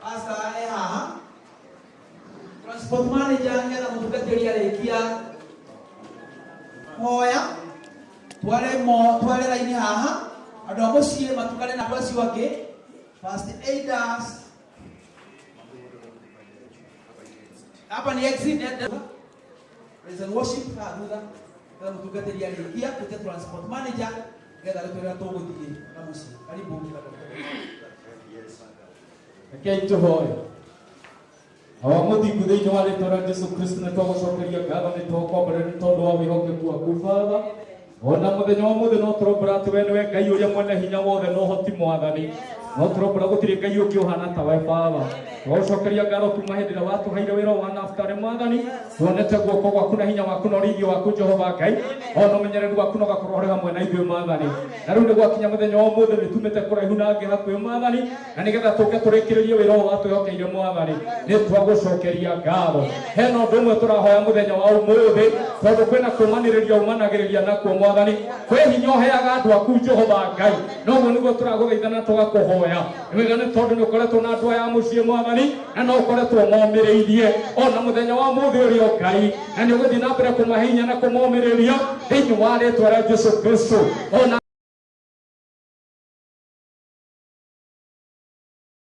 Pastor e haha. Transport manager nĩgetha mũtungatĩri arĩkia hoya tware mo tware raini haha andũ a mũciĩ matukane na andũ acio angĩ first aiders hapa ni exit praise and worship haha thutha nĩgetha mũtungatĩri arĩkia twĩte transport manager nĩgetha rĩtwĩra tũgũthiĩ na mũciĩ. Karibu. Rekei tũhoe. Awa mũthingu thĩinĩ wa rĩtwa rĩa Jesu Kristo nĩ twagũcokeria ngatho nĩ twakwambara nĩ tondũ wa wĩhokeku waku Baba. Ona mũthenya wa ũmũthĩ no tũrombũra atĩ we nĩwe Ngai ũrĩa mwene hinya wothe na ũhoti mwathani. No tũrombũra gũtirĩ Ngai ũngĩ ũhana ta we Baba. Twagũcokeria ngatho kuma hĩndĩ ĩrĩa watũheire wĩra wa nabutarĩ mwathani. Tuonete guoko gwaku na hinya waku na ũrĩithio waku Jehova Ngai. Ona ũmenyereri waku na ũgakorwo ũrĩ hamwe na ithuĩ mwathani. Na rĩu nĩ gwakinya mũthenya wa ũmũthĩ nĩ tumĩte kũraihu na angĩ hakuhĩ mwathani. Na nĩgetha tũke tũrĩkĩrĩrie wĩra ũyũ watwĩhokeire mwathani nĩ twagũcokeria ngatho. Hena ũndũ ũmwe tũrahoya mũthenya wa ũmũthĩ tondũ kwĩna kũmanĩrĩria ũmanagĩrĩria nakuo mwathani. Kwĩ hinya ũheaga andũ aku Jehova Ngai. Noguo nĩguo tũragũthaitha na tũgakũhoya. Nĩ wega nĩ tondũ nĩ ũkoretwo na andũ aya a mũciĩ mwathani na no ũkoretwo momĩrĩirie ona mũthenya wa ũmũthĩ ũrĩ o Ngai na nĩ ũgũthiĩ na mbere kũmahe hinya na kũmomĩrĩria thĩinĩ wa rĩtwa rĩa Jesu Kristo. Ona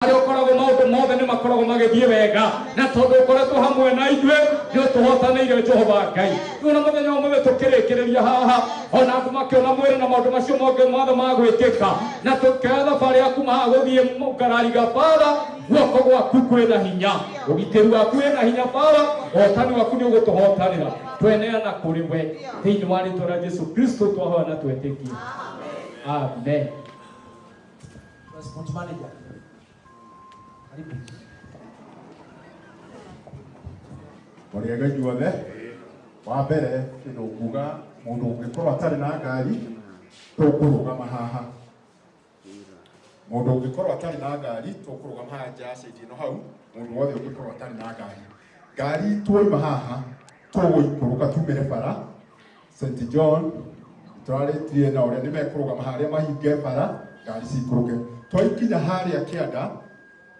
harĩa ũkoragwo maũndũ mothe nĩ makoragwo magĩthiĩ wega na tondũ ũkoretwo hamwe na ithuĩ nĩ ũtũhotanĩire Jehova Ngai. Rĩu na mũthenya ũmũthĩ tũkĩrĩkĩrĩria haha ona andũ makĩona mwĩrĩ na maũndũ macio mothe mothe magwĩkĩka na tũkĩoya thabarĩ ya kuma haha gũthiĩ Ngarariga Baba guoko gwaku kwĩna hinya ũgitĩri waku wĩna hinya Baba ũhotani waku nĩ ũgũtũhotanĩra tweneana kũrĩ we thĩinĩ wa rĩtwa rĩa Jesu Kristo twahoya na twetĩkia. Amen. Transport manager. Karibu. Mũrĩega inyuothe. Wa mbere kĩndũ nguga mũndũ ũngĩkorwo atarĩ na ngari tũkũrũgama haha. Mũndũ ũngĩkorwo atarĩ na ngari tũkũrũgama haha nja ya stage ĩno hau. Mũndũ wothe ũngĩkorwo atarĩ na ngari. Ngari tuoima haha tũgũikũrũka tumĩre bara St John twarĩtie na ũrĩa nĩmekũrũgama harĩa mahinge bara ngari cikũrũke. Twaikinya harĩa kĩanda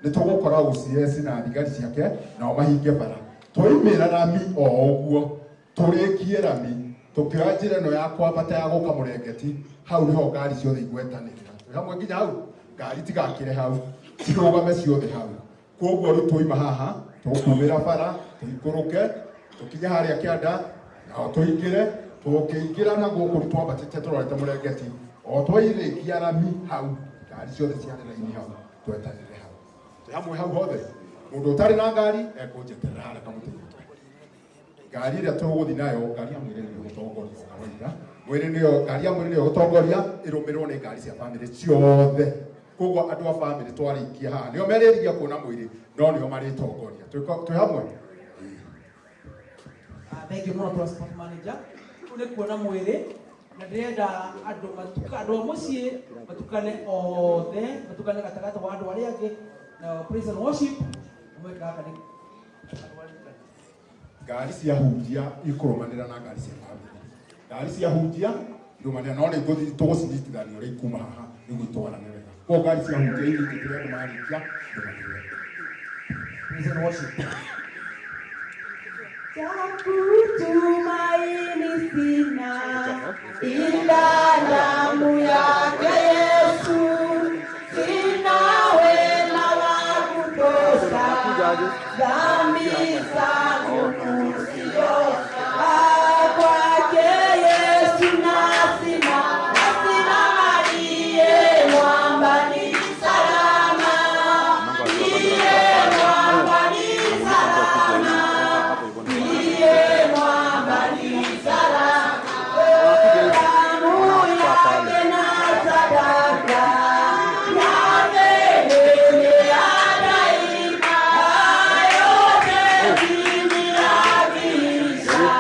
nĩ tũgũkora OCS na thigari ciake nao mahinge bara. Twaimĩra rami o ũguo tũrĩkie rami tũkĩoya njĩra ĩno ya kwambata ya gũka mũrengeti hau nĩho ngari ciothe igwetanĩrĩra. Twĩ hamwe nginya hau ngari tigakĩre hau cirũgame ciothe hau. Koguo rĩu twaima haha tũkumĩra bara tũikũrũke tũkinye harĩa kĩanda nao tũingĩre tũkĩingĩra na gũkũ rĩu twambatĩte tũrorete mũrengeti o twairĩkia rami hau ngari ciothe ciarĩ raini hau twetanĩre hau. Twĩ hamwe hau hothe mũndũ ũtarĩ na ngari ekũnjeterera harĩa kamũtĩ-inĩ. Ngari ĩrĩa tũgũthiĩ nayo ngari ya mwĩrĩ nĩyo ĩgũtongoria o kawaida. Mwĩrĩ nĩyo ngari ya mwĩrĩ nĩyo ĩgũtongoria ĩrũmĩrĩrwo nĩ ngari cia bamĩrĩ ciothe. Koguo andũ a bamĩrĩ twarĩkia haha nĩo merĩrigia kuona mwĩrĩ no nĩo marĩtongoria. Twĩ hamwe? Thank you mũno transport manager. Rĩu nĩ kuona mwĩrĩ na ndĩrenda andũ matuka andũ a mũciĩ matukane othe matukane gatagatĩ wa andũ arĩa angĩ na praise and worship mweke gaka nĩ andũ arĩa Ngari cia hunjia ikũrũmanĩra na ngari cia bamĩrĩ. Ngari cia hunjia irũmanĩra no nĩ ngũthiĩ tũgũcinyitithania ũrĩa ikuma haha nĩguo itwarane wega. Koguo ngari cia hunjia inyitĩtĩre andũ marĩkia irũmanĩrĩre. Praise and worship. Tumaini sina ila damu yake Yesu, sina wema wa kutosha, dhambi zangu kuziosha. Kwake Yesu nasimama, ndiye mwamba ni salama, ndiye mwamba ni salama, ndiye mwamba ni salama. Damu yake na sadaka yamelelea daima, yote chini ya kisha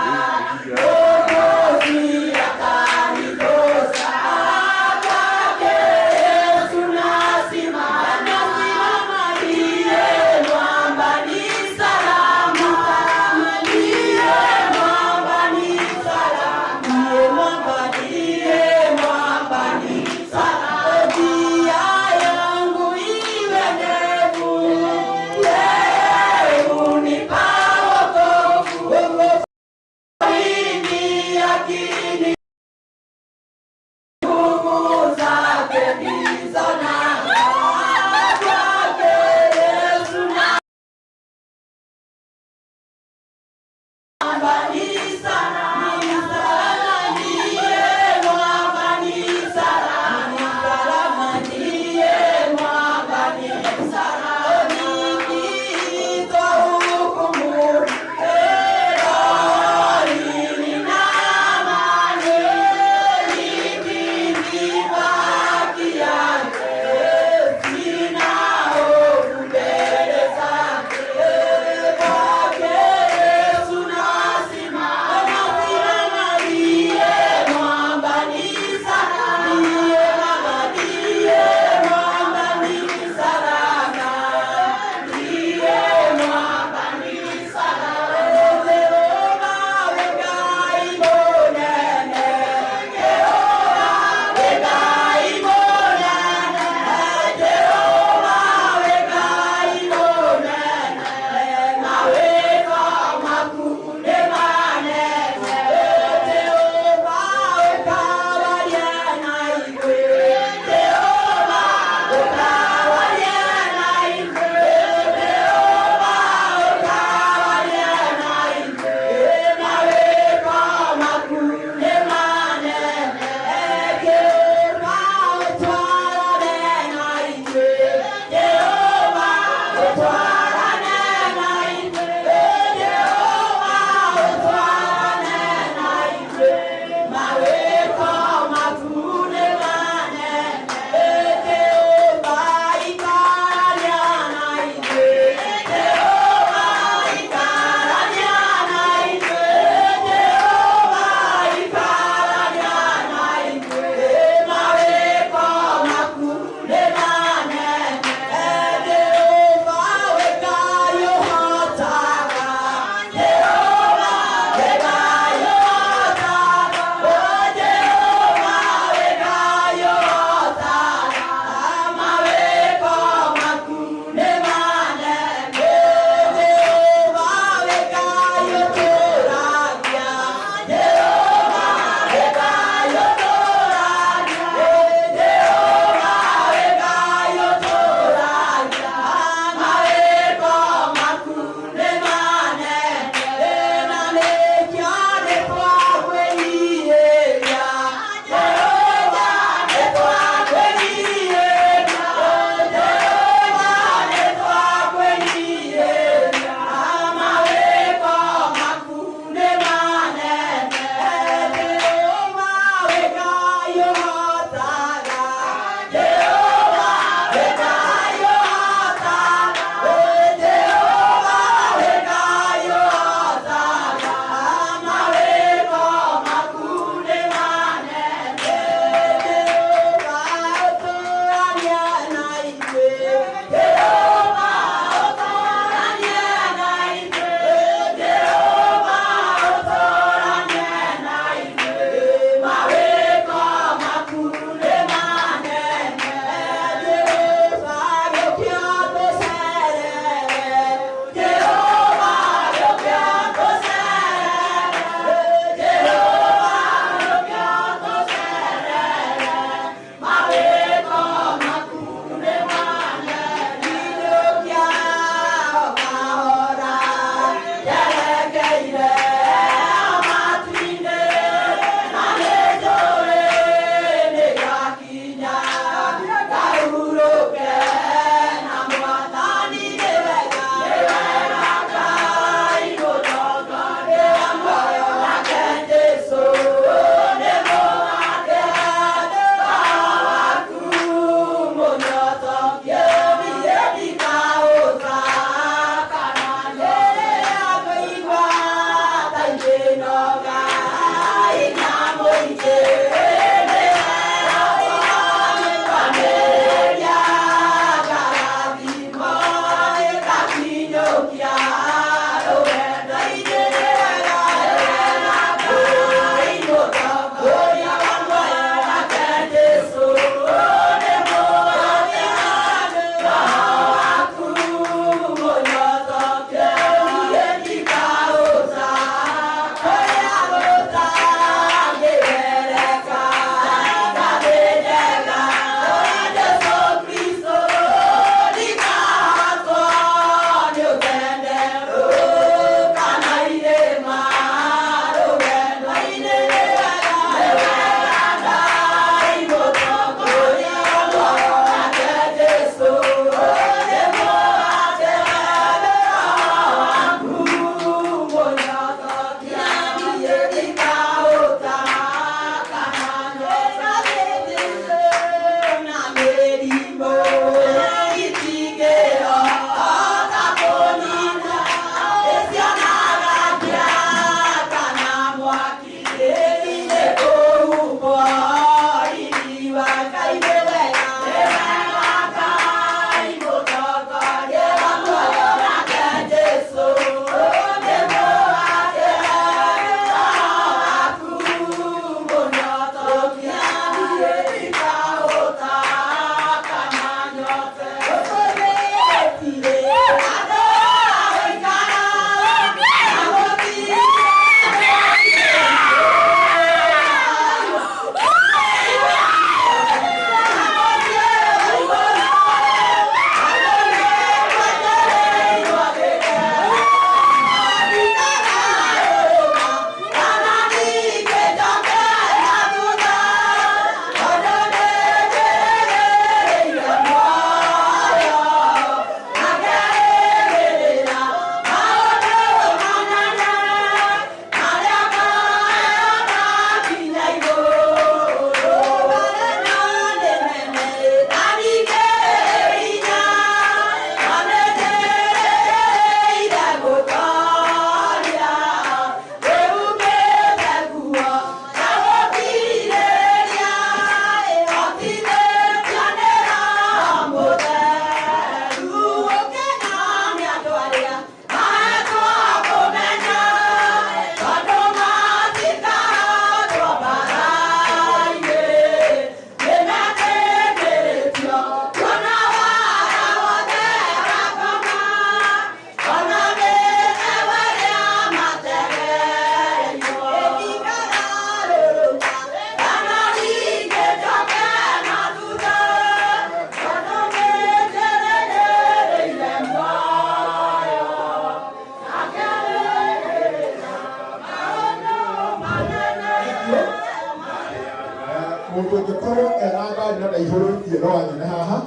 Mũndũ ũngĩkorwo ena ngari na ndaihũrĩtie no anyone haha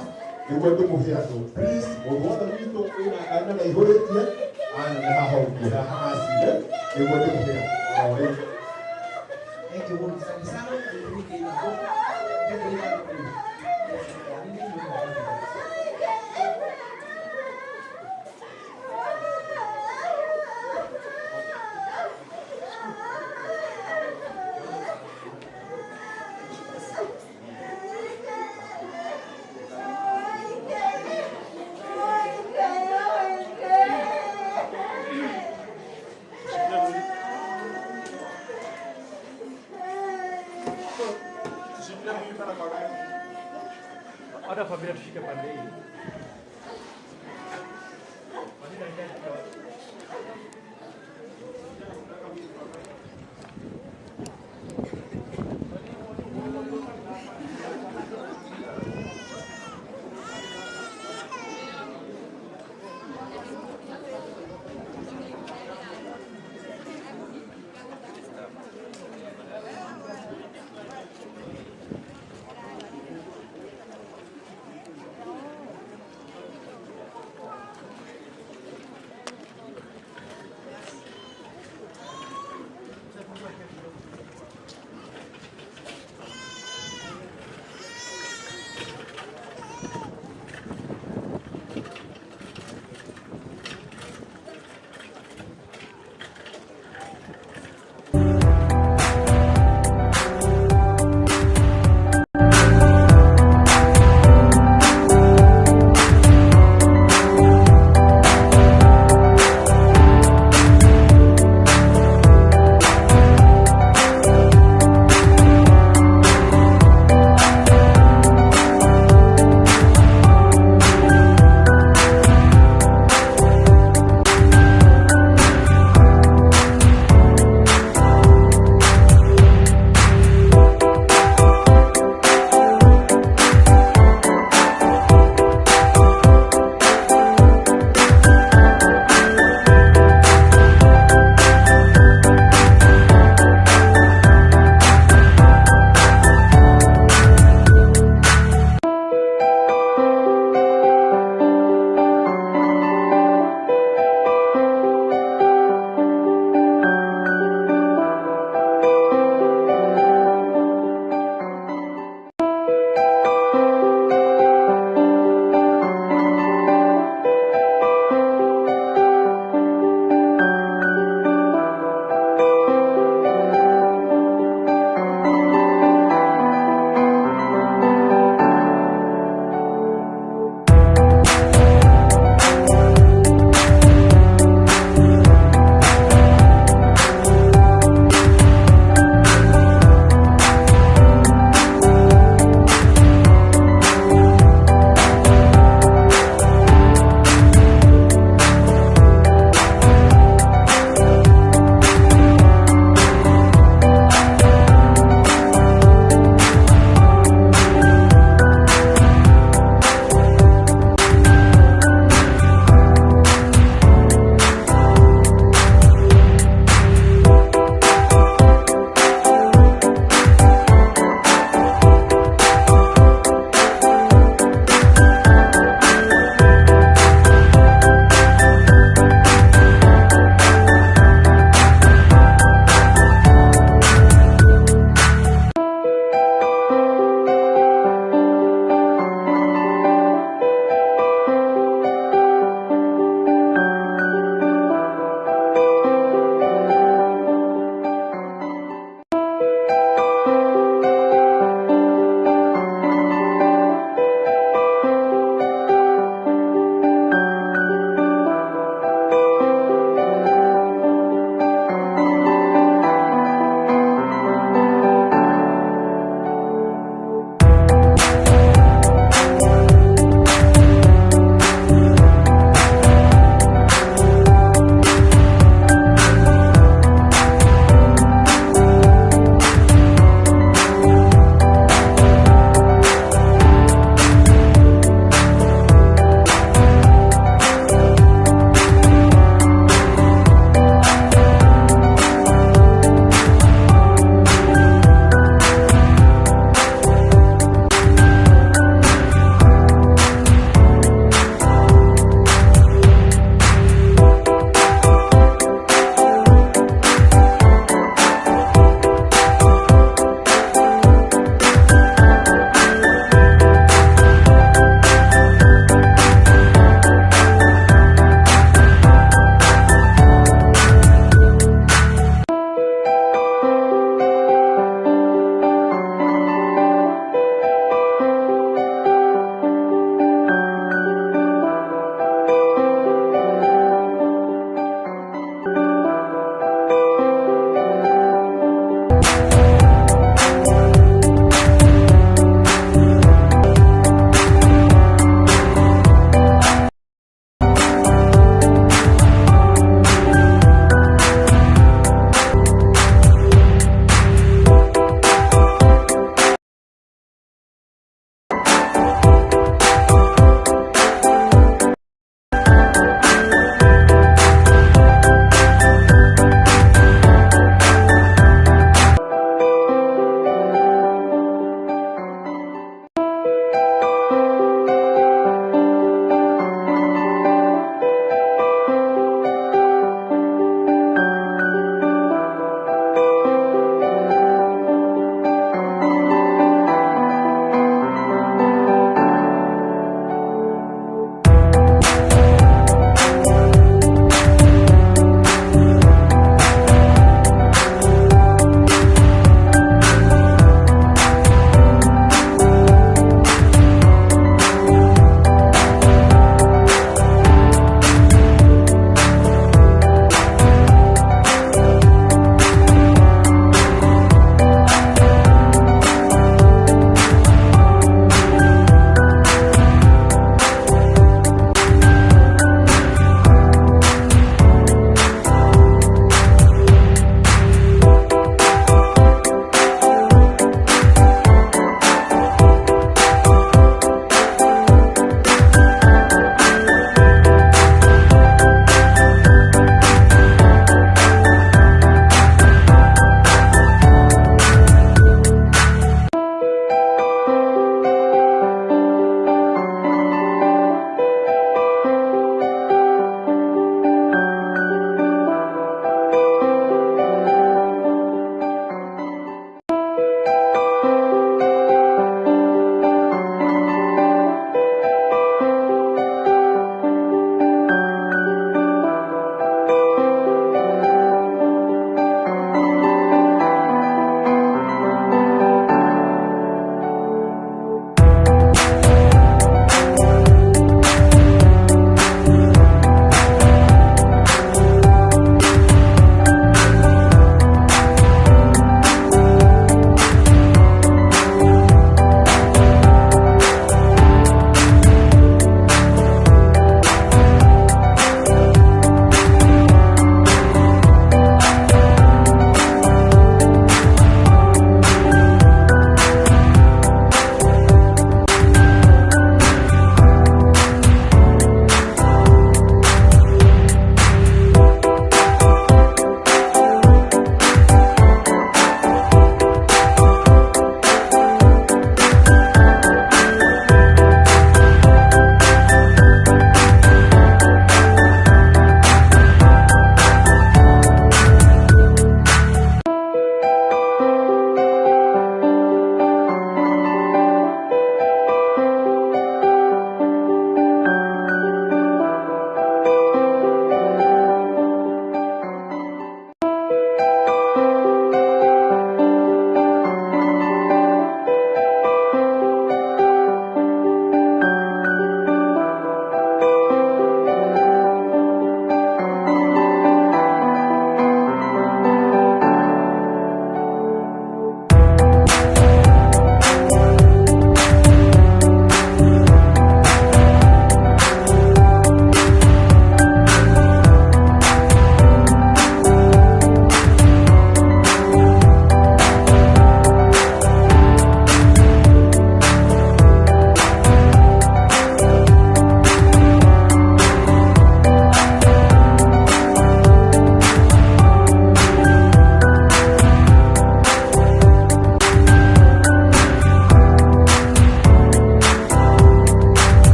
nĩguo ndĩmũhe andũ. Please, mũndũ wothe witũ wĩna ngari na ndaihũrĩtie anyone haha ũguo haha acire nĩguo ndĩmũhe andũ. O rĩu. Thank you mũno. Asante sana. Hata familia tushike pande hii.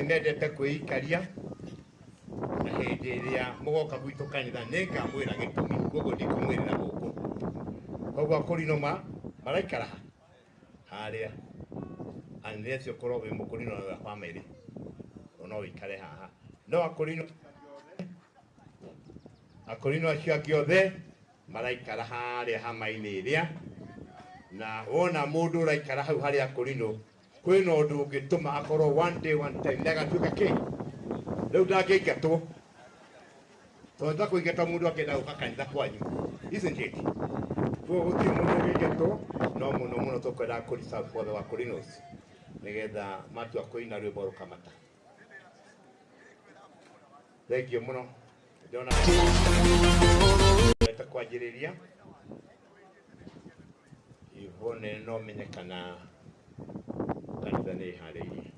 Mendete kwĩikaria na hĩndĩ ĩrĩa mũgoka gwitũ kanitha nĩngamwĩra gĩtũmi, koguo ndikũmwĩrĩra gũkũ. Koguo akũrinũ maraikara ha harĩa, unless ũkorwo wĩ mũkũrinũ wa bamĩrĩ no wĩikare haha, no akũrinũ acio angĩ othe maraikara harĩa hama-inĩ ĩrĩa, na wona mũndũ ũraikara hau harĩa akũrinũ kwĩna ũndũ ũngĩtũma akorwo one day one time nĩagatuĩka kĩ rĩu ndangĩingatwo, tondũ ndakũingatwo mũndũ akĩenda gũka kanitha kwanyu, isn't it? Koguo gũtirĩ mũndũ ũngĩingatwo, no mũno mũno tũkwenda kũ reserve for the akũrinũs nĩgetha matua kũina rwĩmbo rũkamata. Thengiũ mũno, ndĩrona ta kwanjĩrĩria Yvonne no menye kana kanitha nĩ ĩharĩirie.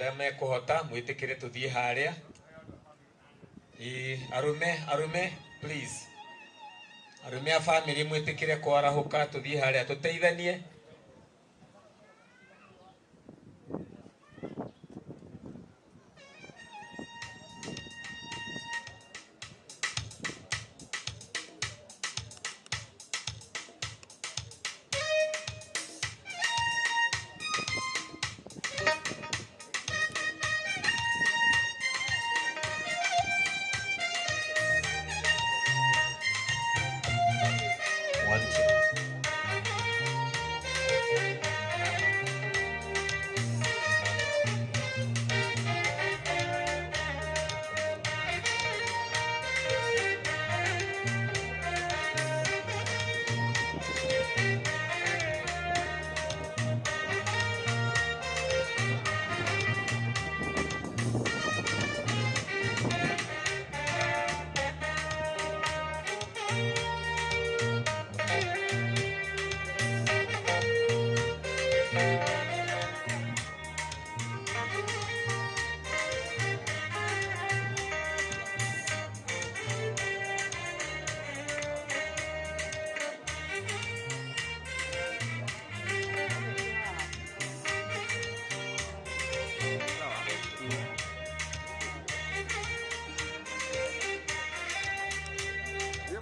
Andũ arĩa mekũhota mwĩtĩkĩre tũthiĩ harĩa. Ĩĩ, arũme, arũme, please, arũme a bamĩrĩ mwĩtĩkĩre kwarahũka tũthiĩ harĩa tũteithanie. One, two.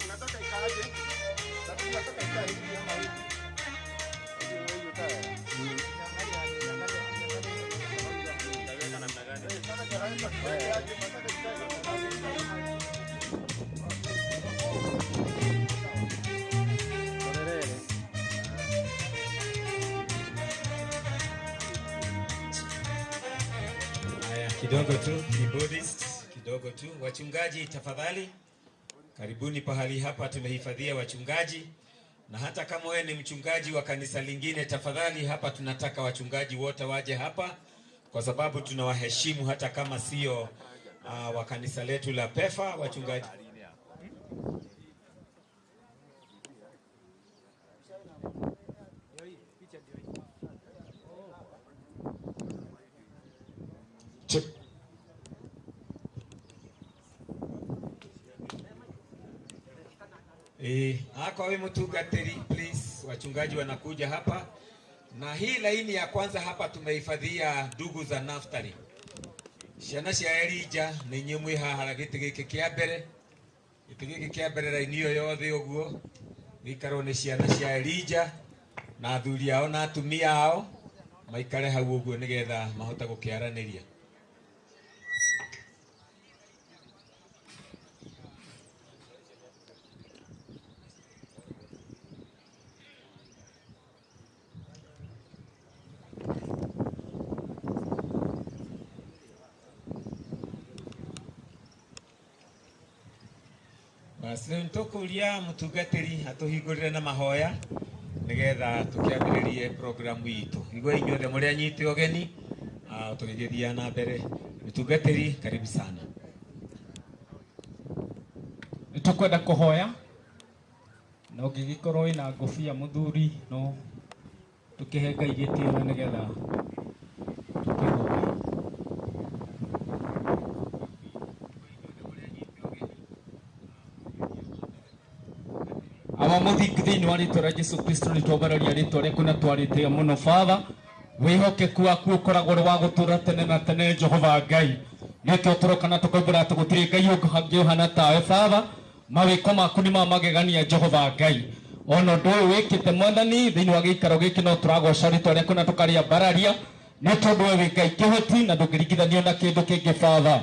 Mnataka ikaaje? Sasa mnataka ikae hivi ama hivi? Haya, kidogo tu keyboardist, kidogo tu. Wachungaji tafadhali, karibuni pahali hapa, tumehifadhia wachungaji, na hata kama wewe ni mchungaji wa kanisa lingine, tafadhali hapa tunataka wachungaji wote waje hapa, kwa sababu tunawaheshimu hata kama sio wa kanisa letu la PEFA. Wachungaji Check. Ako we mtungatiri please, wachungaji wanakuja hapa. Na hii laini ya kwanza hapa tumehifadhia ndugu za Naftali. Ciana cia Elija nĩ inyuĩ mwĩ haha gĩtĩ gĩkĩ kĩa mbere. Gĩtĩ gĩkĩ kĩa mbere raini ĩyo yothe ũguo gĩikarwo nĩ ciana cia Elija na athuri ao na atumia ao maikare hau ũguo nĩgetha mahote gũkĩaranĩria. Basi rĩu nĩtũkũria mũtungatĩri atũhingũrĩre na mahoya nĩgetha tũkĩambĩrĩrie programu itũ. Igua inyuothe mũrĩ anyite ũgeni, tũgĩgĩthiĩ na mbere. Mũtungatĩri, karibu sana. Nĩtũkwenda kũhoya na ũngĩgĩkorwo wĩna ngũbia mũthuri no tũkĩhe Ngai gĩtĩo na nĩgetha tũkĩhoe. Awa mũthingi thĩinĩ wa rĩtwa rĩa Jesu Kristo nĩtwambararia rĩtwa rĩaku na twarĩtĩa mũno Father. Wĩhokeku waku ũkoragwo ũrĩ wa gũtũũra tene na tene Jehova Ngai. Nĩkĩo tũroka na tũkoimbũra atĩ gũtirĩ Ngai ũngĩ ũhana tawe Father. Mawĩko maku nĩ ma magegania Jehova Ngai. Ona ũndũ ũyũ wĩkĩte Mwathani thĩinĩ wa gĩikaro gĩkĩ no tũragoca rĩtwa rĩaku na tũkarĩambararia nĩ tondũ we wĩ Ngai kĩhoti na ndũngĩringithanio na kĩndũ kĩngĩ Father.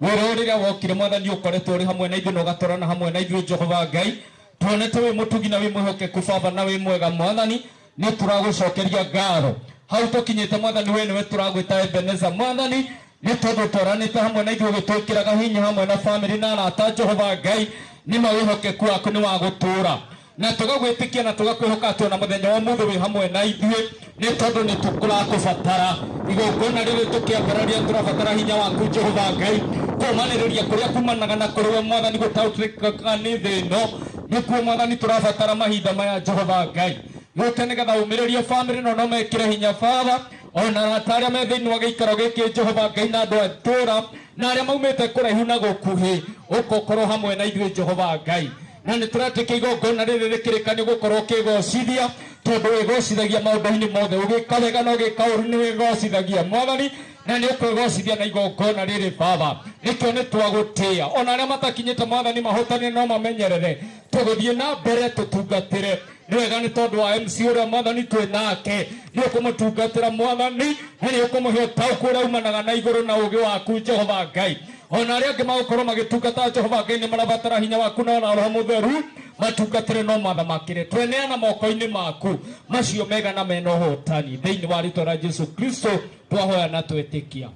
Wĩra ũyũ rĩrĩa wokire Mwathani ũkoretwo ũrĩ hamwe na ithuĩ na ũgatwarana hamwe na ithuĩ Jehova Ngai. Tuonete wĩ mũtugi na wĩ mwĩhokeku Baba na wĩ mwega Mwathani, nĩ tũragũcokeria ngatho. Hau tũkinyĩte Mwathani we nĩwe tũragwĩta Ebeneza Mwathani, nĩ tondũ twaranĩte hamwe na ithuĩ ũgĩtwĩkĩraga hinya hamwe na bamĩrĩ na arata Jehova Ngai, nĩ ma wĩhokeku waku nĩ wa gũtũũra. Na tũgagwĩtĩkia na tũgakwĩhoka atĩ ona mũthenya wa ũmũthĩ wĩ hamwe na ithuĩ, nĩ tondũ nĩ tũkũrakũbatara. Igongona rĩrĩ tũkĩambararia tũrabatara hinya waku Jehova Ngai, kũũmanĩrĩria kũrĩa kumanaga na kũrĩ we Mwathani gũtaũkĩkaga nĩ thĩ ĩno. Nĩkuo Mwathani tũrabatara mahinda maya Jehova Ngai. Gũke nĩgetha ũmĩrĩrie bamĩrĩ na no mekĩre hinya Baba, Ona arata arĩa me thĩinĩ wa gĩikaro gĩkĩ Jehova Ngai na andũ a itũũra na arĩa maumĩte kũraihu na gũkuhĩ, ũka ũkorwo hamwe na ithuĩ Jehova Ngai. Na nĩ tũretĩkia igongona rĩrĩ rĩkĩrĩka nĩ gũkorwo ũkĩgocithia, tondũ wĩgocithagia maũndũ-inĩ mothe, ũgĩka wega na ũgĩka ũru nĩ wĩgocithagia Mwathani, na nĩ ũkwĩgocithia na igongona rĩrĩ Baba. Nĩkĩo nĩ twagũtĩĩa. Ona arĩa matakinyĩte Mwathani mahotane no mamenyerere, tũgũthiĩ na mbere tũtungatĩre. Nĩ wega nĩ tondũ wa MC ũrĩa Mwathani twĩ nake, nĩ ũkũmũtungatĩra Mwathani, na nĩ ũkũmũhe ũtaũku ũrĩa umanaga na igũrũ na ũũgĩ waku Jehova Ngai. Ona arĩa angĩ magũkorwo magĩtungata Jehova Ngai nĩ marabatara hinya waku na ona Roho Mũtheru matungatĩre no mathamakĩre. Tweneana moko-inĩ maku macio mega na mena ũhotani, thĩinĩ wa rĩtwa rĩa Jesu Kristo twahoya na twetĩkia,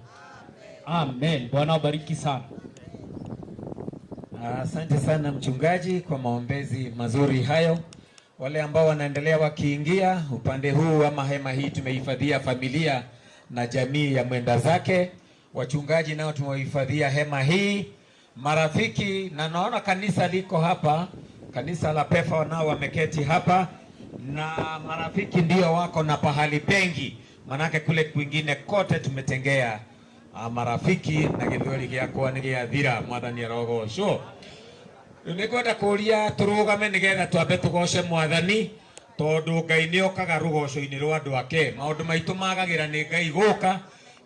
amen. Bwana abariki sana. Asante sana mchungaji kwa maombezi mazuri hayo. Wale ambao wanaendelea wakiingia upande huu ama hema hii, tumehifadhia familia na jamii ya mwenda zake. Wachungaji nao tumewahifadhia hema hii, marafiki, na naona kanisa liko hapa, kanisa la Pefa nao wameketi hapa, na marafiki ndio wako na pahali pengi, manake kule kwingine kote tumetengea marafiki na gĩthweri gĩakwa nĩ gĩathira. Mwathani arogocwo. Rĩu nĩ ngwenda kũria tũrũgame nĩgetha twambe tũgoce Mwathani, tondũ Ngai nĩ okaga rũgoco-inĩ rwa andũ ake. Maũndũ maitũ magagĩra nĩ Ngai gũka,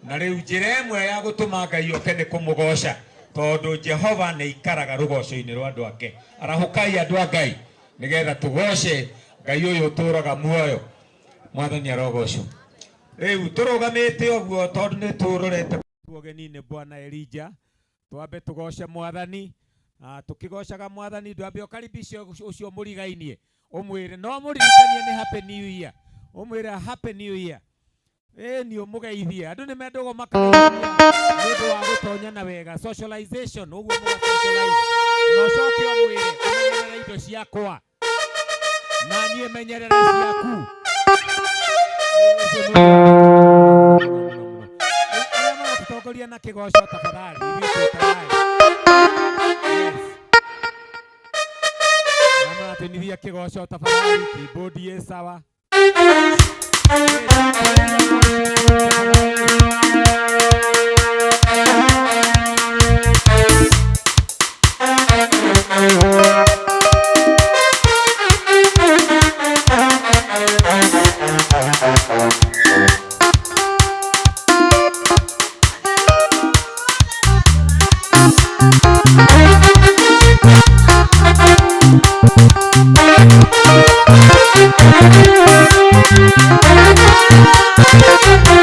na rĩu njĩra ĩmwe ya gũtũma Ngai oke nĩ kũmũgoca, tondũ Jehova nĩ ikaraga rũgoco-inĩ rwa andũ ake. Arahũkai andũ a Ngai nĩgetha tũgoce Ngai ũyũ ũtũraga muoyo. Mwathani arogocwo. Rĩu tũrũgamĩte ũguo tondũ nĩ tũrorete ũgeni-inĩ Bwana Elija, twambe tũgoce Mwathani. Tukigocaga Mwathani ndwambe ũkaribishe ũcio mũrigainie, ũmwĩre no mũririkanie nĩ happy new year, ũmwĩre happy new year. Ĩ ni ũmũgeithie. Andũ nĩ mendagwo makageithia nĩ ũndũ wa gũtonyana wega, socialization, ũguo mũga socialize, na ũcoke ũmwĩre ũmenyerere indo ciakwa na niĩ menyerere ciaku. Arĩa maratũtongoria na kĩgoco, tafadhali ithuĩ twĩtarae. Yes. Arĩa maratũinithia kĩgoco, tafadhali, keyboard ĩ sawa. Thank you.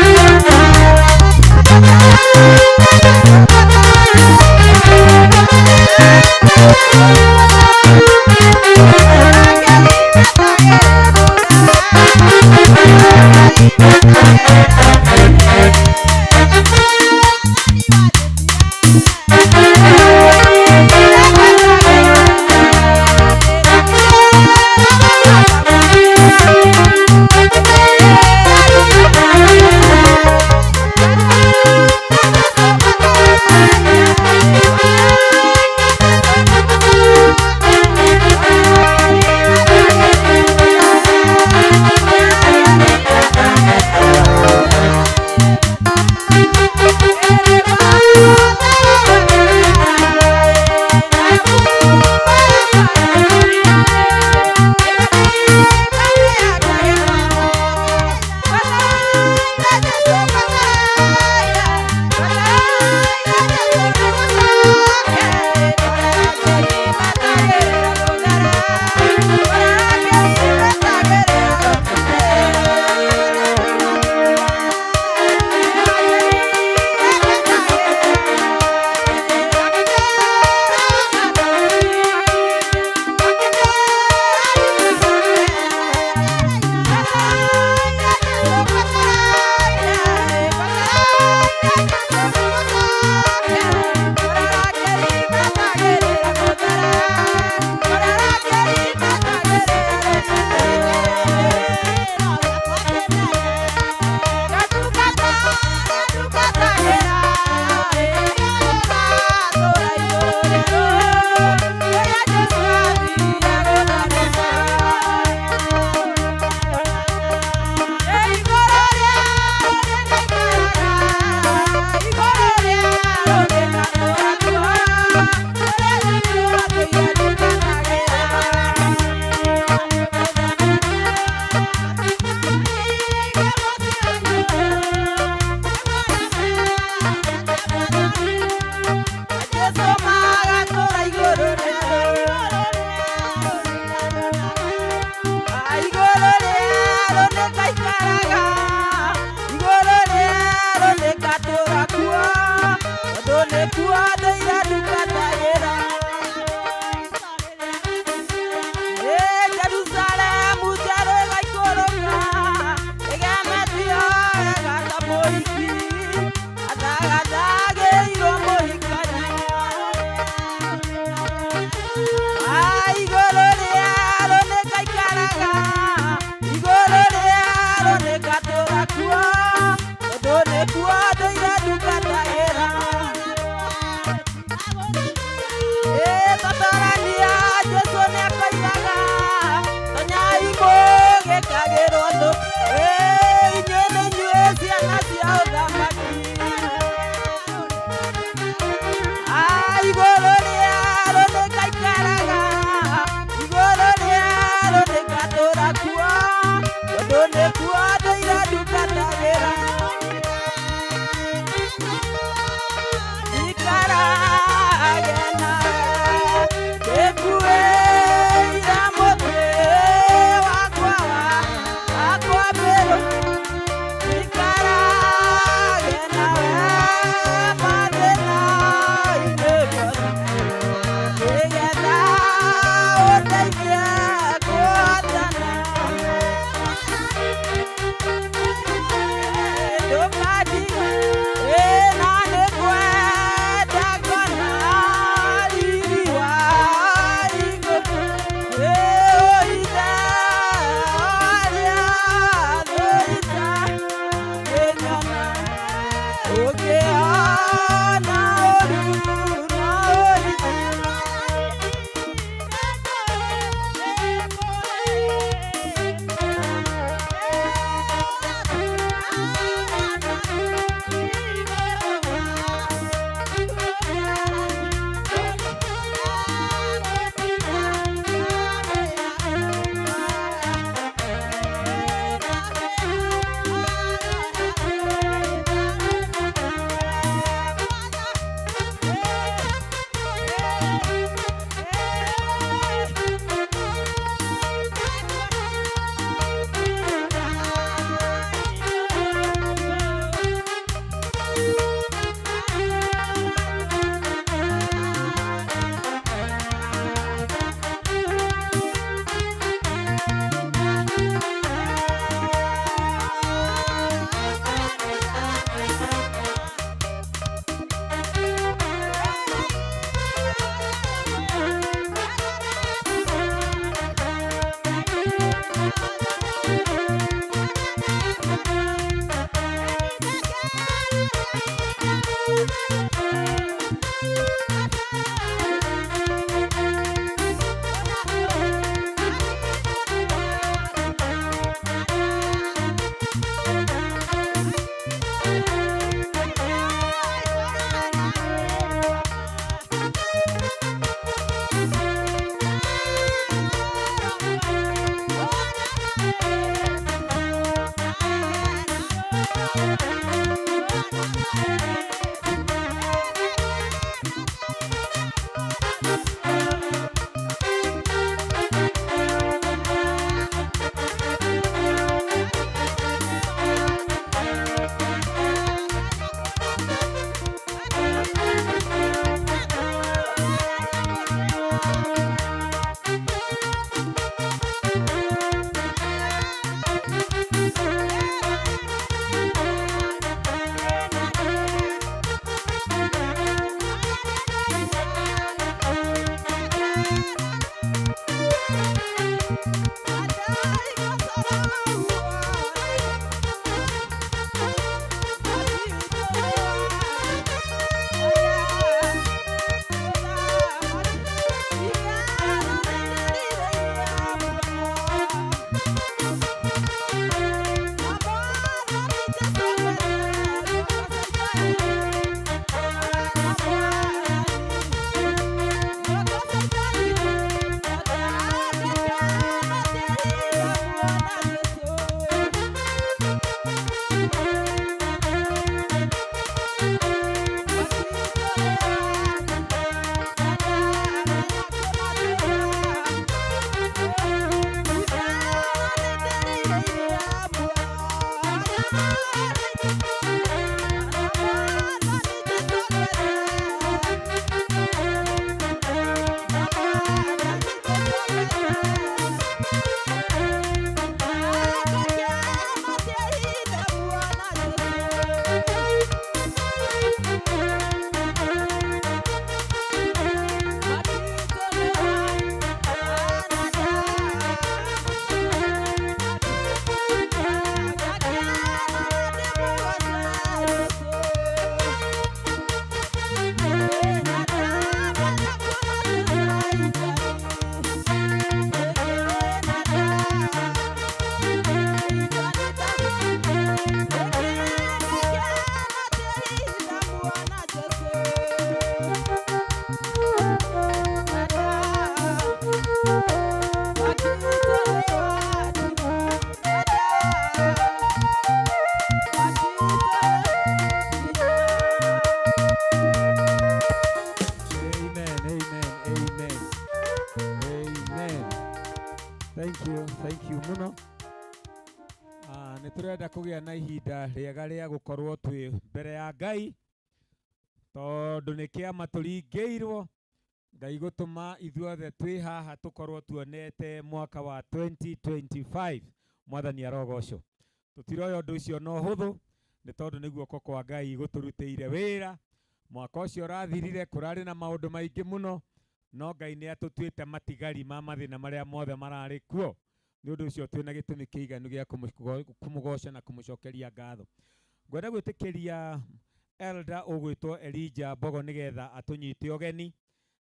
ndũire ndungatagĩra. Ĩ Jerusalemu njerũ ĩgaikũrũka, ĩgemetio wega ta mũhiki, atagathagĩirwo mũhikania. Ah, igũrũ rĩerũ nĩngaikaraga, igũrũ rĩerũ nĩngatũũra kuo, tondũ nĩkuo ndũire ndungatagĩra. Ĩ tũtorania Jesũ nĩakoigaga, tonyai mũgĩkagĩrwo thũ, ĩ inyuĩ nĩ inyuĩ ciana cia ũthamaki. Ah, igũrũ rĩerũ nĩngaikaraga, igũrũ rĩerũ nĩngatũũra kuo, tondũ nĩkuo ndũire ndungatagĩra. Ikarage nawe, ndĩkuĩire mũtĩ wakwa wakwa mbĩrũ. Ikarage nawe mathĩna-inĩ mothe, nĩgetha ũndeithie kũhotana. Ndũkandige, ĩ na nĩngwenda ngona riri wa igũrũ. Ĩ ũithe ũrĩa thũita kĩnyona, ũngĩona ũru no ũritũ. Thank you, thank you muno. Nĩ tũrenda kũgĩa na ihinda rĩega rĩa gũkorwo twĩ mbere ya Ngai tondũ nĩ kĩama tũringĩirwo Ngai gũtũma ithuothe twĩ haha tũkorwo tuonete mwaka wa 2025. Mwathani arogocwo. Tũtiroya ũndũ ũcio na ũhũthũ nĩ tondũ nĩ guoko kwa Ngai gũtũrutĩire wĩra. Mwaka ũcio ũrathirire kũrarĩ na maũndũ maingĩ mũno, no Ngai nĩ atũtuĩte matigari ma mathĩna marĩa mothe mararĩ kuo. Nĩ ũndũ ũcio twĩna gĩtũmi kĩiganu gĩa kũmũgoca na kũmũcokeria ngatho. Ngwenda gwĩtĩkĩria elder ũgwĩtwo Elijah Mbogo nĩgetha atũnyite ũgeni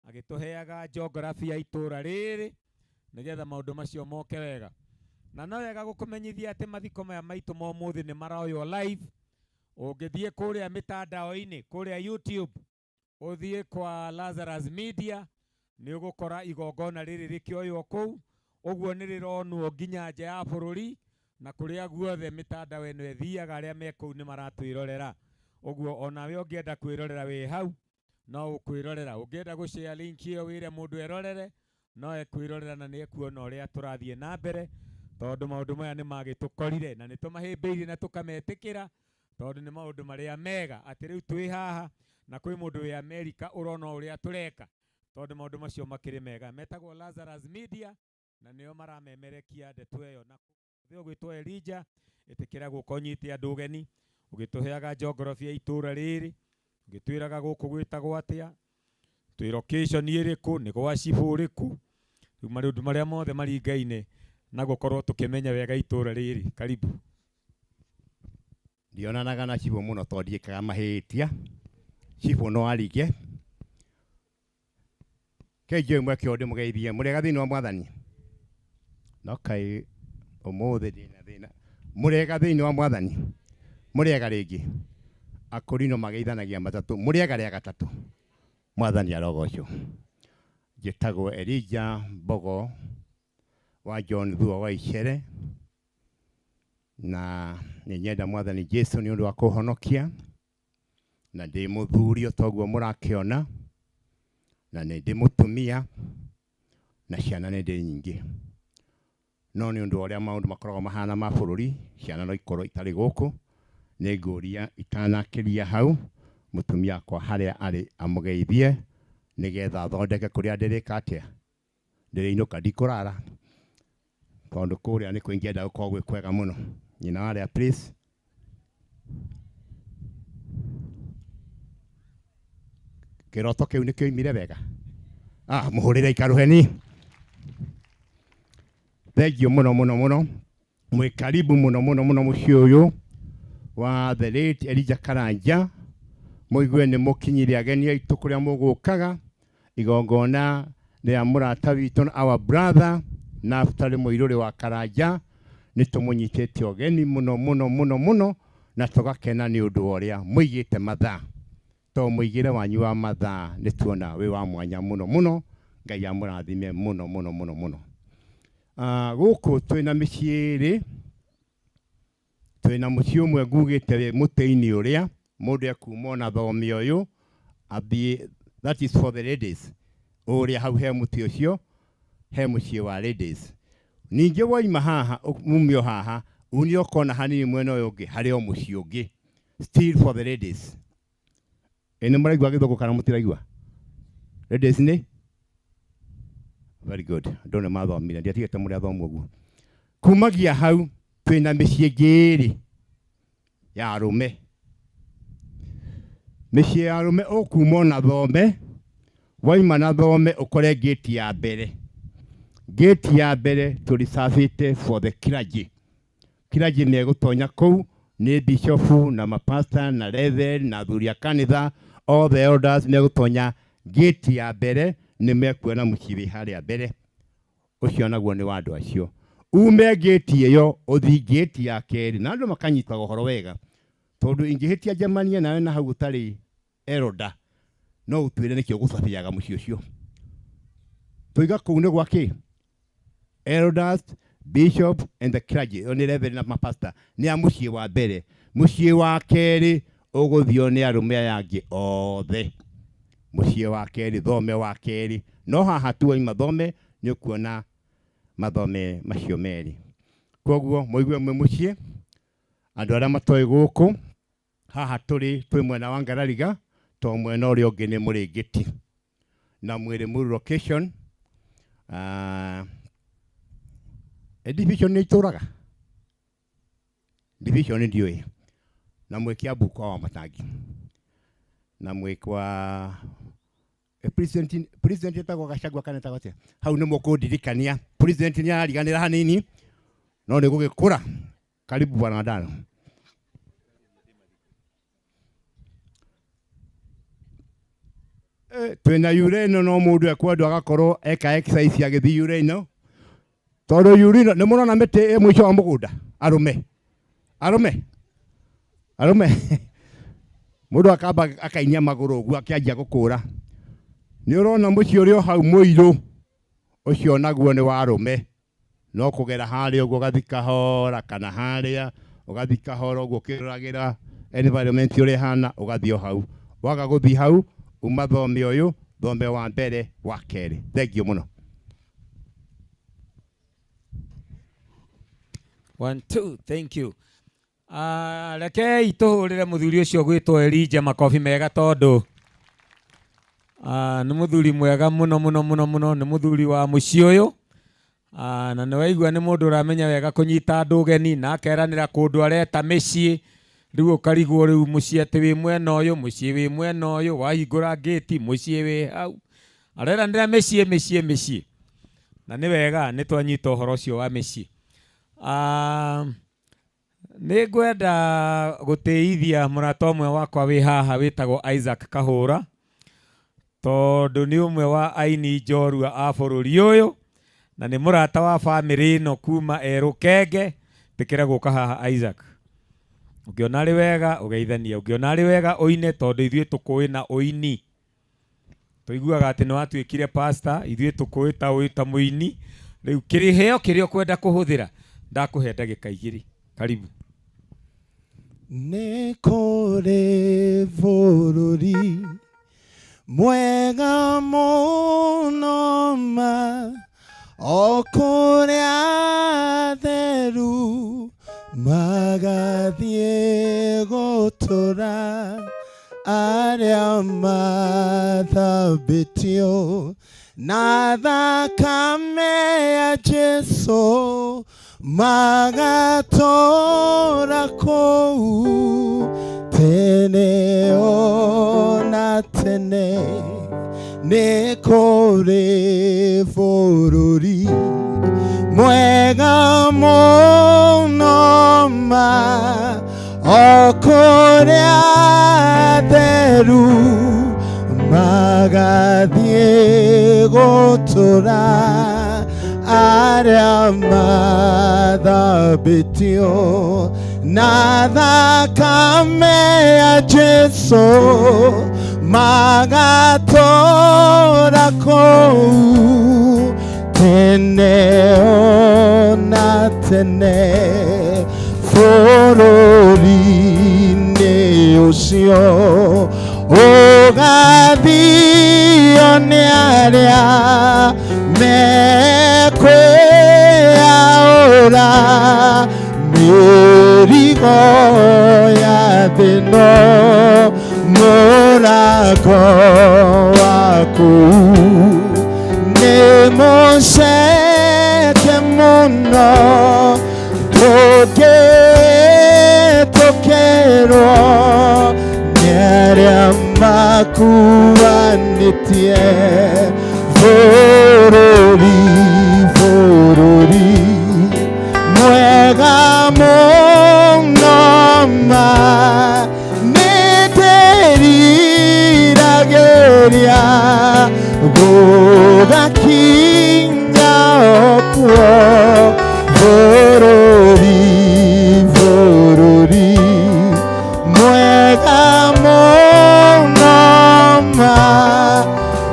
agĩtũheaga geography ya itũra rĩrĩ nĩgetha maũndũ macio moke wega. Na no wega gũkũmenyithia atĩ mathiko maya maitũ ma ũmũthĩ nĩ maroywo live. Ũngĩthiĩ kũrĩa mĩtandao-inĩ, kũrĩa YouTube, ũthiĩ kwa Lazarus Media, nĩ ũgũkora igongona rĩrĩ rĩkĩoywo kũu. Ũguo nĩ rĩronwo nginya nja ya bũrũri na kũrĩa guothe mĩtandao ĩno ĩthiaga, arĩa me kũu nĩ maratwĩrorera. Ũguo onawe ũngĩenda kwĩrorera wĩ hau no ũkwĩrorera. Ũngĩenda gũshare link ĩyo wĩre mũndũ erorere no ekwĩrorera na nĩ ekuona ũrĩa tũrathiĩ na mbere, tondũ maũndũ maya nĩ magĩtũkorire na nĩ tũmahĩmbĩirie na tũkametĩkĩra, tondũ nĩ maũndũ marĩa mega atĩ rĩu twĩ haha na kwĩ mũndũ wĩ Amerika ũrona ũrĩa tũreka, tondũ maũndũ macio makĩrĩ mega. Metagwo Lazarus Media na nĩo maramemerekia ndeto ĩyo. Na ũgwĩtwo Elijah, ĩtĩkĩra gũka ũnyite andũ ũgeni ũgĩtũheaga geography ya itũra rĩrĩ, ũgĩtwĩraga gũkũ gwĩtagwo atĩa, twĩ location ĩrĩkũ, nĩ gwa cibũ ũrĩkũ, rĩu maũndũ marĩa mothe maringaine na gũkorwo tũkĩmenya wega itũra rĩrĩ. Karibu. Ndionanaga na cibũ mũno tondũ ndiĩkaga mahĩtia. Cibũ no arige. Kei mweke ũyũ ndĩmũgeithie. Mũrĩega thĩinĩ wa Mwathani? No kaĩ ũmũthĩ ndĩna thĩna. Mũrĩega thĩinĩ wa Mwathani? Mũrĩega rĩngĩ? Akũrinũ mageithanagia matatũ. Mũrĩega rĩa gatatũ. Mwathani arogocwo. Njĩtagwo Elijah Mbogo wa John Thua wa Icere, na nĩ nyenda Mwathani Jesu nĩ ũndũ wa kũhonokia, na ndĩ mũthuri o toguo mũrakĩona, na nĩ ndĩ mũtumia, na ciana nĩ ndĩ nyingĩ. No nĩ ũndũ wa ũrĩa maũndũ makoragwo mahana ma bũrũri, ciana no ikorwo itarĩ gũkũ, nĩ ngũria itanakĩria hau mũtumia akwa harĩa arĩ amũgeithie nĩgetha athondeke kũrĩa ndĩrĩka atĩa, ndĩrĩinũka ndikũrara, tondũ kũrĩa nĩkuo ingĩenda gũkorwo gwĩ kwega mũno. Nyina warĩa please. Kĩroto kĩu nĩkĩoimire wega? Mũhũrĩre ikarũheni. Thengiũ mũno mũno mũno. Mwĩ karibu mũno mũno mũno mũciĩ ũyũ wa the late Elijah Karanja. Mũigue nĩ mũkinyire ageni aitũ kũrĩa mũgũkaga. Igongona rĩa mũrata witũ our brother Naftali Mũirũrĩ wa Karanja. Nĩ tũmũnyitĩte ũgeni mũno mũno mũno mũno na tũgakena nĩ ũndũ wa ũrĩa mũigĩte mathaa. To mũigĩre wanyu wa mathaa nĩ tuona wĩ wa mwanya mũno mũno. Ngai amũrathime mũno mũno mũno mũno. Gũkũ twĩna mĩciĩ ĩrĩ. Twĩna mũciĩ ũmwe ngugĩte wĩ mũtĩ-inĩ ũrĩa mũndũ ekuma ona thome ũyũ athiĩ, that is for the ladies. Ũrĩa hau he mũtĩ ũcio he mũciĩ wa ladies. Ningĩ woima haha mumio haha unio kona hanini mwena ũyũ ũngĩ harĩ o mũciĩ ũngĩ, still for the ladies. Ĩ nĩ mũraigua gĩthũngũ kana mũtiraigua? Ladies nĩ very good. Andũ nĩ mathomire, ndiatigĩte mũrĩ athomu ũguo. Kumagia hau twĩna mĩciĩ ĩngĩ ĩrĩ ya arũme. Mĩciĩ ya arũme ũkuma ona thome, waima na thome ũkore gate ya mbere. Gate ya mbere tũricabĩte for the clergy. Clergy nĩ egũtonya kũu nĩ bishofu na mapasta na reverend na athuri a kanitha, all the elders megũtonya gate ya mbere, nĩ mekuona mũciĩ wĩ harĩa mbere. Ũcio naguo nĩ wa andũ acio. Ume gate ĩyo ũthiĩ gate ya kerĩ, na andũ makanyitaga ũhoro wega, tondũ ingĩhĩtia njemanie nawe na hau ũtarĩ elder, no ũtwĩre nĩkĩo ũgũcabiaga mũciĩ ũcio. Tũiga kũu nĩ gwa kĩ? Elders, bishop and the clergy, nĩ reverend na mapasta, nĩ a mũciĩ wa mbere. Mũciĩ wa kerĩ ũgũthio nĩ arũme aya angĩ othe. Mũciĩ wa kerĩ, thome wa kerĩ. No haha tu waima thome nĩ ũkuona Mathome macio merĩ. Koguo mũigue mwĩ mũciĩ, andũ arĩa matoĩ gũkũ, haha tũrĩ twĩ mwena wa Ngarariga, to mwena ũrĩa ũngĩ nĩ Mũrĩngĩti na mwĩ Limuru location. Division nĩ itũraga division ndiũĩ, na mwĩ Kiambu kwa Wamatangi na mwĩ kwa president etagwo Gachagua kana etagwo atĩa, hau nĩ mũkũndirikania. President nĩ arariganĩra hanini no nĩ gũgĩkũra. Karibu bwana Ndano. Twĩna Ureno no mũndũ ekwendwo agakorwo eka exercise agĩthiĩ Ureno, tondũ Ureno nĩ mũrona mĩtĩ ĩ mũico wa mũgũnda. Arũme arũme arũme, mũndũ akamba akainia magũrũ ũguo akĩanjia gũkũra. Nĩ ũrona mũciĩ ũrĩa o hau mũirũ ũcio naguo nĩ wa arũme, no kũgera harĩa ũguo ũgathiĩ kahora, kana harĩa ũgathiĩ kahora ũguo ũkĩroragĩra environment ũrĩa ĩhana, ũgathiĩ o hau. Waga gũthiĩ hau uma thome ũyũ, thome wa mbere wa kerĩ. Thank you mũno. 1 2, thank you. Rekei tũhũrĩre mũthuri ũcio gwĩtwo Elijah makobi mega, tondũ nĩ mũthuri mwega mũno mũno mũno mũno, nĩ mũthuri wa mũciĩ ũyũ. Na nĩ waigua nĩ mũndũ ũramenya wega kũnyita andũ ũgeni na akeranĩra kũndũ areta mĩciĩ. Rĩu ũkarigwo rĩu mũciĩ atĩ wĩ mwena ũyũ, mũciĩ wĩ mwena ũyũ, wahingũra ngĩti mũciĩ wĩ hau, areranĩra mĩciĩ mĩciĩ mĩciĩ. Na nĩ wega nĩ twanyita ũhoro ũcio wa mĩciĩ. Nĩ ngwenda gũtĩithia mũrata ũmwe wakwa wĩ haha wĩtagwo Isaac Kahũra, tondũ nĩ ũmwe wa aini njorua a bũrũri ũyũ na nĩ mũrata wa bamĩrĩ ĩno kuma Erũkenge. Tĩkĩra gũka haha Isaac. Ũngĩona arĩ wega ũgeithanie, ũngĩona arĩ wega ũine, tondũ ithuĩ tũkũĩ na ũini. Tũiguaga atĩ nĩ watuĩkire pastor, ithuĩ tũkũĩ ta ũĩ ta mũini. Rĩu kĩrĩheo kĩrĩa ũkwenda kũhũthĩra ndakũhe ndagĩka igĩrĩ. Karibu. Nĩ kũrĩ bũrũri mwega mũno ma, o kũrĩa theru magathiĩ gũtũra, arĩa mathambĩtio na thakame ya Jesũ, magatũra kũu tene ona tene. Nĩ kũrĩ bũrũri mwega mũno ma, o kũrĩa theru magathiĩ gũtũra, arĩa mathambĩtio na thakame ya Jesũ, magatũra kũu tene ona tene. Bũrũri-inĩ ũcio ũgathio nĩ arĩa mekwĩyaũra mĩrigo ya thĩ ĩno, mũrango waku nĩ mũceke mũno, tũngĩtũkĩrwo nĩ arĩa makuanĩtie. Bũrũri bũrũri mwega mũno ma, nĩ ndĩriragĩria gũgakinya kuo. Bũrũri bũrũri mwega mũno ma,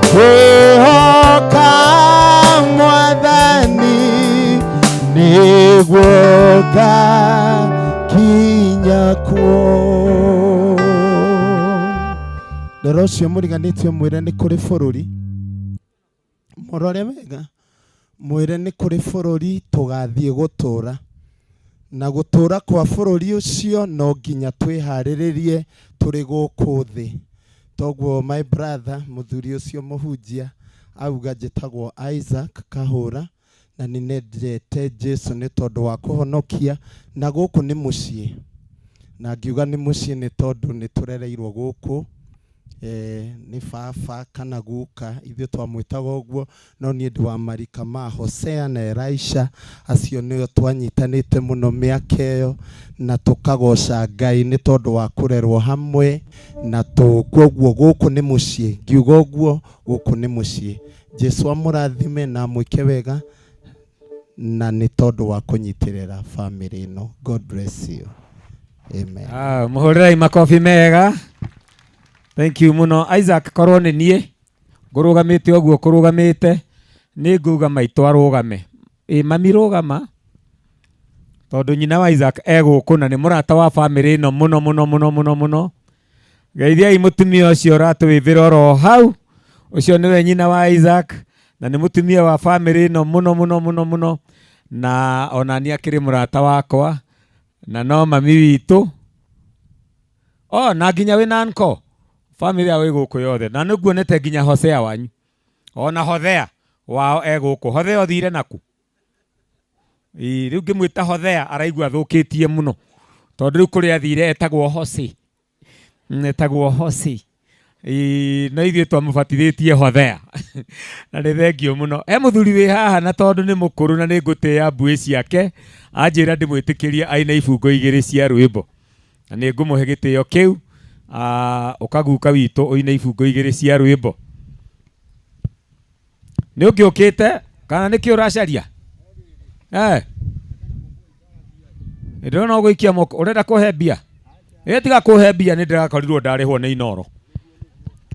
kwĩhoka Mwathani nĩguo ngakinya kuo. Rora ũcio mũriganĩtie mwĩre nĩ kũrĩ bũrũri, mũrore wega Mwĩre nĩ kũrĩ bũrũri tũgathiĩ gũtũra, na gũtũra kwa bũrũri ũcio no nginya twĩharĩrĩrie tũrĩ gũkũ thĩ. Toguo my brother mũthuri ũcio mũhunjia auga, njĩtagwo Isaac Kahũra na nĩ nendete Jesu nĩ tondũ wa kũhonokia, na gũkũ nĩ mũciĩ, na ngiuga nĩ mũciĩ nĩ tondũ nĩ tũrereirwo gũkũ, nĩ baba kana guka, ithuĩ twamwĩtaga ũguo, no niĩ ndĩ wa marika ma Hosea na Elisha, acio nĩo twanyitanĩte mũno mĩaka ĩyo, na tũkagoca Ngai nĩ tondũ wa kũrerwo hamwe na koguo gũkũ nĩ mũciĩ. Ngiuga ũguo, gũkũ nĩ mũciĩ. Jesu amũrathime na amwĩke wega, na nĩ tondũ wa kũnyitĩrĩra family ĩno. God bless you. Amen. Ah, muhũrĩrai makobi mega. Thank you mũno Isaac. Korwo nĩ niĩ ngũrũgamĩte ũguo kũrũgamĩte, nĩ nguga maitũ arũgame. Ĩ mami, rũgama, tondũ nyina wa Isaac e gũkũ na nĩ mũrata wa family ĩno mũno mũno mũno mũno mũno. Geithiai mũtumia ũcio ũratũwĩvĩra oro hau. Ũcio nĩwe nyina wa Isaac na nĩ mũtumia wa family ĩno mũno mũno mũno mũno, na ona niĩ akĩrĩ mũrata wakwa na no mami witũ o na nginya wĩna nko family yao ĩ gũkũ yothe, na nĩguonete nginya Hosea wanyu, ona Hothea wao e gũkũ. Hothea ũthire naku? Ĩ, rĩu ngĩmwĩta Hothea araigua athũkĩtie mũno, tondũ rĩu kũrĩa athire etagwo Hose. Etagwo Hose. Ĩ, no ithuĩ twamũbatithĩtie Hothea, na nĩ thengio mũno. He mũthuri wĩ haha, na tondũ nĩ mũkũrũ na nĩ ngũtĩĩa mbuĩ ciake, anjĩra ndĩmwĩtĩkĩrie aine ibungo igĩrĩ cia rwĩmbo, na nĩ ngũmũhe gĩtĩo kĩu. Ah, ũkaguka witũ ũine ibungo igĩrĩ cia rwĩmbo. Nĩ ũngĩũkĩte kana nĩkĩ ũracaria? Eh, ndĩrona ũgũikia moko, ũrenda kũhe mbia. Ĩ, tiga kũhe mbia, nĩ ndĩrakorirwo ndarĩhwo nĩ Inoro.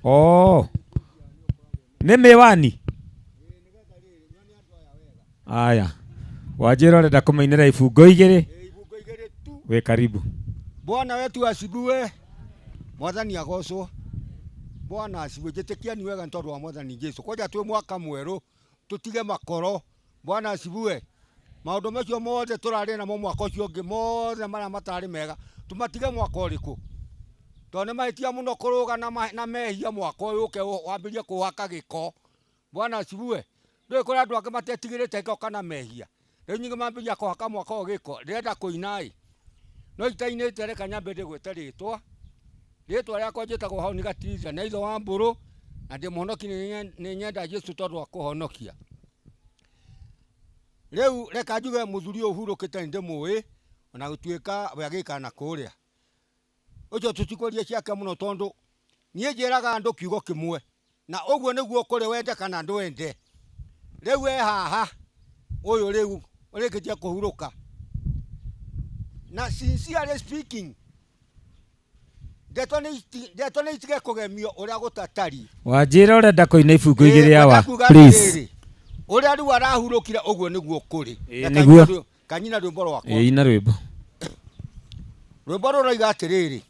Oh, nĩ mĩwani aya wanjĩra ũrenda kũmainĩra ibungo igĩrĩ. Wĩ karibu. Bwana wetu asifiwe. Mwathani agocwo. Bwana asifiwe. Njĩtĩkia ni wega nĩ tondũ wa Mwathani Jesu. Kwanja twĩ mwaka mwerũ, tũtige makoro. Bwana asifiwe. Maũndũ macio mothe tũrarĩ namo mwaka ũcio ũngĩ, mothe marĩa matarĩ mega, tũmatige mwaka ũrĩkũ? Tondũ nĩ mahĩtia mũno kũrũga na mehia mwaka ũyũ ũke wambĩrĩrie kũhaka gĩko. Bwana asifiwe. Ndũĩ kũrĩ andũ angĩ matetigĩrĩte gĩko kana mehia. Rĩu nyingĩ mambĩrĩria kũhaka mwaka ũyũ gĩko. Ndĩrenda kũina ĩ, no itainĩte, reka nyambe ndĩgwĩte rĩtwa. Rĩtwa rĩakwa njĩtagwo hau nĩ Gatiriza na ithe wa mbũrũ, na ndĩ mũhonoki, nĩ nyenda Jesu tondũ wa kũhonokia. Rĩu reka njuge mũthuri ũyũ ũhurũkĩte nĩ ndĩmũĩ, ona gũtuĩka we agĩikara na kũrĩa ũcio, tũtikwaria ciake mũno, tondũ niĩ njĩraga andũ kiugo kĩmwe, na ũguo nĩguo kũrĩ, wende kana ndwende. Rĩu e haha ũyũ rĩu ũrĩkĩtie kũhurũka, na sincerely speaking, ndeto nĩ itige kũgemio ũrĩa gũtatari. Wanjĩra ũrenda kũina ibungo igĩrĩ awa. Ngwenda kuga Please. atĩrĩrĩ, ũrĩa rĩu arahurũkire, ũguo nĩguo kũrĩ. Ĩĩ, Reka nĩguo. Kanyina rwĩmbo rwakwa. Ĩ, ina rwĩmbo. Rwĩmbo rũroiga atĩrĩrĩ: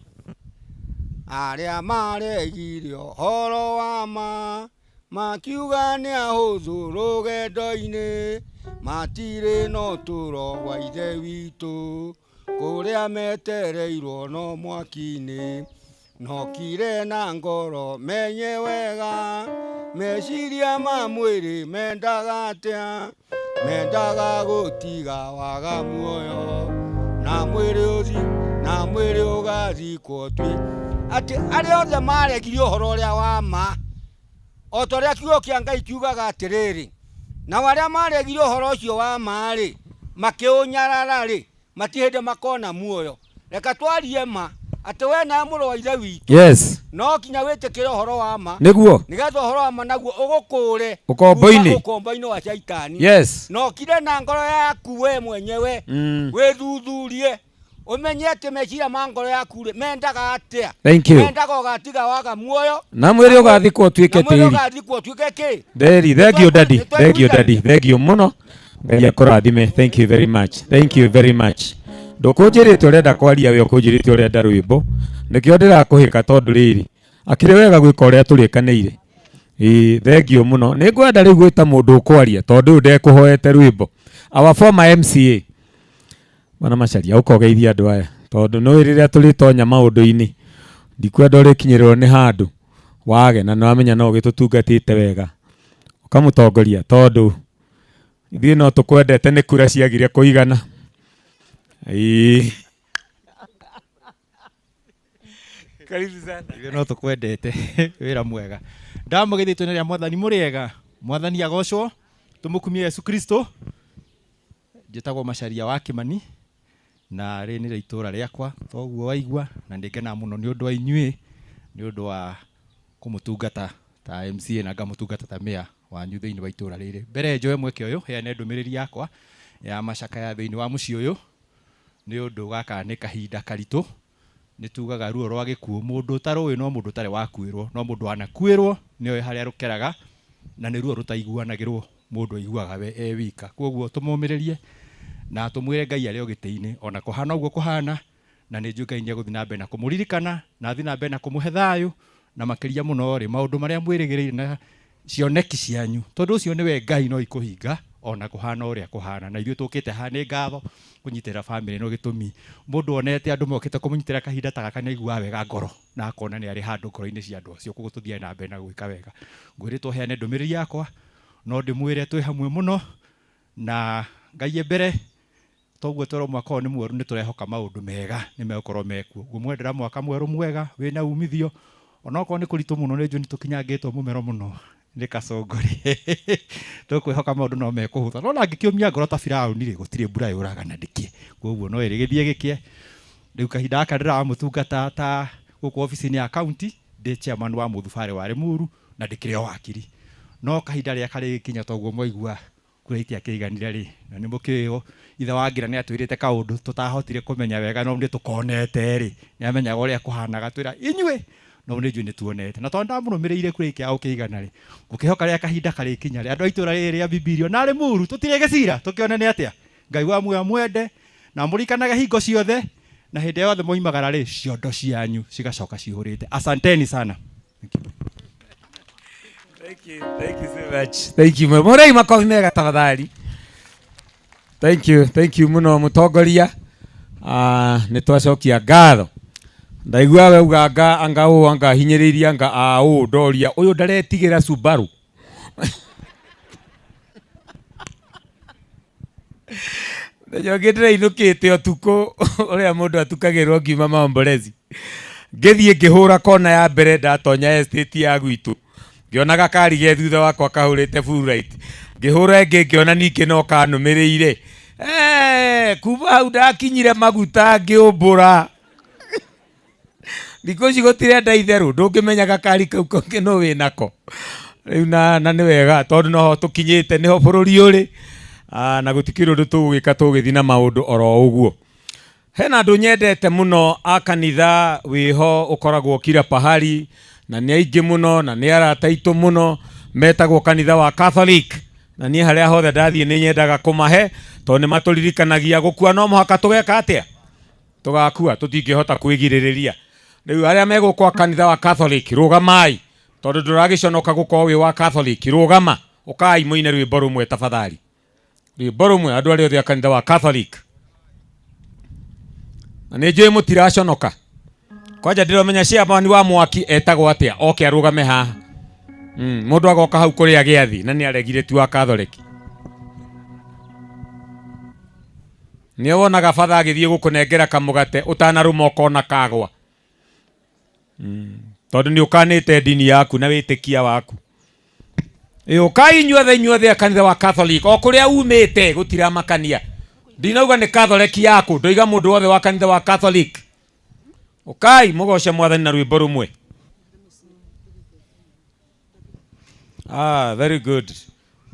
arĩa maregire ũhoro wa ma, makiuga nĩ ahũthũ rũgendo-inĩ, matirĩ na ũtũũro wa Ithe witũ, kũrĩa metereirwo no mwaki-inĩ. Nokire na ngoro menye wega meciria ma mwĩrĩ mendaga atĩa, mendaga gũtiga waga muoyo na mwĩrĩ ũthi na mwĩrĩ ũgathikwo twi atĩ arĩa othe maregire ũhoro ũrĩa wa ma, o ta ũrĩa kiugo kĩa Ngai kiugaga atĩrĩrĩ, nao arĩa maregire ũhoro ũcio wa ma-rĩ, makĩũnyarara-rĩ, matirĩ hĩndĩ makona muoyo. Reka twarie ma atĩ we nawe, mũrũ wa Ithe witũ, no kinya wĩtĩkĩre ũhoro wa ma, nĩgetha ũhoro wa ma naguo ũgũkũũre Ũkombo-inĩ. kuuma ũkombo-inĩ wa Shaitani. Na ũkire na ngoro yaku we mwenyewe, wĩthuthurie ũmenye atĩ meciria ma ngoro yaku rĩ, mendaga atĩa. Thank you. Mendaga ũgatiga waga muoyo na mwĩrĩ ũgathikwo ũtuĩke na mwĩrĩ tĩri. ũgathikwo ũtuĩke kĩ? Nderi, thank you daddy, thank you daddy, thank you mũno. Ngai akũrathime. Thank you very much. Thank you very much. Ndũkũnjĩrĩte ũrenda kwaria, we ũkũnjĩrĩte ũrenda rwĩmbo. Nĩkĩo ndĩrakũhĩka, tondũ rĩrĩ, akĩrĩ wega gwĩka ũrĩa tũrĩkanĩire. Ĩĩ thengio mũno. Nĩ ngwenda rĩu gwĩta mũndũ ũkwaria tondũ ũyũ ndekũhoete rwĩmbo. Our former MCA. Bwana Macharia, ũka ũgeithie andũ aya tondũ nĩ rĩrĩa tũrĩtonya maũndũ-inĩ ndikwenda ũrĩkinyĩrĩrwo nĩ handũ wage na nĩwamenya no ũgĩtũtungatĩte wega ũkamũtongoria tondũ ithuĩ no tũkwendete nĩ kura ciagire kũigana. Ĩĩ. Karibu sana. Ithuĩ no tũkwendete wĩra mwega ndamũgeithĩtwo nĩ rĩa mwathani mũrĩega mwathani agocwo tũmũkumie Yesu Kristo njĩtagwo Macharia wa Kĩmani na rĩ nĩrĩo itũra rĩakwa toguo waigua na nĩngenaga mũno nĩ ũndũ wa inyuĩ nĩ ũndũ wa kũmũtungata ta MCA na ngamũtungata ta mayor wanyu thĩinĩ wa itũra rĩrĩ. Mbere njoe mweke ũyũ heane ndũmĩrĩri yakwa ya macakaya thĩinĩ wa mũciĩ ũyũ nĩ ũndũ gaka nĩ kahinda karitũ nĩ tugaga ruo rwa gĩkuũ mũndũ ũtarũĩ no mũndũ ũtarĩ wakuĩrwo no mũndũ wanakuĩrwo nĩoĩ harĩa rũkeraga na nĩ ruo rũtaiguanagĩrwo mũndũ aiguaga we e wika. Koguo tũmũmĩrĩrie na tũmwĩre Ngai arĩ o gĩtĩ-inĩ ona kũhana ũguo kũhana na nĩ njũĩ Ngai nĩ egũthiĩ na mbere na kũmũririkana na athiĩ na mbere na kũmũhe thayũ na makĩria mũno rĩ maũndũ marĩa mwĩrĩgĩrĩire na cioneki cianyu tondũ ũcio nĩwe Ngai no ikũhinga ona kũhana ũrĩa kũhana na ithuĩ tũkĩte haha nĩ ngatho kũnyitĩrĩra bamĩrĩ ĩno gĩtũmi mũndũ onete andũ mokĩte kũmũnyitĩrĩra kahinda ta gaka nĩ aiguaga wega ngoro na akona nĩ arĩ handũ ngoro-inĩ cia andũ acio koguo tũthiage na mbere na gwĩka wega. Ngwĩrĩtwo heane ndũmĩrĩri yakwa no ndĩmwĩre twĩ hamwe mũno na Ngai e mbere toguo twerwo mwaka ũyũ nĩ mwerũ nĩ tũrehoka maũndũ mega nĩ megũkorwo mekuo. Ngũmwendera mwaka mwerũ mwega wĩna umithio onokorwo nĩ kũritũ mũno nĩ njũĩ nĩ tũkinyangĩtwo mũmero mũno nĩ kacũngũri tũkwĩhoka maũndũ no mekũhũtha no nangĩkĩũmia ngoro ta Firaũni rĩ gũtirĩ mbura yũraga na ndĩkĩe koguo no ĩrĩgĩthiĩ gĩkĩe. Rĩu kahinda gaka ndĩramũtungata ta gũkũ obici-inĩ ya county ndĩ chairman wa mũthubarĩ wa Limuru na ndĩkĩrĩ o wakiri no kahinda rĩrĩa karĩgĩkinya toguo mwaigua kura itiakĩiganire rĩ na nĩ mũkĩũĩ ithe wa Ngira nĩ atwĩrĩte kaũndũ tũtahotire kũmenya wega no nĩ tũkonete rĩ nĩ amenyaga ũrĩa kũhanaga twĩra inyuĩ no nĩ njũĩ nĩ tuonete na tondũ ndamũrũmĩrĩire kura ikĩaga gũkĩigana rĩ ngũkĩhoka rĩrĩa kahinda karĩkinya rĩ andũ a itũra rĩrĩ rĩa Bibirio na Limuru tũtirĩ gĩcira tũkĩone nĩ atĩa Ngai wa muoyo amwende na mũrikanage hingo ciothe na hĩndĩ yothe moimagara rĩ ciondo cianyu cigacoka cihũrĩte. Asanteni sana. Thank you. Thank you so much. Thank you. Mũrei makobi mega tafadhali. Thank you. Thank you mũno mũtongoria. Nĩ twacokia ngatho. Ndaigua we uga anga anga ũũ anga hinyĩrĩirie anga a ũũ ndoria ũyũ ndaretigĩra Subaru. Mũthenya ũngĩ ndĩrainũkĩte ũtukũ ũrĩa mũndũ atukagĩrwo ngiuma Maombolezi. Ngĩthiĩ ngĩhũra kona ya mbere ndatonya estate ya gwitũ. Ngĩona gakari ge thutha wakwa kahũrĩte full right. Ngĩhũra ĩngĩ ngĩona ningĩ no kanũmĩrĩire. Kuma hau ndakinyire maguta ngĩũmbũra. Thikũ ici gũtirenda itherũ ndũngĩmenya gakari kau kangĩ no wĩnako. Rĩu na nĩ wega tondũ noho tũkinyĩte nĩho bũrũri ũrĩ na gũtikĩrĩ ũndũ tũgũgĩka tũgĩthiĩ na maũndũ oro ũguo. Hena andũ nyendete mũno a kanitha wĩho ũkoragwo kila pahali na nĩ aingĩ mũno na nĩ arata aitũ mũno metagwo kanitha wa Catholic na niĩ harĩa hothe ndathiĩ nĩ nyendaga kũmahe tondũ nĩ matũririkanagia gũkua no mũhaka tũgeka atĩa tũgakua tũtingĩhota kwĩgirĩrĩria. Rĩu arĩa megũkwa kanitha wa Catholic rũgamai tondũ ndũragĩconoka gũkorwo wĩ wa Catholic rũgama ũkai mũine rwĩmbo rũmwe tafadhali. Rwĩmbo rũmwe andũ arĩa othe a kanitha wa Catholic. Na nĩ njũĩ mũtiraconoka. Kwanja ndĩramenya chairman wa mwaki etagwo atĩa oke arũgame haha. Mũndũ agoka hau kũrĩa gĩathi na nĩ aregire ti wa Catholic. Nĩ wonaga batha agĩthiĩ gũkũnengera kamũgate ũtanarũma ũkona kagwa. Tondũ nĩ ũkanĩte ndini yaku na wĩtĩkia waku. Ũkai inyuothe a kanitha wa Catholic o kũrĩa umĩte gũtiramakania. Ndinauga nĩ Catholic yaku ndoiga mũndũ wothe wa kanitha wa Catholic. Ũkai mũgoce mwathani na rwĩmbo rũmwe. Very good.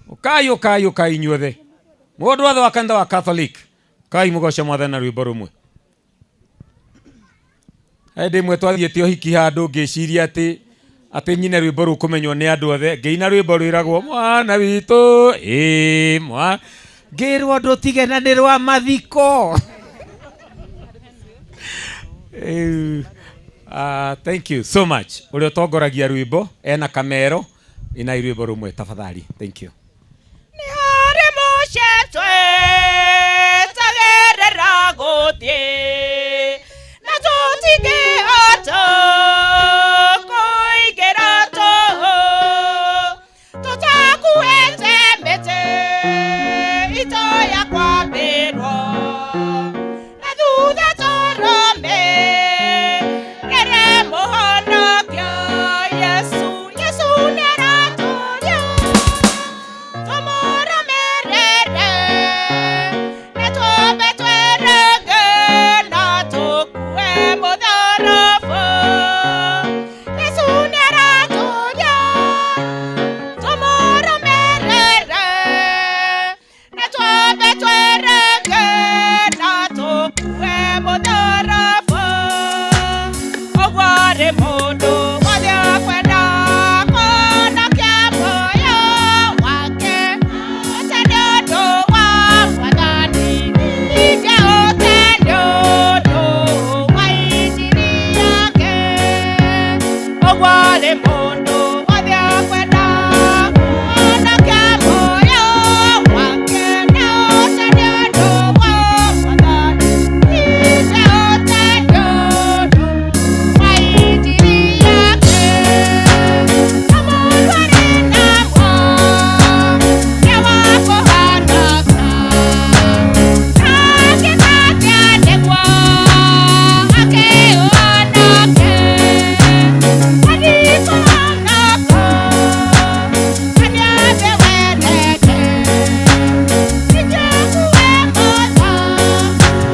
Ũkai ũkai ũkai inyuothe. Mũndũ wothe wa kanitha wa Catholic. Ũkai mũgoce mwathani na rwĩmbo rũmwe. Hĩndĩ ĩmwe twathiĩte ũhiki handũ ngĩciria atĩ nyine rwĩmbo rũkũmenywo nĩ andũ othe ngĩina rwĩmbo rwĩragwo mwana witũ ĩĩ mwa ngĩrwo ndũtige na nĩ rwa mathiko. Thank you so much. Ũrĩa ũtongoragia rwĩmbo ena kamero Inai rwĩmbo rũmwe tafadhali. Thank you. Nĩ mũcetwe tagerera gũthiĩ na tũtingĩhota kũingĩra tũhũ tũtakuĩte mĩtĩ itũ ya kwambĩrwo na thutha tũrũmĩrĩre mũhonokio Yesu. Yesu nĩaratũria tũmũrũmĩrĩre na twambe twĩrenge na tũkue mũtharaba. Yesu nĩaratũria tũmũrũmĩrĩre na twambe twĩrenge na tũkue mũtharaba. Ũguo rĩ mũndũ wothe akwenda kũhonokia muoyo wake ũte nĩ ũndũ wa Mwathani ningĩ ũte nĩ ũndũ wa injiri yake. Ũguo rĩ mũndũ wothe akwenda kũhonokia muoyo wake na ũte nĩ ũndũ wa Mwathani ningĩ ũte nĩ ũndũ wa injiri yake. Na mũndũ arĩ na muoyo wa kũhonoka angĩkatia nĩguo akĩũhonoke. Atikũhonoka nĩambe wereke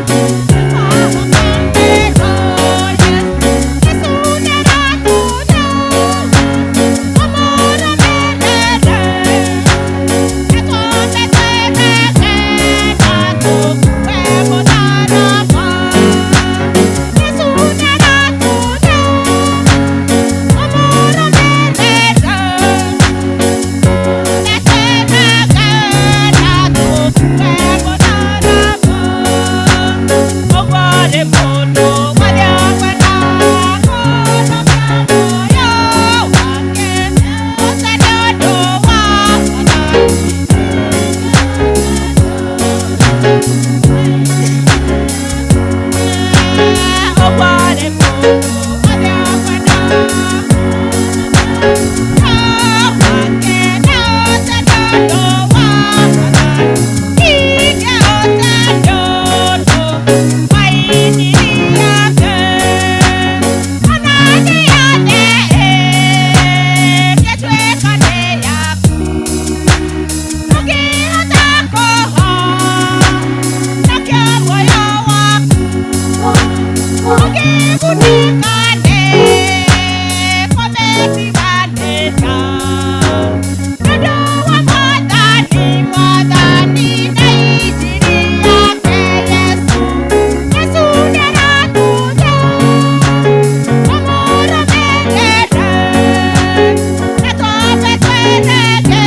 ningĩkue mũtha Yesu nĩaratũria tũmũrũmĩrĩre na twambe twĩreke na tũkue mũtharaba. Yesu nĩaratũria tũmũrũmĩrĩre na twĩreke na tũkue mũtharaba. Ũguo rĩ mũndũ wothe akwenda kũhonokia muoyo wake ũte nĩ ũndũ wa Mwathani. Ũguo rĩ mũndũ wothe akwenda wake na ũte nĩ ũndũ wa Mwathani ningĩ ũte nĩ ũndũ wa injiri yake. Ona thĩ yothe ĩngĩtuĩka nĩ yaku ndũngĩhota kũhonokia muoyo waku. Ũngĩgunĩka nĩ kũmĩtiganĩria nĩ ũndũ wa Mwathani, Mwathani na injiri yake Yesu. Yesu nĩaratũria tũmũrũmĩrĩre na twambe twĩreke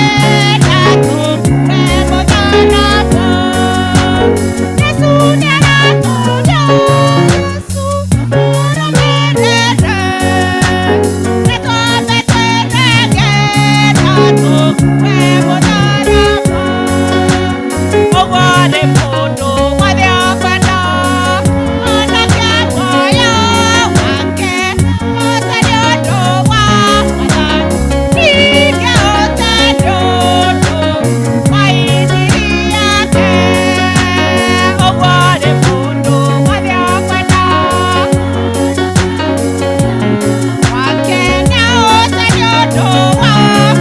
na tũkue mũtharaba. Yesu nĩaratũria tũmũrũmĩrĩre na twambe twĩreke na tũkue mũtharaba. Ũguo nĩ mũndũ wothe akwenda kũhonokia muoyo wake ũte nĩ ũndũ wa Mwathani ningĩ ũte nĩ ũndũ wa injiri yake. Ũguo nĩ mũndũ wothe akwenda wake na ũte nĩ ũndũ wa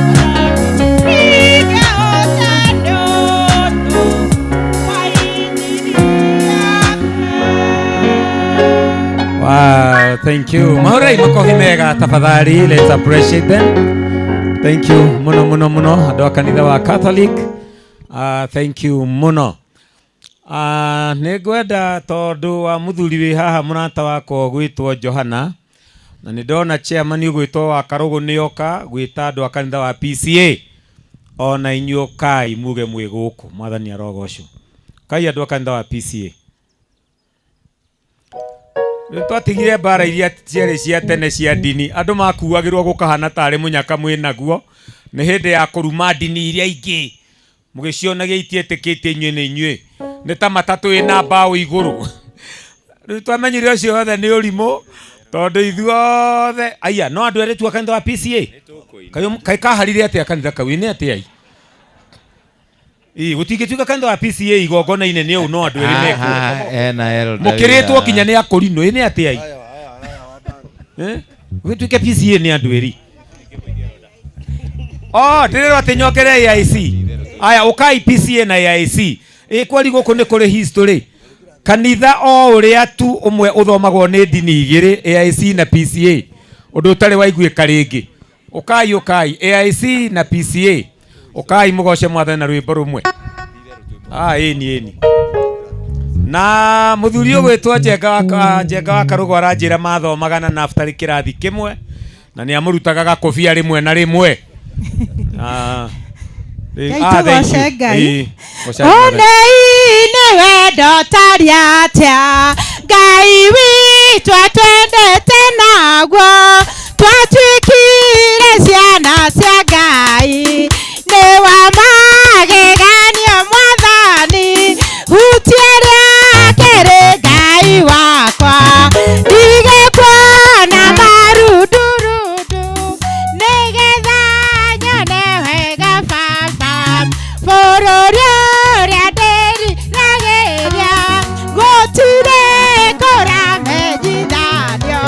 Mwathani ningĩ ũte nĩ ũndũ wa injiri yake. Wow, thank you. Mahurai makofi mega tafadhali. Let's appreciate them. Thank you muno muno muno andũ a kanitha wa Catholic. Thank you muno. Nĩ ngwenda tondũ wa mũthuri wĩ haha mũrata wakwa ũgwĩtwo Johana na nĩ ndona chairman ũgwĩtwo wa Karũgũ nĩoka gwĩta andũ a kanitha wa PCA ona inyuĩ ũkai muge mwĩ gũkũ. Mwathani arogocwo. Kai andũ a kanitha wa PCA. Nĩ twatigire mbara iria ciarĩ cia tene cia ndini andũ makuagĩrwo gũkahana tarĩ mũnyaka mwĩ naguo nĩ hĩndĩ ya kũruma ndini iria ingĩ mũgĩcionagia itiĩtĩkĩtie inyuĩ nĩ inyuĩ nĩ ta matatũ ĩna mbaũ igũrũ rĩu twamenyire ũcio wothe nĩ ũrimũ tondũ ithuothe aya no andũ erĩ tu a kanitha wa PCA kaĩ kaharire atĩa kanitha kau nĩ atĩa ii gũtingĩtuĩka kanitha wa PCA igongona-inĩ nĩ ũũ no andũ erĩ mekuo ena elder mũkĩrĩtwo kinya nĩ akũrinũ ĩ nĩ atĩa ii gũgĩtuĩke PCA nĩ andũ erĩ oh ndĩrerwo atĩ nyongere AIC aya ũkai PCA na AIC ĩ kwari gũkũ nĩ kũrĩ history kanitha o ũrĩa tu ũmwe ũthomagwo nĩ ndini igĩrĩ AIC na PCA ũndũ ũtarĩ waiguĩka rĩngĩ ũkai ũkai AIC na PCA ũkai mũgoce mwathani na rwĩmbo rũmwe ĩni ĩni na mũthuri ũgwĩtwo Njenga wa Karũgũ aranjĩra mathomaga na Naftali kĩrathi kĩmwe na nĩ amũrutaga gakobia rĩmwe na rĩmwe. Ngai tũgoce Ngai. Ũnei nĩ wendo tarĩ atĩa Ngai witũ atwendete naguo twatuĩkire ciana cia Ngai nĩ wa magegania mwathani hutia rĩake rĩ Ngai wakwa ndige kuona marundurundu nĩgetha nyone wega baba bũrũri ũrĩa ndĩriragĩria gũtirĩ kũramenyithanio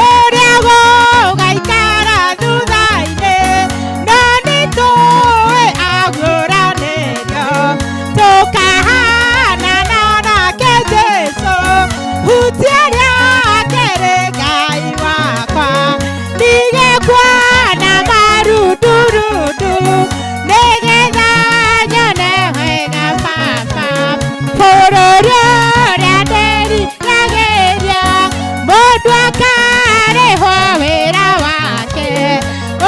ũrĩa gũgaikara thutha-inĩ no nĩtũĩ aguũranĩrio tũkahanana nake Jesũ hutia rĩake rĩ Ngai wakwa ndige kuona marundurundu nĩgetha nyone wega baba bũrũri ũrĩa ndĩriragĩria mũndũ akarĩhwo wĩra wake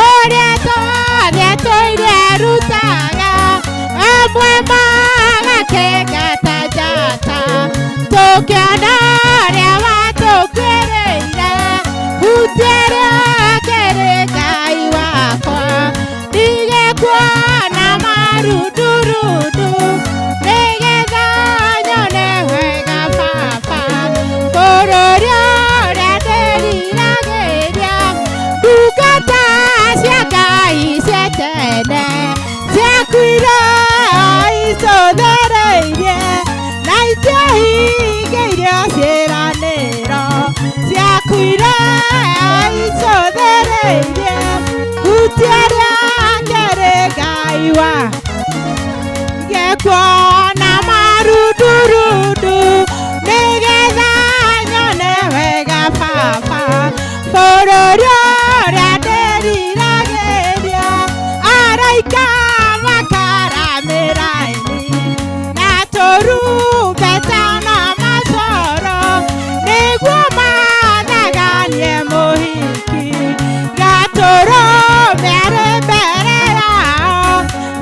ũrĩa tothe tũire arutaga amwe magakenga ta njata tũkĩona ũrĩa watũkuĩrĩire hutia rĩake rĩ Ngai wakwa ndige kuona marundurundu nĩgetha nyone wega baba bũrũri ũrĩa ndĩriragĩria ndungata cia Ngai cia tene ciakuire icũthĩrĩirie na itiahingĩirio ciĩranĩro ciakuire icũthĩrĩirie hutia rĩake rĩ Ngai wa ngekuona marundurundu nĩgetha nyone wega baba bũrũri ũrĩa ndĩriragĩria araika makaramĩra-inĩ na tũrumbeta na macoro nĩguo mathaganie mũhiki gatũrũme arĩ mbere yao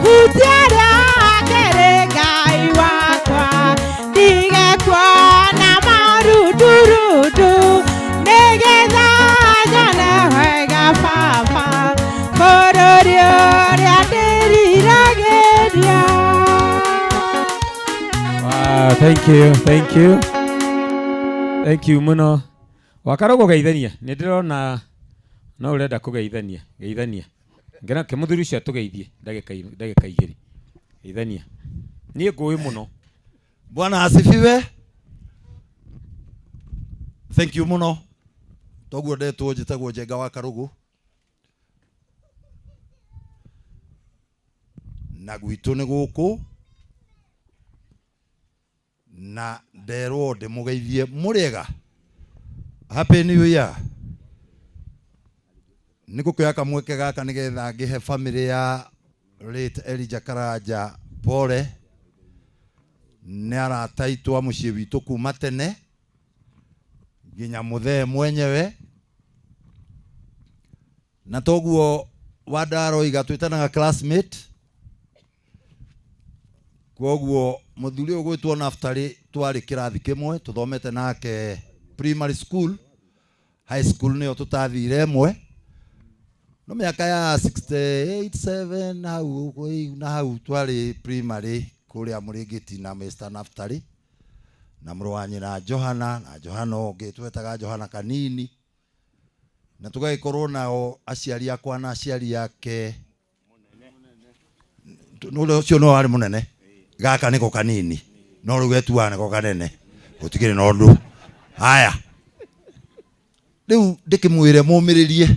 hutia rĩake rĩ Ngai wakwa ndige kuona marundurundu nĩgetha nyone wega baba bũrũri ũrĩa ndĩriragĩria. Wow, thank you, thank you. Thank you mũno. Wakarũgũ geithania. Nĩ ndĩrona no ũrenda kũgeithania. Geithania. Ngena kĩmũthuri ũcio atũgeithie ndagĩka igĩrĩ. Geithania. Niĩ ngũĩ mũno. Bwana asifiwe. Thank you muno. Toguo ndetwo njĩtagwo Njenga wa Karũgũ. Na gwitũ nĩ gũkũ na nderwo ndĩmũgeithie mũrĩega. Happy New Year. Nĩ ngũkĩoya kamweke gaka nĩgetha ngĩhe family ya late Elijah Karanja pole. Nĩ arata aitũ a mũciĩ witũ kuma tene nginya mũthee mwenyewe na toguo Wandaroiga twĩtanaga classmate koguo mũthuri ũyũ gwĩtwo Naftali twarĩ kĩrathi kĩmwe tũthomete nake Primary school, high school nĩyo tũtathire ĩmwe. No mĩaka ya 68 7 hau ũguo na hau twarĩ primary kũrĩa Mũrĩngĩti na Mr. Naftali na mũrũ wa nyina Johana na Johana ũngĩ twetaga Johana Kanini, na tũgagĩkorwo nao aciari akwa na aciari ake. Ũrĩa ũcio no warĩ mũnene, gaka nĩko kanini, no rĩu getuaga nĩko kanene, gũtikĩrĩ na ũndũ. Haya, rĩu ndĩkĩmwĩre mũmĩrĩrie,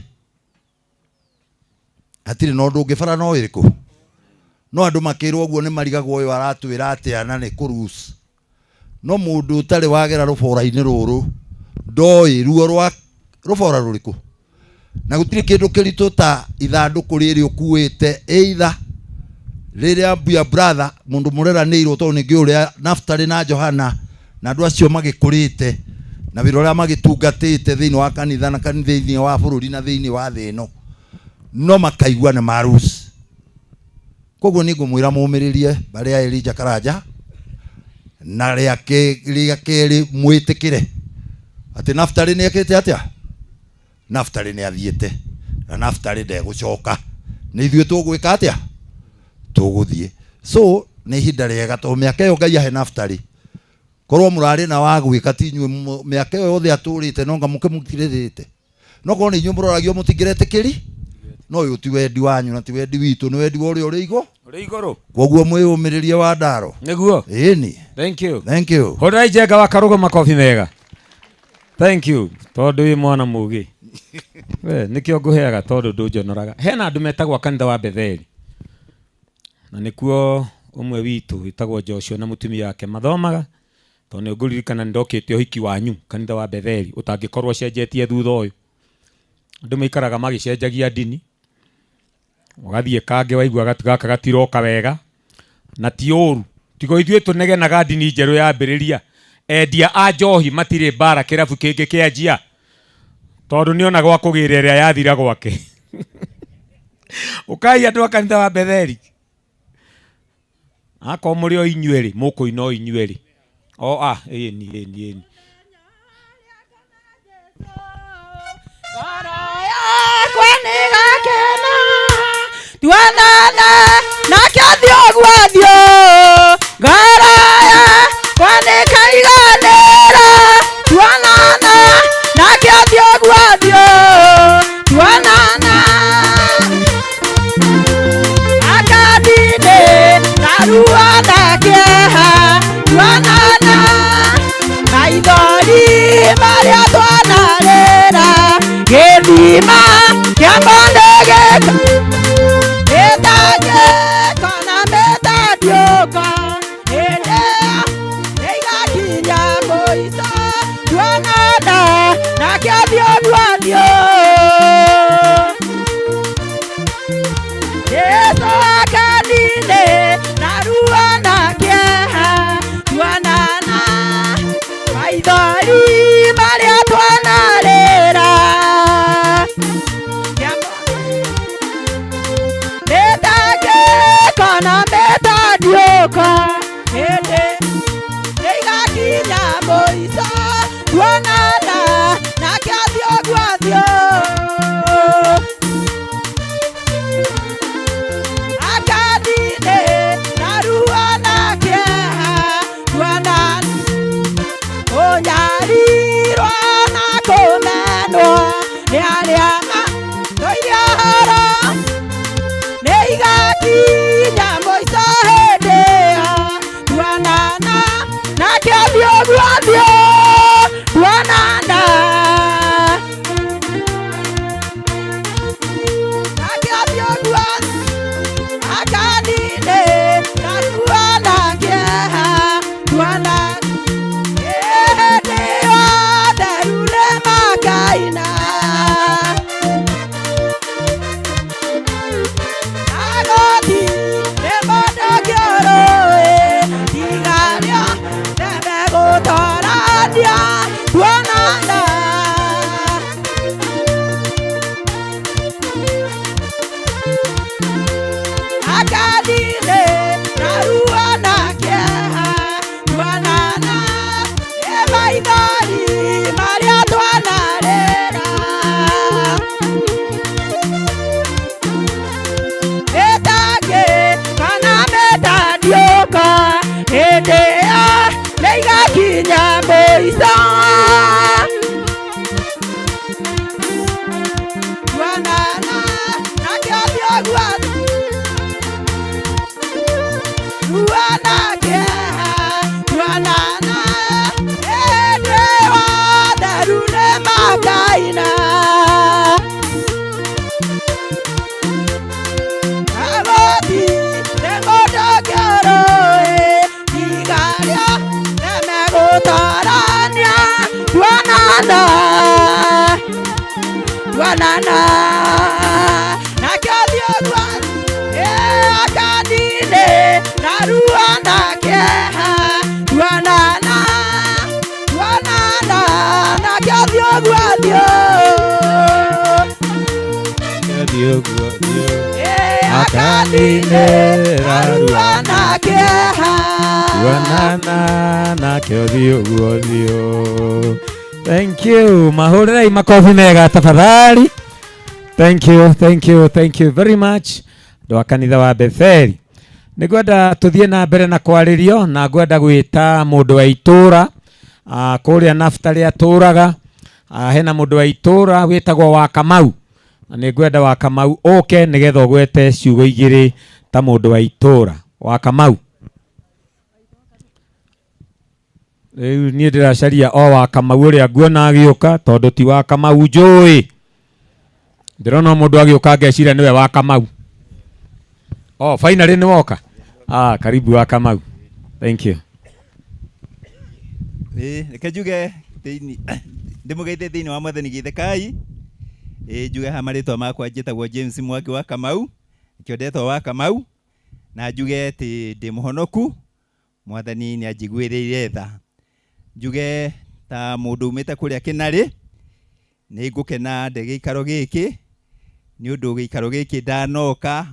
hatirĩ na ũndũ ũngĩ, bara no ĩrĩkũ. No andũ makĩrwo ũguo nĩ marigagwo ũyũ aratwĩra atĩa na nĩ kũruci. No mũndũ ũtarĩ wagera rũbora-inĩ rũrũ ndoĩ ruo rwa rũbora rũrĩkũ, na gũtirĩ kĩndũ kĩritũ ta ithandũkũ rĩrĩ ũkuĩte, either rĩrĩa mbia brother mũndũ mũreranĩirwo, tondũ ningĩ ũrĩa Naftali na Johana na andũ acio magĩkũrĩte na wĩra ũrĩa magĩtungatĩte thĩinĩ wa kanitha na thĩinĩ wa bũrũri na thĩinĩ wa thĩ ĩno, no makaigua nĩ maruci. Koguo nĩ ngũmwĩra mũmĩrĩrie mbarĩ ya Elijah Karanja, na rĩa kerĩ mwĩtĩkĩre atĩ Naftali nĩ ekĩte atĩa? Naftali nĩ athiĩte na Naftali ndegũcoka, nĩ ithuĩ tũgwĩka atĩa? Tũgũthiĩ. So nĩ ihinda rĩega tondũ mĩaka ĩyo Ngai ahe Naftali, korwo mũrarĩ na wa gwĩka ti inyuĩ, mĩaka ĩyo yothe atũrĩte no nga mũkĩmũtirĩrĩte, no korwo nĩ inyuĩ mũroragio mũtingĩretĩkĩri. No ũyũ ti wendi wanyu na ti wendi witũ, nĩ wendi wa ũrĩa ũrĩ igũrũ. Ũrĩ igũrũ. Koguo mwĩyũmĩrĩrie wa ndaro. Nĩguo. Ĩni. Thank you. Thank you. Hũrai njenga wa Karũgũ makobi mega. Thank you. Tondũ wĩ mwana mũgĩ. We, nĩkĩo ngũheaga tondũ ndũnjonoraga. Hena andũ metagwo kanitha wa Betheli. Na nĩkuo ũmwe witũ wĩtagwo Joshua na mũtumia wake mathomaga. Tondũ nĩ ngũririkana nĩ ndokĩte ũhiki wanyu kanitha wa Betheli ũtangĩkorwo ũcenjetie thutha ũyũ. Andũ maikaraga magĩcenjagia ndini. Ũgathiĩ kangĩ waigua gaka gatiroka wega. Na ti ũru. Tigo ithuĩ tũnegenaga ndini njerũ yambĩrĩria. Endia a njohi matirĩ mbara kĩrabu kĩngĩ kĩanjia. Tondũ nĩona gwa kũgĩra ĩrĩa yathira gwake. Ũkai andũ a kanitha wa Betheli. Akorwo mũrĩ o inyuĩ rĩ, mũkũina o inyuĩ rĩ. O a, ĩni, ĩni, ĩni. Yakwa nĩ gakena tuonana nake athiĩ ũguo athiĩ, ngoro yakwa nĩ kaiganĩra tuonana nake athiĩ ũguo athiĩ, tuonana akadine na ruo na kĩeha, tuonana maithori marĩa twanarĩra, gĩthima kĩa mbonde gĩka mĩtangĩko na mĩtandiũko, hĩndĩ ĩyo nĩigakinya mũico, tuonana nake athiĩ ũguo athiĩ. Jesũ akanine na ruo na kĩeha, tuonana maithori marĩa twanarĩra, mĩtangĩko na mĩtandiũko, hĩndĩ nĩigakinya mũico, tuonana nake athiĩ ũguo athiĩ. Akanine na ruo na kĩeha, tuonana kũnyarirwo na kũmenwo nĩ arĩa matũire ũhoro, nĩigakinya mũico hĩndĩ ĩyo, tuonana nake athiĩ ũguo athiĩ, tuonana nake athiĩ ũguo akanine na ruo na kĩeha, tuonana hĩndĩ ĩyo theru nĩmakaina. Agoti nĩ mũndũ kĩũrũĩ, tiga rĩo nĩmegũtorania, tuonana. Akanine na ruo na kĩeha, tuonana ĩ maithori marĩa Mũrathime Rua na kĩeha. Tuonana nake ũthiũ guo ũthiũ. Thank you. Mahũrĩrei makobi mega tafadhali. Thank you, thank you, thank you very much. Andũ a kanitha wa Betheli. Nĩ ngwenda tũthiĩ na mbere na kwarĩrio na ngwenda gwĩta mũndũ wa itũra kũrĩa Naftali atũraga. Hena mũndũ wa itũra wĩtagwo wa Kamau. Na nĩ ngwenda wa Kamau ũke nĩgetha ũgwete ciugo igĩrĩ ta mũndũ wa itũra. Wa Kamau. Rĩu niĩ ndĩracaria o wa Kamau ũrĩa nguona agĩũka tondũ ti wa Kamau njũĩ. Ndĩrona o mũndũ agĩũka ngeciria nĩwe wa Kamau. Oh, finally nĩ woka. Ah, karibu wa Kamau. Thank you. Ĩĩ, reke njuge thĩinĩ ndĩmũgeithie thĩinĩ wa mwathani gĩthekai. Ĩĩ, njuge haha marĩtwa makwa njĩtagwo James Mwangi wa Kamau, nĩkĩo ndetwo wa Kamau, na njuge atĩ ndĩ mũhonoku, mwathani nĩ anjiguĩrĩire tha. Njuge ta mũndũ umĩte kũrĩa Kĩnarĩ, nĩ ngũkena ndĩ gĩikaro gĩkĩ, nĩ ũndũ gĩikaro gĩkĩ ndanoka,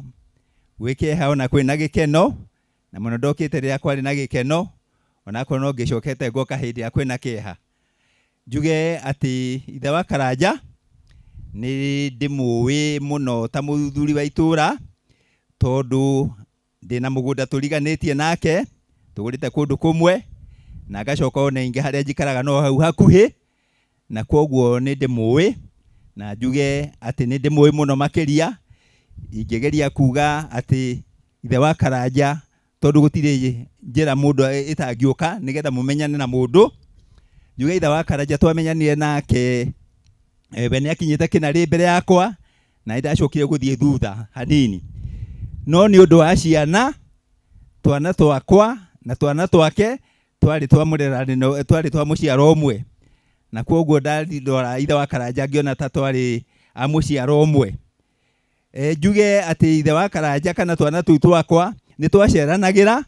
gwĩ kĩeha ona kwĩna gĩkeno, na mũno ndokĩte rĩrĩa kwarĩ na gĩkeno, onakorwo no ngĩcokete ngoka hĩndĩ ĩrĩa kwĩna kĩeha. Njuge atĩ ithe wa Karanja nĩ ndĩmũĩ mũno ta mũthuri wa itũra, tondũ ndĩna mũgũnda tũriganĩtie nake, tũgũrĩte kũndũ kũmwe, na ngacoka ona ingĩ harĩa njikaraga no hau hakuhĩ, na kwoguo nĩ ndĩmũĩ, na njuge atĩ nĩ ndĩmũĩ mũno makĩria. Ingĩgeria kuga atĩ ithe wa Karanja, tondũ gũtirĩ njĩra mũndũ ĩtangĩũka nĩgetha mũmenyane na mũndũ, njuge ithe wa Karanja twamenyanire nake, we nĩ akinyĩte Kĩnarĩ mbere yakwa, na nĩ ndacokire gũthiĩ thutha hanini, no nĩ ũndũ wa ciana, twana twakwa na twana twake twarĩ twa mũreranĩro, twarĩ twa mũciaro ũmwe, na kwoguo ndarora ithe wa Karanja ngĩona ta twarĩ a mũciaro ũmwe. Njuge atĩ ithe wa Karanja kana twana tũu twakwa nĩ twaceranagĩra,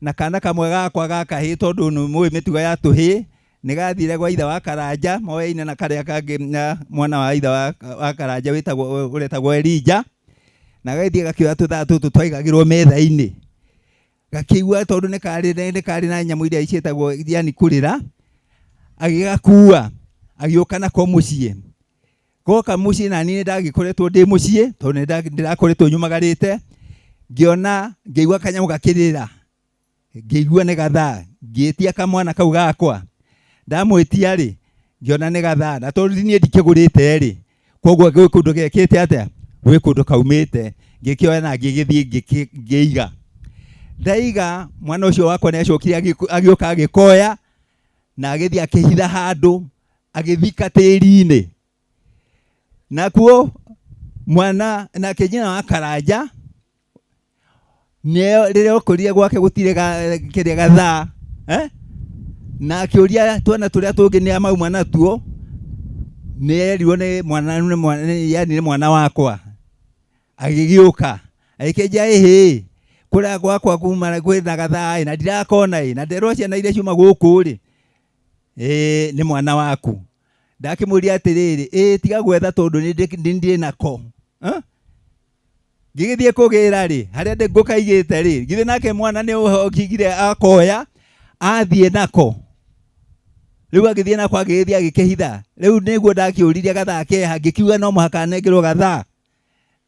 na kana kamwe gakwa ga kahĩĩ, tondũ nĩ mũĩ mĩtugo ya tũhĩĩ, nĩ gathire gwa ithe wa Karanja moyaine na karĩa kangĩ na mwana wa ithe wa Karanja wĩtagwo, ũretagwo Elija, na gagĩthiĩ gakĩoya tũthaa tũtũ twaigagĩrwo metha-inĩ, gakĩigua tondũ nĩ karĩ na nyamũ iria ciĩtagwo yani kũrĩra, agĩgakua agĩũka nako mũciĩ. Goka mũciĩ na niĩ ndagĩkoretwo ndĩ mũciĩ tondũ nĩ ndĩrakoretwo nyumagarĩte, ngĩona ngĩigua kanyamũ gakĩrĩra, ngĩigua nĩ gathaa, ngĩĩtia kamwana kau gakwa, ndamwĩtia rĩ ngĩona nĩ gathaa, na tondũ niĩ ndikĩgũrĩte rĩ, kwoguo gwĩ kũndũ gekĩte atĩa, gwĩ kũndũ kaumĩte, ngĩkĩoya na ngĩgĩthiĩ ngĩiga. Ndaiga mwana ũcio wakwa nĩ acokire agĩũka agĩkoya na agĩthiĩ akĩhitha handũ, agĩthika tĩri-inĩ. Nakuo mwana nake nyina wa Karanja nĩ rĩrĩa okorire gwake gũtirĩ kĩrĩa gathaa, na akĩũria twana tũrĩa tũngĩ nĩ amauma natuo, nĩ erirwo nĩ mwana, nĩ mwana, yani nĩ mwana wakwa. Agĩgĩũka agĩkĩnjia, ĩhĩ kũrĩa gwakwa kuma kwĩna gathaa ĩ, na ndirakona ĩ, na nderwo ciana iria ciuma gũkũ rĩ, ĩ nĩ mwana waku. Ndakĩmũria atĩrĩrĩ, ĩ tiga gwetha tondũ nĩ ndĩ nako. Ngĩgĩthiĩ kũgĩra rĩ, harĩa ngũkaigĩte rĩ, githĩ nake mwana nĩ okigire akoya athiĩ nako. Rĩu agĩthiĩ nako agĩgĩthiĩ agĩkĩhitha. Rĩu nĩguo ndakĩũririe gathaa keha, ngĩkiuga no mũhaka nengerwo gathaa,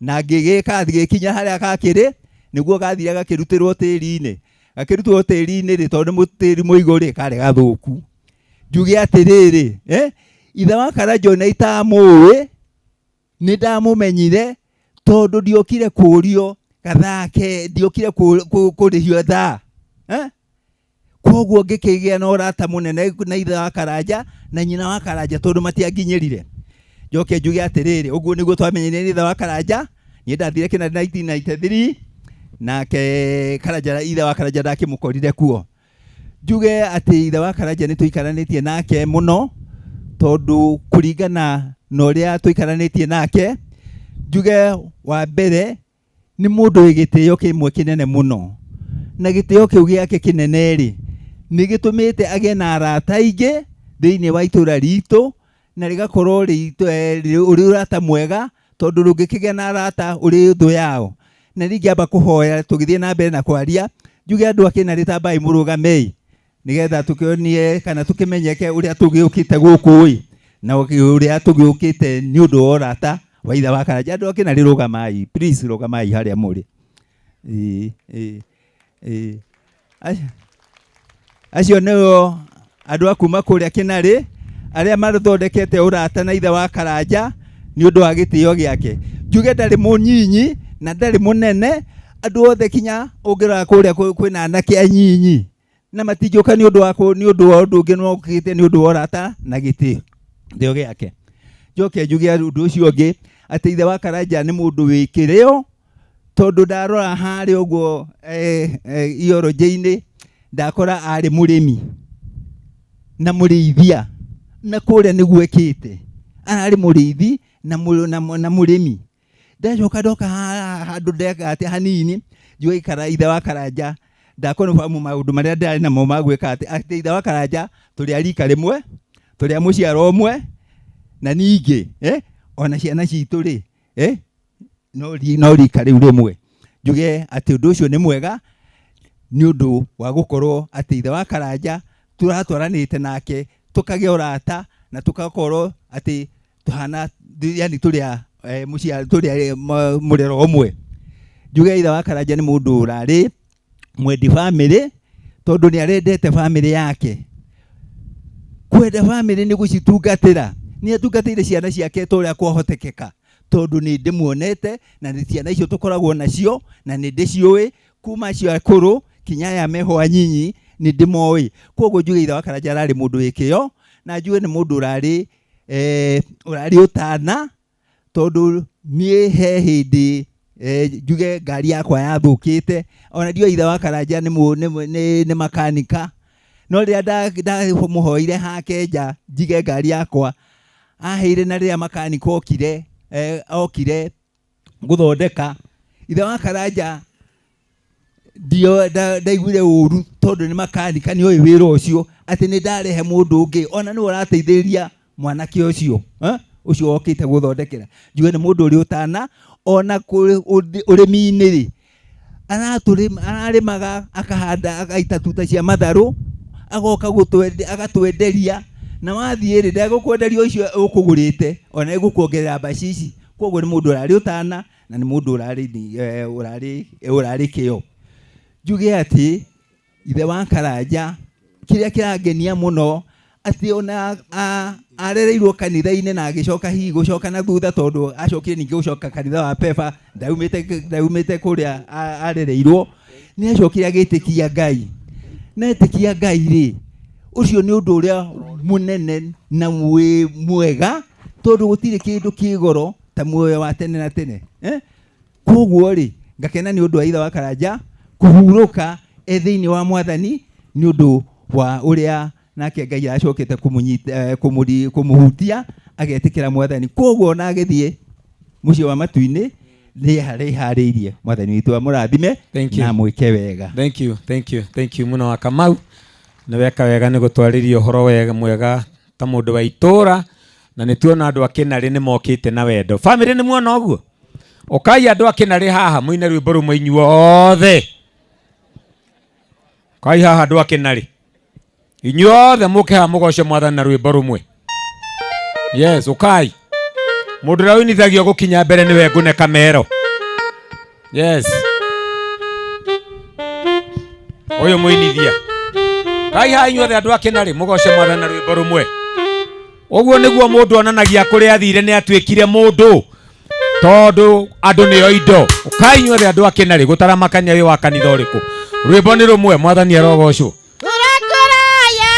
na ngĩgĩka gĩkinya harĩa gakĩrĩ, nĩguo gathire gakĩrutĩrwo tĩri-inĩ. Gakĩrutwo tĩri-inĩ rĩ, tondũ nĩ tĩri mũigũ rĩ, karĩ gathũku. Njuge atĩrĩrĩ, ithe wa Karanja ona itamũĩ, nĩ ndamũmenyire tondũ ndiokire kũũrio gathaa ke, ndiokire kũrĩhio thaa. Kwoguo ngĩkĩgĩa na ũrata mũnene na ithe wa Karanja na nyina wa Karanja tondũ matianginyĩrire. Njoke njuge atĩrĩrĩ, ũguo nĩguo twamenyanire na ithe wa Karanja. Niĩ ndathire Kĩnarĩ 1993, nake Karanja, ithe wa Karanja ndakĩmũkorire kuo. Njuge atĩ ithe wa Karanja nĩ tũikaranĩtie nake mũno, tondũ kũringana na ũrĩa tũikaranĩtie nake, njuge wa mbere nĩ mũndũ wĩ gĩtĩo kĩmwe kĩnene mũno, na gĩtĩo kĩu gĩake kĩnene rĩ, nĩ gĩtũmĩte agĩe na arata aingĩ thĩinĩ wa itũra ritũ, na rĩgakorwo ũrĩ ũrata mwega, tondũ ndũngĩkĩgĩa na arata ũrĩ thũ yao. Na ningĩamba kũhoya tũgĩthiĩ na mbere na kwaria, njuge andũ a Kĩnarĩ tambai mũrũgamei nĩgetha tũkĩonie kana tũkĩmenyeke ũrĩa tũgĩũkĩte gũkũ ĩ, na ũrĩa tũgĩũkĩte nĩ ũndũ wa ũrata wa ithe wa Karanja. Andũ a Kĩnarĩ rũgamai, please, rũgamai harĩa mũrĩ. Ĩĩ, ĩĩ, ĩĩ. Acio nĩo andũ a kuma kũrĩa Kĩnarĩ arĩa mathondekete ũrata na ithe wa Karanja nĩ ũndũ wa gĩtĩo gĩake. Njuge ndarĩ mũnyinyi na ndarĩ mũnene, andũ othe kinya ũngĩrora kũrĩa kwĩna anake anyinyi na matingĩũka nĩ ũndũ wa nĩ ũndũ wa ũndũ ũngĩ, no okĩte nĩ ũndũ wa ũrata na gĩtĩo gĩake. Njoke njuge ũndũ ũcio ũngĩ atĩ ithe wa Karanja nĩ mũndũ wĩ kĩrĩo, tondũ ndarora harĩa ũguo iorojĩ-inĩ ndakora arĩ mũrĩmi na mũrĩithia, na kũrĩa nĩguo ekĩte, ararĩ mũrĩithi na mũrĩmi. Ndacoka ndoka haha handũ ndeka atĩ hanini njuge ikara ithe wa Karanja ndakonfamu maũndũ marĩa ndarĩ namo ma gwĩka atĩ ithe wa Karanja tũrĩ a rika rĩmwe, tũrĩ a mũciaro ũmwe, na ningĩ ona ciana citũ rĩ no rika rĩu rĩmwe. Njuge atĩ ũndũ ũcio nĩ mwega nĩ ũndũ wa gũkorwo atĩ ithe wa Karanja tũratwaranĩte nake tũkagĩa ũrata na tũgakorwo atĩ tũhana yani tũrĩ a mũciaro, tũrĩ a mũrero ũmwe. Njuge ithe wa Karanja nĩ mũndũ ũrarĩ mwendi bamĩrĩ, tondũ nĩ arendete bamĩrĩ yake. Kwenda bamĩrĩ nĩ gũcitungatĩra, nĩ atungatĩire ciana ciake ta ũrĩa kwahotekeka, tondũ nĩ ndĩmuonete na nĩ ciana icio tũkoragwo nacio na nĩ ndĩciũĩ kuma acio akũrũ kinya aya meho anyinyi nĩ ndĩmoĩ. Koguo njuge ithe wa Karanja ararĩ mũndũ wĩ kĩyo, na njuge nĩ mũndũ ũrarĩ ũrarĩ ũtana, tondũ niĩ he hĩndĩ njuge ngari yakwa yathũkĩte, ona ndiũĩ ithe wa Karanja nĩ makanika, no rĩrĩa ndamũhoire hake nja njige ngari yakwa aheire, na rĩrĩa makanika okire gũthondeka, ithe wa Karanja ndaiguire ũru tondũ nĩ makanika nĩ oĩ wĩra ũcio atĩ nĩ ndarehe mũndũ ũngĩ ona nĩwe ũrateithĩrĩria mwanake ũcio ũcio okĩte gũthondekera. Njuge nĩ mũndũ ũrĩ ũtana, ona ũrĩmi-inĩ rĩ ararĩmaga akahanda agaita tuta cia matharũ agoka agatwenderia, na wathiĩ rĩ ndegũkwenderia ũcio ũkũgũrĩte ona egũkuongerera mbaci ici. Koguo nĩ mũndũ ũrarĩ ũtana na nĩ mũndũ ũrarĩ kĩyo. Njuge atĩ ithe wa Karanja kĩrĩa kĩrangenia mũno atĩ ona arereirwo kanitha-inĩ na agĩcoka hihi gũcoka na thutha, tondũ acokire ningĩ gũcoka kanitha wa Pefa, ndaumĩte kũrĩa arereirwo, nĩ acokire agĩtĩkia Ngai. Na etĩkia Ngai rĩ, ũcio nĩ ũndũ ũrĩa mũnene na wĩ mwega, tondũ gũtirĩ kĩndũ kĩ goro ta muoyo wa tene na tene. Koguo rĩ ngakena nĩ ũndũ wa ithe wa Karanja kũhurũka e thĩinĩ wa Mwathani nĩ ũndũ wa ũrĩa nake Ngai acokete kũmũhutia agetĩkĩra Mwathani. Koguo ona agĩthiĩ mũciĩ wa matu-inĩ rĩharĩirie. Mwathani witũ amũrathime na amwĩke wega. Thank you, thank you, thank you mũno wa Kamau. Nĩ weka wega nĩ gũtwarĩria ũhoro wega mwega ta mũndũ wa itũra, na nĩ tuona andũ a Kĩnarĩ nĩ mokĩte na wendo. Bamĩrĩ nĩ muona ũguo? Ũkai andũ a Kĩnarĩ haha mũine rwĩmbo rũmwe inyuothe. Kai haha andũ a Kĩnarĩ inyuothe mũke haha mũgoce Mwathani na rwĩmbo rũmwe. Yes, ũkai. Mũndũ ũrĩa ũinithagio gũkinya mbere nĩwe ngũne kamero. Yes. Ũyũ mũinithia. Kai haha inyuothe andũ a Kĩnarĩ mũgoce Mwathani na rwĩmbo rũmwe. Ũguo nĩguo mũndũ onanagia kũrĩa athire nĩ atuĩkire mũndũ, tondũ andũ nĩo indo. Ũkai inyuothe andũ a Kĩnarĩ gũtaramakania wĩ wa kanitha ũrĩkũ. Rwĩmbo nĩ rũmwe, Mwathani arogocwo. Yeah.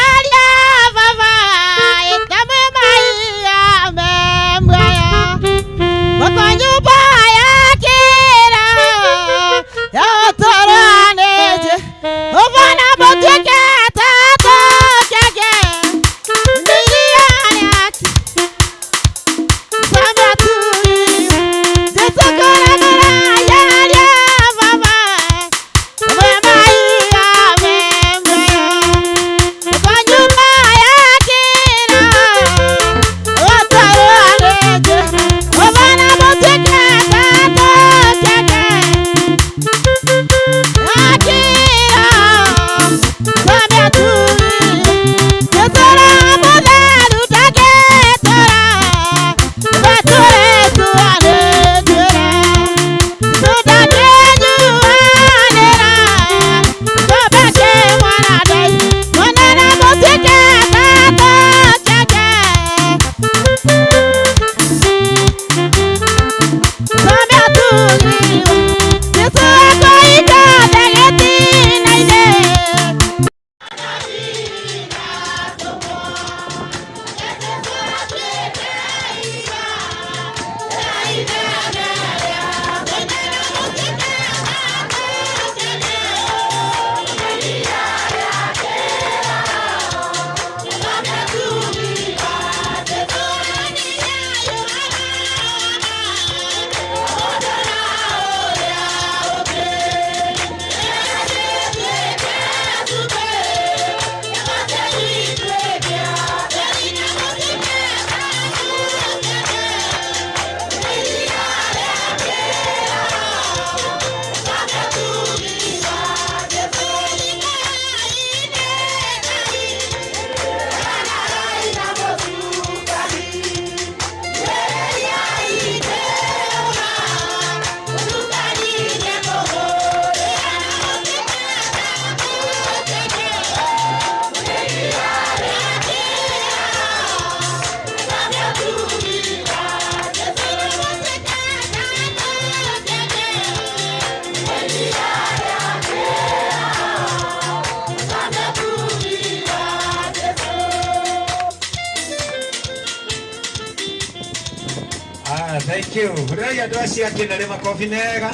Thank you. Hũrĩrai andũ acio angĩ narĩ makobi mega.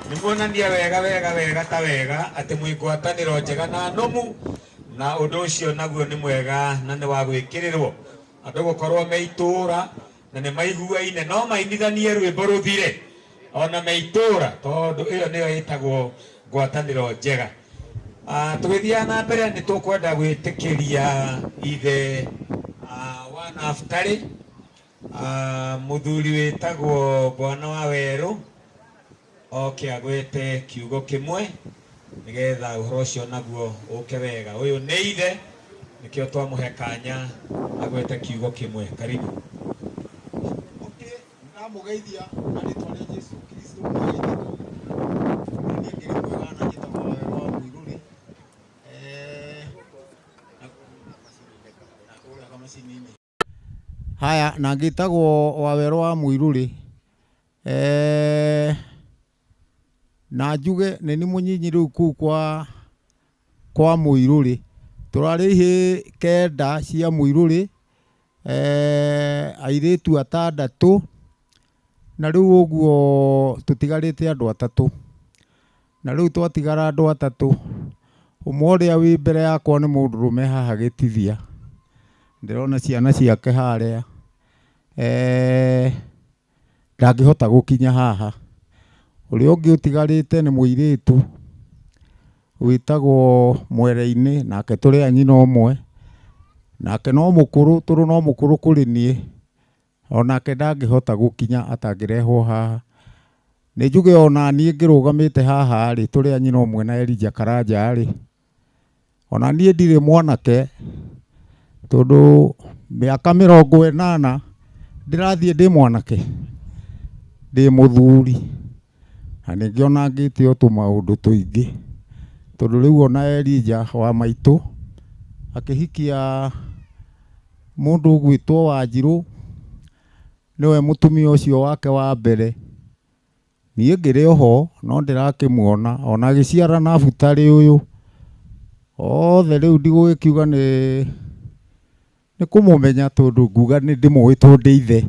Nĩ muonania wega wega wega ta wega atĩ mwĩ ngwatanĩro njega na nũmu, na ũndũ ũcio naguo nĩ mwega na nĩ wa gwĩkĩrĩrwo. Andũ gũkorwo me itũũra na nĩ maiguaine, no mainithanie rwĩmbo rũthire ona me itũũra, tondũ ĩyo nĩyo ĩtagwo ngwatanĩro njega. Tũgĩthiaga na mbere nĩ tũkwenda gwĩtĩkĩria ithe wa Naftali, mũthuri wĩtagwo Bwana wa Werũ, oke agwete kiugo kĩmwe nĩgetha ũhoro ũcio naguo ũke wega. Ũyũ nĩ ithe, nĩkĩo twamũhe kanya agwete kiugo kĩmwe. Karibu. Okay, ndamũgeithia na rĩtwa rĩa Jesu Kristo mwageithia. Niĩ ngĩrĩ mwega na njĩtagwo Wawerũ wa Mũirũrĩ. Na kũrĩa kamacini-inĩ. Haya, na ngĩtagwo Wawerũ wa Mũirũrĩ. Na njuge nĩ ni mũnyinyi rĩu kũu kwa Mũirũrĩ. Tũrarĩ ihĩĩ 9 cia Mũirũrĩ, airĩtu 6, na rĩu ũguo tũtigarĩte andũ 3. Na rĩu twatigara andũ 3, ũmwe ũrĩa wĩ mbere yakwa nĩ mũndũrũme haha gĩtithia. Ndĩrona ciana ciake harĩa. Ndangĩhota gũkinya haha. Ũrĩa ũngĩ ũtigarĩte nĩ mũirĩtu wĩtagwo Mwere-inĩ, nake tũrĩ a nyina ũmwe, nake no mũkũrũ, tũrũ no mũkũrũ kũrĩ niĩ, onake ndangĩhota gũkinya atangĩrehwo haha. Nĩ njuge ona niĩ ngĩrũgamĩte haha rĩ, tũrĩ a nyina ũmwe na Elijah Karanja rĩ, ona niĩ ndirĩ mwanake, tondũ mĩaka 80 ndĩrathiĩ ndĩ mwanake, ndĩ mũthuri, na nĩngĩona ngĩte o tũmaũndũ tũingĩ, tondũ rĩu ona Elijah wa maitũ akĩhikia mũndũ ũgwĩtwo Wanjirũ, nĩwe mũtumia ũcio wake wa mbere. Niĩ ngĩrĩ oho no ndĩrakĩmuona ona agĩciara na butarĩ ũyũ othe. Rĩu ndigũgĩkiuga nĩ kũmũmenya, tondũ nguga nĩ ndĩmũĩ tondũ ndĩ ithe.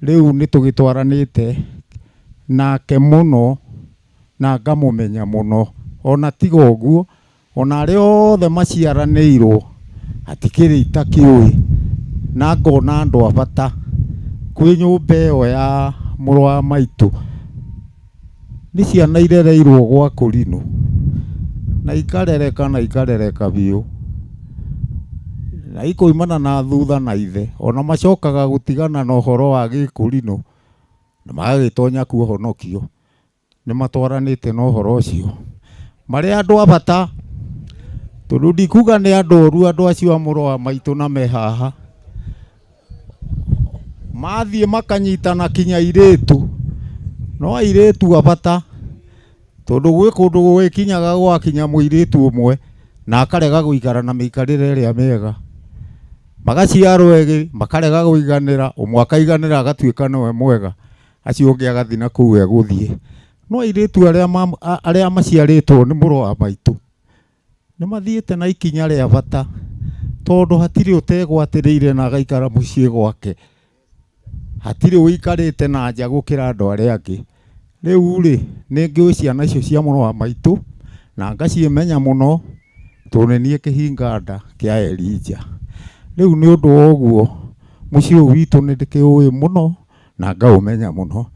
Rĩu nĩ tũgĩtwaranĩte nake mũno na ngamũmenya mũno. Ona tiga ũguo, ona arĩa othe maciaranĩirwo hatikĩrĩ itakĩũĩ, na ngona andũ a bata kwĩ nyũmba ĩyo ya mũrũ wa maitũ. Nĩ ciana irereirwo gwa Kũrinũ na ikarereka na ikarereka biũ, na ikoimana na thutha na ithe, ona macokaga gũtigana na ũhoro wa gĩkũrinũ na magagĩtonya kuohonokio. Nĩ matwaranĩte na ũhoro ũcio, marĩ andũ a bata, tondũ ndikuga nĩ andũ oru andũ acio a mũrũ wa maitũ na me haha. Mathiĩ makanyitana kinya airĩtu, no airĩtu a bata, tondũ gwĩ kũndũ gũgĩkinyaga gwakinya mũirĩtu ũmwe na akarega gũikara na mĩikarĩre ĩrĩa mĩega, magaciarwo erĩ makarega kũiganĩra, ũmwe akaiganĩra agatuĩka nĩwe mwega, acio ũngĩ agathiĩ na kũu egũthiĩ. No airĩtu arĩa maciarĩtwo nĩ mũrũ wa maitũ nĩ mathiĩte na ikinya rĩa bata, tondũ hatirĩ ũtegwatĩrĩire na agaikara mũciĩ gwake, hatirĩ ũikarĩte na nja gũkĩra andũ arĩa angĩ. Rĩu rĩ, nĩ ngĩũĩ ciana icio cia mũrũ wa maitũ na ngaciĩmenya mũno, tondũ nĩ niĩ kĩhinga nda kĩa Elijah. Rĩu nĩ ũndũ wa ũguo mũciĩ ũyũ witũ nĩ ndĩkĩũĩ mũno na ngaũmenya mũno.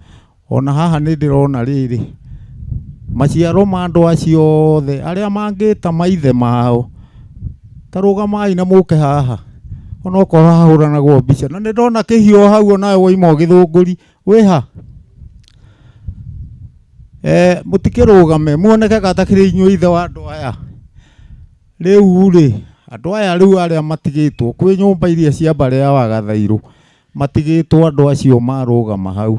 Ona haha nĩ ndĩrona rĩrĩ, maciaro ma andũ acio othe arĩa mangĩta maithe mao, ta rũgamai na mũke haha, onokorwo hahũranagwo mbica. Na nĩ ndona kĩhiũ hau onawe woima ũgĩthũngũri, wĩha? Mũtikĩrũgame muoneke gatakĩrĩ inyuĩ ithe wa andũ aya. Rĩu rĩ, andũ aya rĩu arĩa matigĩtwo kwĩ nyũmba iria cia mbarĩ ya Wagathairũ, matigĩtwo andũ acio marũgama hau,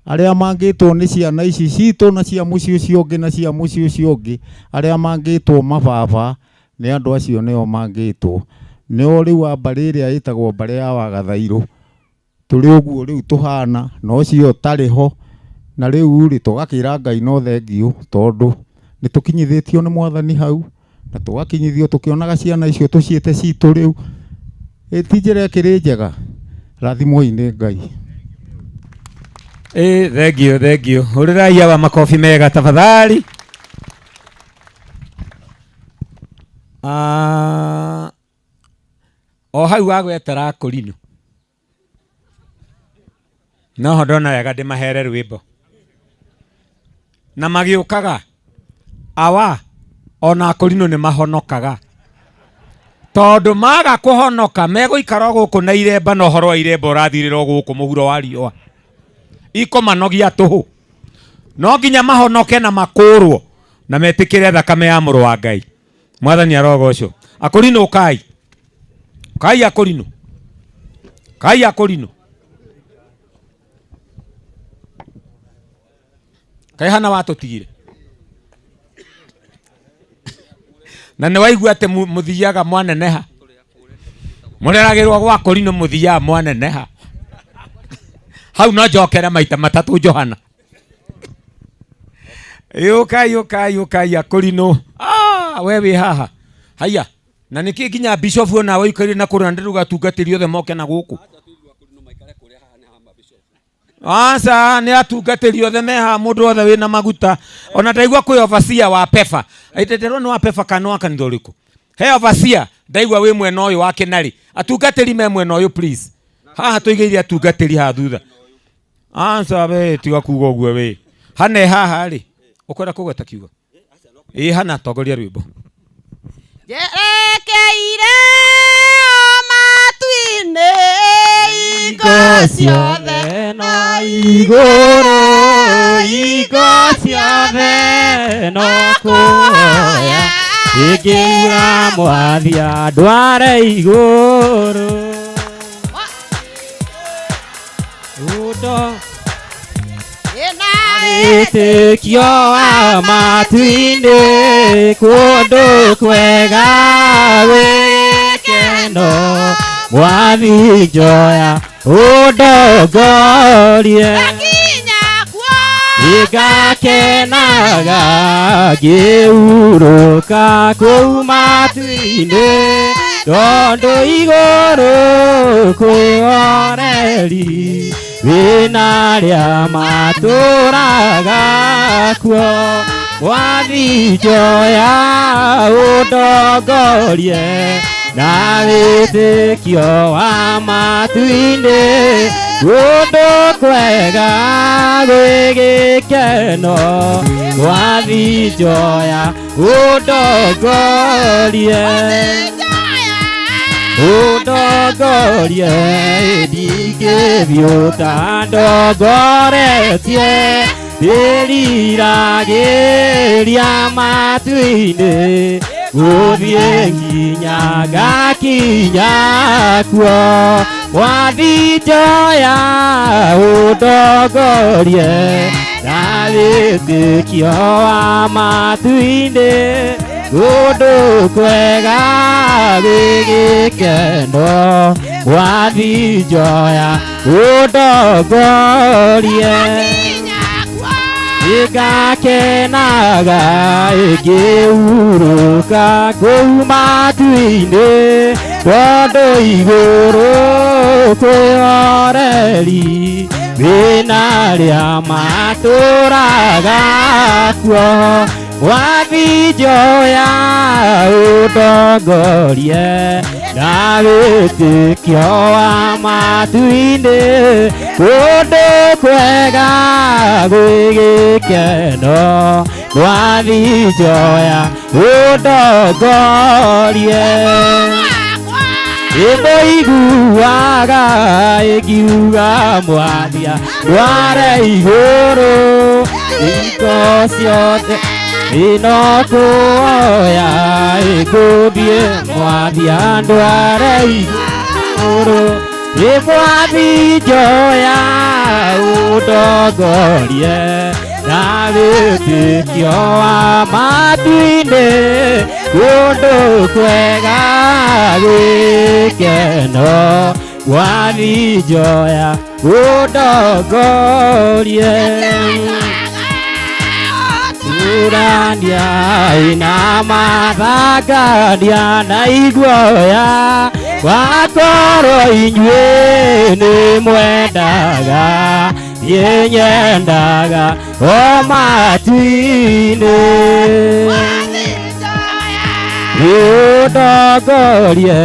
arĩa mangĩtwo nĩ ciana ici citũ na cia mũciĩ ũcio ũngĩ na cia mũciĩ ũcio ũngĩ, arĩa mangĩtwo mababa nĩ andũ acio nĩo mangĩtwo. Nĩo rĩu a mbarĩ ĩrĩa ĩtagwo mbarĩ ya Wagathairũ, tũrĩ ũguo rĩu tũhana, na ũcio ũtarĩ ho. Na rĩu rĩ, tũgakĩra Ngai no thengiũ, tondũ nĩ tũkinyithĩtio nĩ Mwathani hau, na tũgakinyithio tũkĩonaga ciana icio tũciĩte citũ rĩu. Ĩ ti njĩra ĩkĩrĩ njega? Rathimwoi nĩ Ngai. Thank you, thank you. Hũrĩrai awa makobi mega tafadhali. Ah, o hau wagwetera kũrinũ noho ndona wega ndĩmahere rwĩmbo na magĩũkaga awa ona akũrinũ nĩ mahonokaga tondũ maga kũhonoka megũikara o gũkũ na iremba na ũhoro wa iremba ũrathirĩra o gũkũ mũhuro wa riũa ikũmanogia tũhũ no nginya mahonoke na makũrwo na metĩkĩre thakame ya mũrũ wa Ngai. Mwathani arogocwo. Akũrinũ ũkai, kai akũrinũ, kai akũrinũ, kai hana watũtigire na nĩ waigua atĩ mũthiaga mwaneneha mũreragĩrwo gwa kũrinũ mũthiaga mwaneneha hau no njokere maita matatũ Johana. Yũkai yũkai yũkai akũrinũ. Ah, we wĩ haha haya na nĩkĩ nginya bishop ona waikaire na kũrĩa ndĩruga atungatĩri othe moke na gũkũ. Aca nĩ atungatĩri othe me haha mũndũ wothe wĩna maguta ona ndaigua kwĩ overseer wa pefa aitĩtĩrwo nĩ wa pefa kana wa kanitha ũrĩkũ he overseer ndaigua wĩ mwena ũyũ wa kĩnarĩ atungatĩri me mwena ũyũ please haha tũigĩire atungatĩri haha thutha. Aca we tiga kuga ũguo we hane haha rĩ ũkwenda kũgweta kiugo ĩ hana tongoria rwĩmbo. Njerekeire matu-inĩ hingo ciothe na igũrũ hingo ciothe no kũhoya ingĩura mwathi andware igũrũ Udo wĩtĩkio wa matu-inĩ kũndũ kwega gwĩkeno mwathi njoya ũndongorie ngakenaga ngĩhurũka kũu matu-inĩ tondũ igũrũ kwĩ oreri wĩna arĩa matũraga kuo mwathi njoya ũndongorie na wĩtĩkio wa matu-inĩ kũndũ kwega gwĩ gĩkeno mwathi njoya ũndongorie ũndongorie ndingĩthiĩ ũtandongoretie ndĩriragĩria matu-inĩ gũthiĩ nginya ngakinya kuo mwathi njoya ũndongorie na wĩtĩkio wa matu-inĩ kũndũ kwega gwĩ gĩkeno mwathi njoya ũndongorie ngakenaga ngĩhurũka kũu matu-inĩ tondũ igũrũ kwĩ oreri wĩna arĩa matũraga kuo mwathi njoya ũndongorie na wĩtĩkio wa matu-inĩ kũndũ kwega gwĩ gĩkeno mwathi njoya ũndongorie ĩmũiguaga ĩngiuga mwathi ndware igũrũ hingo ciothe ĩno kũhoya ĩngũthiĩ mwathi andware igũrũ ĩ mwathi njoya ũndongorie na wĩtĩkio wa matu-inĩ kũndũ kwega gwĩ gĩkeno mwathi njoya ũndongorie Urania ina mathangania na iguoya wakorwo inyuĩ nĩ mwendaga Nyenyendaga o matu-inĩ Ũndongorie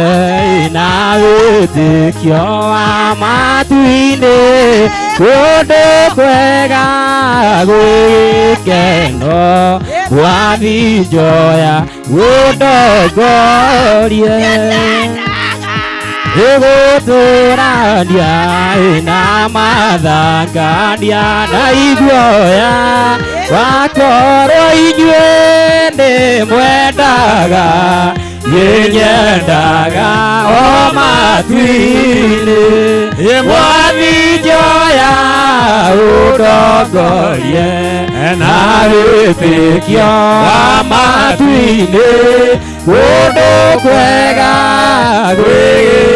na wĩtĩkio wa matu-inĩ kũndũ kwega gwĩ gĩkeno Mwathi njoya ũndongorie Ĩgũtũrania na mathangania na iguoya wakorwo inyuĩ nĩ mwendaga nyenyendaga o matu-inĩ Mwathi njoya ũndongorie na wĩtĩkio wa matu-inĩ kũndũ kwega gwĩ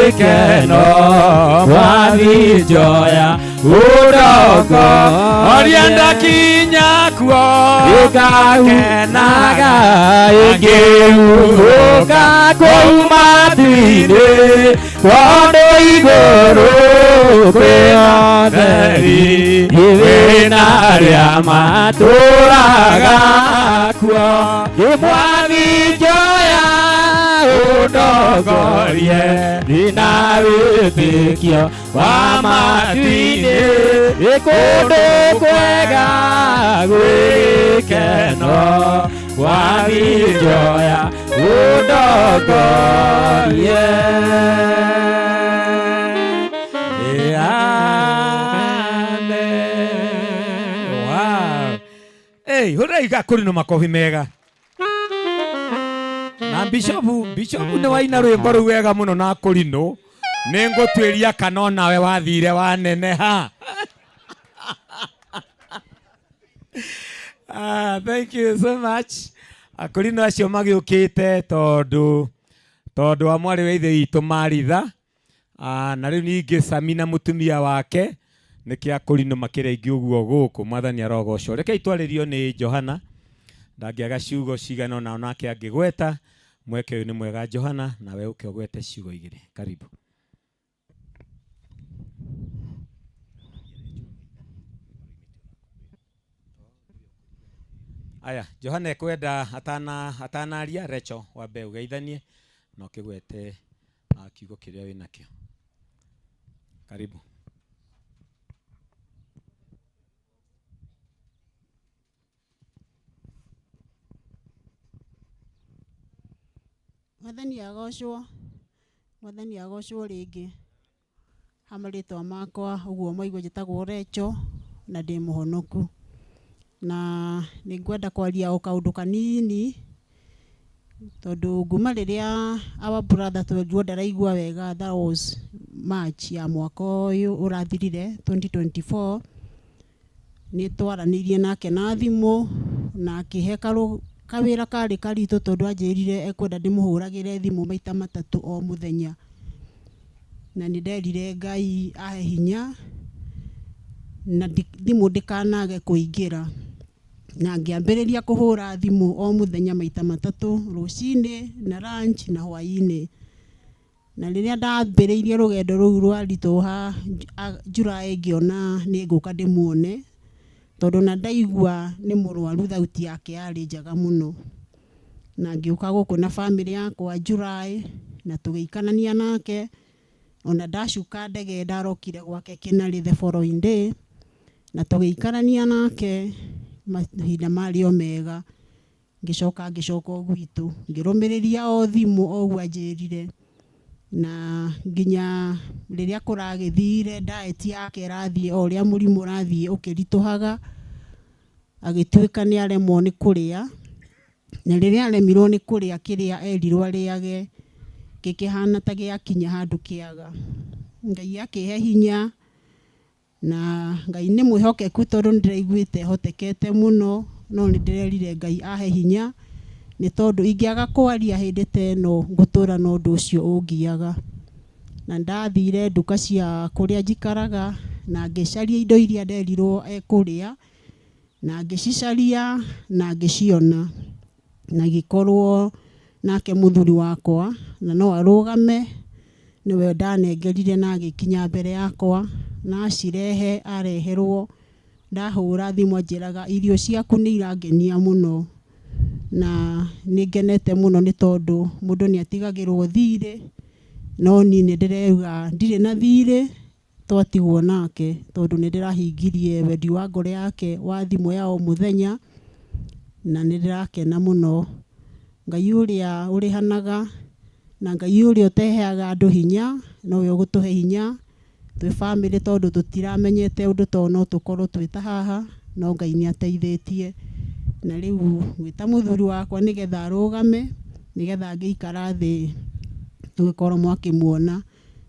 gĩkeno Mwathi njoya ũndongorie ndakinya kuo ĩkahunaga ĩngĩhuhũka kũu matu-inĩ tondũ igũrũ kwĩ ũtheri wĩna arĩa matũũraga kuo Mwathi njoya ũndongorie na wĩtĩkio wa matu-inĩ kũndũ kwega gwĩ gĩkeno Mwathi njoya ũndongorie Amen. Wow. Hey, hurai gakũrĩ makobi mega na bishopu nĩ waina rwĩmbo rũu wega mũno na kũrinũ nĩ ngũtuĩria kana onawe wathire waneneha. Thank you so much. Akũrinũ acio magĩũkĩte tondũ wa mwarĩ wa ithe witũ Maritha na rĩu ningĩ Sami na mũtumia wake nĩkĩo akũrinũ makĩrĩ aingĩ ũguo gũkũ. Mwathani arogocwo. Rekei twarĩrio nĩ Johana ndangĩaga ciugo cigana ona onake angĩgweta. Mweke ũyũ nĩ mwega Johana, nawe ũke ũgwete ciugo igĩrĩ. Karibu. Aya, Johana ekwenda atanaria Recho wambe ũgeithanie na ũkĩgwete kiugo kĩrĩa wĩnakĩo. Karibu. Mwathani agocwo, Mwathani agocwo rĩngĩ. Ha marĩtwa makwa ũguo mwaigua njĩtagwo Recho na ndĩ mũhonoku. Na nĩ ngwenda kwaria o kaũndũ kanini tondũ nguma rĩrĩa our brother twerirwo ndaraigua wega, that was March ya mwaka ũyũ ũrathirire 2024. Nĩ twaranĩirie nake na thimũ na akĩhe kawĩra karĩ karitũ tondũ anjĩrire ekwenda ndĩmũhũragĩre thimũ maita matatũ o mũthenya. Na nĩ nderire Ngai ahe hinya na thimũ ndĩkanage kũingĩra. Na ngĩambĩrĩria kũhũra thimũ o mũthenya maita matatũ, rũcinĩ na lunch na hwaĩ-inĩ. Na rĩrĩa ndambĩrĩirie rũgendo rũu rwaritũha July ngĩona nĩ ngũka ndĩmuone tondũ na ndaigua nĩ mũrwaru, thauti yake yarĩ njega mũno. Na ngĩũka gũkũ na bamĩrĩ yakwa July na tũgĩikarania nake. Ona ndacuka ndege ndarokire gwake Kĩnarĩ the following day na tũgĩikarania nake mahinda marĩ o mega. Ngĩcoka o gwitũ ngĩrũmĩrĩria o thimũ o ũguo anjĩrire, na nginya rĩrĩa kũragĩthire diet yake ĩrathiĩ o ũrĩa mũrimũ ũrathiĩ ũkĩritũhaga, agĩtuĩka nĩ aremwo nĩ kũrĩa. Na rĩrĩa aremirwo nĩ kũrĩa kĩrĩa erirwo arĩage gĩkĩhana ta gĩakinya handũ kĩaga. Ngai akĩhe hinya na Ngai nĩ mwĩhokeku tondũ nĩndĩraiguĩte hotekete mũno, no nĩndĩrerire Ngai ahe hinya nĩ tondũ ingĩaga kwaria hĩndĩ ta ĩno ngũtũra na ũndũ ũcio ũngiaga. Na ndathire nduka cia kũrĩa njikaraga na ngĩcaria indo iria nderirwo ekũrĩa na ngĩcicaria na ngĩciona, na gĩkorwo nake mũthuri wakwa na no arũgame nĩwe ndanengerire na agĩkinya mbere yakwa na acirehe areherwo Ndahũra thimũ anjĩraga irio ciaku nĩ irangenia mũno na nĩ ngenete mũno nĩ tondũ mũndũ nĩ atigagĩrwo thirĩ, no niĩ nĩ ndĩrauga ndirĩ na thirĩ twatigwo nake tondũ nĩ ndĩrahingirie wendi wa ngoro yake wa thimũ ya o mũthenya na nĩ ndĩrakena mũno. Ngai ũrĩa ũrĩhanaga na Ngai ũrĩa ũteheaga andũ hinya nowe ũgũtũhe hinya twĩ bamĩrĩ tondũ tũtiramenyete ũndũ to no tũkorwo twĩ ta haha, no Ngai nĩ ateithĩtie. Na rĩu ngwĩta mũthuri wakwa nĩgetha arũgame nĩgetha angĩikara thĩ tũgĩkorwo mwakĩmuona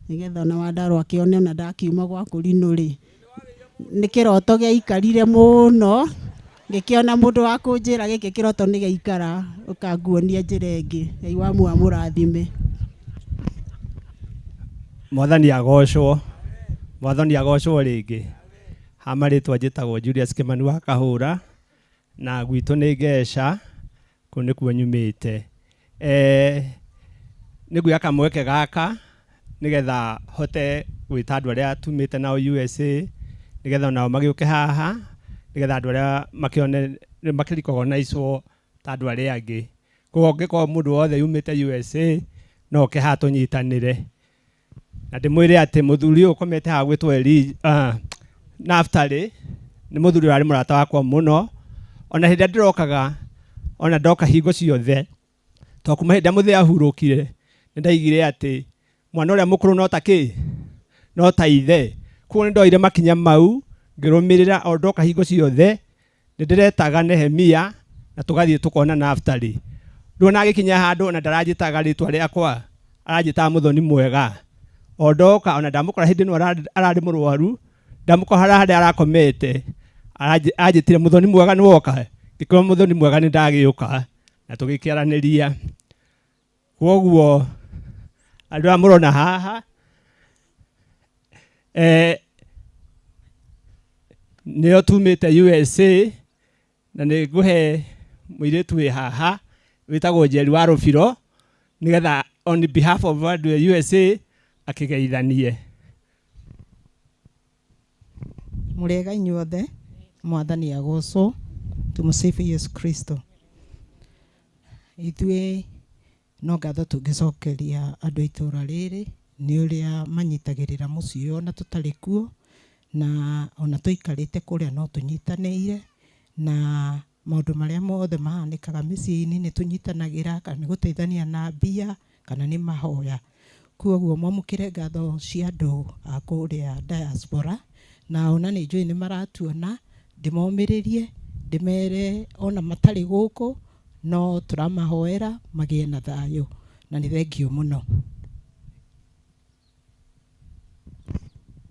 nĩgetha ona Wandarũ akĩone ona ndakiuma gwa kũrinũ rĩ, nĩ kĩroto gĩaikarire mũno ngĩkĩona mũndũ wa kũnjĩra gĩkĩ kĩroto nĩ gĩaikara ũkanguonia njĩra ĩngĩ. Ngai wa muoyo amũrathime. Mwathani agocwo, Mwathani agocwo rĩngĩ. Ha marĩtwa njĩtagwo Julius Kimani wa Kahũra na gwitũ nĩ Ngeca, kũu nĩkuo nyumĩte. Nĩ nguoya kamweke gaka nĩgetha hote gwĩta andũ arĩa tumĩte nao USA nĩgetha onao magĩũke haha nĩgetha andũ arĩa makĩone makĩrecognizwo ta andũ arĩa angĩ. Koguo angĩkorwo mũndũ wothe yumĩte USA no oke haha tũnyitanĩre. Na ndĩmwĩre atĩ mũthuri ũyũ ũkomete haha gwĩtwo Naftali nĩ mũthuri ũrarĩ mũrata wakwa mũno. Ona hĩndĩ ĩrĩa ndĩrokaga, ona ndoka hingo ciothe, to kuma hĩndĩ ĩrĩa mũthee ahurũkire, nĩ ndaigire atĩ mwana ũrĩa mũkũrũ no ta kĩ? No ta ithe. Koguo nĩ ndoire makinya mau, ngĩrũmĩrĩra o ndoka hingo ciothe, nĩ ndĩretaga Nehemia na tũgathiĩ tũkona Naftali. Rĩu ona agĩkinya handũ ona ndaranjĩtaga rĩtwa rĩakwa, aranjĩtaga mũthoni mwega. O ndoka ona ndamũkora hĩndĩ ĩno ararĩ mũrwaru, ndamũkora harĩa arakomete, anjĩtire mũthoni mwega nĩ woka, ngĩkorwo mũthoni mwega nĩ ndagĩũka na tũgĩkĩaranĩria. Koguo andũ aya mũrona haha nĩo tumĩte USA na nĩ ngũhe mũirĩtu wĩ haha wĩtagwo Njeri wa Rũbiro nĩgetha on behalf of andũ a USA akĩgeithanie. Mũrĩega inyuothe, Mwathani agocwo, tumusifu Yesu Kristo. Ithuĩ no ngatho tũngĩcokeria andũ a itũũra rĩrĩ nĩ ũrĩa manyitagĩrĩra mũciĩ ũyũ ona tũtarĩ kuo, na ona tũikarĩte kũrĩa no tũnyitanĩire na maũndũ marĩa mothe mahanĩkaga mĩciĩ-inĩ nĩ tũnyitanagĩra, kana nĩ gũteithania na mbia kana nĩ mahoya. Koguo mwamũkĩre ngatho cia andũ a kũrĩa diaspora, na ona nĩ njũĩ nĩ maratuona, ndĩmomĩrĩrie, ndĩmere ona matarĩ gũkũ no tũramahoera magĩe na thayũ, na nĩ thengio mũno.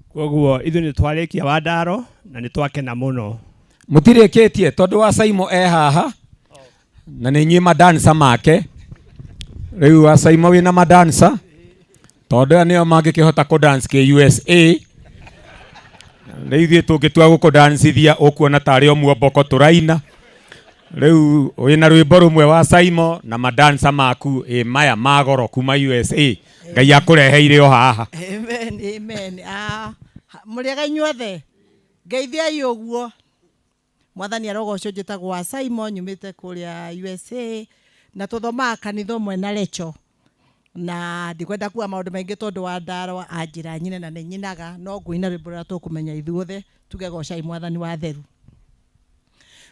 Koguo ithuĩ nĩ twarĩkia Wandaro na nĩ twakena mũno. Mũtirĩkĩtie tondũ wa Saimo e haha na nĩ inyuĩ madansa make. Rĩu wa Saimo wĩna madansa tondũ aya nĩo mangĩkĩhota kũ dance kĩ USA. Rĩu ithuĩ tũngĩtua gũkũdancithia ũkuona tarĩ o muomboko tũraina. Rĩu wĩna rwĩmbo rũmwe wa Saimo na madansa maku ĩ maya ma goro kuma USA. Ngai akũreheire o haha. Amen, amen. Mũrĩega inyuothe, ngeithiai ũguo. Mwathani arogocwo. Njĩtagwo wa Simon, nyumĩte kũrĩa USA na tũthomaga kanitha ũmwe na Recho, na ndikwenda kuga maũndũ maingĩ tondũ wa Ndarwa anjĩra nyine na nĩ nyinaga, no ngũina rwĩmbo rũrĩa tũkũmenya ithuothe, tuge gocai Mwathani wa theru.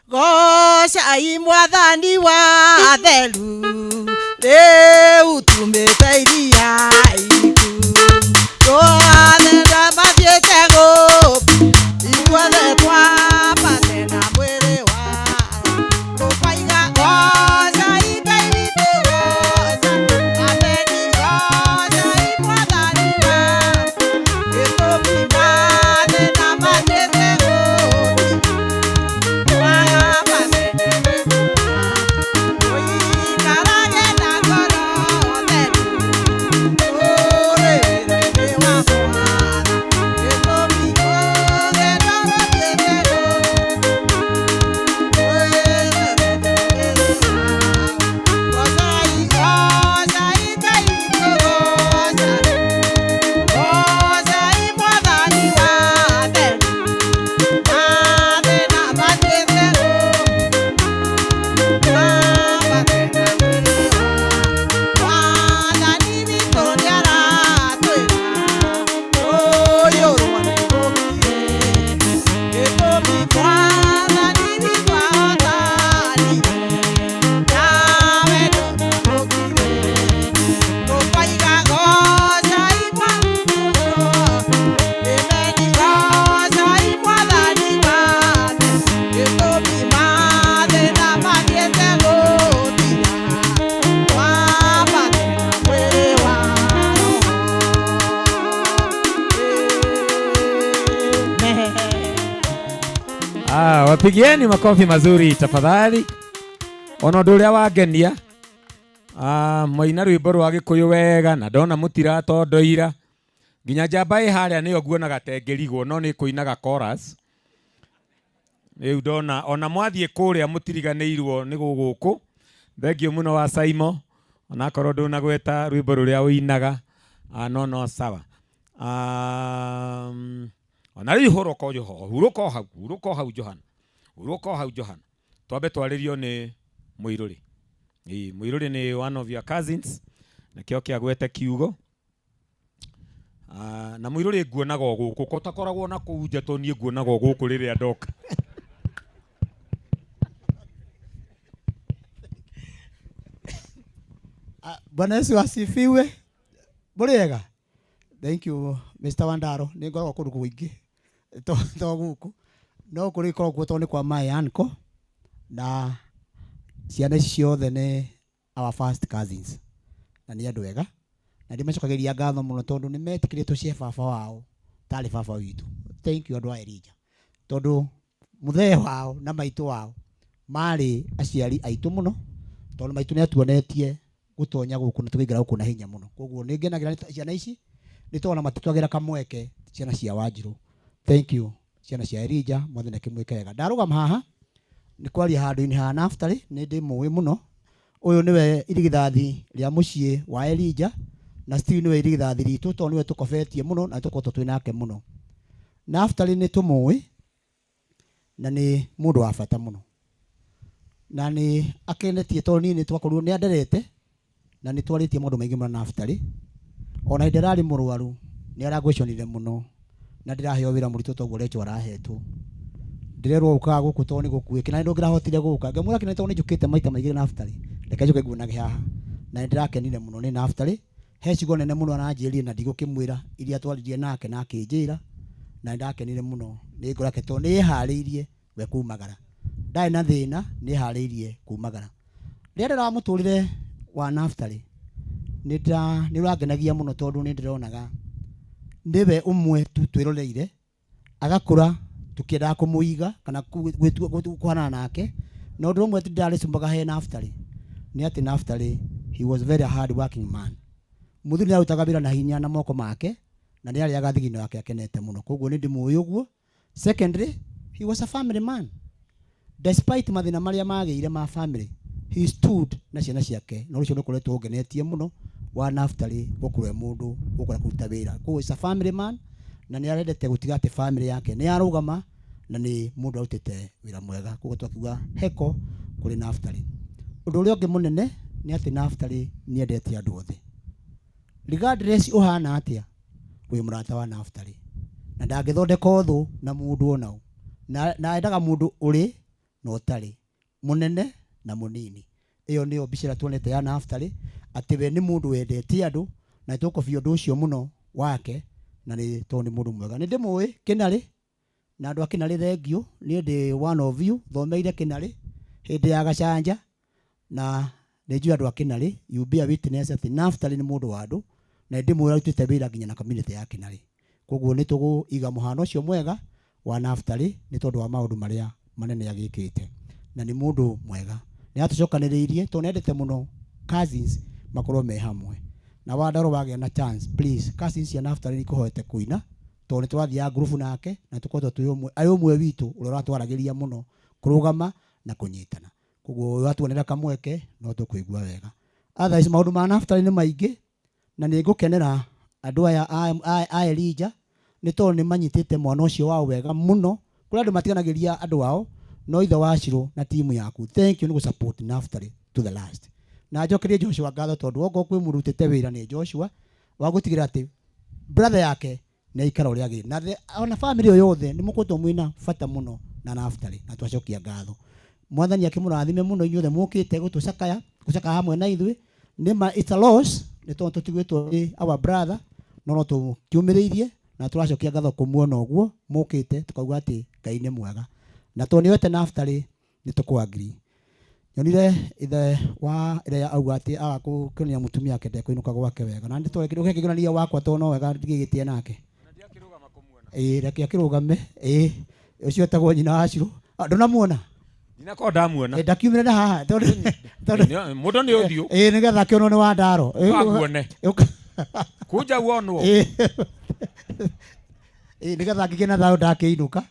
Gocai Mwathani wa theru, rĩu tumĩte iria iriku, twathenda mathiĩte gũkũ, ithuothe twambate na mwĩrĩ wa tũkoiga gocai Ngai witũ, goca atheni, gocai Mwathani wa gĩtũmi mathĩna mathiĩte gũkũ, twambate tũikarage na ngoro theru. Wapigieni makofi mazuri tafadhali. Ona ũndũ ũrĩa wangenia, mwaina rwĩmbo rwa Gĩkũyũ wega na ndona mũtiratondoira nginya njamba ĩ harĩa nĩyo nguonaga tengĩrigwo no nĩ kũinaga chorus. Rĩu ndona ona mwathiĩ kũrĩa mũtiriganĩirwo nĩ gũgũkũ. Thengiũ mũno wa Saimo, onakorwo ndũnagweta rwĩmbo rũrĩa ũinaga, no no sawa. Ona rĩu hurũka hurũka o hau, hurũka o hau Johana, hurũka o hau Johana. Twambe twarĩrio nĩ Mũirũrĩ. Ĩĩ, Mũirũrĩ nĩ one of your cousins, nakĩo kĩagwete kiugo. Na Mũirũrĩ nguonaga o gũkũ, ko takoragwo na kũu nja to niĩ nguonaga o gũkũ rĩrĩa ndoka. Bwana Yesu asifiwe. Mũrĩega? Thank you Mr. Wandaro. Nĩ ngoragwo kũndũ kũingĩ to gũkũ, no kũrĩ ikoragwo kuo tondũ nĩ kwa my uncle, na ciana ici ciothe nĩ our first cousins na nĩ andũ ega, na ndĩmacokagĩria ngatho mũno tondũ nĩ metĩkĩrĩte tũcie baba wao tarĩ baba witũ. Thank you andũ a Elijah, tondũ mũthee wao na maitũ wao marĩ aciari aitũ mũno, tondũ maitũ nĩ atuonetie gũtonya gũkũ na tũkaingĩra gũkũ na hinya mũno. Koguo nĩ ngenagĩra nĩ ciana ici nĩ tondũ ona matitwagĩra kamweke ciana cia Wanjirũ. Thank you ciana cia Elijah, Mwathani akĩmwĩke wega. Ndarũgama haha nĩ kwaria handũ-inĩ ha Naftali, nĩ ndĩmũĩ mũno. Ũyũ nĩwe irigithathi rĩa mũciĩ wa Elijah, na Steve nĩwe irigithathi ritũ tondũ nĩwe tũkobetie mũno na tũkoretwo twĩ nake mũno. Naftali nĩ tũmũĩ na nĩ mũndũ wa bata mũno, na nĩ akenetie tondũ niĩ nĩ twakorirwo nĩ anderete na nĩ twarĩtie maũndũ maingĩ mũno na Naftali. Ona hĩndĩ ĩrĩa arĩ mũrwaru nĩ arangweconire mũno na ndĩraheo wĩra mũritũ toguo Rachel arahetwo. Ndĩrerwo ũkaga gũkũ tondũ nĩ gũkuĩke, na nĩ ndũngĩrahotire gũka. Ngamwĩra kĩnene tondũ nĩ njũkĩte maita maingĩ Naftali, reke njũke nguonage haha. Na nĩ ndĩrakenire mũno nĩ Naftali. He ciugo nene mũno aranjĩrire na ndigũkĩmwĩra iria twaririe nake na akĩnjĩra, na nĩ ndakenire mũno nĩ ngoro yake tondũ nĩ ĩharĩirie we kumagara, ndarĩ na thĩna, nĩ ĩharĩirie kumagara. Rĩrĩa ndĩrora mũtũrĩre wa Naftali nĩ ũrangenagia mũno tondũ nĩ ndĩronaga nĩwe ũmwe tu twĩroreire agakũra tũkĩendaga kũmũiga kana kũhanana nake. Na ũndũ ũmwe ndarĩcumbaga he Naftali nĩ atĩ Naftali he was very hard working man. Mũthuri nĩ arutaga wĩra na hinya na moko make na nĩ arĩaga thigino yake akenete mũno, koguo nĩ ndĩmũĩ ũguo. Secondly, he was a family man. Despite mathĩna marĩa magĩire ma family, he stood na ciana ciake, na ũcio nĩ ũkoretwo ũngenetie mũno wa Naftali gũkorwo e mũndũ ũkũra kũruta wĩra. Koguo is a family man na nĩ arendete gũtiga atĩ family yake nĩ yarũgama na nĩ mũndũ arutĩte wĩra mwega. Koguo twakiuga heko kũrĩ Naftali. Ũndũ ũrĩa ũngĩ mũnene nĩ atĩ Naftali nĩ endete andũ othe. Regardless ũhana atĩa, wĩ mũrata wa Naftali na ndangĩthondeka ũthũ na mũndũ ona ũ, na endaga mũndũ ũrĩ na ũtarĩ, mũnene na mũnini. Ĩyo nĩyo mbica ĩrĩa tuonete ya Naftali, atĩ we nĩ mũndũ wendete andũ na nĩtũkũbia ũndũ ũcio mũno wake, na nĩ tondũ nĩ mũndũ mwega. Nĩ ndĩmũĩ Kĩnarĩ na andũ a Kĩnarĩ thengiũ, niĩ ndĩ one of you, thomeire Kĩnarĩ hĩndĩ ya gacanja, na nĩ njũĩ andũ a Kĩnarĩ, you bear witness atĩ Naftali nĩ mũndũ wa andũ na ndĩmũĩ arutĩte wĩra nginya na community ya Kĩnarĩ. Koguo nĩ tũgũiga mũhano ũcio mwega wa Naftali nĩ tondũ wa maũndũ marĩa manene agĩkĩte, na nĩ mũndũ mwega. Nĩ atũcokanĩrĩirie tondũ nĩendete mũno cousins makorwo me hamwe. Na Wandaro wagĩa na chance, please, cousins cia Naftali nĩikũhoete kũina tondũ nĩ tũrathiaga ngurubu nake na tũkoretwo twĩ ũmwe, arĩ ũmwe witũ ũrĩa ũratwaragĩria mũno kũrũgama na kũnyitana. Koguo watuonera kamweke no tũkũigua wega. Otherwise maũndũ ma Naftali nĩ maingĩ na nĩ ngũkenera andũ aya a Elijah nĩ tondũ nĩ manyitĩte mwana ũcio wao wega mũno. Kũrĩ andũ matiganagĩria andũ ao, no ithe wa Shiro na timu yaku, thank you nĩ gũ-support Naftali to the last. Na njokerie Joshua ngatho tondũ okorwo kwĩ mũndũ ũrutĩte wĩra nĩ Joshua wa gũtigĩrĩra atĩ brother yake nĩ aikara ũrĩa agĩrĩire. Na ona family ĩyo yothe nĩ mũkoretwo mwĩna bata mũno na Naftali, na twacokia ngatho. Mwathani akĩmũrathime mũno inyuothe mũkĩte gũtũcakaya, gũcakaya hamwe na ithuĩ. Nĩ ma it's a loss nĩ tondũ tũtigwĩtwo nĩ our brother, no no tũkĩũmĩrĩirie na tũracokia ngatho kũmuona ũguo mũkĩte, tũkauga atĩ Ngai nĩ mwega. Na tondũ nĩoete Naftali nĩ tũkũ-agree. Nyonire ithe wa ĩrĩa auga atĩ aga kũkenia mũtumia wake ndekũinũka gwake wega, na nĩtũgekĩgũrania wakwa tondũ no wega ndigĩgĩtie nake. Ĩĩ, reke akĩrũgame. Ĩĩ, ũcio etagwo nyina wa Shiro. Ndunamuona? Ndinakorwo ndamuona. Ndakiumire na haha tondũ Mũndũ nĩ ũthiũ. Ĩĩ, nĩgetha akĩonwo nĩ Wandaro. Akuone. Kuja uonwo. Ĩĩ, nĩgetha ngĩgĩe na thayũ ndakĩinũka.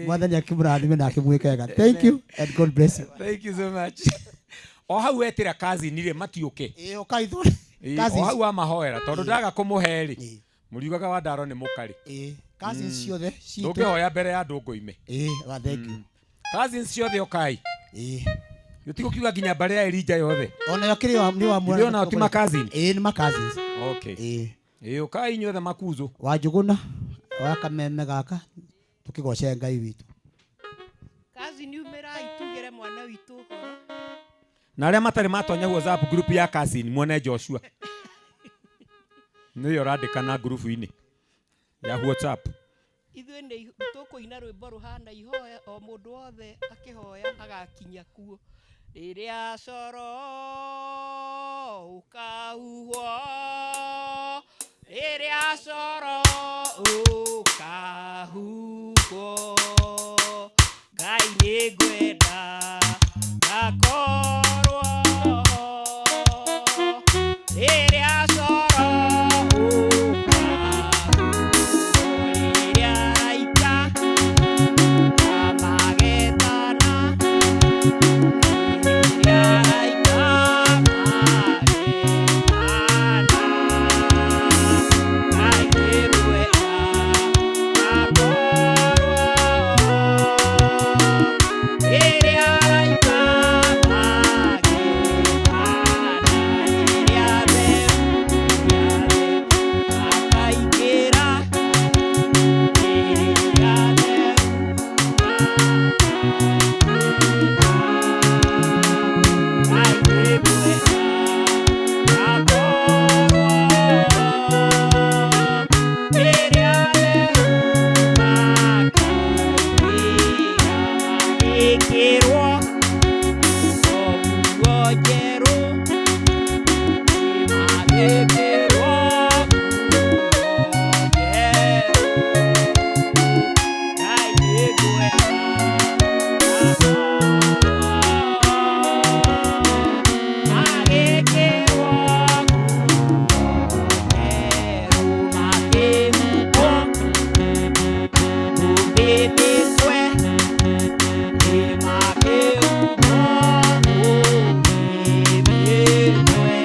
Mwathani akĩmũrathime na akĩmwĩke wega. Thank you and God bless you. Thank you so much. O hau wetĩra cousin rĩ matiũke. Ĩĩ, ũkai ithuĩ. Ĩĩ, o hau wamahoera tondũ ndaga kũmũhe rĩ mũriugaga Wandaro nĩ mũkarĩ. Ĩĩ, cousins ciothe citũ. Ndũngĩhoya mbere ya andũ ngoime. Ĩĩ, wa thank you. Cousins ciothe ũkai. Ĩĩ. Gĩtigũkiuga nginya mbarĩ ya Elijah yothe. Ona yo kĩrĩ nĩ wa Ithuĩ onao ti ma cousin? Ĩĩ, nĩ ma cousins. Okay. Ĩĩ. Ĩĩ, ũkai inyuothe makuzo. Wanjũgũna wa kameme gaka tũkĩgoce Ngai witũ. Cousin umĩrai tugĩre mwana witũ ũhoro. Na arĩa matarĩ matonya WhatsApp group ya cousin muone Joshua. Nĩyo ũrandĩka na group-inĩ ya WhatsApp. Ithuĩ nĩ tũkũina rwĩmbo rũhana ihoya o mũndũ wothe akĩhoya agakinya kuo. Rĩrĩa coro ũkahuhwo, rĩrĩa coro ũkahuhwo, Ngai nĩngwenda ngakorwo ho. Rĩrĩa coro ũkahuhwo, rĩrĩa araika magetana, rĩrĩa araika magetana, Ngai nĩngwenda ngakorwo ho. Rĩrĩa araika magetana, rĩrĩa atheru makaingĩra, rĩrĩa atheru Ngai nĩngwenda ngakorwo ho. Rĩrĩa atheru makaingĩra, magĩkĩrwo nguo njerũ, magĩkĩrwo nguo njerũ, Ngai nĩngwenda ngakorwo ho. Magĩkĩrwo nguo njerũ, makĩhumbwo thũmbĩ mĩtwe, makĩhumbwo thũmbĩ mĩtwe,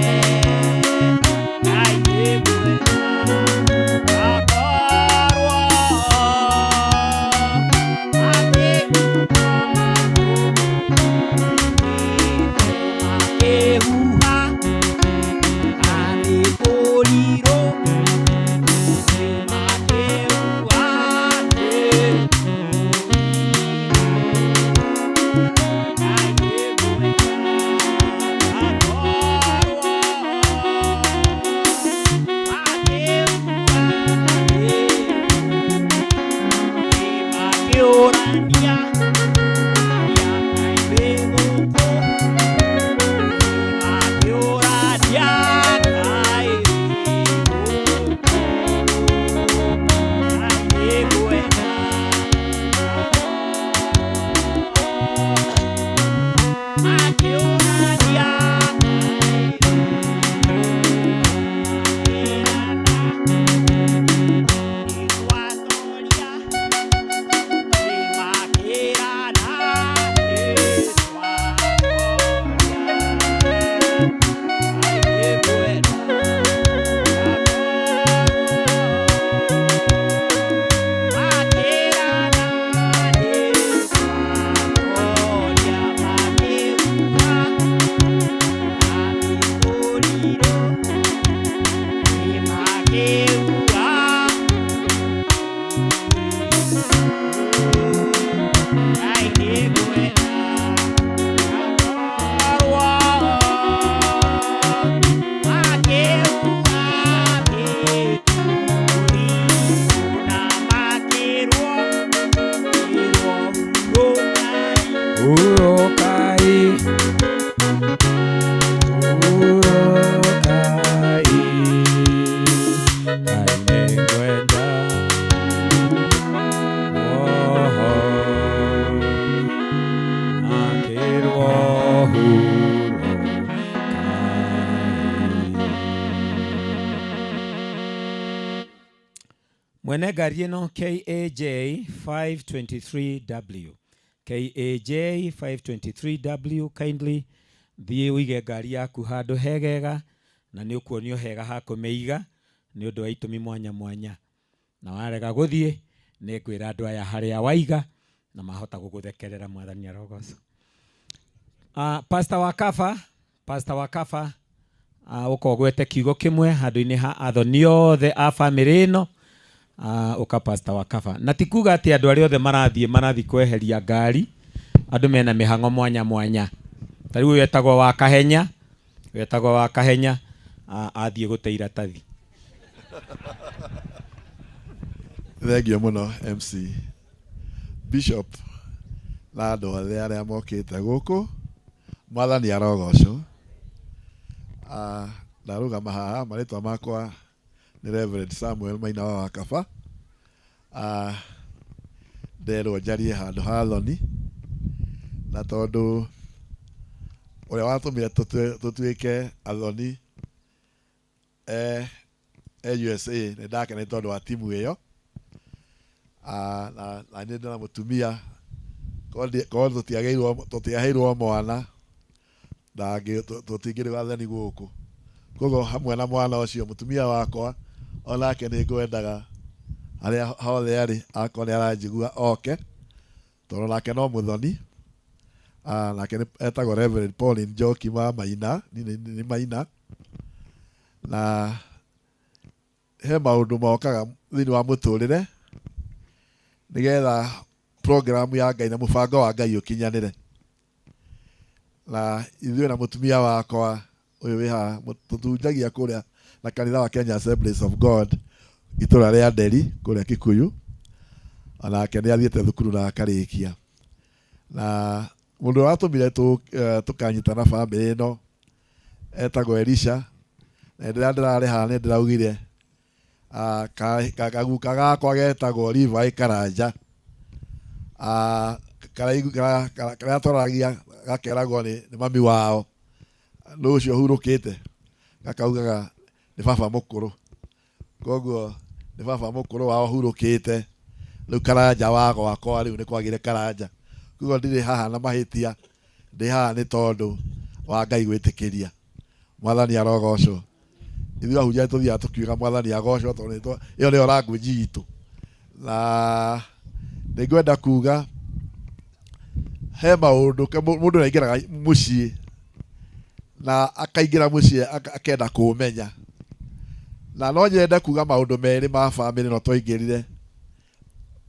Mwene ngari ĩno KAJ 523W, KAJ 523W, kindly thiĩ ũige ngari yaku handũ hegega na nĩ ũkuonio hega ha kũmĩiga nĩ ũndũ wa itũmi mwanya mwanya. Na warega gũthiĩ nĩ ngwĩra andũ aya harĩa waiga na mahota gũgũthekerera. Mwathani arogocwo. Pastor wa Kaba, Pastor wa Kaba, ũka ũgwete kiugo kĩmwe handũ-inĩ ha athoni othe a bamĩrĩ ĩno. Ũka Pastor wa Kaba. Na ti kuga atĩ andũ arĩa othe marathiĩ kweheria ngari, andũ mena mĩhang'o mwanya mwanya. Ta rĩu ũyũ etagwo wa Kahenya, ũyũ etagwo wa Kahenya, athiĩ gũte iratathi. Thengio mũno MC Bishop na andũ othe arĩa mokĩte gũkũ, Mwathani arogocwo. Ndarũgama haha, marĩtwa makwa nĩ Reverend Samuel Maina wa Kaba. Nderwo njarie handũ ha thoni, na tondũ ũrĩa watũmire tũtuĩke athoni USA nĩ ndakena nĩ tondũ wa timu ĩyo. Na niĩ ndĩna mũtumia, korwo tũtiaheirwo mwana, tũtingĩrĩ athoni gũkũ. Koguo hamwe na mwana ũcio mũtumia wakwa onake nĩ ngwendaga harĩa hothe arĩ akorwo nĩ aranjigua oke, tondũ nake no mũthoni. Nake etagwo Reverend Pauline Njoki wa Maina, nĩ Maina. Na he maũndũ mokaga thĩinĩ wa mũtũrĩre nĩgetha program ya Ngai na mũbango wa Ngai ũkinyanĩre. Na ithuĩ na mũtumia wakwa ũyũ wĩ haha tũtunjagia kũrĩa na kanitha wa Kenya Assemblies of God itũra rĩa Nderi kũrĩa Kikuyu. Onake nĩ athiĩte thukuru na akarĩkia. Na mũndũ watũmire tũkanyitana bamĩrĩ ĩno etagwo Elisha, na rĩrĩa ndĩrarĩ haha nĩ ndĩraugire, kaguka gakwa getagwo Levi Karanja. Karĩa twaragia gakeragwo nĩ mami wao nũ ũcio ũhurũkĩte, gakaugaga nĩ baba mũkũrũ. Koguo nĩ baba mũkũrũ wao ũhurũkĩte, rĩu Karanja wa gwakwa rĩu nĩ kwagire Karanja. Koguo ndirĩ haha na mahĩtia, ndĩ haha nĩ tondũ wa Ngai gwĩtĩkĩria. Mwathani arogocwo. Ithuĩ ahunjia tũthiaga tũkiuga Mwathani agocwo tondũ ĩyo nĩyo language itũ. Na nĩngwenda kuga he maũndũ mũndũ nĩaingĩraga mũciĩ na akaingĩra mũciĩ akenda kũũmenya. Na no nyende kuga maũndũ merĩ ma bamĩrĩ no twaingĩrire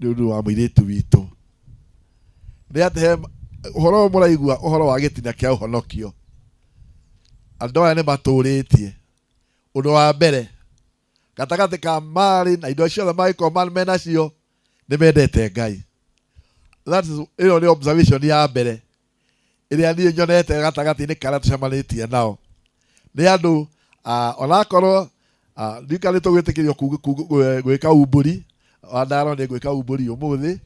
nĩ ũndũ wa mũirĩtu witũ. Nĩ atĩ he ũhoro ũyũ mũraigua ũhoro wa gĩtina kĩa ũhonokio, andũ aya nĩ matũrĩtie. Ũndũ wa mbere, gatagatĩ ka marĩ na indo ciothe mangĩkorwo menacio, nĩ mendete Ngai. That is, ĩyo nĩ observation ya mbere ĩrĩa niĩ nyonete gatagatĩ-inĩ karĩa tũcemanĩtie nao. Nĩ andũ, onakorwo ndika nĩ tũgwĩtĩkĩrio gwĩka umbũri, Wandaro nĩ ngwĩka umbũri ũmũthĩ,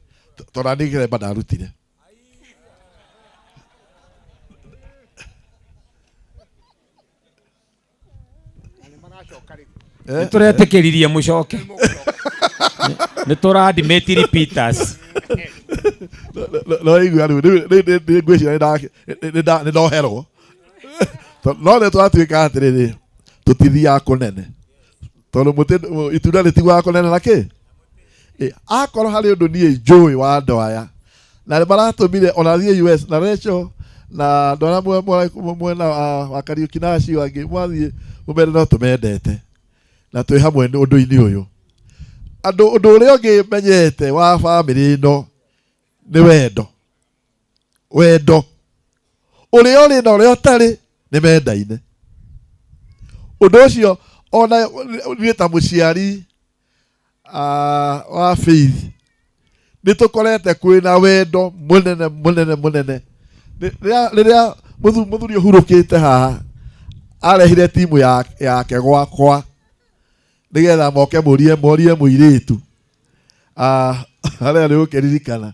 tondũ nĩ kĩremba ndarutire. Nĩ tũretĩkĩririe mũcoke. Nĩ tũradimĩti repeaters. No igua rĩu, nĩ ngwĩciria nĩ ndoherwo. No nĩ twatuĩka atĩrĩrĩ, tũtithiaga kũnene. Tondũ mũtĩ itunda rĩtiguaga kũnene na kĩ? Akorwo harĩ ũndũ niĩ njũĩ wa andũ aya, na nĩ maratũmire ona thiĩ US na Rachel na andũ arĩa mwena wa Kariuki na acio angĩ mwathiĩ mũmere no tũmendete na twĩ hamwe ũndũ-inĩ ũyũ. Andũ ũndũ ũrĩa ũngĩ menyete wa bamĩrĩ ĩno nĩ wendo. Wendo ũrĩa ũrĩ na ũrĩa ũtarĩ nĩ mendaine. Ũndũ ũcio ona niĩ ta mũciari wa Faith nĩ tũkorete kwĩna wendo mũnene mũnene mũnene. Rĩrĩa mũthuri ũhurũkĩte haha arehire timu yake gwakwa nĩgetha moke morie mũirĩtu. Harĩa nĩ ũkĩririkana.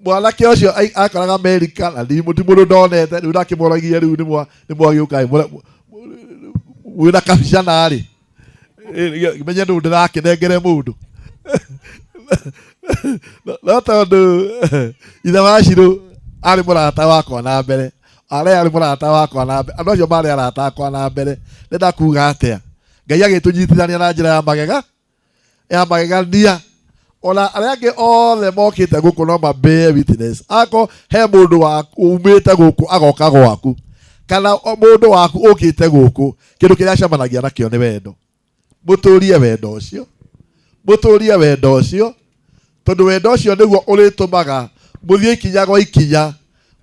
Mwanake ũcio akoraga Amerika na ti mũndũ ndonete, rĩu ndakĩmoragia rĩu nĩ mwagĩũka mwĩna kabica narĩ. Menye nũ ndĩrakĩnengere mũndũ. No tondũ ithe wa Shirũ arĩ mũrata wakwa na mbere, arĩa arĩ mũrata wakwa na mbere, andũ acio marĩ arata akwa na mbere, ndenda kuga atĩa, Ngai agĩtũnyitithania na njĩra ya magega ya magegania. Ona arĩa angĩ othe mokĩte gũkũ no ma bear witness. Ako he mũndũ wa umĩte gũkũ agoka gwaku, kana mũndũ waku ũkĩte gũkũ, kĩndũ kĩrĩa acemanagia nakĩo nĩ wendo. Mũtũrie wendo ũcio, mũtũrie wendo ũcio, tondũ wendo ũcio nĩguo ũrĩtũmaga mũthiĩ ikinya gwa ikinya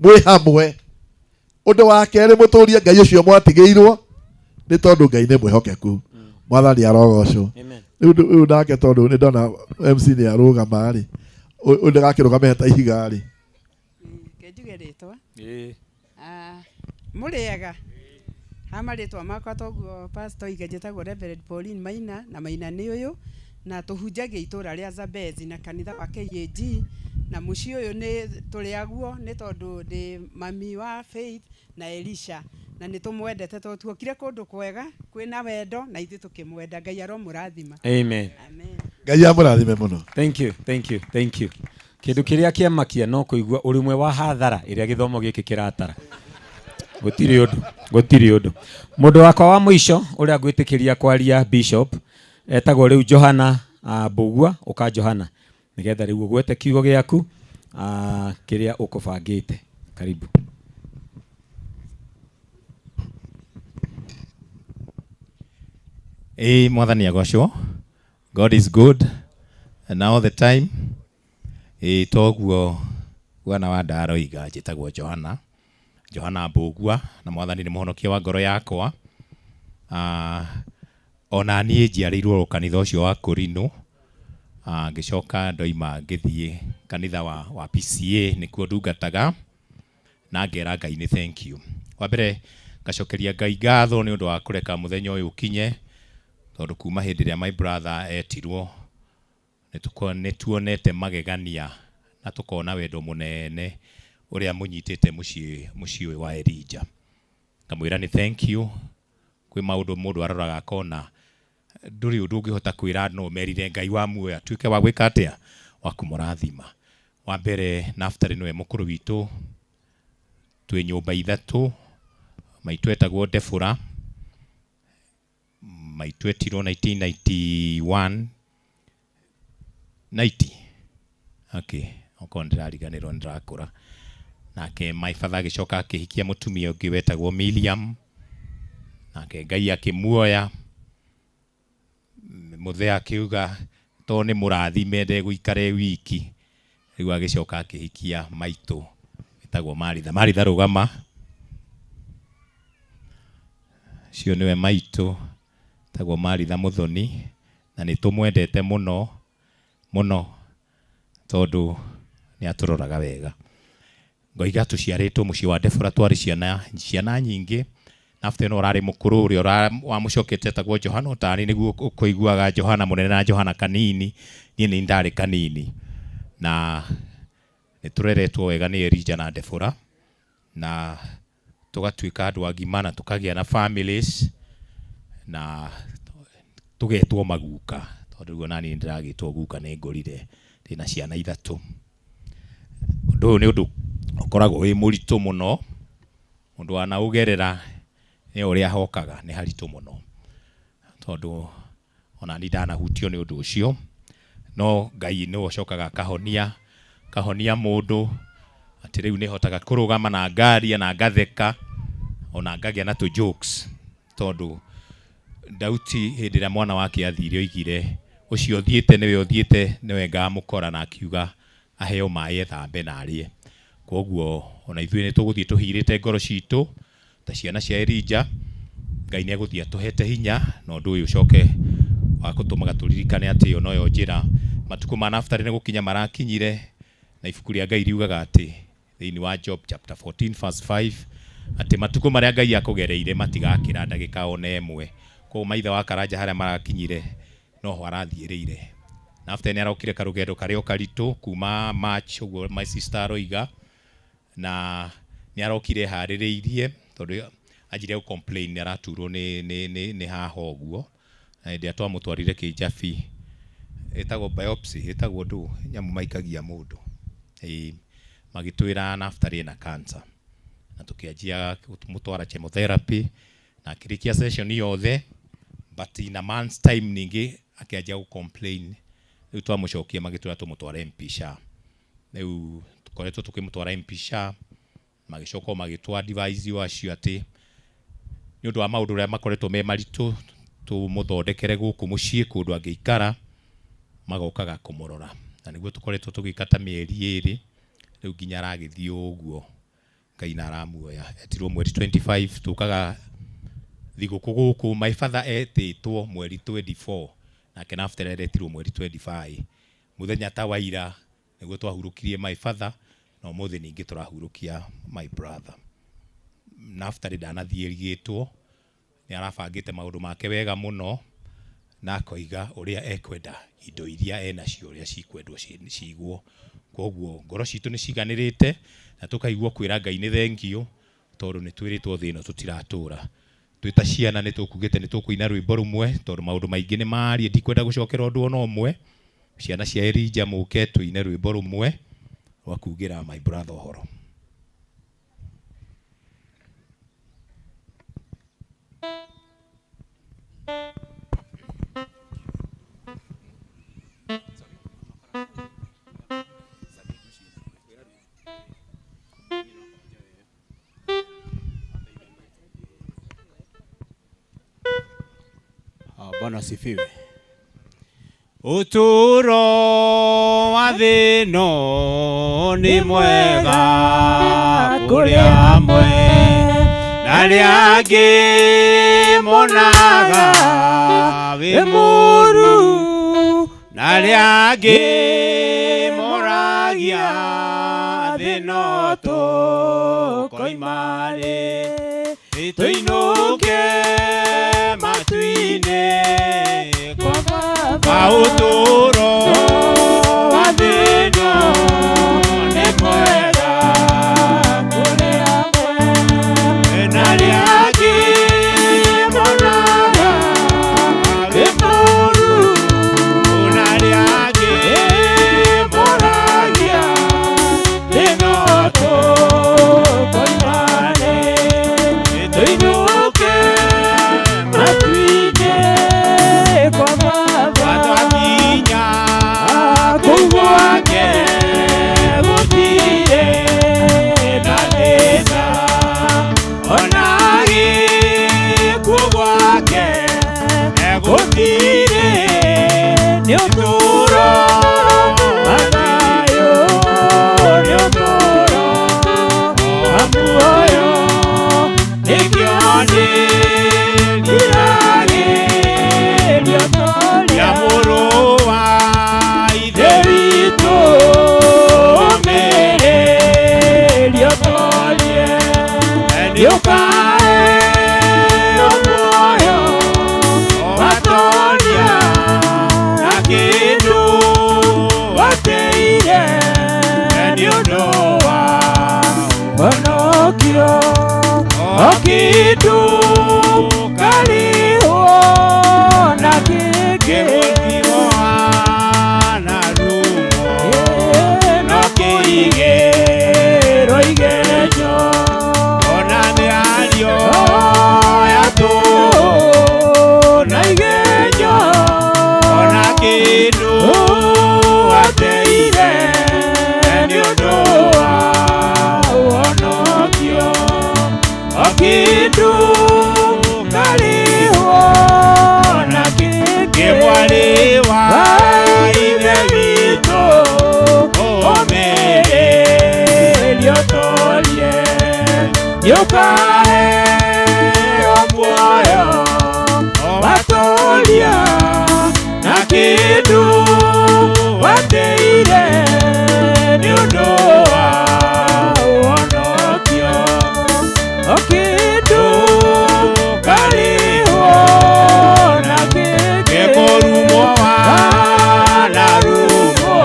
mwĩ hamwe. Ũndũ wa kerĩ, mũtũrie Ngai ũcio mwatigĩirwo, nĩ tondũ Ngai nĩ mwĩhokeku. Mwathani arogocwo. Rĩu nake tondũ nĩ ndona MC nĩ arũgama rĩ, ũyũ ndagakĩrũgame ta ihiga rĩ. Njuge rĩtwa. Mũrĩega ha marĩtwa makwa toguo pastor iga njĩtagwo Reverend Pauline Maina, na Maina nĩ ũyũ, na tũhunjagia itũra rĩa Zambezi na kanitha wa KAG, na mũciĩ ũyũ nĩ tũrĩ aguo nĩ tondũ ndĩ mami wa Faith na Elisha, na nĩ tũmwendete tondũ tuokire kũndũ kwega kwĩna wendo na ithuĩ tũkĩmwenda. Ngai aromũrathima. Amen. Ngai amũrathime mũno. Thank you, thank you, thank you. Kĩndũ kĩrĩa kĩamakia no kũigua ũrĩmwe wa hathara ĩrĩa gĩthomo gĩkĩ kĩratara. Gũtirĩ ũndũ, gũtirĩ ũndũ. Mũndũ wakwa wa mũico ũrĩa ngwĩtĩkĩria kwaria Bishop etagwo rĩu Johana Mbũgua. Ũka Johana, nĩgetha rĩu ũgwete kiugo gĩaku kĩrĩa ũkũbangĩte. Karibu. Ĩĩ, Mwathani agocwo. God is good and all the time. Ĩĩ, toguo bwana wa ndaroiga, njĩtagwo Johana, Johana Mbũgua, na Mwathani nĩ mũhonokia wa ngoro yakwa. Ona niĩ njiarĩirwo kanitha ũcio wa Kũrinũ, ngĩcoka ndoima ngĩthiĩ kanitha wa PCA, nĩkuo ndungataga, na ngera Ngai nĩ thank you. Wa mbere ngacokeria Ngai ngatho nĩ ũndũ wa kũreka mũthenya ũyũ ũkinye, tondũ kuma hĩndĩ ĩrĩa my brother etirwo nĩ tuonete magegania na tũkona wendo mũnene ũrĩa mũnyitĩte mũciĩ ũyũ wa Elijah. Ngamwĩra nĩ thank you. Kwĩ maũndũ mũndũ aroraga akona ndũrĩ ũndũ ũngĩhota kwĩra no merire Ngai wa muoyo atuĩke wa gwĩka atĩa, wa kũmũrathima. Wa mbere Naftali nĩwe mũkũrũ witũ, twĩ nyũmba ithatũ. Maitũ etagwo Debora, maitũ etirwo 1991 90. Okay, okorwo ndĩrariganĩrwo nĩndĩrakũra. Nake my father agĩcoka akĩhikia mũtumia ũngĩ wetagwo Miriam, nake Ngai akĩmuoya. Mũthee akiuga to nĩ mũrathime ndegũikara e wiki. Rĩu agĩcoka akĩhikia maitũ wĩtagwo Maritha. Maritha rũgama, ũcio nĩwe maitũ, wĩtagwo Maritha Mũthoni, na nĩ tũmwendete mũno mũno tondũ nĩ atũroraga wega. Ngoiga tũciarĩtwo mũciĩ wa Debora, twarĩ ciana nyingĩ. After ĩno ũrarĩ mũkũrũ ũrĩa wamũcokete etagwo Johana Ũtani, nĩguo ũkũiguaga Johana mũnene na Johana kanini. Niĩ nĩ ndarĩ kanini, na nĩ tũreretwo wega nĩ Elijah na Debora, na tũgatuĩka andũ agima na tũkagĩa na families, na tũgetwo maguka, tondũ rĩu ona niĩ nĩndĩragĩtwo guka, nĩ ngũrire, ndĩna ciana ithatũ. Ũndũ ũyũ nĩ ũndũ ũkoragwo wĩ mũritũ mũno, mũndũ wanaũgerera nĩ ũrĩa ahokaga, nĩ haritũ mũno, tondũ ona niĩ ndanahutio nĩ ũndũ ũcio. No Ngai nĩwe ũcokaga akahonia mũndũ, atĩ rĩu nĩhotaga kũrũgama na ngaria na ngatheka, ona ngagĩa na tũ jokes, tondũ Dauti hĩndĩ ĩrĩa mwana wake athire oigire ũcio ũthiĩte nĩwe ũthiĩte nĩwe ngamũkora, na akiuga aheo maĩ ethambe na arĩe. Koguo ona ithuĩ nĩ tũgũthiĩ tũhirĩte ngoro citũ ta ciana cia Elijah. Ngai nĩ egũthiĩ atũhete hinya, na ũndũ ũyũ ũcoke wa gũtũmaga tũririkane atĩ ĩyo noyo njĩra. Matukũ ma Naftali nĩ gũkinya marakinyire, na ibuku rĩa Ngai riugaga atĩ thĩinĩ wa Job chapter 14 verse 5 atĩ matukũ marĩa Ngai akũgereire matigakĩra ndagĩka ona ĩmwe. Koguo maithe wa Karanja harĩa marakinyire noho arathiĩrĩire. Naftali nĩ arokire karũgendo karĩa o karitũ kuma March, ũguo my sister aroiga, na nĩ arokire eharĩrĩirie, tondũ anjirie gũ complain nĩ araturwo nĩ haha ũguo. Na hĩndĩ ĩrĩa twamũtwarire Kĩnjabi Ĩtagwo biopsy, ĩtagwo ndũ nyamũ maikagia mũndũ. Ĩĩ, magĩtwĩra Naftali ena cancer na tũkĩanjia kũmũtwara chemotherapy na akĩrĩkia session yothe, but in a month's time ningĩ akĩanjia gũ complain. Rĩu twamũcokia magĩtwĩra tũmũtware MP SHA. Rĩu tũkoretwo tũkĩmũtwara MP SHA, magĩcoka o magĩtwa advise o acio atĩ nĩ ũndũ wa maũndũ ũrĩa makoretwo me maritũ tũmũthondekere gũkũ mũciĩ kũndũ angĩikara magokaga kũmũrora, na nĩguo tũkoretwo tũgĩka ta mĩeri 2 rĩu nginya aragĩthiĩ ũguo Ngai na aramuoya. Etirwo mweri 25, tũkaga thigũkũ gũkũ. My father etĩtwo mweri 24, nake Naftali aretirwo mweri 25. Mũthenya ta wa ira nĩguo twahurũkirie my father, na ũmũthĩ ningĩ tũrahurũkia my brother. Naftali ndanathiĩ ĩrigĩtwo, nĩ arabangĩte maũndũ make wega mũno na akoiga ũrĩa ekwenda indo iria enacio ũrĩa cikwendwo cigwo. Koguo ngoro citũ nĩ ciganĩrĩte na tũkaigua kwĩra Ngai nĩ thengio, tondũ nĩ twĩrĩtwo thĩ ĩno tũtiratũra. Twĩ ta ciana nĩ tũkugĩte nĩ tũkũina rwĩmbo rũmwe, tondũ maũndũ maingĩ nĩ marie, ndikwenda gũcokera ũndũ ona ũmwe. Ciana cia Elijah mũke tũine rwĩmbo rũmwe rwa kugĩra my brother ũhoro. Bwana asifiwe. Uturo wa thĩ ĩno nĩ mwega kũrĩ amwe, na arĩa angĩ monaga wĩ mũũru, na arĩa angĩ moragia thĩ no tũkoima rĩ, tũinũke matu-inĩ kwa Baba. Ũtũũro wa thĩ ĩno nĩ mwega kũrĩ amwe, na arĩa angĩ monaga wĩ mũũru, na arĩa angĩ moragia thĩ no tũkoima rĩ, tũinũke matu-inĩ kwa Baba. Twakinya kũu gwake gũtirĩ na thĩna, ona gĩkuũ gwake gũtirĩ, nĩ ũtũũro wa thayũ, nĩ ũtũũro wa muoyo, nĩkĩo nĩndiragĩrio ya mũrũ wa Ithe witũ, ũmĩrĩrio torie, nĩũkaheo muoyo watoria na kĩndũ wateire nĩ ũndũ wa ũhonokio, o kĩndũ karĩhwo na kĩngĩ na rumo, no kĩigĩrwo igenyo, ona mĩario ya tũhũ na igenyo, ona kĩndũ wateire nĩ ũndũ wa ũhonokio, o kĩndũ karĩhwo na kĩngĩ, mwarĩ wa Ithe witũ, ũmĩrĩrio torie, nĩũkaheo muoyo watoria na kĩndũ wateire nĩ ũndũ wa ũhonokio, o kĩndũ karĩhwo na kĩngĩ, kũrumwo na rumo,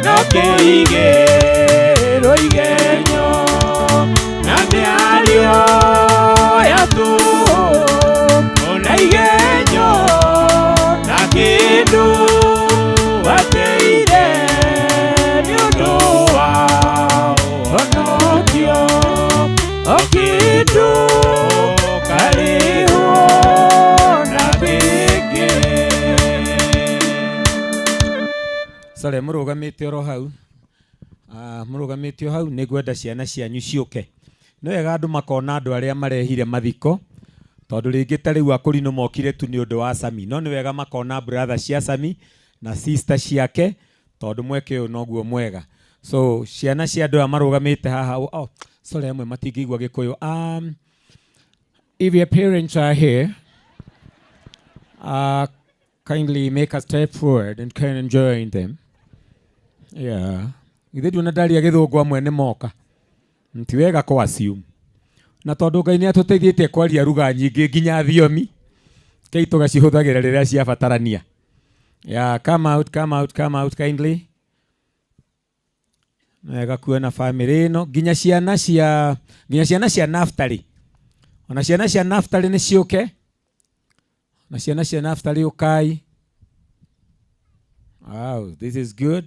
no kĩigĩrwo igenyo, na mĩario Sorry, mũrũgamĩte oro hau. Mũrũgamĩte o hau nĩ ngwenda ciana cianyu ciũke. Nĩ wega andũ makona andũ arĩa marehire mathiko tondũ rĩngĩ ta rĩu akũrinũ mokire tu nĩ ũndũ wa Sami, no nĩ wega makona brother cia Sami na sister ciake tondũ mweke ũyũ noguo mwega. So ciana cia andũ aya marũgamĩte haha, oh, sorry, amwe matingĩigua Gĩkũyũ. If your parents are here, kindly make a step forward and can join them. Yeah. Ithe nduona ndaria gĩthũngũ amwe nĩ moka. Ti wega kũ assume. Na tondũ Ngai nĩ atũteithĩtie kwaria lugha nyingĩ nginya thiomi, kei tũgacihũthagĩra rĩrĩa ciabatarania. Yeah, come out, come out, come out kindly. Wega kuona family ĩno nginya ciana cia Naftali. Ona ciana cia Naftali nĩ ciũke. Na ciana cia Naftali ũkai. Wow, this is good.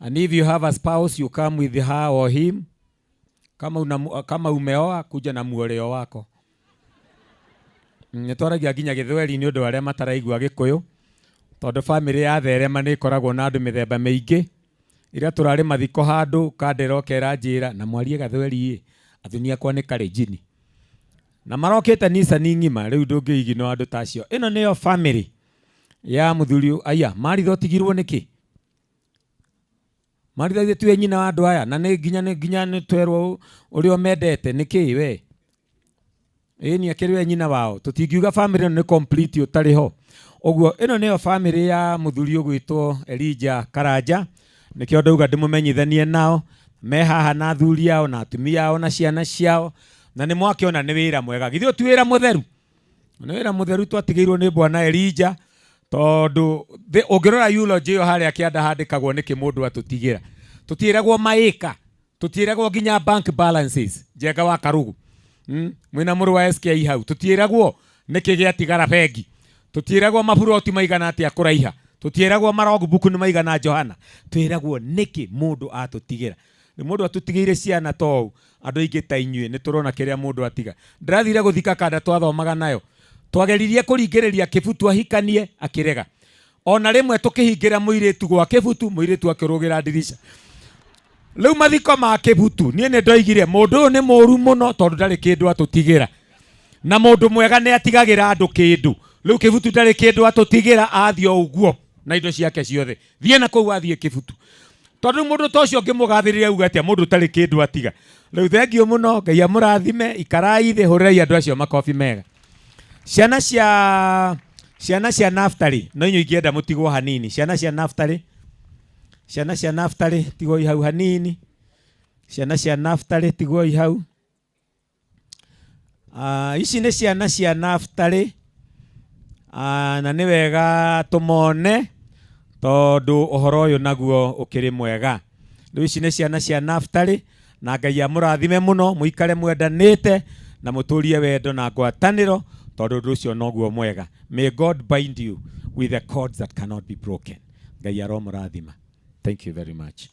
And if you have a spouse, you come with her or him. Kama umeoa, kuja na muoleo wako. Nĩ twaragia nginya gĩthweri nĩ ũndũ wa arĩa mataraigua Gĩkũyũ, tondũ family yatherema nĩ ĩkoragwo na andũ mĩthemba mĩingĩ. Ira tũrarĩ mathiko handũ kandĩra ũkera njĩra na mwarie gathweri ĩ athuni akwa nĩ karĩnjini na marokĩte Nissan ng'ima. Rĩu ndũngĩigino andũ ta acio. Ĩno nĩyo family ya mũthuri aya. Maritha ũtigirwo nĩkĩ? Maritha ithuĩ tiwe nyina wa andũ aya na nĩ nginya nĩ twerwo ũrĩa ũmendete nĩkĩ we ĩĩ nĩ akĩrĩ we nyina wao. Tũtingiuga family ĩno nĩ complete ũtarĩ ho. Ũguo ĩno nĩyo family ya mũthuri ũgwĩtwo Elijah Karanja. Nĩkĩo ndauga ndĩmũmenyithanie nao me haha na athuri ao na atumia ao na ciana ciao, na nĩ mwakĩona nĩ wĩra mwega. Githĩ ũyũ ti wĩra mũtheru? Nĩ wĩra mũtheru twatigĩirwo nĩ bwana Elijah, tondũ ũngĩrora eulogy ĩyo harĩa kĩanda handĩkagwo nĩkĩ mũndũ atũtigĩra. Tũtiĩragwo maĩka, tũtiĩragwo nginya bank balances. Njenga wa Karugu, Mwĩna mũrũ wa SK hau, tũtiĩragwo nĩkĩ gĩatigara bengi, tũtiĩragwo maburoti maigana atĩa kũraiha, tũtiĩragwo marogbook nĩ maigana Johana. Twĩragwo nĩkĩ mũndũ atũtigĩra. Nĩ mũndũ atũtigĩire ciana tou andũ aingĩ ta inyuĩ nĩ tũrona kĩrĩa mũndũ atiga. Ndĩrathire gũthika kanda twathomaga nayo, twageririe kũringĩrĩria Kĩbutu ahikanie, akĩrega. Ona rĩmwe tũkĩhingĩra mũirĩtu gwa Kĩbutu, mũirĩtu akĩrũgĩra ndirica. Rĩu mathiko ma Kĩbutu, niĩ nĩ ndoigire mũndũ ũyũ nĩ mũru mũno tondũ ndarĩ kĩndũ atũtigĩra, na mũndũ mwega nĩ atigagĩra andũ kĩndũ. Rĩu Kĩbutu ndarĩ kĩndũ atũtigĩra, athiĩ o ũguo na indo ciake ciothe. Thiĩ na kũu athiĩ Kĩbutu, tondũ rĩu mũndũ ta ũcio ũngĩmũgathĩrĩria uge atĩa mũndũ ũtarĩ kĩndũ atiga? Rĩu thengiũ mũno, Ngai amũrathime. Ikarai thĩ, hũrĩrai andũ acio makobi mega. Ciana cia Naftali, no inyuĩ ingĩenda mũtigwo hanini. Ciana cia Naftali, ciana cia Naftali, tigwoi hau hanini. Ciana cia Naftali, tigwoi hau. Ici nĩ ciana cia Naftali. Na nĩ wega tũmone tondũ ũhoro ũyũ naguo ũkĩrĩ mwega. Rĩu ici nĩ ciana cia Naftali, na Ngai amũrathime mũno, mũikare mwendanĩte na mũtũrie wendo na ngwatanĩro tondũ ũndũ ũcio noguo mwega. May God bind you with the cords that cannot be broken. Ngai aromũrathima. Thank you very much.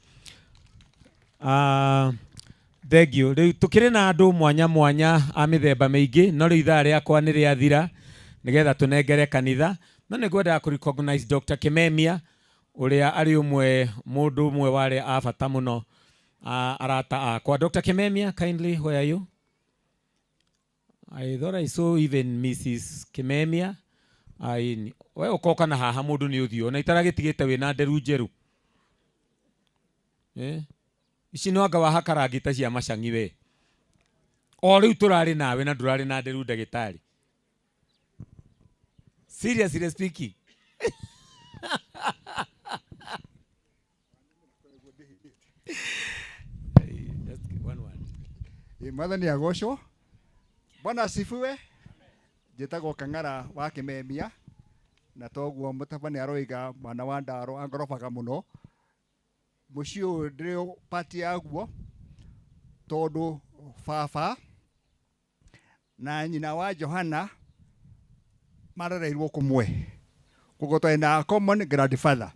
Thank you. Rĩu tũkĩrĩ na andũ mwanya mwanya a mĩthemba mĩingĩ, no rĩu ithaa rĩakwa nĩ rĩathira nĩgetha tũnengere kanitha, no nĩ ngwendaga kũ recognize Dr. Kimemia ũrĩa arĩ ũmwe mũndũ ũmwe warĩ a bata mũno, arata akwa. Dr. Kimemia, kindly, where are you? I thought I saw even Mrs. Kimemia. Ai, we ũkoka na haha mũndũ nĩ ũthiũ ona itaragĩtigĩte wĩna nderu njerũ. Eh? Ici no anga wahaka rangi ta cia macangi we. O rĩu tũrarĩ nawe na ndũrarĩ na nderu, ndagĩtarĩ. Seriously speaking. Just one word. Mwathani agocwo. Bwana asifiwe. Njĩtagwo Kang'ara wa Kĩmemia, na toguo mũtabania aroiga mwana wa ndaro angorobaga mũno. Mũciĩ ũyũ ndĩrĩ pati yaguo tondũ baba na nyina wa Johana marereirwo kũmwe, koguo twarĩ na common grandfather,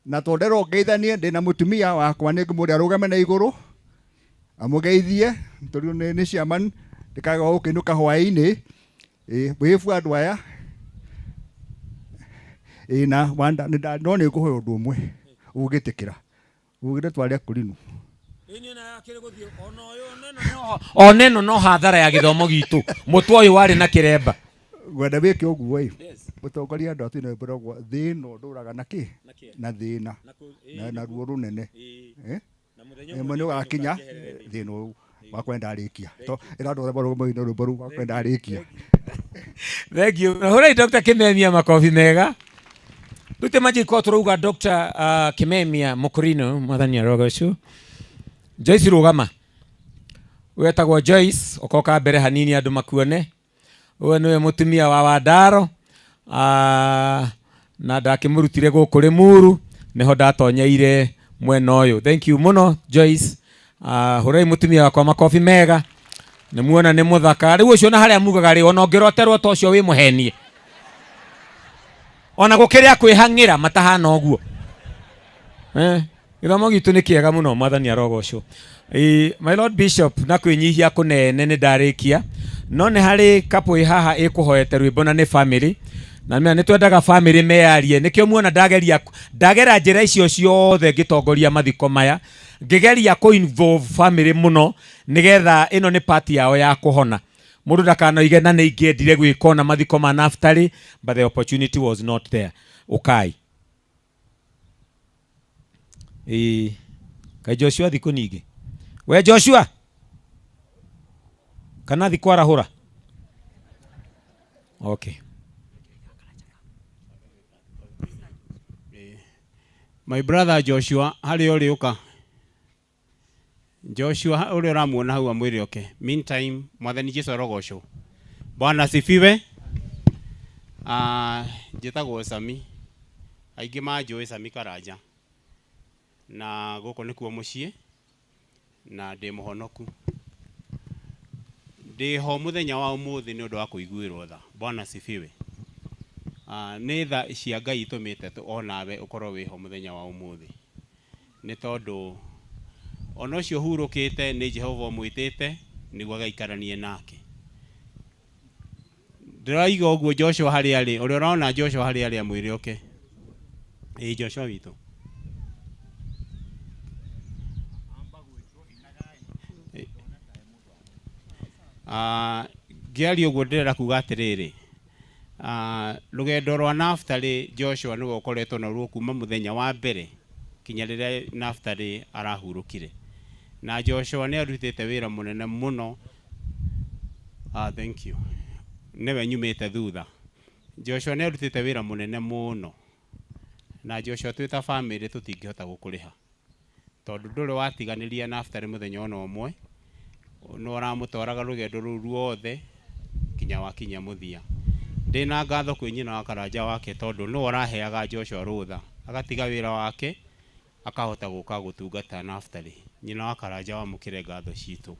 na tondũ nderwo ngeithanie ndĩna mũtumia wakwa, nĩ ngũmũria arũgame na igũrũ amũgeithie tondũ nĩ chairman ndĩkaga gũkĩinũka hwaĩ-inĩ. Ĩ wĩbu andũ aya ĩ na wanda no nĩ ngũhoya ũndũ ũmwe. Ũgĩtĩkĩra. Ugire twarĩ akũrinu. Ona ĩno no hathara ya gĩthomo gitũ, mũtwe ũyũ warĩ na kĩremba. Ngwenda wĩke ũguo ĩ. Mũtongoria andũ atĩ nĩmbũragwo thĩ ĩno ndũraga na kĩ? Na thĩna. Na ruo rũnene. Eh? Ĩmwe nĩ ũgakinya thĩna ũyũ wakwa ndarĩkia. To ĩra andũ othe marũgame maine rwĩmbo rũu wakwa ndarĩkia. Thank you. Hũrai Dr. Kimemia makobi mega. Rĩu te manjĩ korwo tũrauga Dr. Kimemia Mũkũrinũ, mwathani arogocwo. Joyce rũgama. Wetagwo Joyce, ũkoka mbere hanini andũ makuone. Ũyũ nĩwe mũtumia wa Wandaro. Na ndakĩmũrutire gũkũ Limuru, nĩho ndatonyeire mwena ũyũ. Thank you mũno Joyce. Hũrai mũtumia wakwa makobi mega. Nĩ muona nĩ mũthaka. Rĩu ũcio na harĩa mugaga rĩ, ona ũngĩroterwo ta ũcio wĩ mũhenie. Ona gũkĩrĩa kwĩhang'ĩra matahana ũguo. Gĩthomo gitũ nĩ kĩega mũno, mwathani arogocwo. My Lord Bishop, na kwĩnyihia kũnene nĩ ndarĩkia. No nĩ harĩ couple ĩ haha ĩkũhoete rwĩmbo na nĩ family. Na nĩ twendaga family meyarie. Nĩkĩo muona ndagera njĩra icio ciothe ngĩtongoria mathiko maya. Ngĩgeria kũ involve family mũno nĩgetha ĩno nĩ part yao ya kũhona. Mũndũ ndakanoige na nĩ ingĩendire gwĩka ona mathiko ma Naftali, but the opportunity was not there. Ũkai. Kaĩ Joshua thikũ nyingĩ? We Joshua? Kana thikũ arahũra? Okay. My brother Joshua, harĩa ũrĩ ũka. Joshua ũrĩa ũramuona hau amwĩre oke. Meantime, mwathani Jesu arogocwo. Bwana asifiwe. Njĩtagwo Sami. Aingĩ manjũĩ Sami Karanja. Na gũkũ nĩkuo mũciĩ na ndĩ mũhonoku. Ndĩho mũthenya wa ũmũthĩ nĩ ũndũ wa kũiguĩrwo tha. Bwana asifiwe. Nĩ tha cia Ngai itũmĩte onawe ũkorwo wĩho mũthenya wa ũmũthĩ. Nĩ tondũ ona ũcio ũhurũkĩte nĩ Jehova ũmwĩtĩte nĩguo agaikaranie nake. Ndĩraiga ũguo Joshua harĩa arĩ, ũrĩa ũrona Joshua harĩa arĩ amwĩre oke. Ĩĩ Joshua witũ. Ngĩaria ũguo ndĩrenda kuga atĩrĩrĩ, rũgendo rwa Naftali Joshua nĩwe ũkoretwo naruo kuma mũthenya wa mbere kinya rĩrĩa Naftali arahurũkire. Na Joshua nĩ arutĩte wĩra mũnene mũno. Thank you. Nĩwe nyumĩte thutha. Joshua nĩ arutĩte wĩra mũnene mũno. Na Joshua twĩ ta family tũtingĩhota gũkũrĩha. Tondũ ndũrĩ watiganĩria Naftali mũthenya ona ũmwe. Nĩ ũramũtwaraga rũgendo rũu ruothe kinya wakinya mũthia. Ndĩna ngatho kwĩ nyina wa Karanja wake tondũ nĩwe ũraheaga Joshua rũtha. Agatiga wĩra wake akahota gũka gũtungata Naftali. Nyina wa Karanja wamũkĩre ngatho citũ.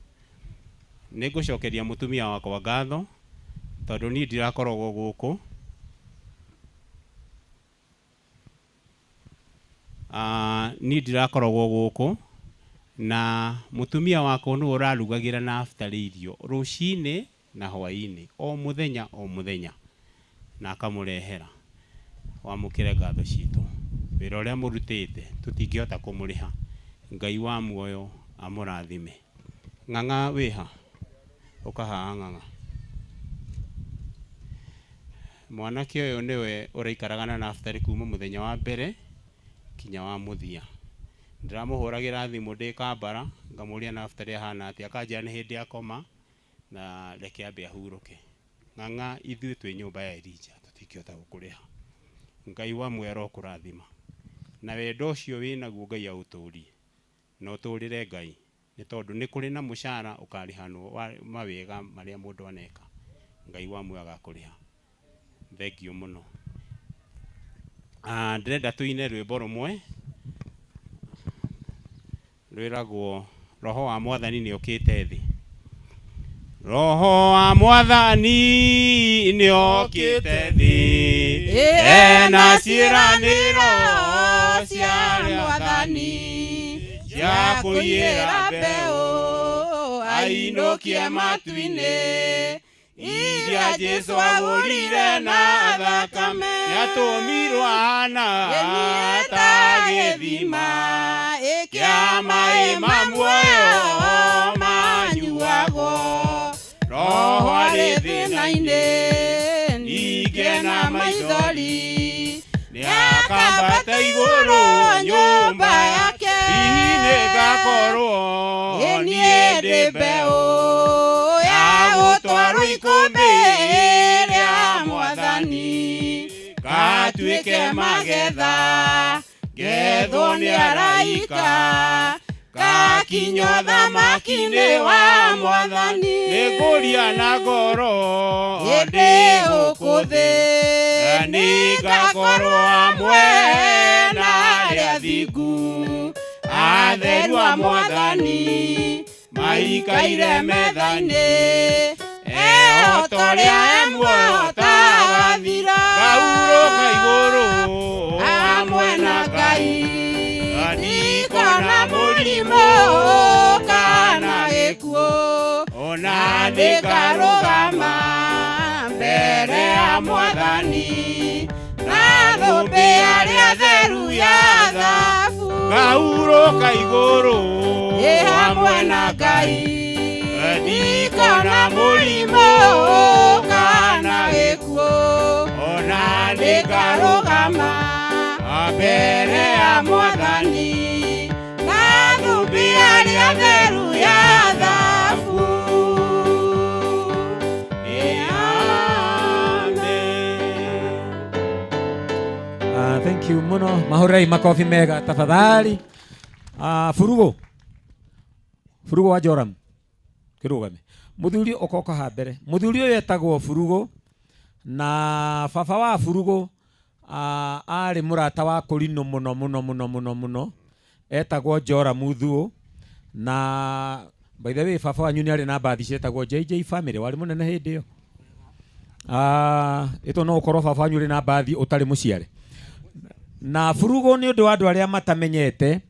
Nĩ ngũcokeria mũtumia wakwa ngatho tondũ niĩ ndirakoragwo gũkũ. Niĩ ndirakoragwo gũkũ na mũtumia wakwa nĩwe ũrarugagĩra Naftali irio rũcinĩ na hwaĩ-inĩ o mũthenya o mũthenya na akamũrehera. Wamũkĩre ngatho citũ. Wĩra ũrĩa mũrutĩte tũtingĩhota kũmũrĩha. Ngai wa muoyo amũrathime. Ng'ang'a wĩha? Ũka haha Ng'ang'a. Mwanake ũyũ nĩwe ũraikaraga na Naftali kuma mũthenya wa mbere kinya wa mũthia. Ndĩramũhũragĩra thimũ ndĩ Kambara, ngamũria Naftali ahana atĩa, akanjĩra nĩ hĩndĩ akoma na reke ambe ahurũke. Ng'ang'a ithuĩ twĩ nyũmba ya Elijah tũtingĩhota gũkũrĩha. Ngai wa muoyo arokũrathima. Na wendo ũcio wĩnaguo Ngai aũtũrie. Na ũtũrĩre Ngai. Nĩ tondũ nĩ kũrĩ na mũcara ũkarĩhanwo wa mawega marĩa mũndũ aneka. Ngai wa muoyo agakũrĩha. Thank you mũno. Ndĩrenda tũine rwĩmbo rũmwe rwĩragwo Roho wa Mwathani nĩokĩte thĩ. Roho wa Mwathani nĩokĩte thĩ. Ena ciĩranĩro cia Mwathani cia kũiyĩra mbeũ ainũkie matu-inĩ iria Jesũ agũrire na thakame Nĩatũmirwo ahana ta gĩthima kĩa maĩ ma muoyo manyuagwo. Roho arĩ thĩna-inĩ ningĩ na maithori, nĩakambata igũrũ nyũmba yake. Hihi nĩngakorwo niĩ ndĩ mbeũ ya gũtwarwo ikũmbĩ rĩa Mwathani, ngatuĩke magetha ngethwo nĩ araika, ngakinywo thamaki-inĩ wa Mwathani. Nĩngũria na ngoro ndĩ gũkũ thĩ, na nĩngakorwo hamwe na arĩa athingu, atheru a Mwathani maikaire metha-inĩ. Ehoto rĩa e muoyo ũtagathira, ngahurũka igũrũ hamwe na Ngai. Ndikona mũrimũ kana gĩkuũ, ona nĩngarũgama mbere ya Mwathani na thũmbĩ arĩa theru ya thahabu. Ngahurũka igũrũ hamwe na Ngai, ndikona mũrimũ kana gĩkuũ, ona nĩngarũgama mbere ya Mwathani na thũmbĩ arĩa theru ya thahabu. Thank you muno. Mahũrĩrai makobi mega tafadhali. Furugo. Furugo wa Joram. Kĩrũgame. Mũthuri ũkoka ha mbere. Mũthuri ũyũ etagwo Furugo na baba wa Furugo arĩ mũrata wa Kũrinũ mũno mũno mũno mũno mũno. Etagwo Joram Thuo. Na by the way baba wanyu nĩ arĩ na mbathi cietagwo JJ family, warĩ mũnene hĩndĩ ĩyo. Ĩto no ũkorwo baba wanyu ũrĩ na mbathi ũtarĩ mũciare. Na Furugo nĩ ũndũ wa andũ arĩa matamenyete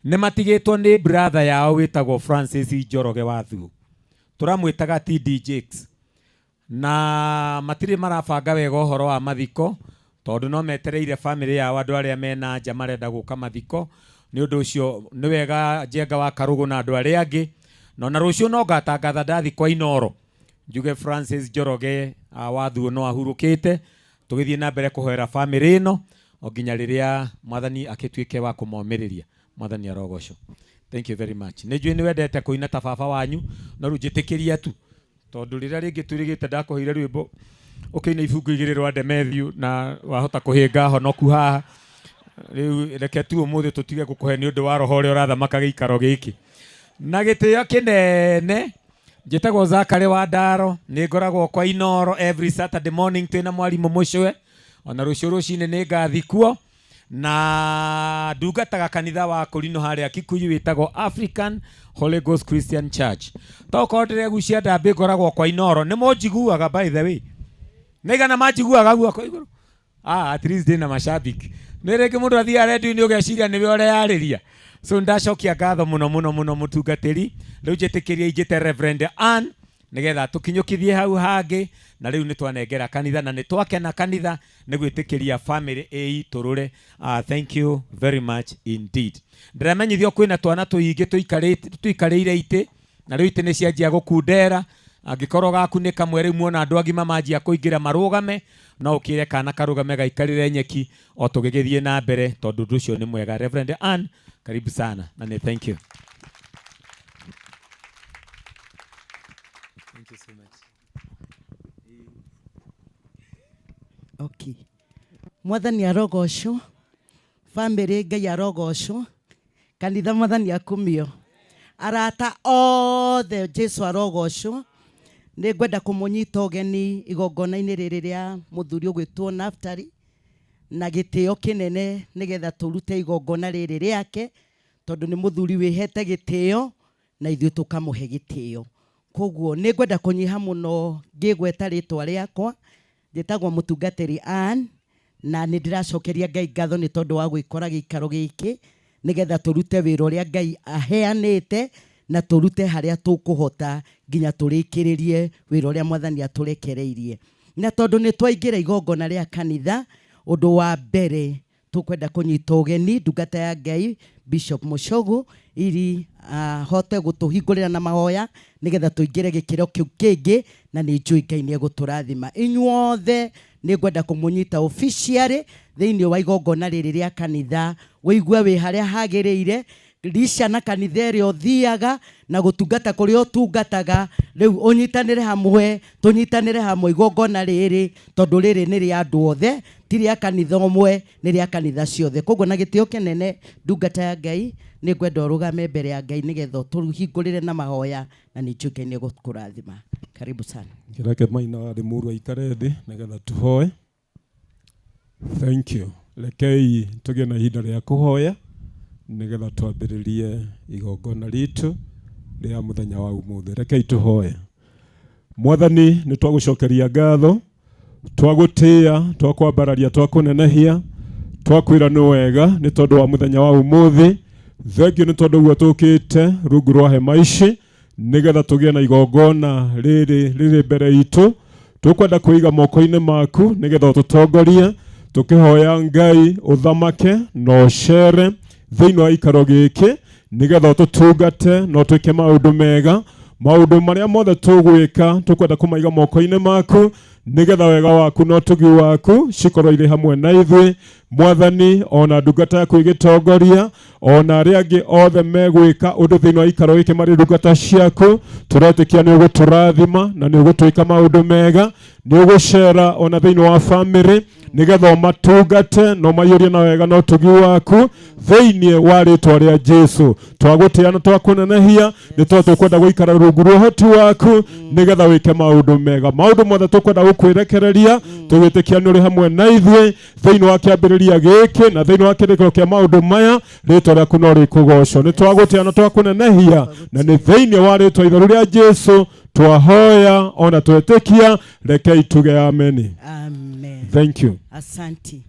nĩ matigĩtwo nĩ brother yao wĩtagwo Francis Njoroge wa Thuo. Tũramwĩtaga TD Jakes. Na matirĩ marabanga wega ũhoro wa mathiko tondũ no metereire family yao andũ arĩa mena nja marenda gũka mathiko. Nĩ ũndũ ũcio nĩ wega Njenga wa Karũgũ na andũ arĩa angĩ. Na ona rũciũ no ngatangatha ndathi kwa Inoro njuge Francis Njoroge wa Thuo no ahurũkĩte, tũgĩthiĩ na mbere kũhoera family ĩno o nginya rĩrĩa Mwathani akĩtuĩke wa kũmomĩrĩria. Mwathani arogocwo. Thank you very much. Nĩ njũĩ nĩ wendete kũina ta baba wanyu, no rĩu njĩtĩkĩria tu tondũ rĩrĩa rĩngĩ twĩrĩgĩte ndakũheire rwĩmbo ũkĩina ibungo igĩrĩ rwa Demethiu na wahota kũhĩnga honoku haha. Rĩu reke tu ũmũthĩ tũtige gũkũhe nĩ ũndũ wa roho ũrĩa ũrathamaka gĩikaro gĩkĩ. Na gĩtĩo kĩnene njĩtagwo Zakary wa Ndaro, nĩ ngoragwo kwa Inoro every Saturday morning twĩna mwarimũ Mũcwe. Ona rũciũ rũcinĩ nĩ ngathi kuo. Na ndungataga kanitha wa Kũrinũ harĩa Kikuyu wĩtagwo African Holy Ghost Christian Church. Tokorwo ndĩregucia ndambĩ ngoragwo kwa Inoro, nĩ mũnjiguaga by the way. Nĩ igana manjiguaga guoko igũrũ. At least ndĩna mashabiki. Nĩ rĩngĩ mũndũ athiaga redio-inĩ ũgeciria nĩwe ũreyarĩria. So ndacokia ngatho mũno mũno mũno mũtungatĩri. Rĩu njĩtĩkĩrie njĩte Reverend Ann nĩgetha tũkinyũkithie hau hangĩ. Na rĩu nĩ twanengera kanitha na nĩ twakena kanitha nĩ gwĩtĩkĩria family ĩitũrũre. Thank you very much indeed. Ndĩramenyithio kwĩna twana tũingĩ tũikarĩire itĩ na rĩu itĩ nĩ cianjia gũkundera. Angĩkorwo gaku nĩ kamwe rĩu muona andũ agima manjia kũingĩra marũgame, no ũkĩre kana karũgame gaikarĩre nyeki o tũgĩgĩthiĩ na mbere tondũ ũndũ ũcio nĩ mwega. Reverend Ann, karibu sana na nĩ thank you. Thank you so much. Okay. Mwathani arogocwo, family Ngai arogocwo, kanitha Mwathani akumio, arata othe Jesu arogocwo. Nĩ ngwenda kũmũnyita ũgeni igongona-inĩ rĩrĩ rĩa mũthuri ũgwĩtwo Naftali na gĩtĩo kĩnene nĩgetha tũrute igongona rĩrĩ rĩake tondũ nĩ mũthuri wĩhete gĩtĩo na ithuĩ tũkamũhe gĩtĩo. Koguo nĩ ngwenda kũnyiha mũno ngĩgweta rĩtwa rĩakwa, njĩtagwo mũtungatĩri Ann na nĩ ndĩracokeria Ngai ngatho nĩ tondũ wa gwĩkora gĩikaro gĩkĩ nĩgetha tũrute wĩra ũrĩa Ngai aheanĩte na tũrute harĩa tũkũhota nginya tũrĩkĩrĩrie wĩra ũrĩa Mwathani atũrekereirie. Na tondũ nĩ twaingĩra igongona rĩa kanitha, ũndũ wa mbere tũkwenda kũnyita ũgeni ndungata ya Ngai Bishop Muchogu ili ahote gũtũhingũrĩra na mahoya nĩgetha tũingĩre gĩkĩro kĩu kĩngĩ, na nĩ njũĩ Ngai nĩ egũtũrathima. Inyuothe nĩ ngwenda kũmũnyita officially thĩinĩ wa igongona rĩrĩ rĩa kanitha, wĩigue wĩ harĩa hagĩrĩire, rica na kanitha ĩrĩa ũthiaga na gũtungata kũrĩa ũtungataga, rĩu ũnyitanĩre hamwe, tũnyitanĩre hamwe igongona rĩrĩ, tondũ rĩrĩ nĩ rĩa andũ othe, ti rĩa kanitha ũmwe, nĩ rĩa kanitha ciothe. Koguo na gĩtĩo kĩnene ndungata ya Ngai, nĩ ngwenda ũrũgame mbere ya Ngai nĩgetha ũtũhingũrĩre na mahoya, na nĩ njũĩ Ngai nĩ egũkũrathima. Karibu sana. Reke Maina wa Limuru aikare thĩ nĩgetha tũhoe. Thank you. Rekei tũgĩe na ihinda rĩa kũhoya nĩgetha twambĩrĩrie igongona ritũ rĩa mũthenya wa ũmũthĩ. Rekei tũhoe. Mwathani, nĩ twagũcokeria ngatho, twagũtĩĩa, twakwambararia, twakũnenehia, twakwĩra nĩ wega nĩ tondũ wa mũthenya wa ũmũthĩ. Thengiũ nĩ tondũ guo tũkĩte rungu rwa hema ici nĩgetha tũgĩe na igongona rĩrĩ rĩrĩ mbere itũ. Tũkwenda kũiga moko-inĩ maku nĩgetha ũtũtongorie, tũkĩhoya Ngai ũthamake na ũcere thĩinĩ wa gĩikaro gĩkĩ nĩgetha ũtũtungate na ũtwĩke maũndũ mega. Maũndũ marĩa mothe tũgwĩka tũkwenda kũmaiga moko-inĩ maku nĩgetha wega waku na ũtugi waku cikorwo irĩ hamwe na ithuĩ. Mwathani, ona ndungata yaku ĩgĩtongoria, ona arĩa angĩ othe megwĩka ũndũ thĩinĩ wa gĩikaro gĩkĩ marĩ ndungata ciaku, tũretĩkia nĩ ũgũtũrathima na nĩ ũgũtwĩka maũndũ mega, nĩ ũgũcera ona thĩinĩ wa bamĩrĩ nĩgetha ũmatungate na ũmaiyũrie na wega na ũtugi waku thĩinĩ wa rĩtwa rĩa Jesu. Twagũtĩĩa na twakũnenehia nĩ tondũ tũkwenda gũikara rungu rwa ũhoti waku nĩgetha wĩke maũndũ mega. Maũndũ mothe tũkwenda gũkwĩrekereria tũgĩtĩkia nĩ ũrĩ hamwe na ithuĩ thĩinĩ wa kĩambĩrĩria gĩkĩ na thĩinĩ wa kĩrĩkĩro kĩa maũndũ maya, rĩtwa rĩaku no rĩkũgocwo. Nĩ twagũtĩĩa na twakũnenehia na nĩ thĩinĩ wa rĩtwa itheru rĩa Jesu twahoya ona twetĩkia. Rekei tuge ameni. Amen. Thank you. Asanti.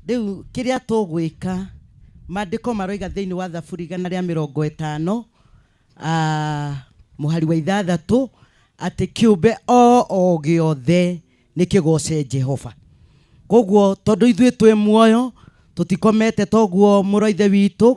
Rĩu kĩrĩa tũgwĩka, maandĩko maroiga thĩinĩ wa Thaburi 150 mũhari wa 6 atĩ kĩũmbe o gĩothe nĩ kĩgoce Jehova. Koguo tondũ ithuĩ twĩ muoyo tũtikomete toguo mũroithe witũ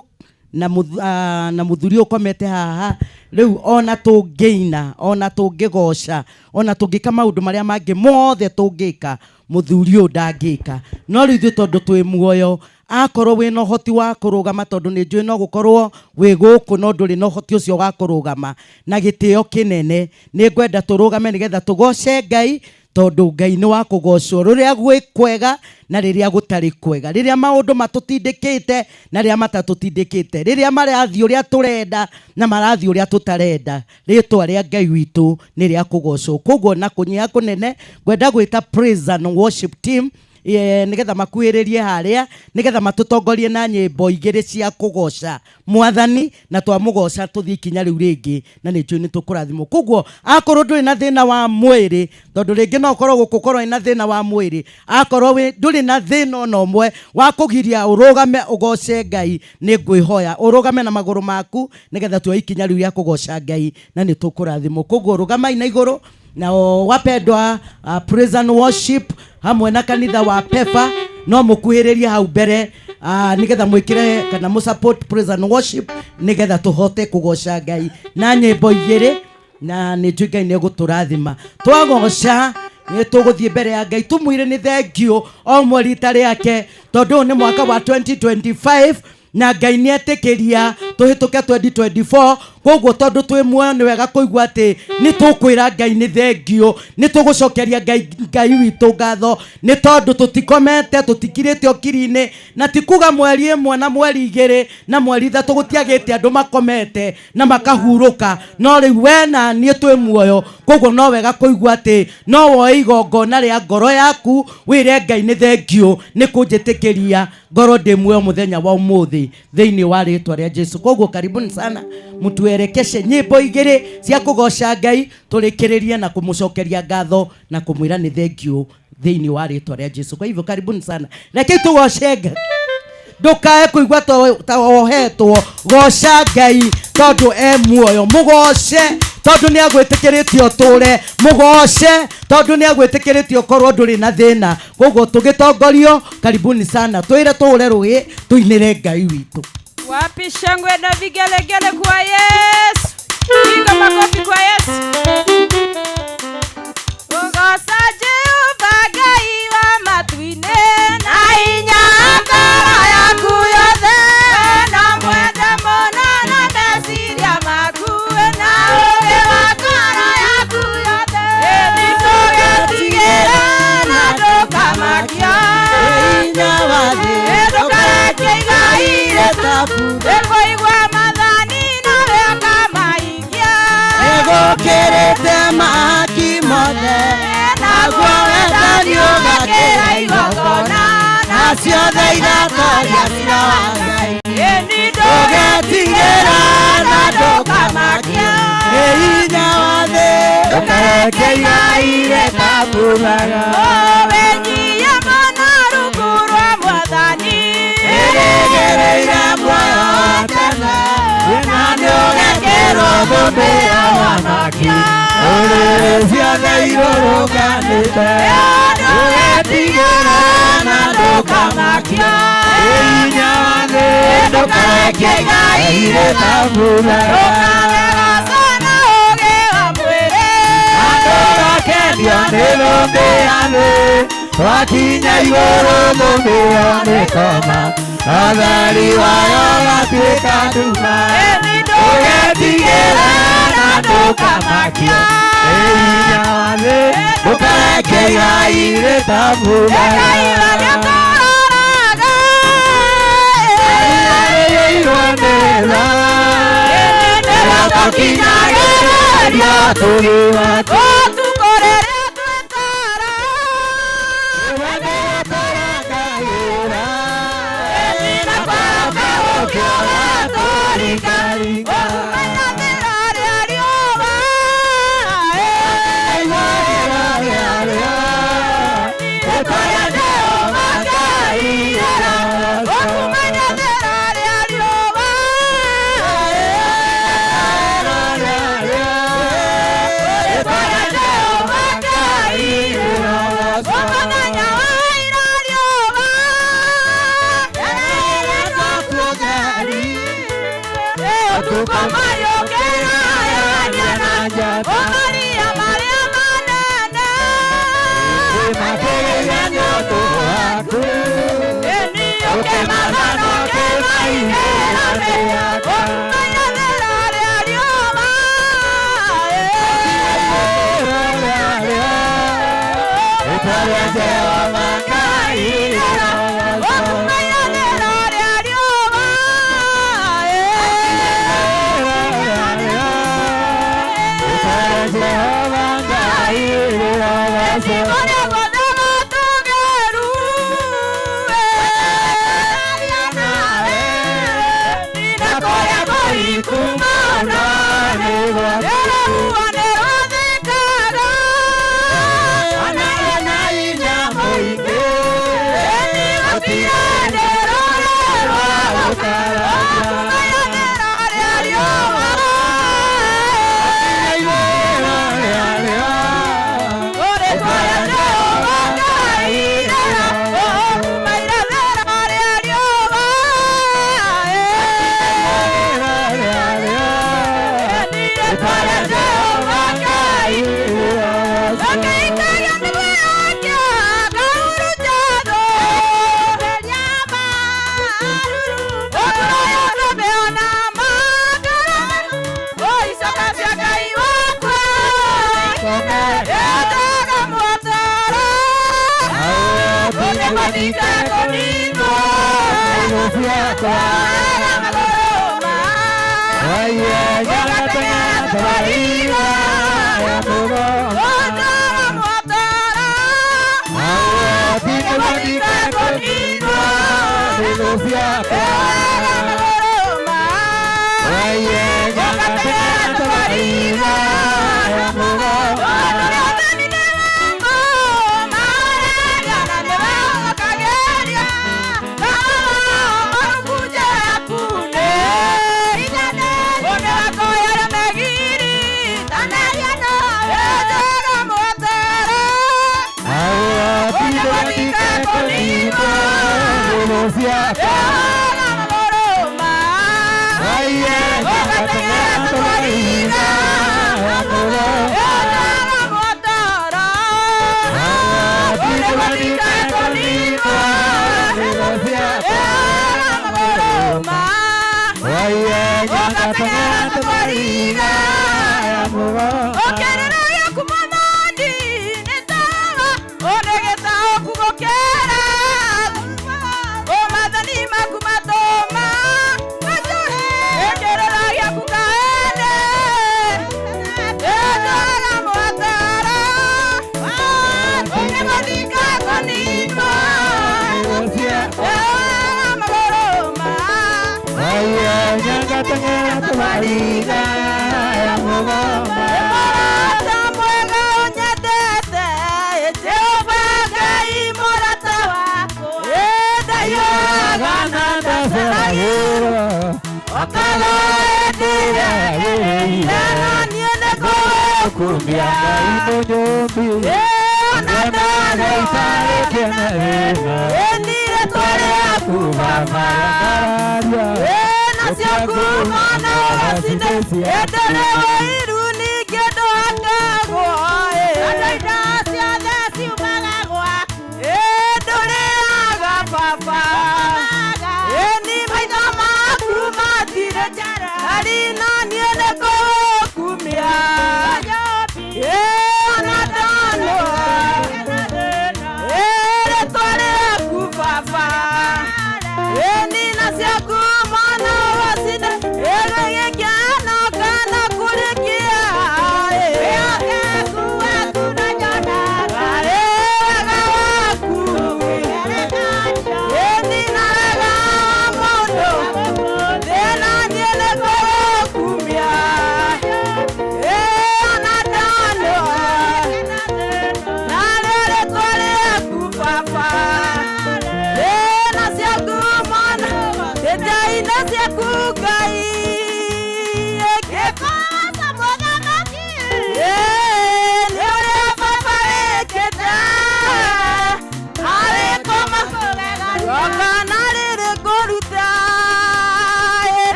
na mũthuri ũkomete haha, rĩu ona tũngĩina, ona tũngĩgoca, ona tũngĩka maũndũ marĩa mangĩ mothe tũngĩka, mũthuri ũyũ ndangĩka. No rĩu ithuĩ tondũ twĩ muoyo, akorwo wĩna ũhoti wa kũrũgama, tondũ nĩ njũĩ no gũkorwo wĩ gũkũ no ndũrĩ na ũhoti ũcio wa kũrũgama, na gĩtĩo kĩnene nĩ ngwenda tũrũgame nĩgetha tũgoce Ngai, tondũ Ngai nĩ wa kũgocwo rĩrĩa gwĩ kwega na rĩrĩa gũtarĩ kwega, rĩrĩa maũndũ matũtindĩkĩte na rĩrĩa matatũtindĩkĩte, rĩrĩa marathiĩ ũrĩa tũrenda na marathiĩ ũrĩa tũtarenda, rĩtwa rĩa Ngai witũ nĩ rĩa kũgocwo. Koguo na kũnyiha kũnene ngwenda gwĩta praise and worship team nĩgetha makuhĩrĩrie harĩa nĩgetha matũtongorie na nyĩmbo igĩrĩ cia kũgoca Mwathani, na twamũgoca tũthiĩ ikinya rĩu rĩngĩ na nĩ njũĩ nĩ tũkũrathimwo. Koguo akorwo ndũrĩ na thĩna wa mwĩrĩ, tondũ rĩngĩ no ũkorwo gũkũ ũkorwo wĩna thĩna wa mwĩrĩ, akorwo ndũrĩ na thĩna ona ũmwe wa kũgiria ũrũgame ũgoce Ngai, nĩ ngwĩhoya ũrũgame na magũrũ maku nĩgetha tuoe ikinya rĩu rĩa kũgoca Ngai na nĩ tũkũrathimwo. Koguo rũgamai na igũrũ. Na wapendwa, praise and worship hamwe na kanitha wa Pefa no mũkuhĩrĩrie hau mbere nĩgetha mwĩkĩre kana mũ support praise and worship nĩgetha tũhote kũgoca Ngai na nyĩmbo igĩrĩ, na nĩ njũĩ Ngai nĩ egũtũrathima. Twagoca nĩ tũgũthiĩ mbere ya Ngai tũmwĩre nĩ thengiũ o ũmwe rita rĩake, tondũ ũyũ nĩ mwaka wa 2025 na Ngai nĩ etĩkĩria tũhĩtũke 2024. Koguo tondũ twĩ muoyo nĩ wega kũigua atĩ nĩ tũkwĩra Ngai nĩ thengiũ, nĩ tũgũcokeria Ngai witũ ngatho nĩ tondũ tũtikomete, tũtikirĩte ũkiri-inĩ, na ti kuga mweri ĩmwe na mweri igĩrĩ na mweri ithatũ gũtiagĩte andũ makomete na makahurũka, no rĩu we na niĩ twĩ muoyo. Koguo no wega kũigua atĩ no woe igongona rĩa ngoro yaku wĩre Ngai nĩ thengiũ nĩ kũnjĩtĩkĩria ngorwo ndĩ muoyo mũthenya wa ũmũthĩ thĩinĩ wa rĩtwa rĩa Jesu. Koguo karibuni sana, mũtuerekeshe nyĩmbo igĩrĩ cia kũgoca Ngai tũrĩkĩrĩrie na kũmũcokeria ngatho na kũmwĩra nĩ thengiũ thĩinĩ wa rĩtwa rĩa Jesu. Kwa hivyo karibuni sana, rekei tũgoce Ngai. Ndũkae kũigua ta wohetwo, goca Ngai tondũ e muoyo, mũgoce Tondu ni agwĩtĩkĩrĩtie ũtũre, mũgoce tondu ni agwĩtĩkĩrĩtie ũkorwo ndũrĩ na thĩna. Koguo tũgĩtongorio, karibuni sana, twĩre tũhũre rũĩ tũinĩre Ngai witũ. Wapi shangwe na vigelegele kwa Yesu? Piga makofi kwa Yesu. Ugoca Jehova Ngai wa matu-inĩ na hinya ngoro yaku yothe, na mwende mũno na meciria maku na ũũgĩ wa ngoro yaku yothe. Ĩni ndũgetigĩre na ndũkamakio, hinya wa thĩ ndũkareke igai rĩtabuthe. Nĩkũigua maathani nawe ũkamahingia, nĩgũkĩrĩte mahaki mothe, naguo wendani ũgakĩra igongona, na ciothe igatoria ciira wa Ngai. Ĩni Ndũgetigĩra na ndũkamakio, nĩ hinya wa thĩ ndũkareke igai rĩtabuthaga. Wĩnyihie mũno rungu rwa Mwathani, Ĩrĩgĩrĩire muoyo wa tene, na nĩũgekĩrwo thũmbĩ ya ũthamaki, ndũrĩrĩ ciothe irũrũnganĩte. Ndũgetigĩra na ndũkamakio, nĩ hinya wa thĩ ndũkareke igai rĩtabuthaga. Ndũkagegoce na ũũgĩ wa mwĩrĩ, Ndũgakenio nĩ thũmbĩ ya thĩ, twakinya igũrũ thũmbĩ ĩyo nĩkoma, ũtheri wayo ũgatuĩka nduma. Ndũgetigĩre na ndũkamakio, nĩ hinya wa thĩ ndũkareke igai rĩtabuthaga. Rĩiyũirwo nĩ tha, rĩrĩa tũkinyagĩrĩria tũrĩ waku. Ũtukũ rĩrĩa twĩ toro, Nina ciaku mwana wacine ĩrĩgĩkĩano kana kũrĩ kĩeha.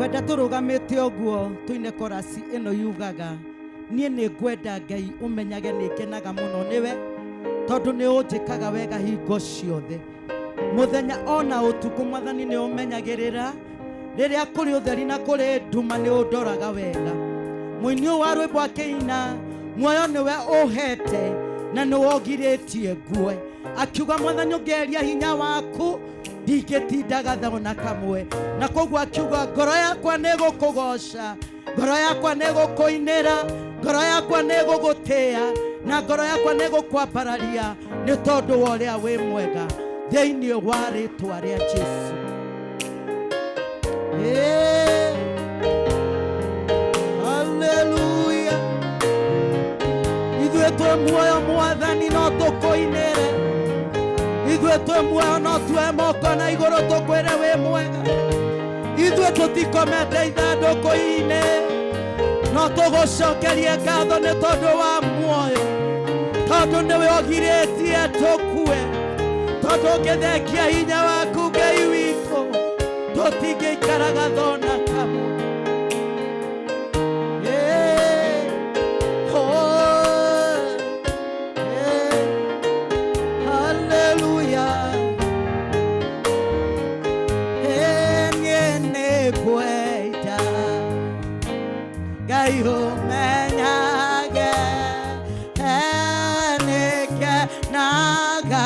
Ngwenda tũrũgamĩte ũguo tũine korasi ĩno yugaga niĩ nĩ ngwenda Ngai ũmenyage nĩ ngenaga mũno nĩwe tondũ nĩ ũnjĩkaga wega hingo ciothe mũthenya ona ũtukũ Mwathani nĩ ũmenyagĩrĩra rĩrĩa kũrĩ ũtheri na kũrĩ nduma nĩ ũndoraga wega mũini ũyũ wa rwĩmbo akĩina muoyo nĩwe ũhete na nĩ wongirĩtie ngue akiuga Mwathani ũngeria hinya waku ndingĩtindaga tha ona kamwe na koguo akiuga ngoro yakwa nĩ gũkũgoca ngoro yakwa nĩ gũkũinĩra ngoro yakwa nĩ gũgũtĩĩa na ngoro yakwa nĩ gũkwambararia nĩ tondũ wa ũrĩa wĩ mwega thĩinĩ wa rĩtwa rĩa Jesu. Hey, hallelujah. Ithuĩ twĩ muoyo Mwathani no tũkũinĩre ithuĩ twĩ muoyo no tuoe moko na igũrũ tũkwĩre wĩ mwega ithuĩ tũtikomete ithandũkũ-inĩ no tũgũcokerie ngatho nĩ tondũ wa muoyo tondũ nĩwe ũgirĩtie tũkue tondũ ũngĩthengia hinya waku Ngai witũ tũtingĩikaraga thona kamwe. Hey, oh, hey, hallelujah. Hey, niĩ nĩngwenda Ngai ũmenyage nĩngenaga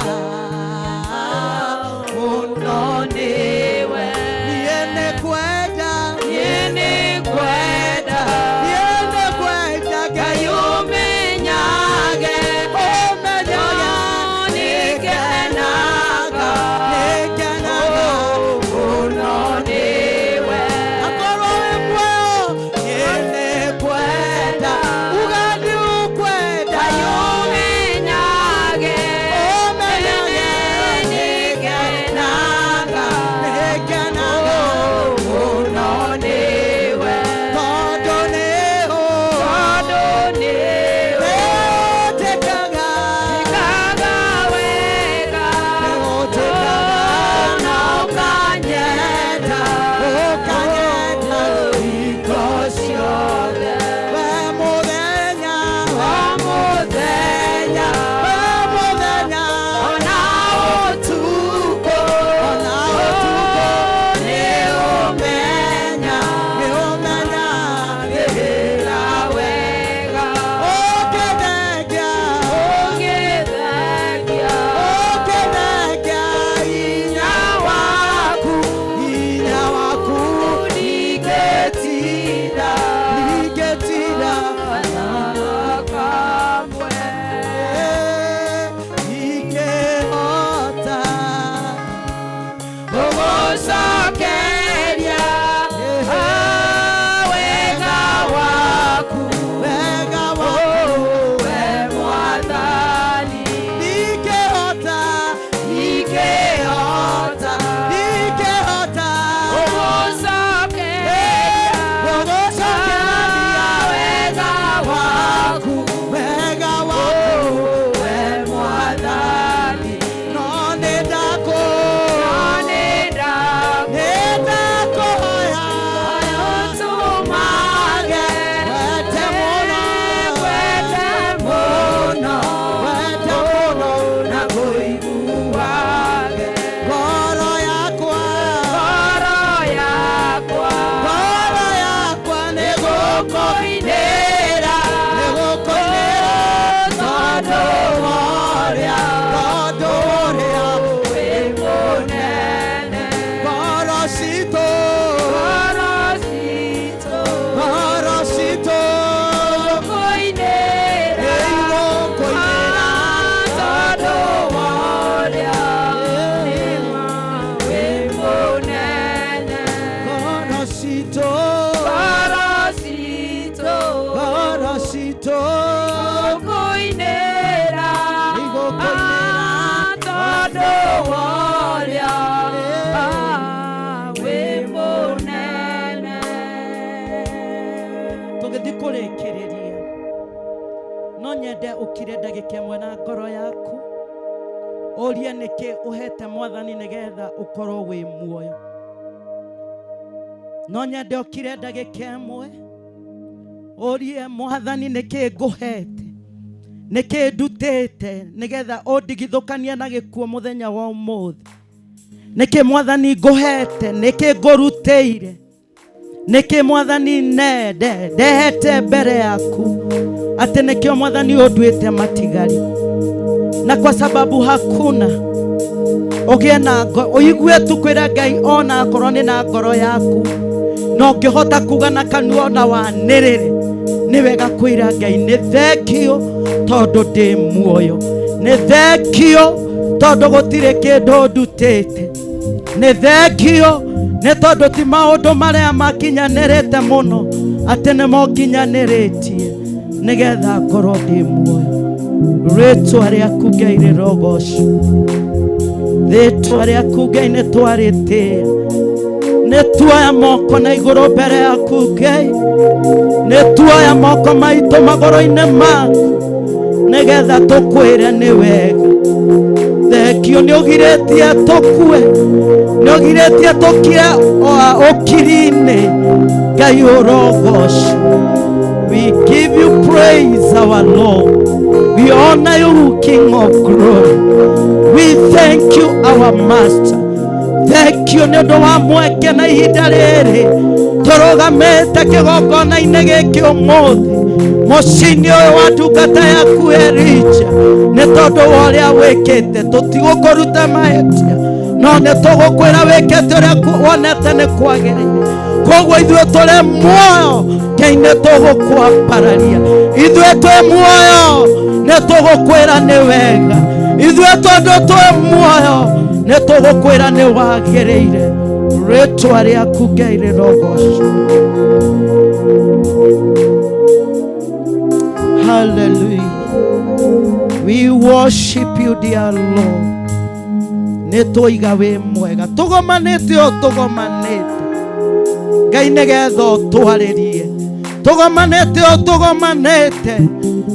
mũno nĩwe. Niĩ nĩngwenda, niĩ nĩngwenda, niĩ nĩngwenda Ngai ũmenyage, ũmenyage nĩngenaga, nĩngenaga mũno nĩwe. Akorwo wĩ muoyo, niĩ nĩngwenda, uga nĩũkwenda Ngai ũmenyage, ũmenyage nĩngenaga, nĩngenaga mũno nĩwe. Tondũ nĩũ, tondũ nĩwe ũnjĩkaga, njĩkaga wega, nĩũnjĩkaga na ũkanyenda, ũkanyenda hingo ciothe. We mũthenya, we mũthenya, we mũthenya, ona ũtukũ, ona ũtukũ, nĩũmenya, nĩũmenyagĩrĩra wega. Ũngĩthengia, ũngĩthengia, ũngĩthengia hinya waku, hinya waku, ndingĩtinda, ndingĩtinda kamwe. Ingĩhota gũgũcokeria wega waku, wega waku, we Mwathani. Ndingĩhota, ndingĩhota, ndingĩhota gũgũcokeria wega waku, wega waku, we Mwathani. No nĩndakũ, no nĩndakũ, nĩndakũhoya ũtũmage wende mũno, wende mũno, wende mũno na kũiguage ngoro yakwa, ngoro yakwa, ngoro yakwa nĩgũkũinĩra, nĩgũkũinĩra tondũ wa ũrĩa, tondũ wa ũrĩa wĩ mũnene. Ngoro citũ, ngoro citũ, ngoro citũ nĩigũkũinĩra, nĩigũkũinĩra tondũ wa ũrĩa wĩ mũnene. Ngoro citũ, ngoro citũ, ngoro citũ nĩigũkũinĩra, nĩigũkũinĩra tondũ wa ũrĩa wĩ mũnene. Tũgĩthiĩ kũrĩkĩrĩria no nyende ũkire ndagĩka ĩmwe na ngoro yaku ũrie nĩkĩ ũhete Mwathani nĩgetha ũkorwo wĩ muoyo. No nyende ũkire ndagĩka ĩmwe ũrie Mwathani nĩkĩ ngũhete, nĩkĩ ndutĩte nĩgetha ũndigithũkanie na gĩkuũ mũthenya wa ũmũthĩ. Nĩkĩ Mwathani ngũhete, nĩkĩ ngũrutĩire, nĩkĩ Mwathani nende ndehete mbere yaku atĩ nĩkĩo Mwathani ũnduĩte matigari. Na kwa sababu hakuna ũgĩe na ũigue tu kwĩra Ngai ona akorwo nĩ na ngoro yaku, no ũngĩhota kuga na kanua ona wanĩrĩre, nĩ wega kwĩra Ngai nĩ thengio tondũ ndĩ muoyo, nĩ thengio tondũ gũtirĩ kĩndũ ndutĩte, nĩ thengio nĩ tondũ ti maũndũ marĩa makinyanĩrĩte mũno atĩ nĩmo nginyanĩrĩtie nĩgetha ngorwo ndĩ muoyo. Rĩtwa rĩaku Ngai rĩrogocwo, rĩtwa rĩaku Ngai nĩ twarĩtĩĩa, nĩ tuoya moko na igũrũ mbere yaku Ngai, nĩ tuoya moko maitũ magũrũ-inĩ maku nĩgetha tũkwĩre nĩ wega. Thengio nĩ ũgirĩtie tũkue, nĩ ũgirĩtie tũkire ũkiri-inĩ. Ngai ũrogocwo. We give you praise, our Lord. We honor you, King of glory. We thank you, our Master. Thank you nĩ ũndũ wa mweke na ihinda rĩrĩ tũrũgamĩte kĩgongona-inĩ gĩkĩ ũmũthĩ mũciĩ-inĩ ũyũ wa ndungata yaku Elija, nĩ tondũ wa ũrĩa wĩkĩte. Tũtigũkũruta mahĩtia, no nĩ tũgũkwĩra wĩkĩte ũrĩa wonete nĩ kwagĩrĩire. Koguo ithuĩ tũrĩ muoyo Ngai nĩ tũgũkwambararia, ithuĩ twĩ muoyo nĩ tũgũkwĩra nĩ wega, ithuĩ tondũ twĩ muoyo nĩ tũgũkwĩra nĩ wagĩrĩire. Rĩtwa rĩaku Ngai rĩrogocwo. Hallelujah. We worship you, dear Lord. Nĩ twoiga wĩ mwega, tũgomanĩte o tũgomanĩte Ngai nĩgetha ũtwarĩrie, tũgomanĩte o tũgomanĩte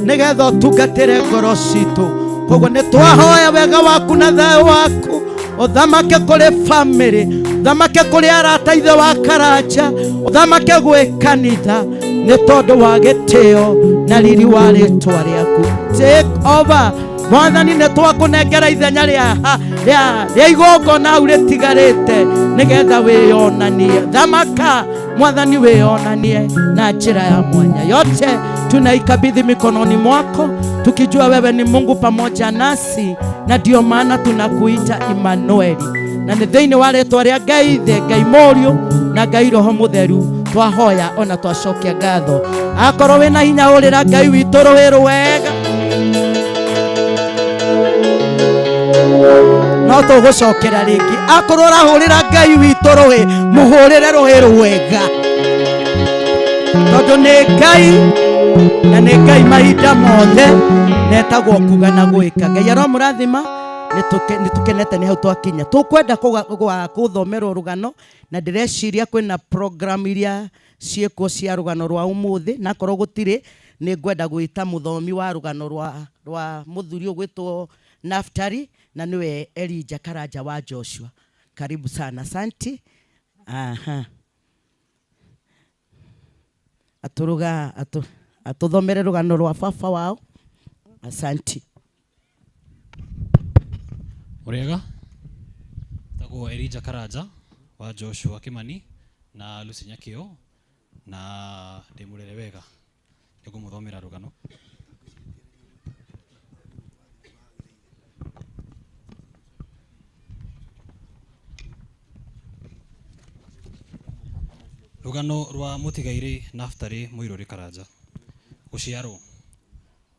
nĩgetha ũtungatĩre ngoro citũ. Koguo nĩ twahoya wega waku na thayũ waku ũthamake kũrĩ bamĩrĩ, ũthamake kũrĩ arata ithe wa Karanja, ũthamake gwĩ kanitha, nĩ tondũ wa gĩtĩo na riri wa rĩtwa rĩaku. Take over Mwathani, nĩ twakũnengera ithenya rĩa igongona hau rĩtigarĩte nĩgetha wĩyonanie. Thamaka Mwathani, wĩyonanie na njĩra ya mwanya. Yote tunaikabidhi mikononi mwako, tukijua wewe ni Mungu pamoja nasi, na ndio maana tunakuita Emmanueli. Na nĩ thĩinĩ wa rĩtwa rĩa Ngai Ithe, Ngai Mũriũ na Ngai Roho Mũtheru twahoya ona twacokia ngatho. Akorwo wĩna hinya ũrĩra Ngai witũ rũĩ rwega, no tũgũcokera rĩngĩ. Akorwo ũrahũrĩra Ngai witũ rũĩ, mũhũrĩre rũĩ rwega, tondũ nĩ Ngai na nĩ Ngai mahinda mothe, netagwo kuga na gwĩka. Ngai aromũrathima. Nĩ tũkenete nĩ hau twakinya. Tũkwenda kũthomerwo rũgano, na ndĩreciria kwĩna program iria ciĩkuo cia rũgano rwa ũmũthĩ, na akorwo gũtirĩ nĩ ngwenda gwĩta mũthomi wa rũgano rwa mũthuri ũgwĩtwo Naftali, na nĩwe Elija Karanja wa Joshua. Karibu sana, asanti. Aha. Atũruga atũthomere rũgano rwa baba wao. Asanti. Ũrĩega, tagwo Elija Karanja wa Joshua Kimani na Lucy Nyakĩo, na ndĩ mũrere wega. Nĩngũmũthomera rũgano. Rũgano rwa mũtigairĩ Naftali Mũirũrĩ Karanja. Gũciarwo.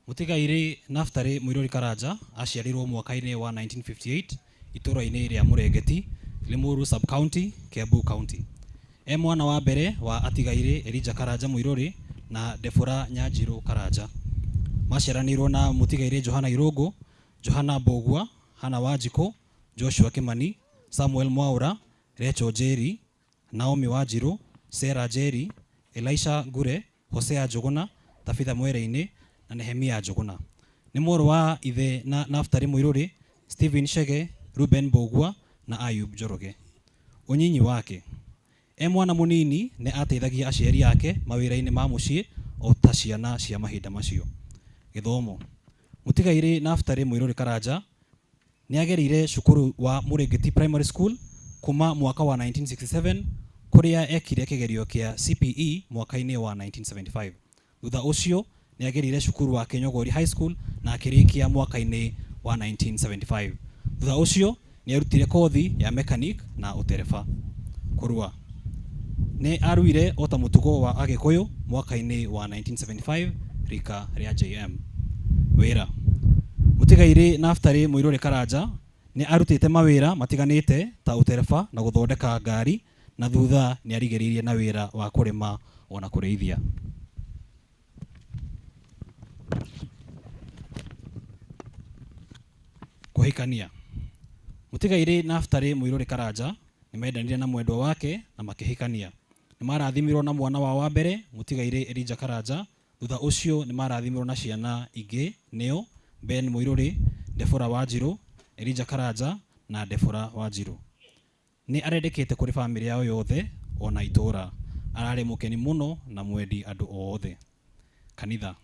Mũtigairĩ Naftali Mũirũrĩ Karanja aciarirwo mwaka-inĩ wa 1958 itũũra-inĩ rĩa Mũrengeti, Limuru Sub-County, Kiambu County. E mwana wa mbere wa atigairĩ Elija Karanja Mũirũrĩ na Debora Nyanjirũ Karanja. Maciaranĩirwo na mũtigairĩ Johana Irũngũ, Johana Mbũgua, Hana Wanjikũ, Joshua Kimani, Samuel Mwaura, Rachel Njeri, Naomi Wanjirũ, Sarah Njeri, Elisha Ngure, Hosea Njuguna, Tabitha Mwere-inĩ na Nehemia Njuguna. Nĩ mũrũ wa ithe na Naftali Mũirũrĩ, Stephen Chege, Ruben Mbũgua na Ayub Njoroge. Ũnyinyi wake. E mwana mũnini nĩ ateithagia aciari ake mawĩra-inĩ ma mũciĩ o ta ciana cia mahinda macio. Gĩthomo. Mũtigairĩ Naftali Mũirũrĩ Karanja nĩ agereire cukuru wa Mũrĩngĩti Primary School kuma mwaka wa 1967 kũrĩa ekire kĩgerio kĩa CPE mwaka-inĩ wa 1975. Thutha ũcio nĩ agereire cukuru wa Kĩnyogori High School na akĩrĩkia mwaka-inĩ wa 1975. Thutha ũcio nĩ arutire kothi ya mechanic na ũtereba. Kũrua. Nĩ aruire o ta mũtugo wa Agĩkũyũ mwaka-inĩ wa 1975 rika rĩa JM. Wĩra. Mũtigairĩ Naftali Mũirũrĩ Karanja nĩ arutĩte mawĩra matiganĩte ta ũtereba na gũthondeka ngari na thutha nĩ arigĩrĩirie na wĩra wa kũrĩma ona kũrĩithia. Kũhikania. Mũtigairĩ Naftali Mũirũrĩ Karanja nĩ mendanire na mwendwa wake na makĩhikania. Nĩ marathimirwo na mwana wao wa mbere mũtigairĩ Elijah Karanja. Thutha ũcio nĩ marathimirwo na ciana ingĩ nĩo Ben Mũirũrĩ, Deborah Wanjirũ, Elijah Karanja na Deborah Wanjirũ. Nĩ arendekete kũrĩ bamĩrĩ yao yothe ona itũũra. Ararĩ mũkeni mũno na mwendi andũ othe. Kanitha.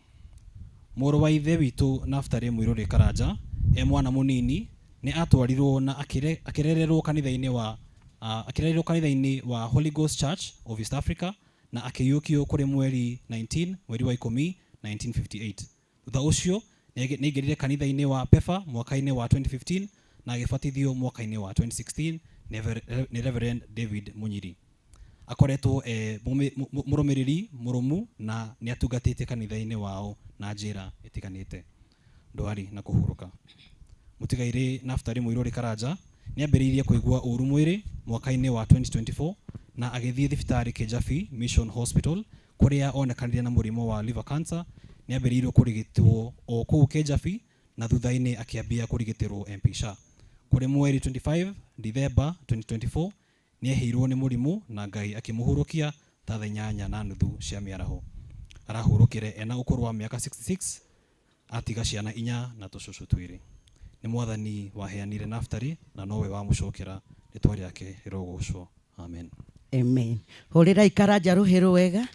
Mũrũ wa ithe witũ Naftali Mũirũrĩ Karanja e mwana mũnini nĩ atwarirwo na akĩrererwo kanitha-inĩ wa akĩrererwo kanitha-inĩ wa Holy Ghost Church of East Africa na akĩiyũkio kũrĩ mweri 19 mweri wa 10 1958. Thutha ũcio nĩ aingĩrire kanitha-inĩ wa PEFA mwaka-inĩ wa 2015 na agĩbatithio mwaka-inĩ wa 2016 nĩ Reverend David Munyiri. Akoretwo e mũrũmĩrĩri mũrũmu na nĩ atungatĩte kanitha-inĩ wao na njĩra ĩtiganĩte. Ndwari na kũhurũka. Mũtigairĩ Naftali Mũirũrĩ Karanja nĩ ambĩrĩirie kũigua ũru mwĩrĩ mwaka-inĩ wa 2024 na agĩthiĩ thibitarĩ Kijabi Mission Hospital kũrĩa onekanire na mũrimũ wa liver cancer. Nĩ ambĩrĩirio kũrigitwo o kũu Kijabi na thutha-inĩ akĩambia kũrigitĩrwo MP Shah. Kũrĩ mweri 25 Dithemba 2024 nĩ eheirwo nĩ mũrimũ na Ngai akĩmũhurũkia ta thaa 8:30 cia mĩaraho. Arahurũkire ena ũkũrũ wa mĩaka 66 atiga ciana 4 na tũcũcũ 2. Nĩ Mwathani waheanire Naftali na nowe wamũcokera, rĩtwa rĩake rĩrogocwo. Amen. Amen. Hũrĩrai Karanja rũhĩ rwega.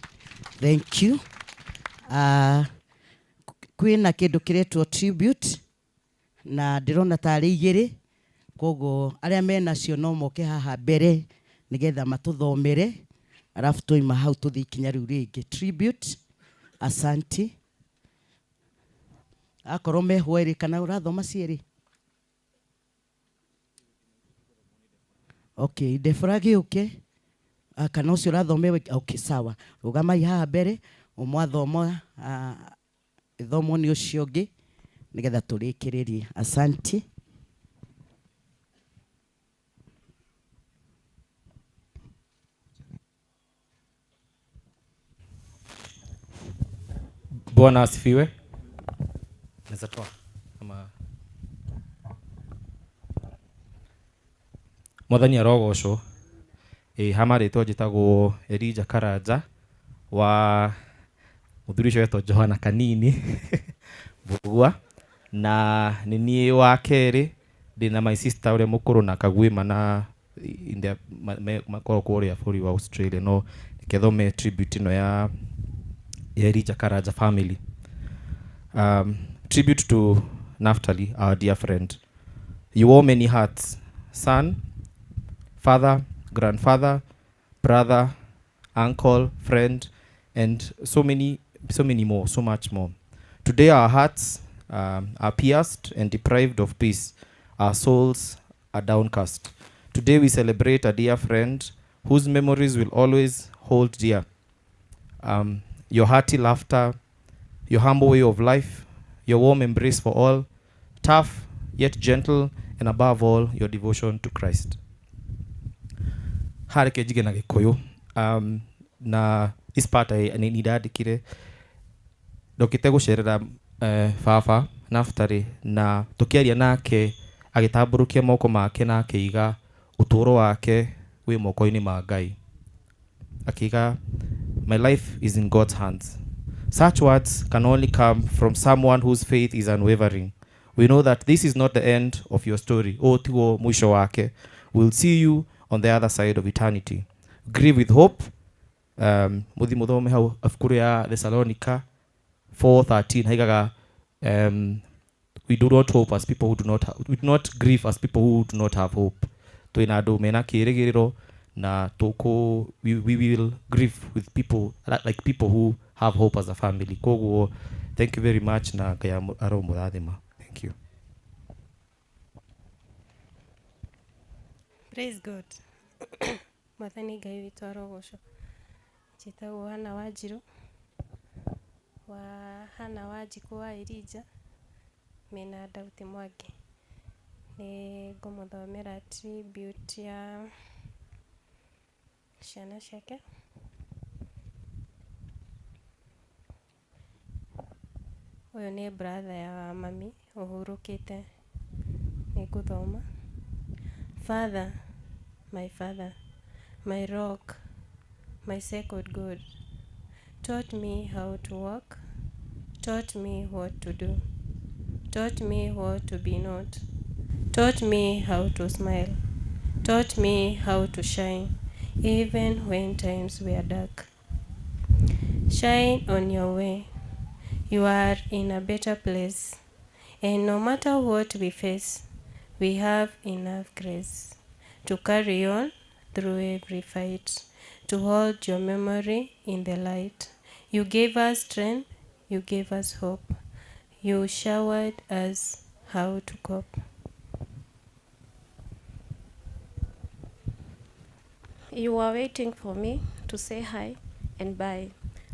Thank you. Kwĩna kĩndũ kĩretwo tribute na ndĩrona tarĩ igĩrĩ, koguo arĩa menacio no moke haha mbere nĩgetha matũthomere, arabu twaima hau tũthiĩ ikinya rĩu rĩngĩ. Tribute. Asanti. Akorwo meho erĩ kana ũrathoma cierĩ. Okay, Deborah gĩũke. Kana ũcio ũrathome. Okay, sawa. Rũgamai haha mbere ũmwe athoma ĩthomwo nĩ ũcio ũngĩ nĩgetha tũrĩkĩrĩrie. Asanti. Bwana asifiwe. Naweza toa ama Mwathani arogocwo. Hama rĩtwa njĩtagwo Elijah Karanja wa mũthuri ũcio wetwo Johana Kanini Mbũgua, na nĩ niĩ wa kerĩ ndĩna my sister ũrĩa mũkũrũ na Kagwima na makoragwo kũrĩa bũrũri wa Australia, no reke thome tribute ĩno ya Elijah Karanja family. Tribute to Naftali, our dear friend. You wore many hats: son, father, grandfather, brother, uncle, friend, and so many, so many more, so much more. Today our hearts are pierced and deprived of peace. Our souls are downcast. Today we celebrate a dear friend whose memories will always hold dear. Your hearty laughter, your humble way of life, your warm embrace for all, tough yet gentle, and above all, your devotion to Christ. Hareke njige na Gĩkũyũ. Na this part nĩ ndandĩkire ndokĩte gũcerera baba Naftali, na tũkĩaria nake agĩtambũrũkia moko make na akĩiga ũtũũro wake wĩ moko-inĩ ma Ngai. Akiiga, my life is in God's hands. Such words can only come from someone whose faith is unwavering. We know that this is not the end of your story. O tiguo mũico wake. We'll see you on the other side of eternity. Grieve with hope. Muthi muthome hau ibuku rĩa Thessalonica 4:13 haigaga we do not hope as people who do not we do not grieve as people who do not have hope. Twina andu mena kĩrĩgĩrĩro na tũkũ we will grieve with people like people who have hope as a family. Koguo thank you very much na Ngai aromũrathima. Thank you. Praise God. Mwathani Ngai witũ arogocwo. Njĩtagwo Hana Wanjirũ wa Hana Wanjikũ wa Elijah mena Dauti Mwangi. Nĩ ngũmũthomera tribute ya ciana ciake. Ũyũ nĩ brother ya mami ũhurũkĩte. Nĩ ngũthoma. Father, my father, my rock, my sacred God, taught me how to walk, taught me what to do, taught me what to be not, taught me how to smile, taught me how to shine, even when times were dark. Shine on your way. You are in a better place, and no matter what we face, we have enough grace to carry on through every fight, to hold your memory in the light. You gave us strength, you gave us hope, you showered us how to cope. You were waiting for me to say hi and bye,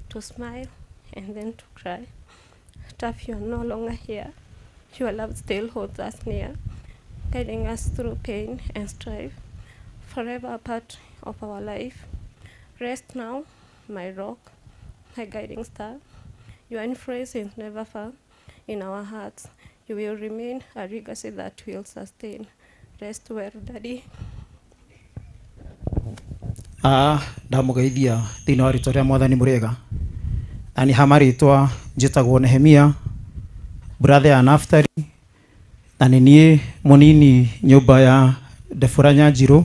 to smile and then to cry. Tough, you are no longer here. Your love still holds us near, guiding us through pain and strife, forever a part of our life. Rest now, my rock, my guiding star. Your influence is never far in our hearts. You will remain a legacy that will sustain. Rest well, Daddy. Ndamũgeithia thĩinĩ wa rĩtwa rĩa mwathani mũrĩega. Na nĩ ha marĩtwa njĩtagwo Nehemia, brother ya Naftali, na nĩ niĩ mũnini nyũmba ya Debora Nyanjirũ,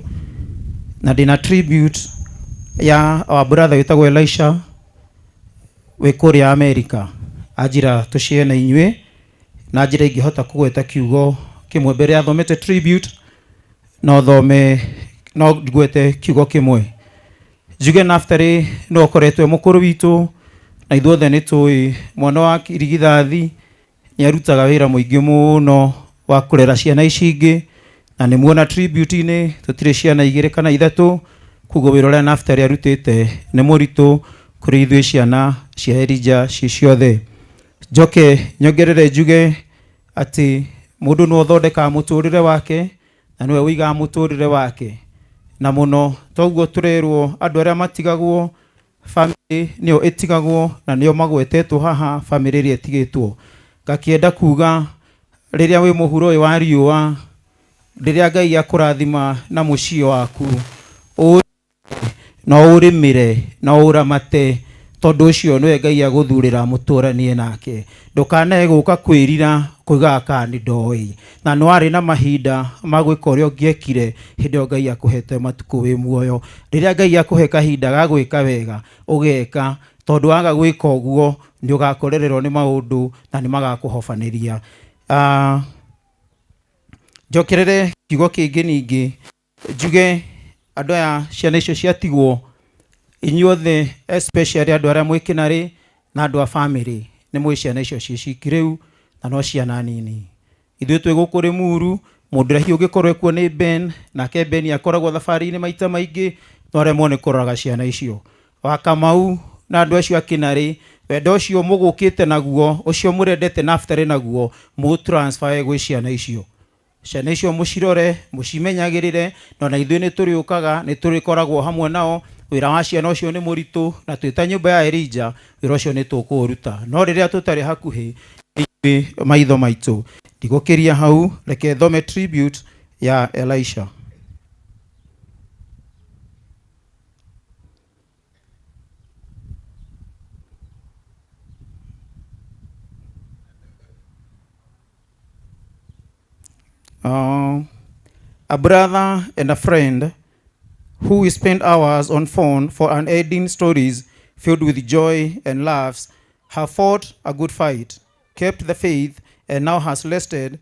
na ndĩna tribute ya our brother wĩtagwo Elisha wĩ kũrĩa America. Anjĩra tũshare na inyuĩ, na njĩra ingĩhota kũgweta kiugo kĩmwe mbere ya thomete tribute, no thome no ngwete kiugo kĩmwe. Njuge Naftali no ũkoretwo e mũkũrũ witũ, na ithuothe nĩ tũĩ mwana wa irigithathi nĩ arutaga wĩra mũingĩ mũno wa kũrera ciana ici ingĩ, na nĩ muona tribute-inĩ tũtirĩ ciana igĩrĩ kana ithatũ, koguo wĩra ũrĩa Naftali arutĩte nĩ mũritũ kũrĩ ithuĩ ciana cia Elijah ci ciothe. Njoke nyongerere njuge atĩ mũndũ nĩwe ũthondekaga mũtũrĩre wake na nĩwe ũigaga mũtũrĩre wake, na mũno toguo tũrerwo andũ arĩa matigagwo family nĩyo ĩtigagwo na nĩyo magwetetwo haha family ĩrĩa ĩtigĩtwo. Ngakĩenda kuga rĩrĩa wĩ mũhuro ũyũ wa riũa, rĩrĩa Ngai akũrathima na mũciĩ waku, no ũrĩmĩre no ũramate, tondũ ũcio nĩwe Ngai agũthurĩra mũtũranie nake. Ndũkanae gũka kwĩrira kuigaga kana nĩ ndoĩ, na nĩ warĩ na mahinda ma gwĩka ũrĩa ũngĩekire hĩndĩ ĩyo Ngai akũhete matukũ wĩ muoyo. Rĩrĩa Ngai akũhe kahinda ga gwĩka wega ũgeka, tondũ waga gwĩka ũguo nĩ ũgakorererwo nĩ maũndũ na nĩ magakũhobanĩria. Njokerere kiugo kĩngĩ ningĩ njuge andũ aya ciana icio ciatigwo inyuothe, especially andũ arĩa mwĩ kĩnarĩ na andũ a family, nĩ mwĩ ciana icio ciĩ ciki rĩu na no ciana nini. Ithuĩ twĩ gũkũ Rĩmuru, mũndũ ũrĩa hihi ũngĩkorwo ekuo nĩ Ben, nake Ben akoragwo thabarĩ-inĩ maita maingĩ, no aremwo nĩ kũroraga ciana icio. Wa Kamau na andũ acio a kĩnarĩ, wendo ũcio mũgũkĩte naguo, ũcio mũrendete Naftali naguo, mũ transfer gwĩ ciana icio. Ciana icio mũcirore, mũcimenyagĩrĩre, na ona ithuĩ nĩ tũrĩũkaga, nĩ tũrĩkoragwo hamwe nao. Wĩra wa ciana ũcio nĩ mũritũ, na twĩ ta nyũmba ya Elijah, wĩra ũcio nĩ tũkũũruta. No rĩrĩa tũtarĩ hakuhĩ, ithuĩ maitho maitũ. Ndigũkĩria hau, reke thome tribute ya Elisha. A brother and a friend, who we spend hours on phone for unending stories filled with joy and laughs, have fought a good fight, kept the faith, and now has rested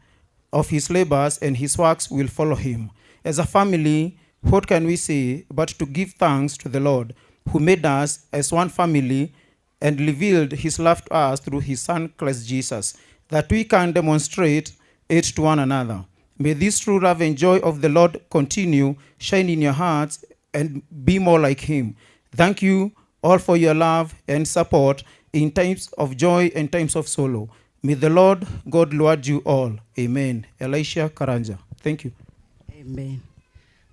of his labors, and his works will follow him. As a family, what can we say but to give thanks to the Lord, who made us as one family and revealed his love to us through his Son, Christ Jesus, that we can demonstrate it to one another. May this true love and joy of the Lord continue, shine in your hearts, and be more like him. Thank you all for your love and support in times of joy and times of sorrow. May the Lord God reward you all. Amen. Elisha Karanja. Thank you. Amen.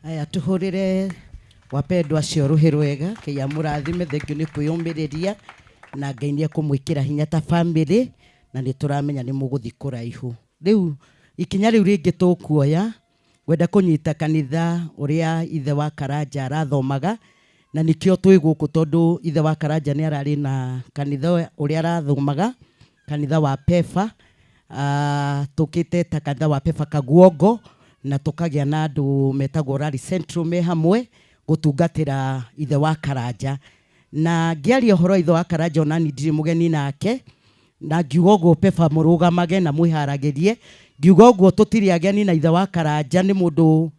Aya tuhurire wapendwa acio ruhi rwega Ngai amũrathime thengio nĩ kwĩyũmĩrĩria na Ngai nĩ ekũmwĩkĩra hinya ta family na nĩ tũramenya nĩ mũgũthiĩ kũraihu. Rĩu ikinya rĩu rĩngĩ tũkuoya ngwenda kũnyita kanitha ũrĩa ithe wa Karanja arathomaga na nĩkĩo twĩ gũkũ tondũ ithe wa Karanja nĩ ararĩ na kanitha ũrĩa arathomaga kanitha wa Pefa tũkĩte ta kanitha wa Pefa Kaguongo na tũkagĩa na andũ metagwo Rally Central me hamwe gũtungatĩra ithe wa Karanja na ngĩaria ũhoro ithe wa Karanja ona niĩ ndirĩ mũgeni nake na ngiuga ũguo Pefa mũrũgamage na mwĩharagĩrie ngiuga ũguo tũtirĩ ageni na ithe wa Karanja nĩ mũndũ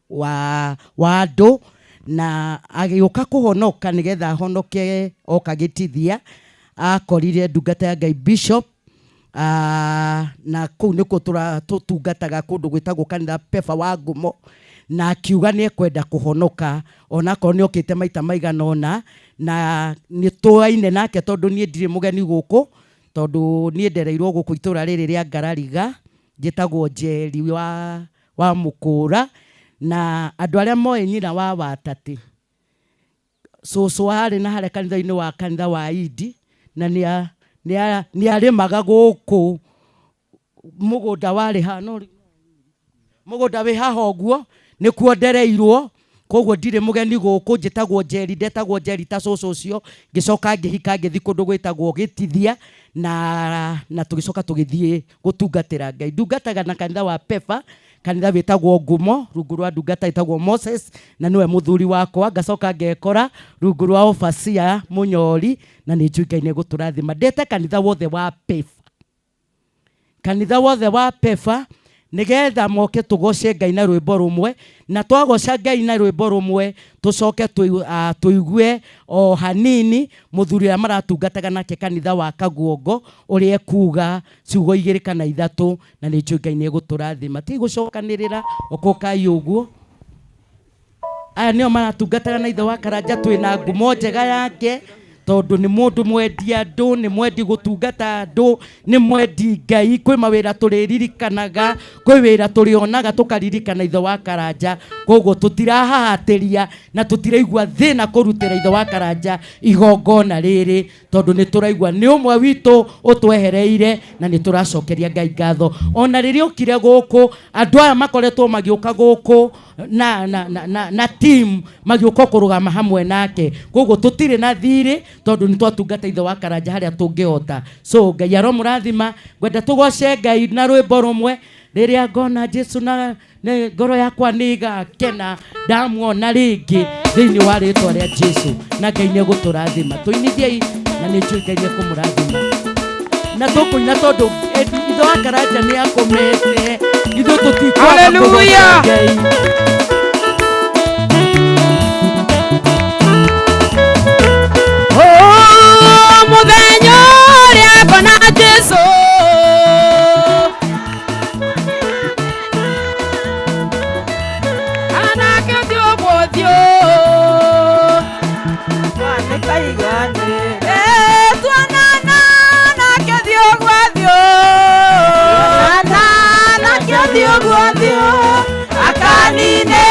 wa andũ na agĩũka kũhonoka nĩgetha ahonoke oka gĩtithia akorire ndungata ya Ngai Bishop na kũu nĩkuo tũtungataga kũndũ gwĩtagwo kanitha Pefa wa Ngumo na akiuga nĩ ekwenda kũhonoka onakorwo nĩ okĩte maita maigana ũna na nĩ tũaine nake tondũ niĩ ndirĩ mũgeni gũkũ tondũ niĩ ndereirwo gũkũ itũra rĩrĩ rĩa Ngarariga njĩtagwo Njeri wa Mũkũra na andũ arĩa moĩ nyina wa Watatĩ cũcũ arĩ na harĩa kanitha-inĩ wa kanitha wa Indi na nĩ arĩmaga gũkũ mũgũnda warĩ haha no mũgũnda wĩ haha ũguo nĩkuo ndereirwo koguo ndirĩ mũgeni gũkũ njĩtagwo Njeri ndetagwo Njeri ta cũcũ ũcio ngĩcoka ngĩhika ngĩthiĩ kũndũ gwĩtagwo Gĩtithia na tũgĩcoka tũgĩthiĩ gũtungatĩra Ngai. Ndungataga na kanitha wa Pefa kanitha wĩtagwo Ngumo rungu rwa ndungata ĩtagwo Moses na nĩwe mũthuri wakwa ngacoka ngekora rungu rwa Obasia Mũnyori na nĩ njũĩ Ngai nĩegũtũrathima. Ndĩte kanitha wothe wa Pefa kanitha wothe wa Pefa nigetha moke tugoce Ngai na rwimbo rumwe na twagoca Ngai na rwimbo rumwe tucoke tuigue o hanini muthuri uria maratungataga nake kanitha wa Kaguongo uria ekuga ciugo igiri kana ithatu na ni njũĩ Ngai nĩegũtũrathima. Ti gũcokanĩrĩra okokai ũguo aya nĩo maratungataga na ithe wa Karanja twĩna ngumo njega yake tondu ni mundu mwendi andu ni mwendi gutungata andu ni mwendi Ngai kwi mawira turirikanaga kwi wira turionaga tukaririkana ithe wa Karanja koguo tutirahahatĩria na tutiraigua thĩna kũrutĩra ithe wa Karanja igongona rĩrĩ tondu ni tũraigua ni ũmwe witũ ũtwehereire na ni tũracokeria Ngai ngatho. Ona rĩrĩa ũkire gũkũ andũ aya makoretwo magĩũka gũkũ na team magĩũka kũrũgama hamwe nake koguo tũtirĩ na thirĩ tondu ni twatungata ithe wa Karanja haria tũngĩhota. So Ngai aromũrathima ngwenda tũgoce Ngai na rwĩmbo rũmwe rĩrĩa ngona Jesu na ngoro yakwa nĩ ĩgakena ndamuona rĩngĩ thĩinĩ wa rĩtwa rĩa Jesu na Ngai nĩ egũtũrathima. Tũinithiei na nĩ njũĩ Ngai nĩ ekũmũrathima na tũkũina tondũ ithe wa Karanja nĩ akomete ithuĩ tũtikwaga kũgoca Ngai. Muthenya ũrĩa ngona Jesu anake ũthiũ kwa ũthiũ tuonana nake ũthiũ kwa ũthiũ nake ũthiũ kwa ũthiũ akanine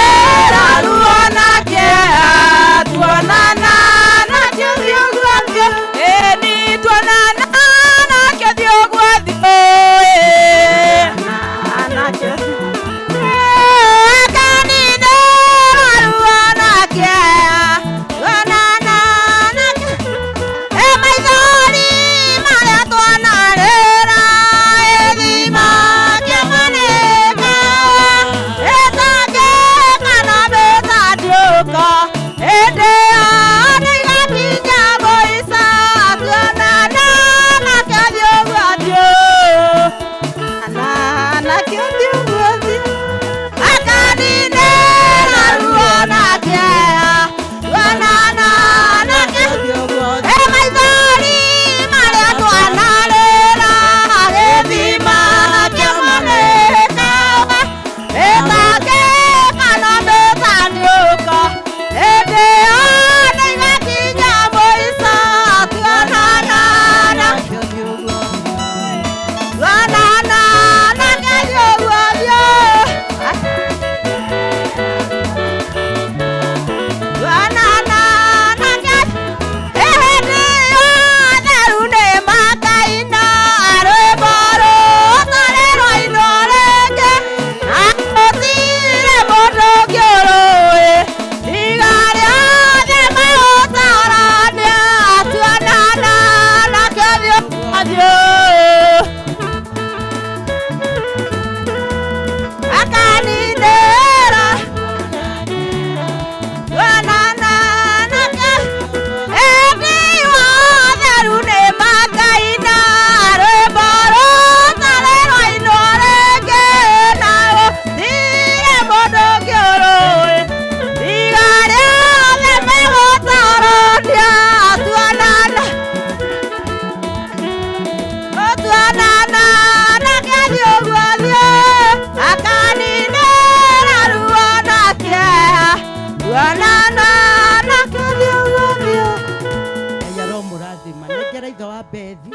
Aromũrathima. Nengera ithe wa Bethi,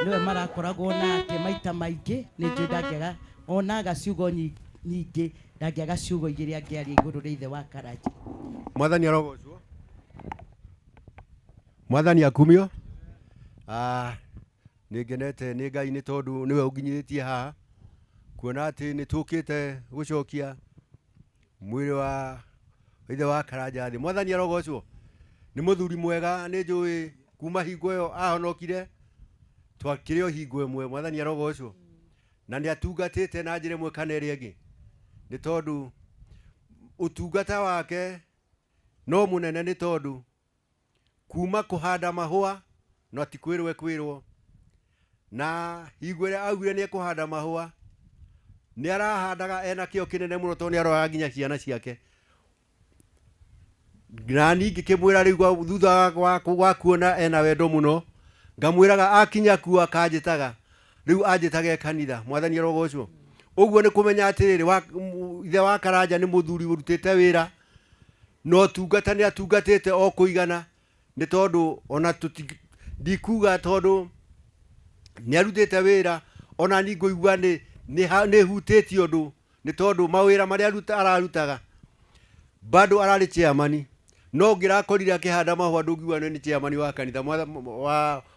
nĩwe marakoragwo nake maita maingĩ, nĩ njũĩ ndangĩaga onaga ciugo nyingĩ, ndangĩaga ciugo igĩrĩ angĩaria igũrũ rĩa ithe wa Karanja. Mwathani arogocwo. Mwathani akumio. Nĩ ngenete nĩ Ngai nĩ tondũ nĩwe ũnginyĩtie haha kuona atĩ nĩ tũkĩte gũcokia mwĩrĩ wa ithe wa Karanja thĩ. Mwathani arogocwo. Nĩ mũthuri mwega, nĩ njũĩ kuma hingo ĩyo ahonokire twakĩrĩ o hingo ĩmwe. Mwathani arogocwo. Na nĩ atungatĩte na njĩra ĩmwe kana ĩrĩa ĩngĩ, nĩ tondũ ũtungata wake no mũnene, nĩ tondũ kuma kũhanda mahũa no ti kwĩrwo ekwĩrwo, na hingo ĩrĩa augire nĩ ekũhanda mahũa nĩ arahandaga ena kĩo kĩnene mũno, tondũ nĩ aroraga nginya ciana ciake. Na niĩ ngĩkĩmwĩra rĩu thutha wa kuona ena wendo mũno, ngamwĩraga akinya kuo akanjĩtaga, rĩu anjĩtage kanitha. Mwathani arogocwo. Ũguo nĩ kũmenya atĩrĩrĩ, ithe wa Karanja nĩ mũthuri ũrutĩte wĩra, no tungata nĩ atungatĩte o kũigana, nĩ tondũ ona ndikuga tondũ nĩ arutĩte wĩra, ona niĩ ngũigua nĩ hutĩtie ũndũ, nĩ tondũ mawĩra marĩa ararutaga bado ararĩ chairman, no ngĩrakorire akĩhanda mahũa ndũngiuga nĩ chairman wa kanitha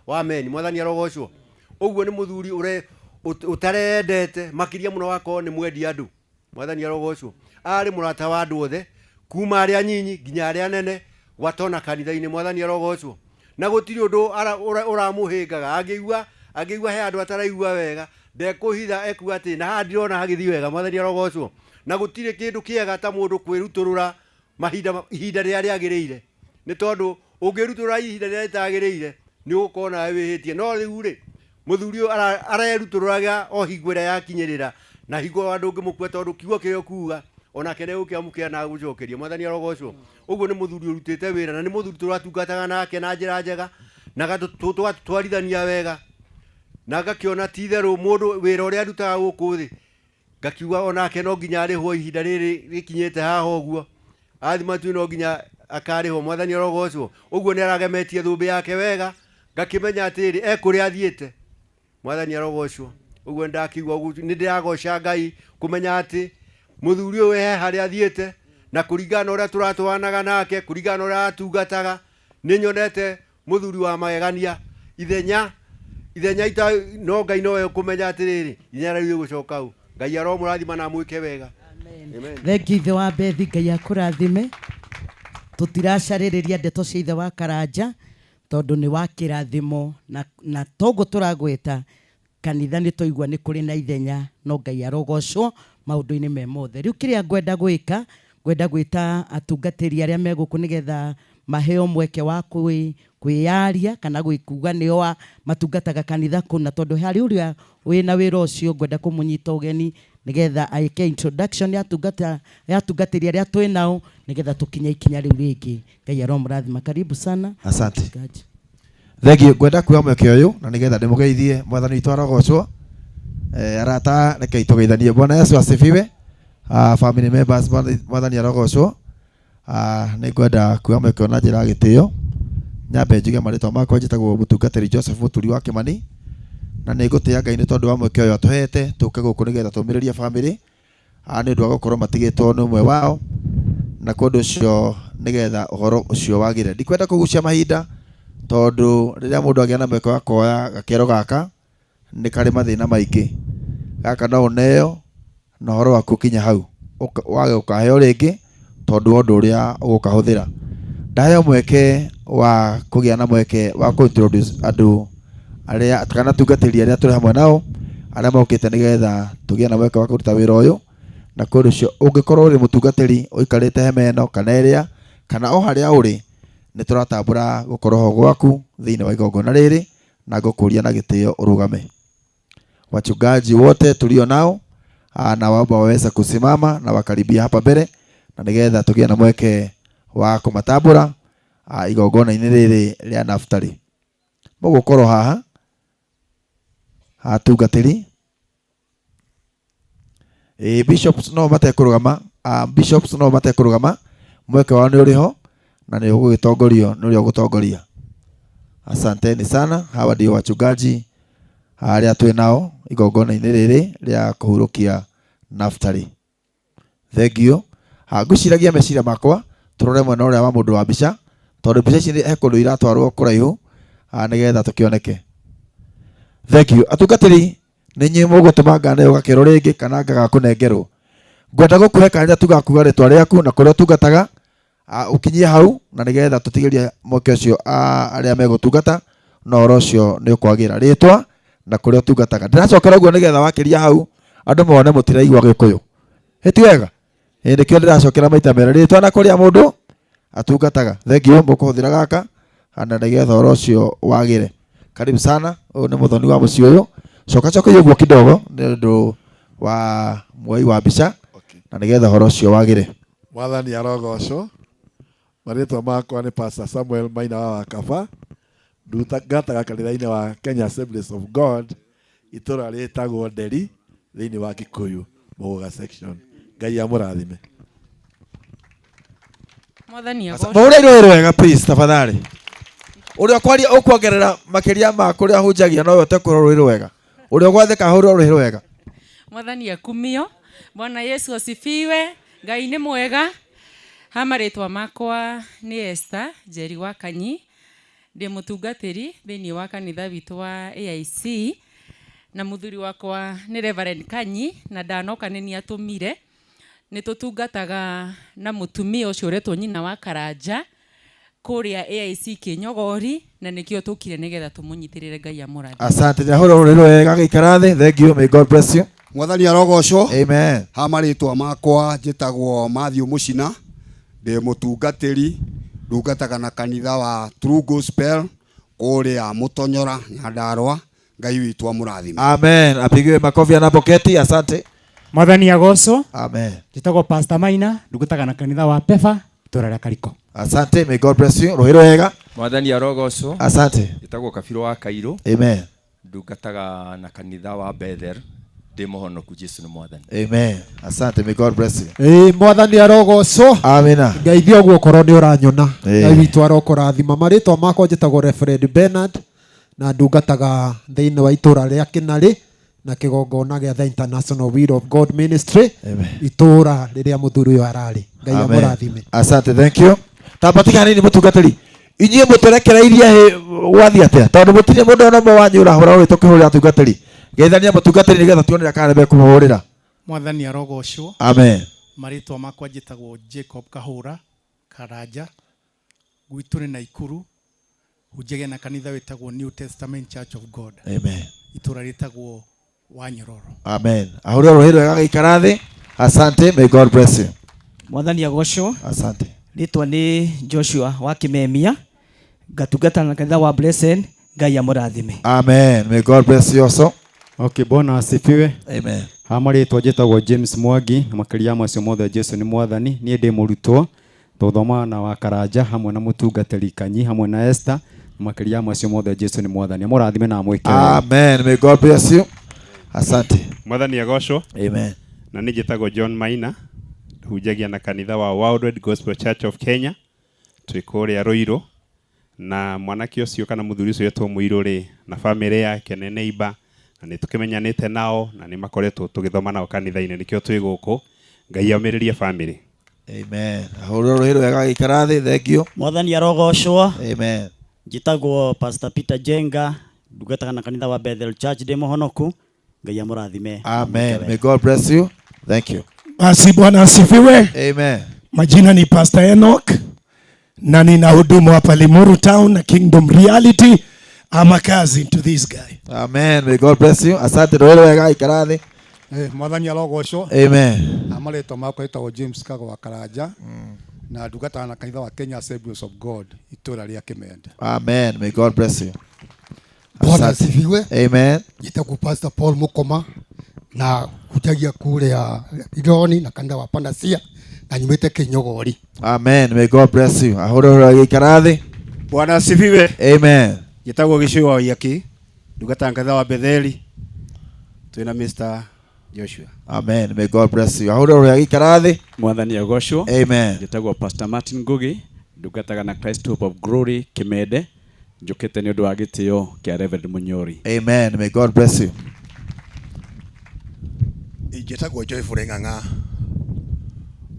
wa meni. Mwathani arogocwo. Ũguo nĩ mũthuri ũtarendete makĩria mũno wakorwo nĩ mwendi andũ. Mwathani arogocwo. Arĩ mũrata wa andũ othe kuma arĩa nyinyi nginya arĩa nene gwatona kanitha-inĩ. Mwathani arogocwo. Na gũtirĩ ũndũ ũramũhĩngaga, angĩigua he andũ ataraigua wega ndekũhitha, ekuga atĩ na haha ndirona hagĩthiĩ wega. Mwathani arogocwo. Na gũtirĩ kĩndũ kĩega ta mũndũ kwĩrutũrũra ihinda rĩrĩa rĩagĩrĩire, nĩ tondũ ũngĩrutũrũra ihinda rĩrĩa rĩtagĩrĩire nĩ ũgũkorwo nawe wĩhĩtie. No rĩu rĩ, mũthuri ũyũ arerutũrũraga o hingo ĩrĩa yakinyĩrĩra, na hingo andũ ũngĩmũkua tondũ kiugo kĩrĩa ũkuga onake nĩegũkĩamũkĩra na agũcokeria. Mwathani arogocwo. Ũguo nĩ mũthuri ũrutĩte wĩra, na nĩ mũthuri tũratungataga nake na njĩra njega, na tũgatwarithania wega, na ngakĩona ti itherũ mũndũ wĩra ũrĩa arutaga gũkũ thĩ, ngakiuga onake no nginya arĩhwo ihinda rĩrĩ rĩkinyĩte haha ũguo, athima tu no nginya akarĩhwo. Mwathani arogocwo. Ũguo nĩ aragemetie thũmbĩ yake wega, ngakĩmenya atĩrĩ ekũrĩa athiĩte. Mwathani arogocwo. Ũguo ndakiuga ũguo nĩ ndĩragoca Ngai kũmenya atĩ mũthuri ũyũ he harĩa athiĩte, na kũringana na ũrĩa tũratwaranaga nake, kũringana na ũrĩa atungataga, nĩ nyonete mũthuri wa magegania. Ithenya ita no Ngai nowe ũkũmenya atĩrĩrĩ ithenya rĩu rĩgũcoka hau. Ngai aromũrathima na amwĩke wega. Amen. Thank you ithe wa Bethi, Ngai akũrathime. Tũtiracarĩrĩria ndeto cia ithe wa Karanja tondũ nĩ wa kĩrathimo, na toguo tũragwĩta kanitha nĩ twaigua nĩ kũrĩ na ithenya, no Ngai arogocwo maũndũ-inĩ me mothe. Rĩu kĩrĩa ngwenda gwĩka, ngwenda gwĩta atungatĩri arĩa me gũkũ nĩgetha maheo mweke wa kwĩyaria kana gwĩkuga nĩo matungataga kanitha kũna, tondũ harĩ ũrĩa wĩna wĩra ũcio ngwenda kũmũnyita ũgeni nĩgetha aĩke introduction ya atungatĩri arĩa twĩ nao nĩgetha tũkinye ikinya rĩu rĩngĩ. Ngai aromũrathima. Karibu sana. Asante. Thank you. Ngwenda kuoya mweke ũyũ na nĩgetha ndĩmũgeithie. Mwathani witũ arogocwo. Arata rekei tũgeithanie. Bwana Yesu asifiwe. Family members, Mwathani arogocwo. Nĩ ngwenda kuoya mweke ũyũ na njĩra ya gĩtĩo. Nyambe njuge marĩtwa makwa, njĩtagwo mũtungatĩri Joseph Mũturi wa Kĩmani, na nĩ ngũtĩĩa Ngai nĩ tondũ wa mweke ũyũ atũhete tũke gũkũ nĩgetha tũmĩrĩrie family nĩ ũndũ wa gũkorwo matigĩtwo nĩ ũmwe wao, na kũndũ ũcio nĩgetha ũhoro ũcio wagĩre. Ndikwenda kũgucia mahinda tondũ rĩrĩa mũndũ agĩa na mweke wa kuoya gakero gaka nĩ karĩ mathĩna maingĩ. Gaka no ũneo na ũhoro waku ũkinye hau, wage gũkaheo rĩngĩ tondũ wa ũndũ ũrĩa ũgũkahũthĩra. Ndaheo mweke wa kũgĩa na mweke wa kũ introduce andũ arĩa kana atungatĩri arĩa tũrĩ hamwe nao arĩa mokĩte nĩgetha tũgĩe na mweke wa kũruta wĩra ũyũ. Na kũndũ ũcio ũngĩkorwo ũrĩ mũtungatĩri ũikarĩte hema ĩno kana ĩrĩa kana o harĩa ũrĩ, nĩ tũratambũra gũkorwo ho gwaku thĩinĩ wa igongona rĩrĩ, na ngũkũria na gĩtĩo ũrũgame. Wachungaji wote tulio nao na waomba waweza kusimama na wakaribia hapa mbere, na nĩgetha tũgĩe na mweke wa kũmatambũra igongona-inĩ rĩrĩ rĩa Naftali. Mũgũkorwo haha atungatĩri. Bishops no matekũrũgama, bishops no matekũrũgama, mweke wao nĩ ũrĩ ho na nĩ ũgũgĩtongorio nĩ ũrĩa ũgũtongoria. Asanteni sana. Hawa ndio wachungaji arĩa twĩ nao igongona-inĩ rĩrĩ rĩa kũhurũkia Naftali. Thank you. Ngwĩciragia meciria makwa tũrore mwena ũrĩa wa mũndũ wa mbica, tondũ mbica ici he kũndũ iratwarwo kũraihu nĩgetha tũkĩoneke. Thank you. Atungatĩri, nĩ inyuĩ mũgũtũma nganeo gakero rĩngĩ kana ngagakũnengerwo. Ngwenda gũkũhe kanya tugakuga rĩtwa rĩaku na kũrĩa ũtungataga, ũkinyie hau na nĩgetha tũtigĩrie mweke ũcio arĩa megũtungata na ũhoro ũcio nĩ ũkwagĩra. Rĩtwa na kũrĩa ũtungataga. Ndĩracokera ũguo nĩgetha wakĩria hau andũ mone mũtiraigua Gĩkũyũ. Ĩ ti wega? Ĩ nĩkĩo ndĩracokera maita merĩ, rĩtwa na kũrĩa mũndũ atungataga. Thank you, mũkũhũthĩra gaka na nĩgetha ũhoro ũcio wagĩre. Karibu sana. Ũyũ nĩ mũthoni wa mũciĩ ũyũ. Coka coka ũguo kidogo nĩ ũndũ wa muoi wa mbica na nĩgetha ũhoro ũcio wagĩre. Mwathani arogocwo. Marĩtwa makwa nĩ Pastor Samuel Maina wa Wakaba. Ndungataga kanitha-inĩ wa Kenya Assemblies of God, itũra rĩtagwo Nderi thĩinĩ wa Kikuyu Mũgũga section. Ngai amũrathime. Mwathani agocwo. Mũhũre irũĩ rwega please tafadhali. Ũrĩa ũkwaria ũkuongerera makĩria ma kũrĩa hunjagia no ũhote kũhũra rũĩ rwega. Ũrĩa ũgwathĩka ahũre rũĩ rwega. Mwathani akumio. Bwana Yesu asifiwe. Ngai nĩ mwega. Ha marĩtwa makwa nĩ Esther Njeri wa Kanyi. Ndĩ mũtungatĩri thĩinĩ wa kanitha witũ wa AIC na mũthuri wakwa nĩ Reverend Kanyi na ndanoka nĩ niĩ atũmire. Nĩ tũtungataga na mũtumia ũcio ũretwo nyina wa Karanja kũrĩa AIC Kĩnyogori na nĩkĩo tũkire nĩgetha tũmũnyitĩrĩre Ngai amũrathime. Asante. Ndahũra rũĩ rwega gĩikara thĩ. Thank you. May God bless you. Mwathani arogocwo. Amen. Ha marĩtwa makwa njĩtagwo Matthew Mũcina, ndĩ mũtungatĩri, ndungataga na kanitha wa True Gospel kũrĩa Mũtonyora Nyandarua. Ngai witũ amũrathime. Amen. Apigiwe makofi anapoketi. Asante. Mwathani agocwo. Amen. Njĩtagwo Pastor Maina, ndungataga na kanitha wa Pefa itũra rĩa Kariko. Asante. May God bless you. Rũĩ rwega. Mwathani arogocwo. Asante. Njĩtagwo Kabirũ wa Kairũ. Amen. Ndungataga na kanitha wa Bethel. Ndĩ mũhonoku, Jesu nĩ Mwathani. Amen. Asante. May God bless you. Ĩĩ Mwathani arogocwo. Amina. Ngeithia ũguo okorwo nĩ ũranyona. Ĩĩ. Ngai witũ arokũrathima. Marĩtwa makwa njĩtagwo Reverend Bernard na ndungataga thĩinĩ wa itũra rĩa Kĩnarĩ na kĩgongona gĩa The International Will of God Ministry itũra rĩrĩa mũthuri ũyũ ararĩ. Ngai Amen. amũrathime. Asante. Thank you. Tamba hanini mũtungatĩri. Inyuĩ mũtũrekereirie gwathiĩ atĩa? Tondũ mũtirĩ mũndũ ona ũmwe wanyu ũrahũra rũĩ tũkĩhũrĩra atungatĩri. Geithania mũtungatĩri nĩgetha tuone kana nĩmekũmũhũrĩra. Mwathani arogocwo. Amen. Marĩtwa makwa njĩtagwo Jacob Kahũra Karanja, gwitũ nĩ Naikuru, hunjagia na kanitha wĩtagwo New Testament Church of God. Amen. Itũra rĩtagwo Wanyororo. Amen. Ahũrĩre rũhĩ rwega gĩikara thĩ. Asante. May God bless you. Mwathani agocwo. Asante. Rĩtwa nĩ Joshua wa Kĩmemia, ngatungata na kanitha wa Blessed. Ngai amũrathime. Amen. May God bless you also. Okay, Bwana asifiwe. Amen. Ha marĩtwa njĩtagwo James Mwangi, na makĩria ya macio mothe Jesu nĩ Mwathani. Niĩ ndĩ mũrutwo, tũthomaga na wa Karanja hamwe na mũtungatĩri Kanyi hamwe na Esther, na makĩria ya macio mothe Jesu nĩ Mwathani. Amũrathime na amwĩke wega. Amen. May God bless you. Asante. Mwathani agocwo. Amen. Na niĩ njĩtagwo John Maina, hunjagia na kanitha wa Worldwide Gospel Church of Kenya, twĩ kũrĩa Ruiru, na mwanake ũcio kana mũthuri ũcio wetwo Mũirũ rĩ, na bamĩrĩ yake nĩ neighbor, na nĩ tũkĩmenyanĩte nao na nĩ makoretwo tũgĩthoma nao kanitha-inĩ, nĩkĩo twĩ gũkũ. Ngai omĩrĩrie bamĩrĩ. Amen. Ahũrĩre rũhĩ rwega gĩikara thĩ. Thank you. Mwathani arogocwo. Amen. Njĩtagwo Pastor Peter Jenga, ndungataga na kanitha wa Bethel Church, ndĩ mũhonoku. Ngai amũrathime. Amen. May God bless you. Thank you. Basi Bwana asifiwe. Amen. Majina ni Pastor Enoch na nina hudumu hapa Limuru Town na Kingdom Reality. I'm a cousin to this guy. Amen. May God bless you. Asante. Rũhĩ rwega gĩikara thĩ. Mwathani arogocwo. Amen. Na marĩtwa makwa ĩtagwo James Kago wa Karanja na ndungataga na kanitha wa Kenya Assemblies of God itũra rĩa Kĩmende. Amen. May God bless you. Bwana Asante. asifiwe. Amen. Njĩtagwo Pastor Paul Mukoma na hunjagia kũrĩa Ironi na kanitha wa Panasia na nyumĩte Kĩnyogori. Amen. May God bless you. Ahũrĩre rũhĩ gĩikara thĩ. Bwana asifiwe. Amen. Njĩtagwo Gĩcũi wa Waiyaki, ndungataga kanitha wa Betheli, twĩna Mr. Joshua. Amen. May God bless you. Ahũrĩre rũhĩ gĩikara thĩ. Mwathani agocwo. Amen. Njĩtagwo Pastor Martin Ngugi, ndungataga na Christ Hope of Glory Kimende, Njũkĩte nĩ ũndũ wa gĩtĩo kĩa Reverend Munyori. Amen. May God bless you. Njĩtagwo Joyful Ng'ang'a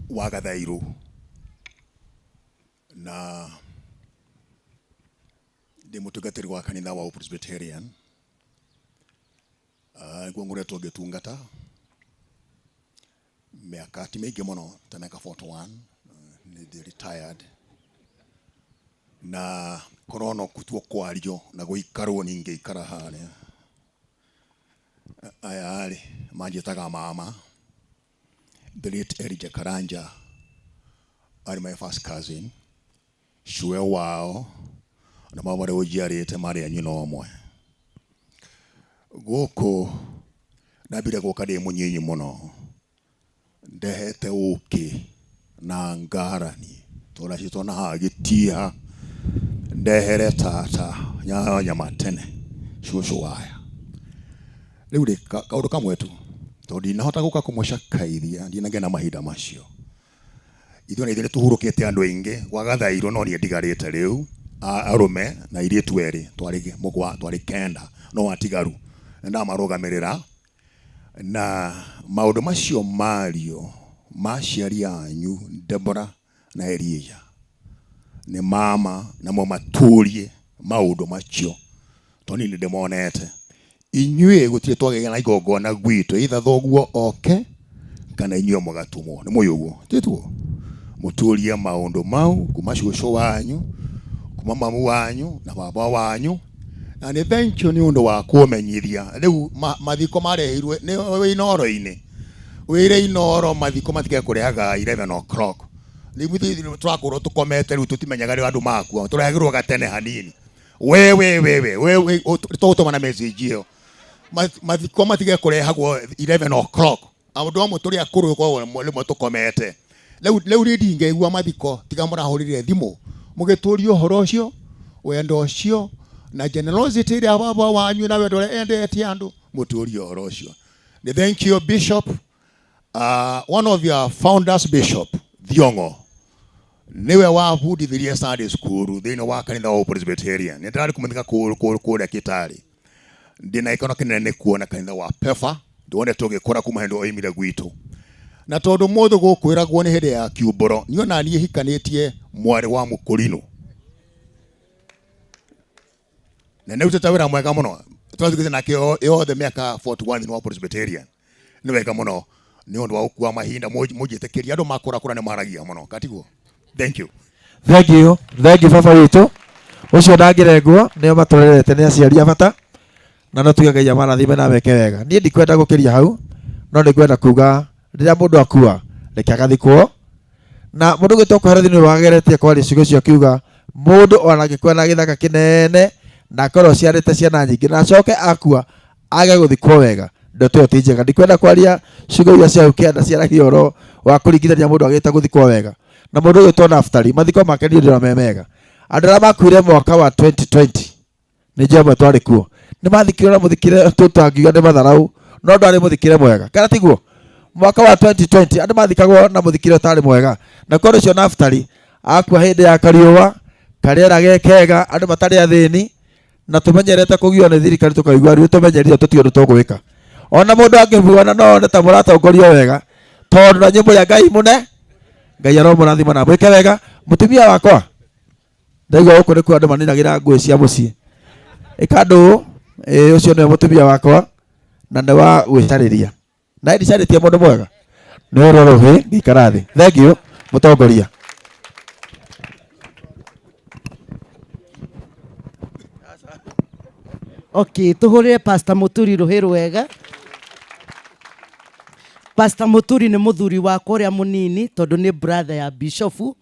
wa Gathairu na ndĩ mũtungatĩri wa kanitha wa Presbyterian. Nĩguo ngoretwo ngĩtungata mĩaka ti mĩingĩ mũno ta mĩaka 41, nĩ ndĩ retired na korwo no kutuo kwario na gũikarwo ningĩikara harĩa. Aya rĩ manjĩtaga mama. The late Elijah Karanja arĩ my first cousin, cũe wao na mama marĩa ũnjiarĩte marĩ a nyina ũmwe. Gũkũ ndambire gũka ndĩ mũnyinyi mũno, ndehete ũkĩ na ngarani tũracitwo na haha gĩtiha, ndehere tata nyama tene cũcũ waya. Rĩu rĩ kaũndũ kamwe tu, tondũ ndinahota gũka kũmũcakaithia, ndinagĩa na mahinda macio. Ithuĩ na ithuĩ nĩtũhurũkĩte andũ aingĩ gwa Gathairũ, no niĩ ndigarĩte rĩu arũme na airĩtu erĩ, twarĩ mũgwa, twarĩ kenda, no atigaru na ndamarũgamĩrĩra. Na maũndũ macio mario ma aciari anyu Deborah na Elijah nĩ mama namo matũrie maũndũ macio, tondũ niĩ nĩndĩmonete. Inyuĩ gũtirĩ twagĩa na igongona gwitũ, either thoguo oke kana inyuĩ mũgatũmwo. Nĩ mũĩ ũguo, tituo? Mũtũrie maũndũ mau kuma cũcũ wanyu, kuma mamu wanyu na baba wanyu. Na nĩ thank you nĩ ũndũ wa kũmenyithia. Rĩu mathiko mareheirwo nĩ wĩ Inooro-inĩ, wĩre Inooro mathiko matige kũrehaga 11 o'clock. Rĩu ithuĩ tũrakorwo tũkomete, rĩu tũtimenyaga rĩu andũ makua, tũrehagĩrwo gatene hanini. We we we we we we tũgũtũma na message ĩyo. Mathiko matige kũrehagwo 11 o'clock. Andũ amwe tũrĩ akũrũ gũkoragwo rĩmwe tũkomete. Rĩu rĩu ndingĩigua mathiko tiga mũrahũrire thimũ mũgĩtũria ũhoro ũcio, wendo ũcio na generosity ĩrĩa baba wanyu na wendo ũrĩa endete andũ, mũtũrie ũhoro ũcio. Nĩ thank you Bishop, one of your founders Bishop Thiong'o niwe wabundithirie Sunday school thĩinĩ wa kanitha wa Presbyterian. Nĩ ndĩrarĩ kũmũthika kũrĩa Kĩtarĩ. Ndĩna gĩkeno kĩnene nĩ kuona kanitha wa PEFA, ndĩwone tũgĩkũra kuma hĩndĩ oimire gwitũ. Na tondũ mũthĩ gũkwĩragwo nĩ hĩndĩ ya kiumbũro, niĩ ona niĩ hikanĩtie mwarĩ wa mũkũrinũ. Na nĩ arutĩte wĩra mwega mũno. Tũrathiĩte nake yothe mĩaka 41 thĩinĩ wa Presbyterian. Nĩ wega mũno nĩ ũndũ wa gũkua mahinda mũnjĩtĩkĩrie andũ makũrakũra nĩ maragia mũno. Katiguo. Thank you. Thank you. Thank you baba witũ. Ũcio ndangĩrengwo nĩo matũrerete nĩ aciari a bata na no tuge Ngai amarathime na ameke wega. Niĩ ndikwenda gũkĩria hau, no nĩngwenda kuga rĩrĩa mũndũ akua reke agathikwo. Na mũndũ ũgĩtwo Kohelethu nĩwe wageretie kwaria ciugo icio akiuga mũndũ ona angĩkua na gĩthaka kĩnene na akorwo aciarĩte ciana nyingĩ na acoke akua age gũthikwo wega, ndeto ĩyo ti njega. Ndikwenda kwaria ciugo iria cia hau kĩanda ciaragia ũhoro wa kũringithania mũndũ agĩte gũthikwo wega na mũndũ ũgĩtwo Naftali, mathiko make niĩ ndĩrona me mega. Andũ arĩa makuire mwaka wa 2020 nĩ njũĩ amwe twarĩ kuo, nĩ mathikirwo na mũthikĩre tũtangiuga nĩ matharau, no ndwarĩ mũthikĩre mwega, kana tiguo? Mwaka wa 2020 andũ mathikagwo na mũthikĩre ũtarĩ mwega, na kwa ũcio Naftali akua hĩndĩ ya kariũa karĩera ge kega, andũ matarĩ athĩni, na tũmenyerete kũgio nĩ thirikari tũkaigua rĩu tũmenyerire tũtiũĩ ũndũ tũgwĩka. Ona mũndũ angĩbuana no one ta mũratongorio wega, tondũ na nyĩmbo ya Ngai mũne, Ngai aromũrathima na mwĩke wega. Mũtumia wakwa ndaigua gũkũ nĩkuo andũ maninagĩra ngũĩ cia mũciĩ, ĩka ndũ ũcio nĩwe mũtumia wakwa na nĩ wa gwĩcarĩria, na ndicarĩtie mũndũ mwega nĩ ũrĩa rũhĩ ngĩikara thĩ. Thank you mũtongoria. Okay, tũhũrĩre Pastor Mũturi rũhĩ rwega. Pastor Mũturi nĩ mũthuri wakwa ũrĩa mũnini tondũ nĩ brother ya bishofu,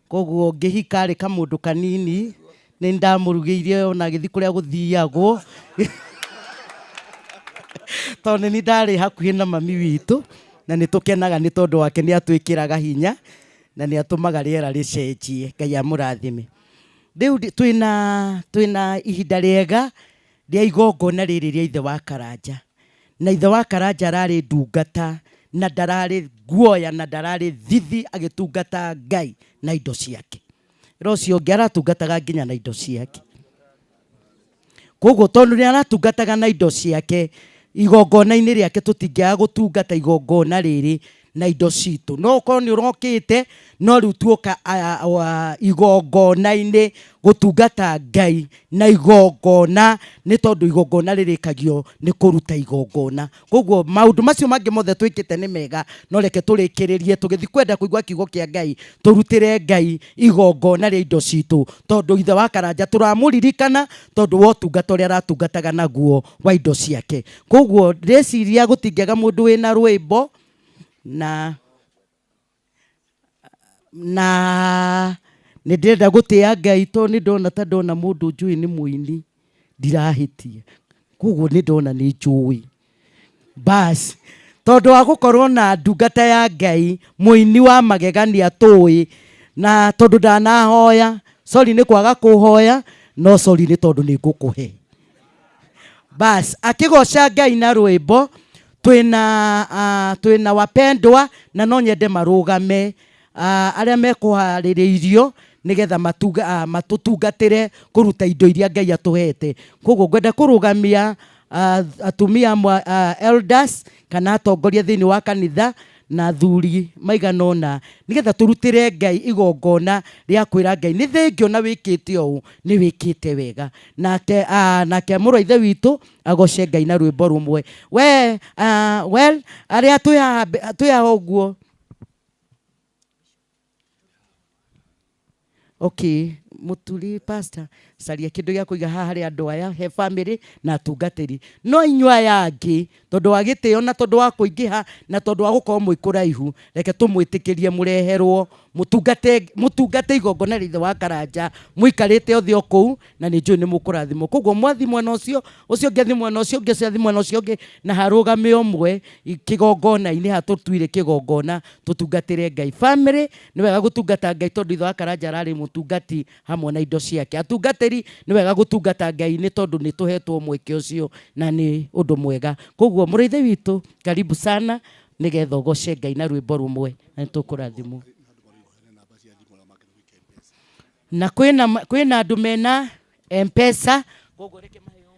koguo ngĩhika arĩ kamũndũ kanini nĩ ndamũrugĩire ona agĩthiĩ kũrĩa gũthiagwo tondũ nĩ ndarĩ hakuhĩ na mami witũ na nĩ tũkenaga nĩ tondũ wake nĩ atwĩkĩraga hinya na nĩ atũmaga rĩera rĩcenjie. Ngai amũrathime. Rĩu twĩna ihinda rĩega rĩa igongona rĩrĩ rĩa ithe wa Karanja. Na ithe wa Karanja ararĩ ndungata na ndararĩ guoya na ndararĩ thithi agĩtungata Ngai na indo ciake. Ĩra ũcio ũngĩ aratungataga nginya na indo ciake. Koguo tondu ni aratungataga na indo ciake igongona-inĩ rĩake, tũtingĩaga gũtungata igongona rĩrĩ na indo citũ. No ũkorwo nĩ ũrokĩte, no rĩu tuoka igongona-inĩ gũtungata Ngai na igongona, nĩ tondũ igongona rĩrĩkagio nĩ kũruta igongona. Koguo maũndũ macio mangĩ mothe twĩkĩte nĩ mega, no reke tũrĩkĩrĩrie tũgĩthiĩ kwenda kũigua kiugo kĩa Ngai, tũrutĩre Ngai igongona rĩa indo citũ, tondũ ithe wa Karanja tũramũririkana tondũ wa ũtungata ũrĩa aratungataga naguo wa indo ciake. Koguo ndĩreciria gũtingĩaga mũndũ wĩna rwĩmbo na nĩ ndĩrenda gũtĩa Ngai tondũ nĩ ndona ta ndona mũndũ njũĩ nĩ mũini, ndirahĩtia. Koguo nĩ ndona nĩ njũĩ. Bas, tondũ wa gũkorwo na ndungata ya Ngai, mũini wa magegania tũĩ, na tondũ ndanahoya, sorry nĩ kwaga kũhoya, no sorry nĩ tondũ nĩ ngũkũhe. Bas, akĩgoca Ngai na rwĩmbo, twĩna wapendwa na no nyende marũgame, arĩa mekũharĩrĩirio nĩgetha matũtungatĩre kũruta indo iria Ngai atũhete. Koguo ngwenda kũrũgamia atumia amwe, elders kana atongoria thĩinĩ wa kanitha na athuri maigana ũna, nĩgetha tũrutĩre Ngai igongona rĩa kwĩra Ngai nĩ thengio na wĩkĩte ũũ, nĩ wĩkĩte wega. Nake mũrũ wa ithe witũ agoce Ngai na rwĩmbo rũmwe. We, well, arĩa twĩ haha ũguo. Okay, mũturi pastor, caria kĩndũ gĩa kũiga haha harĩ andũ aya, he family na atungatĩri. No inyuĩ aya angĩ, tondũ wa gĩtĩo na tondũ wa kũingĩha na tondũ wa gũkorwo mwĩ kũraihu, reke tũmwĩtĩkĩrie mũreherwo, mũtungate igongona rĩa ithe wa Karanja, mũikarĩte othe o kũu, na nĩ njũĩ nĩ mũkũrathimwo. Koguo mwathi mwena ũcio, ũcio ũngĩ athi mwena ũcio ũngĩ, ũcio athi mwena ũcio ũngĩ, na harũgame ũmwe kĩgongona-inĩ, haha tũtuire kĩgongona tũtungatĩre Ngai. Family nĩ wega gũtungata Ngai tondũ ithe wa Karanja ararĩ mũtungati hamwe na indo ciake. Atungatĩri nĩ wega gũtungata Ngai nĩ tondũ nĩ tũhetwo mweke ũcio na nĩ ũndũ mwega. Koguo mũrũ ithe witũ, karibu sana nĩgetha ũgoce Ngai na rwĩmbo rũmwe na nĩtũkũrathimwo. Na kwĩna andũ mena M-Pesa. Koguo reke maheo.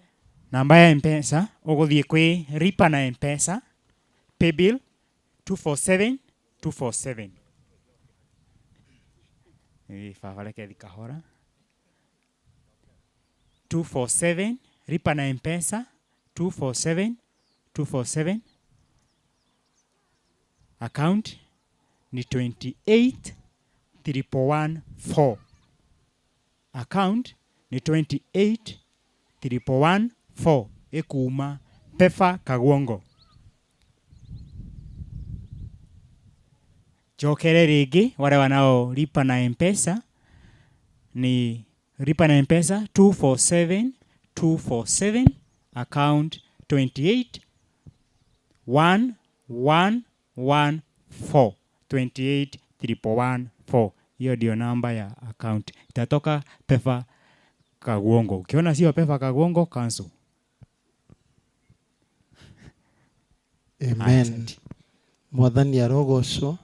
Namba ya M-Pesa ũgũthiĩ kwĩ Lipa na M-Pesa, paybill 247 247. Baba reke thi kahora. 247 Lipa na M-Pesa 247 247. Account ni 28 111 4. Account ni 28 111 4. Ĩkuma Pefa Kagwongo. Jokere rĩngĩ wale wanao lipa na M-Pesa ni lipa na M-Pesa 247 247, account 28 1 1 1 4, 28 111 4. Hiyo ndio namba ya account. Itatoka Pefa Kagwongo. Ukiona sio Pefa Kagwongo, cancel. Amen. Mwathani arogocwo.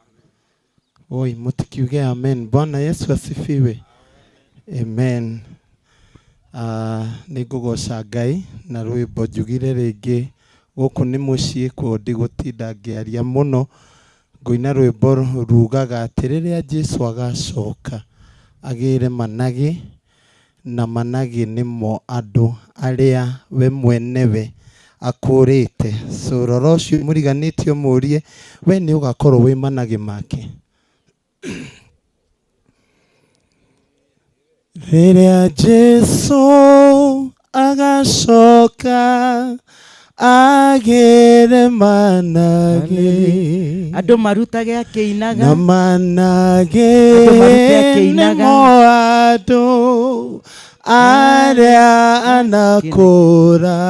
Oi, mutikiuge amen. Bwana Yesu asifiwe. Amen. Nĩ ngũgoca Ngai na rwĩmbo njugire rĩngĩ gũkũ nĩ mũciĩ kuo ndigũtinda ngĩaria mũno. Ngũina rwĩmbo rugaga atĩ rĩrĩa Jesũ agacoka agĩre managĩ, na managĩ nĩmo andũ arĩa we mwenewe akũrĩte. So rora ũcio mũriganĩtie ũmũrie, we nĩ ũgakorwo wĩ managĩ make. Rĩrĩa Jesũ agacoka agĩre managĩ, andũ marutage akĩinaga, na managĩ Andũ marute akĩinaga. nĩmo andũ arĩa anakũra.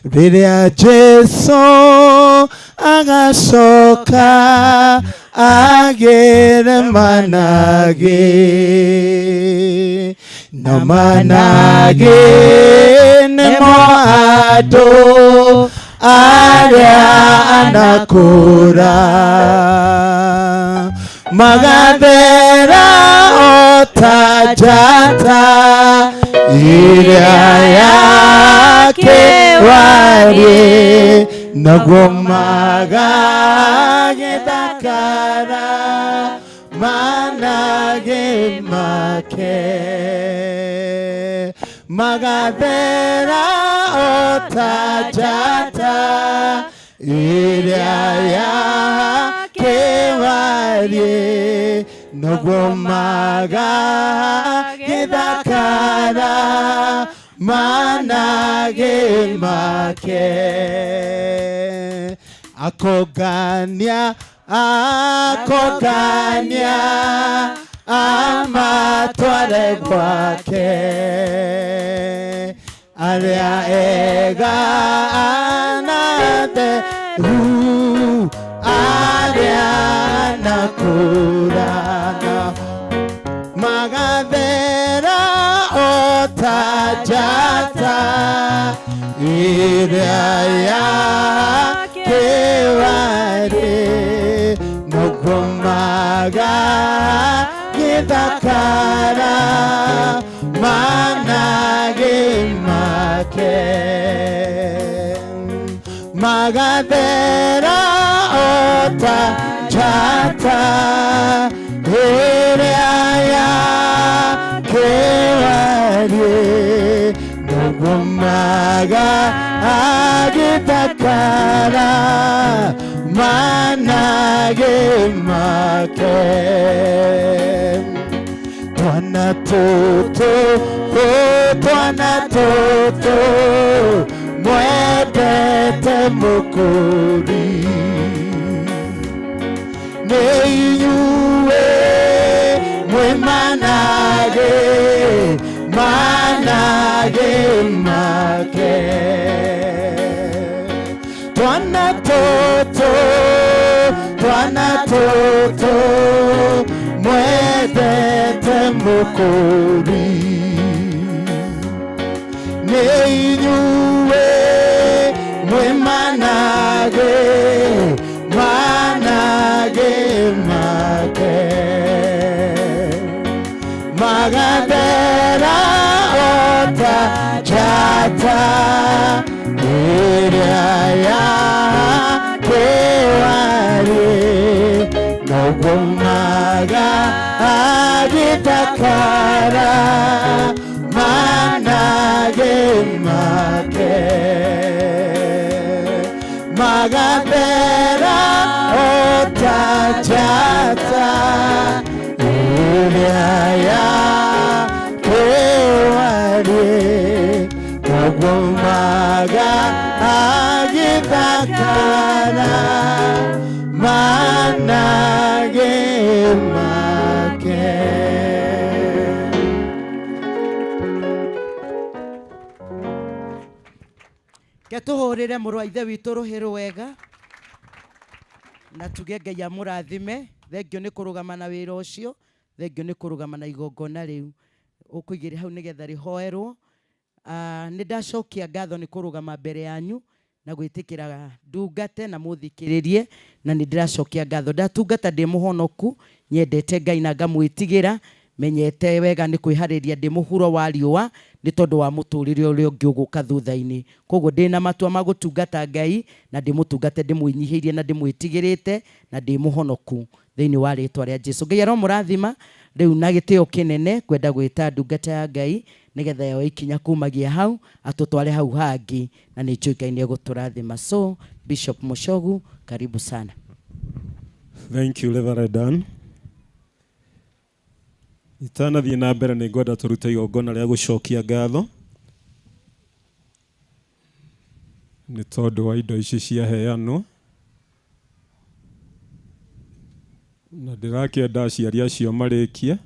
Rĩrĩa Jesũ agacoka agĩre managĩ, na managĩ nĩmo andũ arĩa anakũra. Magathera o ta njata ĩrĩa ya kĩwariĩ, naguo magagĩthakara manage make. Magathera o ta njata ĩrĩa ya kĩwariĩ, naguo magagĩthakara manage make. Akogania, akogania amatware gwake, arĩa ega na atheru, arĩa nakũrana, magathera o ta njata ĩrĩa ya kĩwariĩ, noguo magagĩthakara manage make. Magathera o ta njata ĩrĩa ya kĩwariĩ, noguo magagĩthakara manage make. Twana tũtũ, twana tũtũ, mwendete mũkũri, nĩ inyuĩ mwĩ manage, manage make. Twana tũtũ, twana tũtũ, mwendete mũkũri, nĩ inyuĩ mwĩ manage, manage make. Magathera o ta njata ĩrĩa ya kĩwariĩ, noguo magagĩthakara manage make. Magathera o ta njata ĩrĩa ya kĩwariĩ, noguo magagĩthakara manage make. Ke tũhũrĩre mũrũ wa ithe witũ rũhĩ rwega na tuge Ngai amũrathime. Thengio nĩ kũrũgama na wĩra ũcio, thengio nĩ kũrũgama na igongona rĩu ũkũigĩre hau nĩgetha rĩhoerwo. Nĩ ndacokia ngatho nĩ kũrũgama mbere yanyu na gwĩtĩkĩra ndungate na mũthikĩrĩrie, na nĩ ndĩracokia ngatho. Ndatungata ndĩ mũhonoku, nyendete Ngai na ngamwĩtigĩra, menyete wega nĩ kwĩharĩria ndĩ mũhuro wa riũa nĩ tondũ wa mũtũrĩre ũrĩa ũngĩ ũgũka thutha-inĩ. Koguo ndĩna matua ma gũtungata Ngai na ndĩmũtungate ndĩmwĩnyihĩirie na ndĩmwĩtigĩrĩte na ndĩ mũhonoku thĩinĩ wa rĩtwa rĩa Jesu. Ngai aromũrathima rĩu na gĩtĩo kĩnene kwenda gwĩta ndungata ya Ngai nĩgetha yoe ikinya kumagia hau atũtware hau hangĩ, na nĩ njũĩ Ngai nĩegũtũrathima. So Bishop Mushogu, karibu sana. Thank you, Reverend Dan. Itanathiĩ na mbere nĩ ngwenda tũrute igongona rĩa gũcokia ngatho nĩ tondũ wa indo ici ciaheanwo, na ndĩrakĩenda aciari acio marĩkie.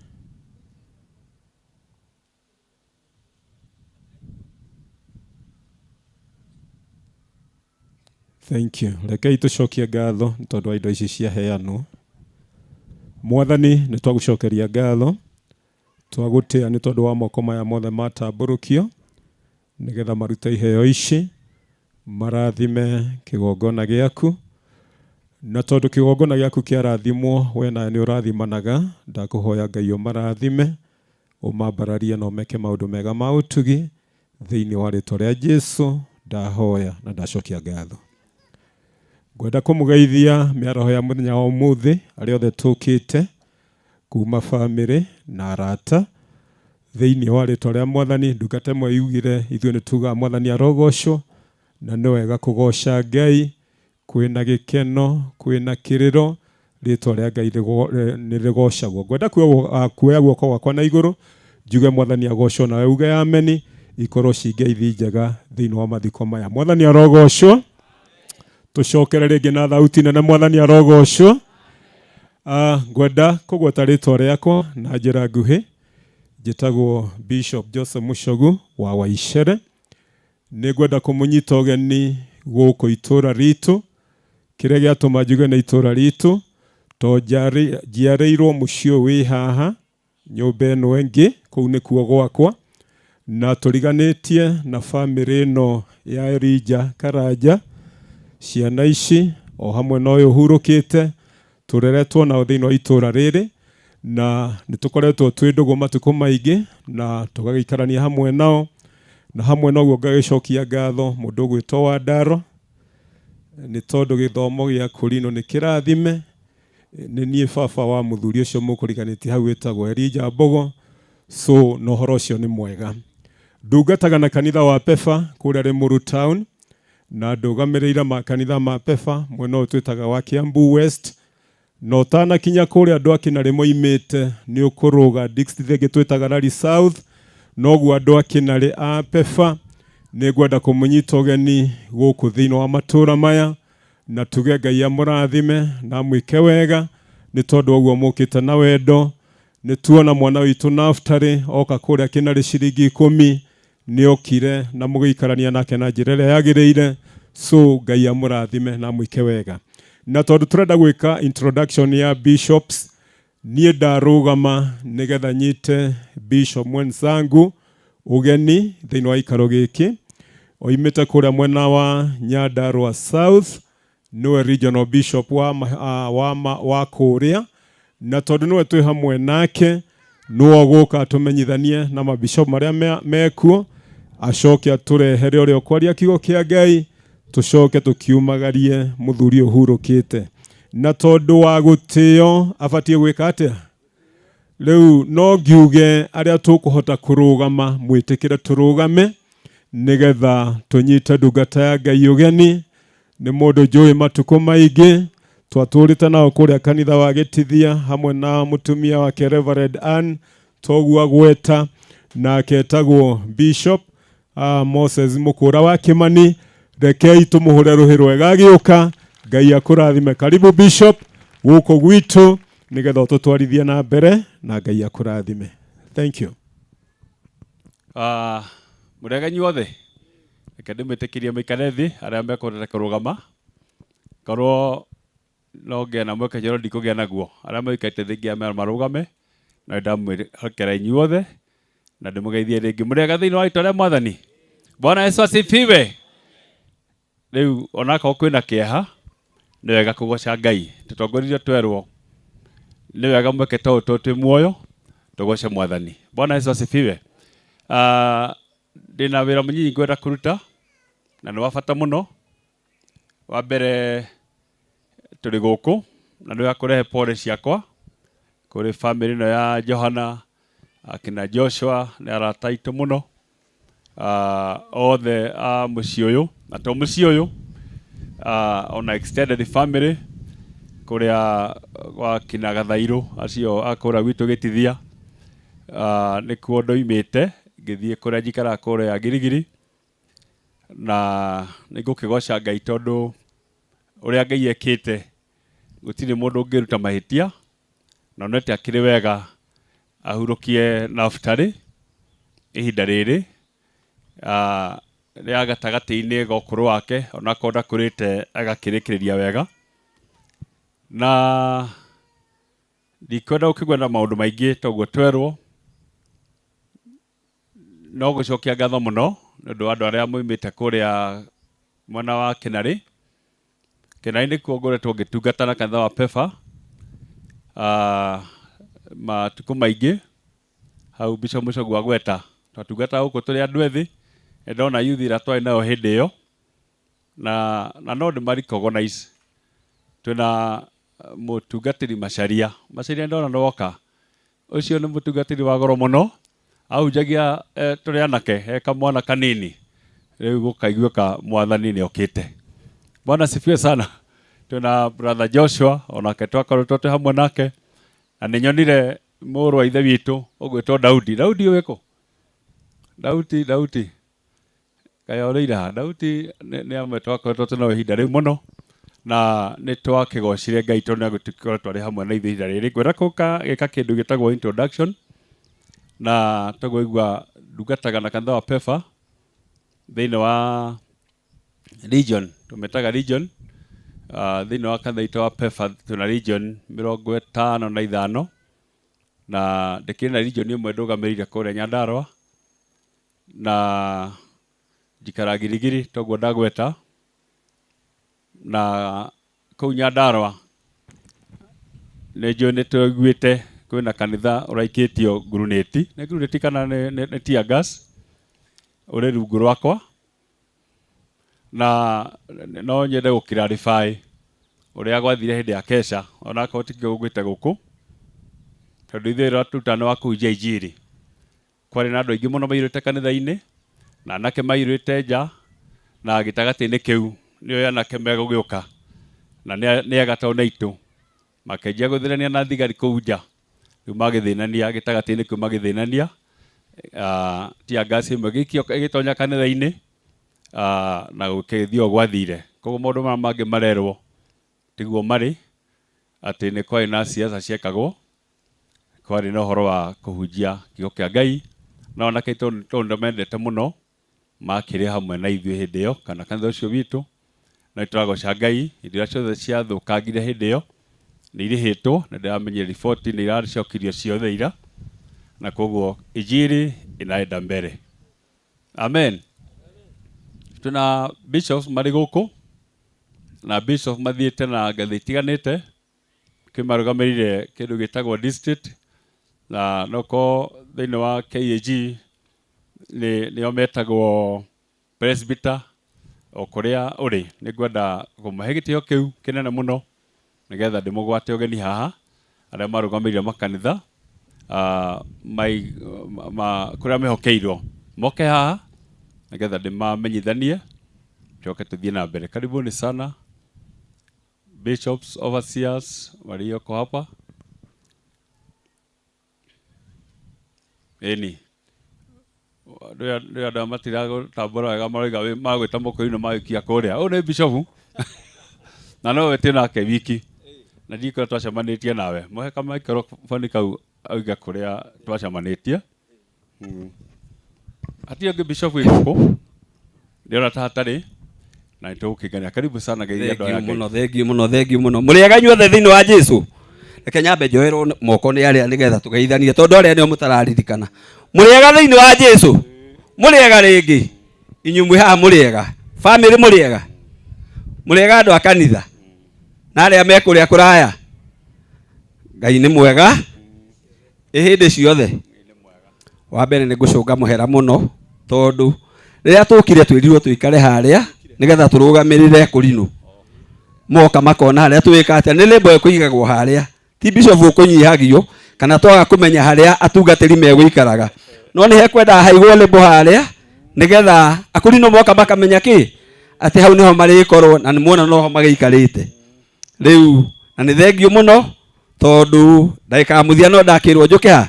Thank you. Rekei tũcokie ngatho nĩ tondũ wa indo ici ciaheanwo. Mwathani, nĩ twagũcokeria ngatho, twagũtĩa nĩ tondũ wa moko maya mothe matambũrũkio nĩgetha marute iheo ici, marathime kĩgongona gĩaku, Na tondũ kĩgongona gĩaku kĩarathimwo, we nawe nĩ ũrathimanaga, ndakũhoya Ngai ũmarathime, ũmambararie na ũmeke maũndũ mega ma ũtugi, thĩinĩ wa rĩtwa rĩa Jesu ndahoya na ndacokia ngatho. Ngwenda kũmũgeithia mĩaraho ya mũthenya wa ũmũthĩ arĩa othe tũkĩte kuma bamĩrĩ na arata thĩinĩ wa rĩtwa rĩa Mwathani. Ndungata ĩmwe yugire ithuĩ nĩ tugaga Mwathani arogocwo, na nĩ wega kũgoca Ngai kwĩna gĩkeno, kwĩna kĩrĩro, rĩtwa rĩa Ngai nĩ rĩgocagwo. Ngwenda kuoya guoko gwakwa na igũrũ njuge Mwathani agocwo, nawe uge ameni, ikorwo cingeithi njega thĩinĩ wa mathiko maya. Mwathani arogocwo. Tũcokere rĩngĩ na thauti nene, Mwathani arogocwo. Ngwenda kũgweta rĩtwa rĩakwa na njĩra nguhĩ. Njĩtagwo Bishop Joseph Muchogu wa Waicere. Nĩ ngwenda kũmũnyita ũgeni gũkũ itũra ritũ. Kĩrĩa gĩatũma njuge nĩ itũra ritũ, to njiarĩirwo mũciĩ ũyũ wĩ haha, nyũmba ĩno ĩngĩ, kũu nĩkuo gwakwa, na tũriganĩtie na bamĩrĩ ĩno ya Elijah Karanja, ciana ici o hamwe na ũyũ ũhurũkĩte, tũreretwo nao thĩinĩ wa itũra rĩrĩ, na nĩ tũkoretwo twĩ ndũgũ matukũ maingĩ, na tũgagĩikarania hamwe nao, na hamwe na ũguo ngagĩcokia ngatho mũndũ ũgwĩtwo wa Ndaro, nĩ tondũ gĩthomo gĩa Kũrinũ nĩ kĩrathime. Nĩ niĩ baba wa mũthuri ũcio mũkũriganĩtie hau wĩtagwo Elijah Mbogo, so na ũhoro ũcio nĩ mwega. Ndungataga na kanitha wa Pefa kũrĩa Limuru Town, na ndũgamĩrĩire makanitha ma Pefa mwena ũyũ twĩtaga wa Kiambu West, na ũtanakinya kũrĩa andũ a Kĩnarĩ moimĩte nĩ ũkũrũga district ĩngĩ twĩtaga Lari South, noguo andũ a Kĩnarĩ a Pefa nĩ ngwenda kũmũnyita ũgeni gũkũ thĩinĩ wa matũra maya, na tuge Ngai amũrathime na amwĩke wega, nĩ tondũ ũguo mũkĩte na wendo. Nĩ tuona mwana witũ Naftali oka kũrĩa Kĩnarĩ ciringi 10 nĩ okire na mũgĩikarania nake na njĩra ĩrĩa yagĩrĩire, so Ngai amũrathime na amwĩke wega. Na tondũ tũrenda gwĩka introduction ya bishops, niĩ ndarũgama nĩgetha nyite bishop mwenzangu ũgeni thĩinĩ wa gĩikaro gĩkĩ, oimĩte kũrĩa mwena wa Nyandarua South, nĩwe regional bishop wa kũrĩa, na tondũ nĩwe twĩ hamwe nake, nĩwe ũgũka atũmenyithanie na mabishop marĩa mekuo, acoke atũrehere ũrĩa ũkwaria kiugo kĩa Ngai, tũcoke tũkiumagarie mũthuri ũhurũkĩte. Na tondũ wa gũtĩo abatiĩ gwĩka atĩa? Rĩu no ngiuge arĩa tũkũhota kũrũgama mwĩtĩkĩre tũrũgame nĩgetha tũnyite ndungata ya Ngai ũgeni. Nĩ mũndũ njũĩ matukũ maingĩ, twatũrĩte nao kũrĩa kanitha wa Gĩtithia hamwe na mũtumia wake Reverend Ann, toguo agweta, nake etagwo Bishop Moses Mũkũra wa Kĩmani. Rekei tũmũhũre rũhĩ rwega agĩũka. Ngai akũrathime. Karibu Bishop gũkũ gwitũ nĩgetha ũtũtwarithie na mbere, na Ngai akũrathime. Thank you. Mũrega inyuothe, reke ndĩmwĩtĩkĩrie mũikare thĩ arĩa mekwendete kũrũgama, korwo no ngĩe na mweke njerũ ndikũgĩa naguo, arĩa maikarĩte thĩ ngĩamera marũgame, na ndamwĩhokera inyuothe na ndĩmũgeithie rĩngĩ. Mũrega thĩinĩ wa rĩtwa rĩa Mwathani. Bwana Yesu asifiwe. Rĩu onakorwo kwĩna kĩeha, nĩ wega kũgoca Ngai. Tũtongoririo twerwo nĩ wega mweke ta ũyũ twĩ muoyo tũgoce Mwathani. Bwana Yesu asifiwe. Ndĩna wĩra mũnyinyi ngwenda kũruta na nĩ wa bata mũno. Wa mbere tũrĩ gũkũ na nĩ wega kũrehe pole ciakwa kũrĩ family ĩno ya Johana akina Joshua, nĩ arata aitũ mũno, othe a mũciĩ ũyũ, na to mũciĩ ũyũ, ona extended family kũrĩa gwa kina Gathairũ, acio a kũrĩa gwitũ Gĩtithia, nĩkuo ndoimĩte ngĩthiĩ kũrĩa njikaraga kũrĩa Girigiri, na nĩngũkĩgoca Ngai tondũ ũrĩa Ngai ekĩte gũtirĩ mũndũ ũngĩruta mahĩtia, na onete akĩrĩ wega ahurũkie Naftali ihinda rĩrĩ rĩa gatagatĩ-inĩ ga ũkũrũ wake, onakorwo ndakũrĩte agakĩrĩkĩrĩria wega. Na ndikwenda gũkĩgua na maũndũ maingĩ toguo twerwo, no gũcokia ngatho mũno nĩ ũndũ wa andũ arĩa moimĩte kũrĩa mwena wa Kĩnarĩ. Kĩnai nĩkuo ngoretwo ngĩtungata na kanitha wa Pefa matukũ maingĩ hau Bishop Mũcogu agweta twatungata gũkũ tũrĩ andũ ethĩ nĩ ndona youth ĩrĩa twarĩ nayo hĩndĩ ĩyo na no ndĩma recognize twĩna mũtungatĩri Macharia. Macharia ndona nĩwoka, ũcio nĩ mũtungatĩri wa goro mũno, ahunjagia tũrĩ anake he kamwana kanini, rĩu gũkaiguĩka mwathani nĩ okĩte. Bwana sifiwe sana. Twĩna brother Joshua onake twakoretwo twĩ hamwe nake, na nĩ nyonire mũrũ wa ithe witũ ũgwĩtwo Daudi. Daudi wĩkũ? Daudi Daudi kaĩ orĩire ha? Daudi nĩ amwe twakoretwo twĩ nao ihinda rĩu mũno, na nĩ twakĩgocire Ngai tondũ nĩ agũtũkoretwo arĩ hamwe na ithuĩ ihinda rĩrĩ. Ngwenda gũka gĩka kĩndũ gĩtagwo introduction, na tũgũigua ndungataga na kanitha wa Pefa thĩinĩ wa region, tũmĩtaga region. Thĩinĩ wa kanitha witũ wa Pefa twĩna region 55, na ndĩkĩrĩ na region ĩmwe ndũgamĩrĩire kũrĩa Nyandarũa, na njikara Girigiri toguo ndagweta, na kũu Nyandarũa nĩ njũĩ nĩ tũiguĩte kwĩna kanitha ũraikĩtio ngurunĩti, nĩ ngurunĩti kana nĩ tear gas ũrĩ rungu rwakwa, na no nyende gũ clarify ũrĩa gwathire hĩndĩ ya kesha, onakorwo ti gũgwĩte gũkũ, tondũ ithuĩ rĩrĩa tũrutaga nĩ wa kũhunjia injiri. Kwarĩ na andũ aingĩ mũno mairũte kanitha-inĩ, na anake mairũte nja, na gĩtagatĩ-inĩ kĩu nĩo anake megũgĩũka, na nĩ ega tondũ nĩ aitũ, makĩanjia gũthĩnania na thigari kũu nja, rĩu magĩthĩnania gĩtagatĩ-inĩ kĩu magĩthĩnania, tear gas ĩmwe ĩgĩikio ĩgĩtonya kanitha-inĩ, na gũkĩthiĩ o gwathire. Koguo maũndũ maya mangĩ marerwo tiguo marĩ, atĩ nĩ kwarĩ na siasa ciekagwo, kwarĩ na ũhoro wa kũhunjia kiugo kĩa Ngai, na anake tondũ nĩ mendete mũno makĩrĩ hamwe na ithuĩ hĩndĩ ĩyo kana kanitha ũcio witũ, na nĩ tũragoca Ngai indo iria ciothe ciathũkangire hĩndĩ ĩyo nĩ irĩhĩtwo, na ndĩramenyire riboti nĩ iracokirio ciothe ira, na koguo injiri inaenda mbere. Amen. Tuna bishops marĩ gũkũ, na bishops mathiĩte na ngathĩ itiganĩte, kĩmarũgamĩrĩire kĩndũ gĩtagwo district, na noko thĩinĩ wa KAG nĩo metagwo presbyter o kũrĩa ũrĩ. Nĩ ngwenda kũmahe gĩtĩo kĩu kĩnene mũno nĩgetha ndĩmũgwate ũgeni haha arĩa marũgamĩrĩire makanitha kũrĩa mehokeirwo moke haha nĩgetha ndĩmamenyithanie, coke tũthiĩ na mbere. Karibuni sana bishops, overseers walioko hapa. Eni ndå andå matiragåtambåra wega maroiga magwĩta mũkũyũ magĩkia kũrĩa. Ũyũ nĩ bishopu na no we twĩ nake wiki, na ndikorwo twacemanĩtie nawe. Mũhe kamaikrofoni kau auge kũrĩa twacemanĩtie. Hatirĩ ũngĩ bishopu wĩ gũkũ, ndĩrona ta hatarĩ, na nĩ tũgũkĩngania. Karibu sana Ngai andũ aya Thengiũ mũno, thengiũ mũno, thengiũ mũno. Mũrĩega inyuothe thĩinĩ wa Jesũ. Reke nyambe njoerwo moko nĩ arĩa nĩgetha tũgeithanie, tondũ arĩa nĩo mũtararirikana. Mũrĩega thĩinĩ wa Jesũ. Mũrĩega rĩngĩ. Inyuĩ mwĩ haha mũrĩega. Famĩlĩ mũrĩega. Mũrĩega andũ a kanitha. Na arĩa me kũrĩa kũraya. Ngai nĩ mwega ĩ hĩndĩ ciothe. Wa mbere nĩ ngũcũnga mũhera mũno, tondũ rĩrĩa tũkire twĩrirwo tũikare harĩa nĩgetha tũrũgamĩrĩre kũrinũ. Moka makona harĩa twĩka atĩa, nĩ label ĩkũigagwo harĩa, ti bishop ũkũnyihagio kana twaga kũmenya harĩa atungatĩri megũikaraga, no nĩ hekwendaga haigwo label harĩa nĩgetha akũrinũ moka makamenya kĩ atĩ hau nĩho marĩkorwo, na nĩ muona noho magĩikarĩte rĩu. Na nĩ thengiũ mũno tondũ ndagĩka ya mũthia no ndakĩrwo njũke ha,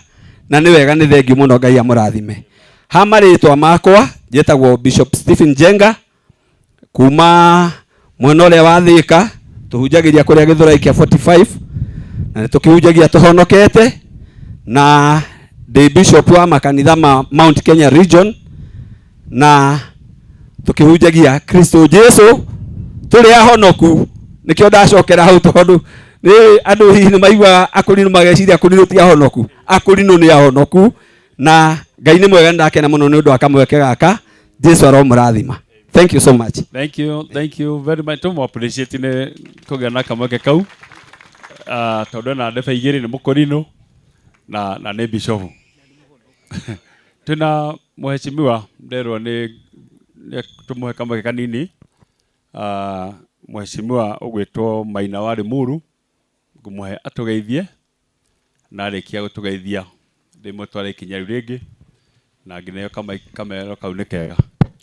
na nĩ wega, nĩ thengiũ mũno, Ngai amũrathime. Ha marĩtwa makwa njĩtagwo Bishop Stephen Jenga kuma mwena ũrĩa wa Thika, tũhunjagĩria kũrĩa Gĩthũrai kĩa 45, na nĩ tũkĩhunjagia tũhonokete, na ndĩ bishop wa makanitha ma Mount Kenya region, na tũkĩhunjagia Kristo Jesu tũrĩ ahonoku. Nĩkĩo ndacokera hau, tondũ nĩ andũ hihi nĩ maiguaga akũrinũ mageciria akũrinũ ti ahonoku. Akũrinũ nĩ ahonoku, na Ngai nĩ mwega, nĩ ndakena mũno nĩ ũndũ wa kamweke gaka. Jesu aromũrathima. Thank you so much. Thank you, thank you very much. Tũmũ appreciate nĩ kũgĩa na kamweke kau. Tondũ ena ndebe igĩrĩ nĩ mũkũrinũ na nĩ bishofu. Twĩna mheshimiwa nderwo nĩ tũmũhe kamweke kanini. Mheshimiwa ũgwĩtwo Maina wa Limuru, ngũmũhe atũgeithie, na arĩkia gũtũgeithia ndĩmũtware ikinya rĩu rĩngĩ na ngĩneo kamero kau nĩ kega.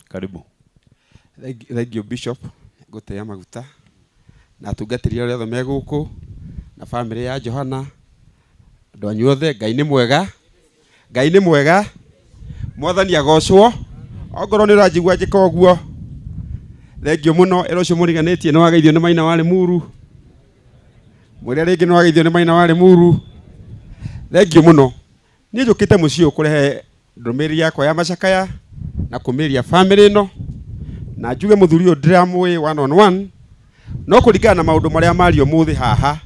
Karibu. Thank you Bishop, ngũtĩa maguta na atungatĩri arĩa othe me gũkũ na family ya Johana, andũ anyu othe. Ngai nĩ mwega, Ngai nĩ mwega, Mwathani agocwo. Ongorwo nĩ ũranjigua njĩka ũguo, thengiũ mũno. Ĩra ũcio mũriganĩtie nĩ wageithio nĩ Maina wa Limuru, mwĩre rĩngĩ nĩ wageithio nĩ Maina wa Limuru. Thengiũ mũno. Niĩ njũkĩte mũciĩ ũyũ kũrehe ndũmĩrĩri yakwa ya macakaya na kũmĩria family ĩno, na njuge mũthuri ũyũ ndĩramũĩ one on one, no kũringana na maũndũ marĩa mario mũthĩ haha,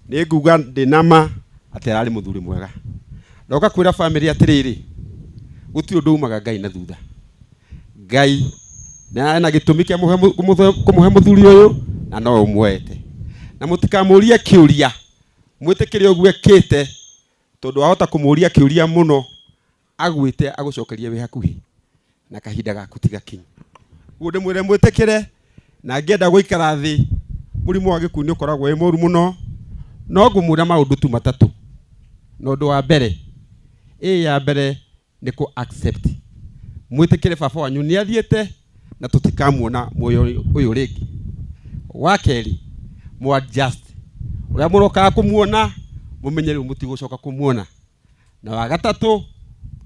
nĩ nguga ndĩna ma atĩ ararĩ mũthuri mwega. Ndoka kwĩra family atĩrĩrĩ, gũtirĩ ũndũ umaga Ngai na thutha. Ngai na ena gĩtũmi kĩa kũmũhe mũthuri ũyũ, na no ũmuoete. Na mũtikamũrie kĩũria, mwĩtĩkĩre ũguo ekĩte, tondũ wahota kũmũria kĩũria mũno agwĩte agũcokerie wĩ hakuhĩ na kahinda gaku ti gakinyu. Ũguo ndĩmwĩre mwĩtĩkĩre, na ngĩenda gũikara thĩ, mũrimũ wa gĩkuũ nĩ ũkoragwo wĩ mũru mũno, no ngũmwĩra maũndũ tu matatũ. Na ũndũ wa mbere, ĩ ya mbere nĩ kũ accept. Mwĩtĩkĩre baba wanyu nĩ athiĩte na tũtikamuona muoyo ũyũ rĩngĩ. Wa kerĩ, mũ adjust. Ũrĩa mũrokaga kũmuona, mũmenye rĩu mũtigũcoka kũmuona. Na wa gatatũ,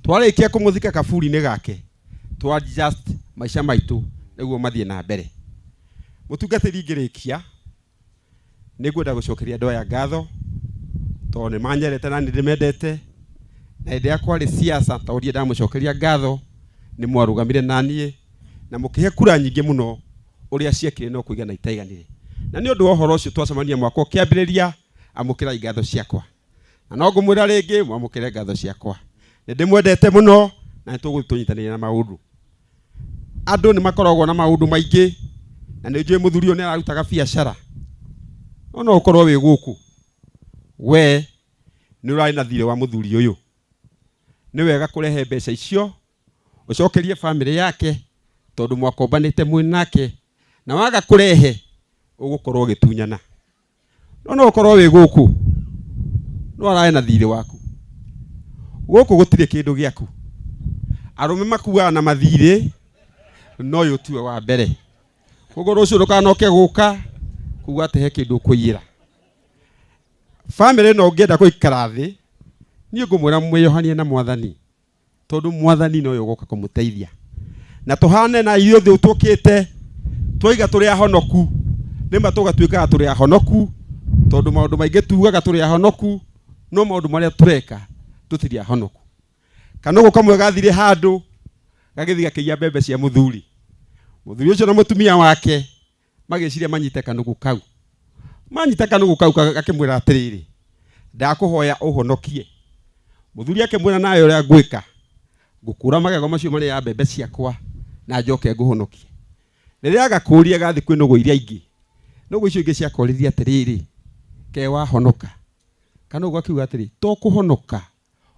twarĩkia kũmũthika kaburi-inĩ gake, tũ adjust maica maitũ nĩguo mathiĩ na mbere. Mũtungatĩri ngĩrĩkia, nĩngwenda gũcokeria andũ aya ngatho, tondũ nĩ manyendete na nĩ ndĩmendete. Na hĩndĩ ĩrĩa kwarĩ siasa, tondũ ndiĩ ndamũcokeria ngatho, nĩ mwarũgamire na niĩ na mũkĩhe kura nyingĩ mũno, ũrĩa ciekire no kũigana itaiganire. Na nĩ ũndũ wa ũhoro ũcio twacemania mwaka ũkĩambĩrĩria, amũkĩrai ngatho ciakwa. Na no ngũmwĩra rĩngĩ, mwamũkĩre ngatho ciakwa. Nĩ ndĩmwendete mũno na nĩ tũgũthiĩ tũnyitanĩire na maũndũ. Andũ nĩ makoragwo na maũndũ maingĩ, na nĩ njũĩ mũthuri ũyũ nĩ ararutaga biacara. No no ũkorwo wĩ gũkũ, we nĩ ũrarĩ na thirĩ wa mũthuri ũyũ. Nĩ wega kũrehe mbeca icio, ũcokerie family yake, tondũ mwakombanĩte mwĩ nake, na waga kũrehe, ũgũkorwo ũgĩtunyana. No no ũkorwo wĩ gũkũ, no ararĩ na thirĩ waku. Gũkũ gũtirĩ kĩndũ gĩaku. Arũme makuaga na mathirĩ, no ũyũ tiwe wa mbere. Koguo rũciũ ndũkanoke gũka kuga atĩ he kĩndũ ũkũiyĩra. Family ĩno ũngĩenda gũikara thĩ, niĩ ngũmwĩra mwĩyohanie na Mwathani, tondũ Mwathani nowe ũgoka kũmũteithia. Na tũhane na ithuĩ tũkĩte, twaiga tũrĩ ahonoku, nĩma tũgatuĩkaga tũrĩ ahonoku, tondũ maũndũ maingĩ tugaga tũrĩ ahonoku, no maũndũ marĩa tũreka tũtirĩ ahonoku. Kanũgũ kamwe gathire handũ, gagĩthiĩ gakĩiya mbembe cia mũthuri. Mũthuri ũcio na mũtumia wake magĩciria manyite kanũgũ kau. Manyita kanũgũ kau gakĩmwĩra atĩrĩrĩ, ndakũhoya ũhonokie. Mũthuri akĩmwĩra nawe ũrĩa ngwĩka, ngũkũra magego macio marĩa mbembe ciakwa na njoke ngũhonokie. Rĩrĩa agakũria gathiĩ kwĩ nũgũ iria ingĩ, nũgũ icio ingĩ ciakoririe atĩrĩrĩ, ke wahonoka. Kanũgũ akiuga atĩrĩ, to kũhonoka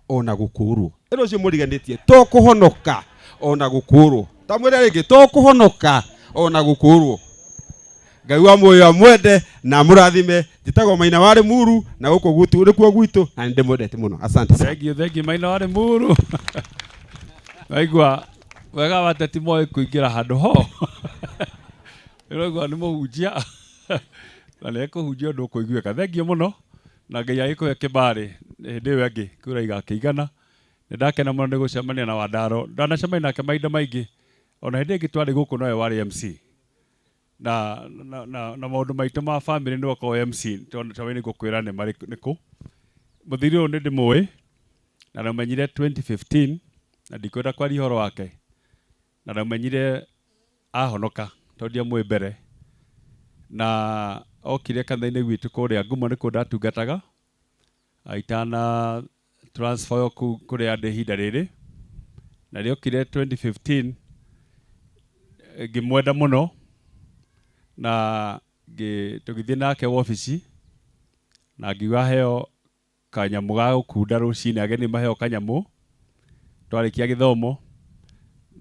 ona gũkũrwo. Ĩno ũcio mũriganĩtie, to kũhonoka ona gũkũrwo. Ta mwĩre rĩngĩ, to kũhonoka ona gũkũrwo. Ngai wa muoyo amwende na amũrathime. Njĩtagwo Maina wa Limuru na gũkũ gwitũ nĩkuo gwitũ, na nĩndĩmwendete mũno. Asante sana. Thank you, thank you Maina wa Limuru. Waigua wega wa ateti moĩ kũingĩra handũ ho. Ũraigua nĩ mũhunjia na nĩ ekũhunjia ũndũ ũkũiguĩka. Thank you mũno, na Ngai agĩkũhe kĩbarĩ hĩndĩ ĩyo ĩngĩ kura igakĩigana. Nĩ ndakena mũno nĩ gũcemania na Wandaro. Ndanacemania nake mahinda maingĩ, ona hĩndĩ ĩngĩ twarĩ gũkũ nowe warĩ MC. Na maũndũ maitũ ma family nĩwe ũkoragwo MC, tondũ nĩ ngũkwĩra nĩ marĩ nĩkũ. Mũthuri ũyũ nĩ ndĩmũĩ, na ndamenyire 2015, na ndikwenda kwaria ũhoro wake. Na ndamenyire ahonoka, tondũ ndiamũĩ mbere. Na okire kanitha-inĩ gwitũ kũrĩa Ngumo nĩkuo ndatungataga, itana transfer kũu kũrĩa ndĩ ihinda rĩrĩ. Na rĩokire 2015, Ngĩmwenda mũno na tũgĩthiĩ nake wabici na ngiuga heo kanyamũ ga gũkunda rũcinĩ, ageni maheo kanyamũ twarĩkia gĩthomo,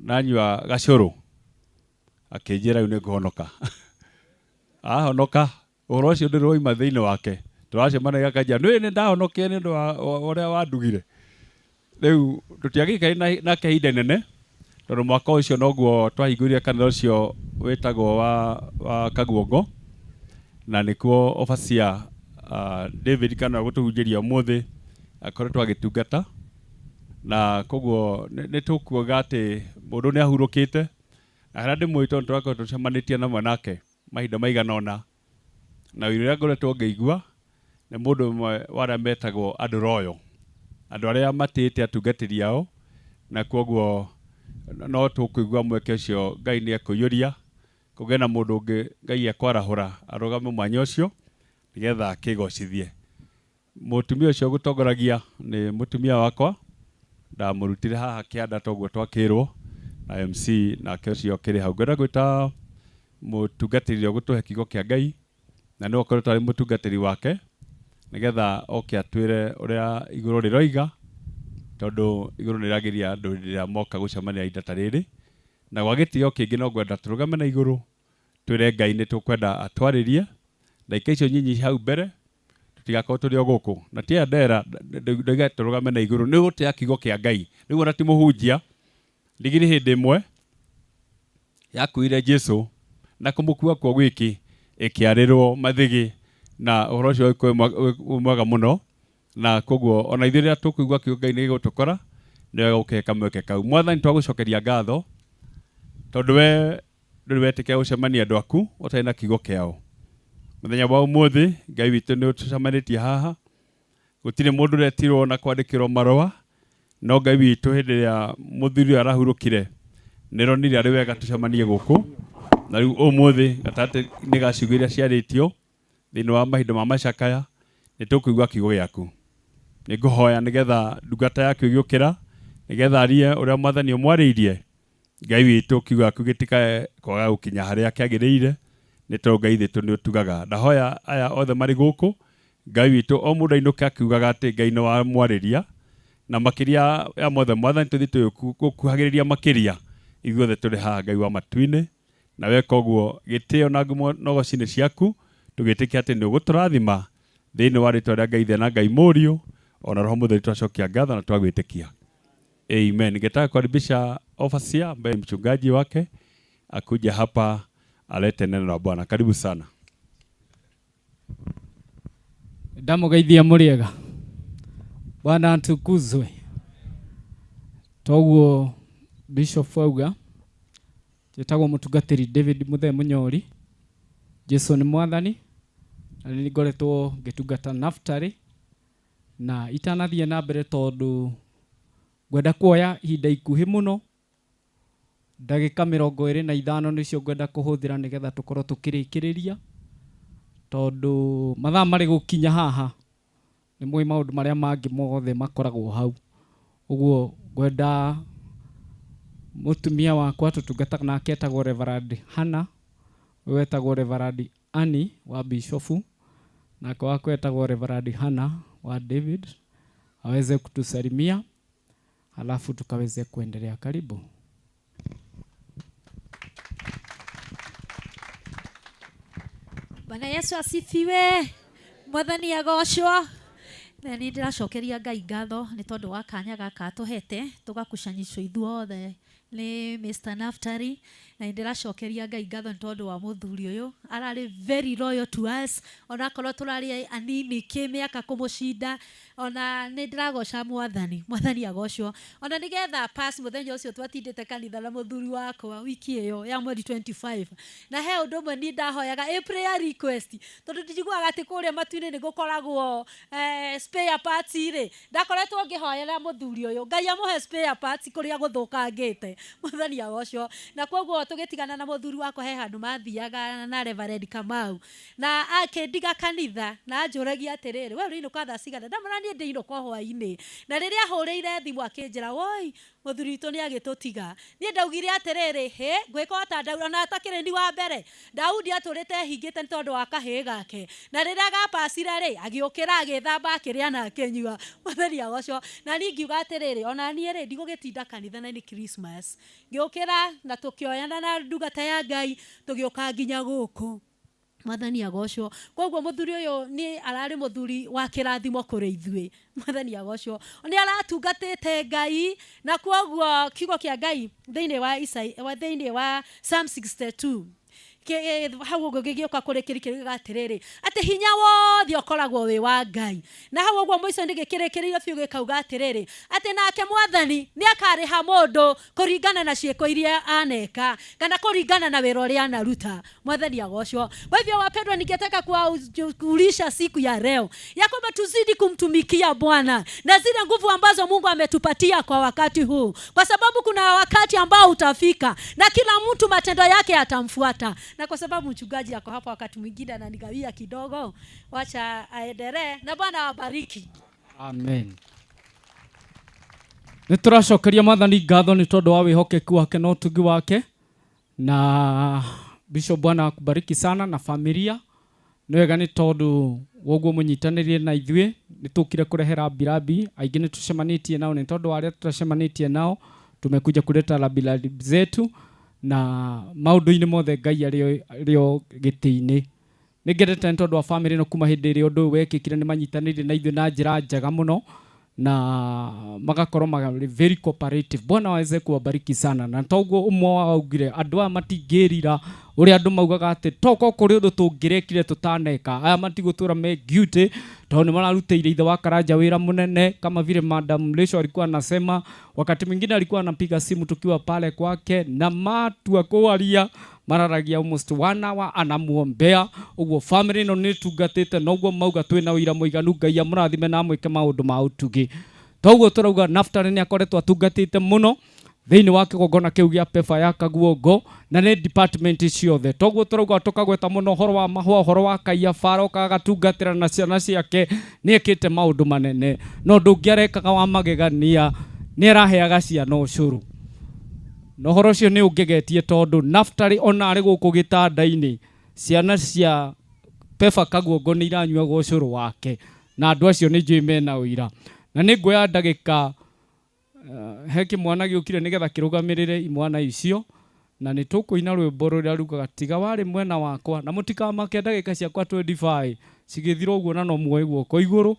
nanyua gacũrũ akĩnjĩra rĩu nĩngũhonoka. Ahonoka ũhoro ũcio ndũrĩ wauma thĩinĩ wake, tũracemanagia akanjĩra nĩ nĩ ndahonokire nĩ ũndũ wa ũrĩa wandugire. Rĩu tũtiagĩikarire nake ihinda inene tondũ mwaka ũcio noguo twahingũrire kanitha ũcio wĩtagwo wa Kaguongo, na nĩkuo overseer David kana gũtũhunjĩria ũmũthĩ akoretwo agĩtungata, na koguo nĩ tũkuoga atĩ mũndũ nĩ ahurũkĩte, na harĩa ndĩmũĩ tondũ tũrakoretwo tũcemanĩtie na nake mahinda maigana ũna, na ũira ũrĩa ngoretwo ngĩigua nĩ mũndũ ũmwe wa arĩa metagwo andũ royo, andũ arĩa matĩĩte atungatĩri ao, na koguo no tũkũigua mweke ũcio Ngai nĩ ekũiyũria kũgĩe na mũndũ ũngĩ Ngai ekwarahũra arũgame mwanya ũcio nĩgetha akĩgocithie. Mũtumia ũcio gũtongoragia nĩ mũtumia wakwa, ndamũrutire haha kĩanda toguo twakĩrwo na MC nake ũcio akĩrĩ hau. Ngwenda gwĩta mũtungatĩri ũrĩa ũgũtũhe kiugo kĩa Ngai, na nĩwe ũkoretwo arĩ mũtungatĩri wake, nĩgetha oke atwĩre ũrĩa igũrũ rĩroiga, tondũ igũrũ nĩrĩagĩria andũ rĩrĩa moka gũcemania ihinda ta rĩrĩ. Na gwa gĩtĩo kĩngĩ no ngwenda tũrũgame na igũrũ twĩre Ngai nĩ tũkwenda atwarĩrie ndagĩka icio nyinyi hau mbere, tũtigakorwo tũrĩ o gũkũ. Na ti aya ndera ndoiga tũrũgame na igũrũ nĩ gũtĩa kiugo kĩa Ngai, rĩu ona ti mũhunjia. Ndigiri hĩndĩ ĩmwe yakuire Jesũ na kũmũkua kwa gwiki ĩkĩarĩrwo mathĩgĩ, na ũhoro ũcio wĩ mwega mũno, na koguo ona ithuĩ rĩrĩa tũkũigua kiugo Ngai nĩ gĩgũtũkora nĩ wega gũkĩhe kamweke kau. Mwathani, twagũcokeria ngatho tondũ we ndũrĩ wetĩkĩra gũcemania andũ aku ũtarĩ na kiugo kĩao. Mũthenya wa ũmũthĩ Ngai witũ nĩ ũtũcemanĩtie haha, gũtirĩ mũndũ ũretirwo na kwandĩkĩrwo marũa, no Ngai witũ hĩndĩ ĩrĩa mũthuri ũyũ arahurũkire nĩronire arĩ wega tũcemanie gũkũ, na rĩu ũmũthĩ gatagatĩ nĩ ga ciugo iria ciarĩtio thĩinĩ wa mahinda ma macakaya nĩ tũkũigua kiugo gĩaku. Nĩngũhoya nĩgetha ndungata yaku ĩgĩũkĩra nĩgetha arie ũrĩa Mwathani ũmwarĩirie. Ngai witũ kiugo gĩaku gĩtikae kwaga gũkinya harĩa kĩagĩrĩire, nĩ tondũ Ngai witũ nĩ ũtugaga. Ndahoya aya othe marĩ gũkũ, Ngai witũ o mũndũ ainũke akiugaga atĩ Ngai nĩ wamwarĩria, na makĩria ya mothe Mwathani tũthiĩ tũgĩkuhagĩrĩria makĩria ithuothe tũrĩ haha Ngai wa matu-inĩ, na weka ũguo gĩtĩo na ngumo na ũgoci-inĩ ciaku, tũgĩtĩkia atĩ nĩ ũgũtũrathima thĩinĩ wa rĩtwa rĩa Ngai Ithe na Ngai Mũriũ ona Roho Mũtheru. Twacokia ngatho na twagwĩtĩkia. Amen. Ningetaka kukaribisha overseer ambaye ni mchungaji wake akuja hapa alete neno la Bwana. Karibu sana. Ndamugeithia mũrĩega. Bwana atukuzwe. Toguo Bishop auga, njĩtagwo mũtungatĩri David Muthee Mũnyori. Jesu nĩ mwathani, na nĩ ngoretwo ngĩtungata Naftali, na itanathiĩ na mbere tondũ ngwenda kuoya ihinda ikuhĩ mũno, ndagĩka 25 nĩcio ngwenda kũhũthĩra nĩgetha tũkorwo tũkĩrĩkĩrĩria, tondũ mathaa marĩ gũkinya haha nĩ mũĩ maũndũ marĩa mangĩ mothe makoragwo hau. Ũguo ngwenda mũtumia wakwa tũtungataga nake etagwo Reverend Hannah, ũyũ etagwo Reverend Annie wa Bishofu, nake wakwa etagwo Reverend Hannah wa David, aweze kutusalimia halafu tukaweze kuendelea. Karibu. Bwana Yesu asifiwe. Mwathani agocwo. Na nĩ ndĩracokeria Ngai ngatho nĩ tondũ wa kanya gaka atũhete tũgakucanyicwo ithuothe nĩ Mr. Naftali, na nĩ ndĩracokeria Ngai ngatho nĩ tondũ wa mũthuri ũyũ ararĩ very loyal to us, onakorwo tũrarĩ anini kĩmĩaka kũmũcinda, ona nĩ ndĩragoca Mwathani. Mwathani agocwo. Ona nĩgetha pass mũthenya ũcio twatindĩte kanitha na mũthuri wakwa wiki ĩyo ya mweri 25, na he ũndũ ũmwe niĩ ndahoyaga a prayer request, tondũ ndijiguaga atĩ kũrĩa matu-inĩ nĩ gũkoragwo spare parts rĩ, ndakoretwo ngĩhoera mũthuri ũyũ Ngai amũhe spare parts kũrĩa gũthũkangĩte. Mwathani agocwo. Na koguo tũgĩtigana na mũthuri wakwa he handũ mathiaga na Reverend Kamau, na akĩndiga kanitha na anjũragia atĩrĩrĩ, we ũrĩinũka thaa cigana? Ndamwĩra niĩ ndĩinũka hwaĩ-inĩ. Na rĩrĩa ahũrĩire thimũ akĩnjĩra, woi Mũthuri witũ nĩ agĩtũtiga. Niĩ ndaugire atĩrĩrĩ, hĩ ngwĩka ota Daudi, ona atakĩrĩ ni wa mbere. Daudi atũrĩte ehingĩte nĩ tondũ wa kahĩĩ gake, na rĩrĩa gapacire rĩ, agĩũkĩra agĩthamba akĩrĩa na akĩnyua. Mwathani agocwo. Na niĩ ngiuga atĩrĩrĩ, ona niĩ rĩ, ndigũgĩtinda kanitha na nĩ Christmas. Ngĩũkĩra na tũkĩoyana na ndungata ya Ngai, tũgĩũka nginya gũkũ. Mwathani agocwo. Koguo mũthuri ũyũ nĩ ararĩ mũthuri wa kĩrathimo kũrĩ ithuĩ. Mwathani agocwo. Nĩ aratungatĩte Ngai, na koguo kiugo kĩa Ngai thĩinĩ wa Isai, wa thĩinĩ wa Psalm 62 hau ũguo gĩgĩũka kũrĩ kĩrĩkĩrĩrio atĩrĩrĩ, atĩ hinya wothe ũkoragwo wĩ wa Ngai. Na hau ũguo mũico-inĩ gĩkĩrĩkĩrĩirio biũ gĩkauga atĩrĩrĩ, atĩ nake Mwathani nĩ akarĩha mũndũ kũringana na ciĩko iria aneka, kana kũringana na wĩra ũrĩa anaruta. Mwathani agocwo. Kwa hivyo wapendwa, ningetaka kuwaulisha siku ya leo ya kwamba tuzidi kumtumikia Bwana na zile nguvu ambazo Mungu ametupatia kwa wakati huu, kwa sababu kuna wakati ambao utafika na kila mtu matendo yake yatamfuata. Na kwa sababu mchungaji ako hapa, wakati mwingine ananigawia kidogo, wacha aendelee, na Bwana awabariki. Amen. Nĩ tũracokeria Mwathani ngatho nĩ tondũ wa wĩhokeku wake na ũtugi wake. Na Bishop, Bwana akubariki sana na familia. Nĩ wega nĩ tondũ woguo mũnyitanĩrie na ithuĩ, nĩ tũkire kũrehera mbirabi aingĩ nĩ tũcemanĩtie nao, nĩ tondũ arĩa tũtacemanĩtie nao tumekuja kuleta rabilabi zetu, na maũndũ-inĩ mothe Ngai arĩ o gĩtĩ-inĩ. Nĩ ngendete nĩ tondũ wa family ĩno kuma hĩndĩ ĩrĩa ũndũ ũyũ wekĩkire nĩ manyitanĩire na ithuĩ na njĩra njega mũno, na magakorwo marĩ very cooperative. Bwana aweze kuwabariki sana. Na toguo ũmwe wao augire andũ aya matingĩrira ũrĩa andũ maugaga atĩ toko kũrĩ ũndũ tũngĩrekire tũtaneka, aya matigũtũra me guilty tondũ nĩ mararutĩire ithe wa Karanja wĩra mũnene. Kama vile Madam Lesho alikuwa anasema, wakati mwingine alikuwa anapiga simu tukiwa pale kwake na matua kwaria mararagia almost 1 hour anamuombea. Ũguo family ĩno nĩ tungatĩte, na ũguo mauga twĩna ũira mũiganu. Ngai amũrathime na amwĩke maũndũ ma ũtugi. Toguo tũrauga Naftali nĩ akoretwo atungatĩte mũno thĩinĩ wa kĩgongona kĩu gĩa Pefa ya Kaguongo, na nĩ department ciothe. Toguo tũrauga tũkagweta mũno ũhoro wa mahũa, ũhoro wa Kaiafa, aroka agatungatĩra na ciana ciake, nĩ ekĩte maũndũ manene. No ũndũ ũngĩ arekaga wa magegania, nĩ araheaga ciana ũcũrũ. Na ũhoro ũcio nĩ ũngegetie tondũ Naftali ona arĩ gũkũ gĩtanda-inĩ, ciana cia Pefa Kaguongo nĩ iranyuaga ũcũrũ wake, na andũ acio nĩ njũĩ mena ũira. Na nĩ nguoya ndagĩka he kĩmwana gĩũkire nĩgetha kĩrũgamĩrĩre imwana icio, na nĩ tũkũina rwĩmbo rũrĩa rugaga tiga warĩ mwena wakwa, na mũtikamake ndagĩka ciakwa 25 cigĩthira ũguo, na no muoe guoko igũrũ,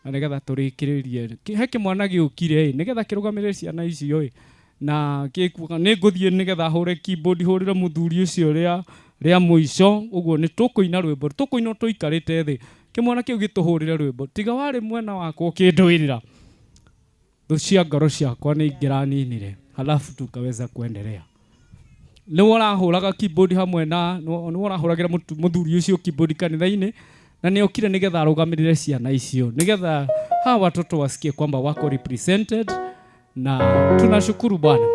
na nĩgetha tũrĩkĩrĩrie. He kĩmwana gĩũkire ĩ nĩgetha kĩrũgamĩrĩre ciana icio ĩ, na gĩkuga nĩ ngũthiĩ nĩgetha hũre keyboard hũrĩre mũthuri ũcio rĩa mũico. Ũguo nĩ tũkũina rwĩmbo, tũkũina tũikarĩte thĩ, kĩmwana kĩu gĩtũhũrĩre rwĩmbo tiga warĩ mwena wakwa ũkĩndũĩrĩra, thũ cia ngoro ciakwa nĩ ingĩraninire, halafu tukaweza kuendelea. Nĩ ũrahũraga keyboard hamwe na nĩ ũrahũragĩra mũthuri ũcio keyboard kanitha-inĩ, na nĩ okire nĩgetha arũgamĩrĩre ciana icio, nĩgetha hawa watoto wasikie kwamba wako represented, na tunashukuru Bwana.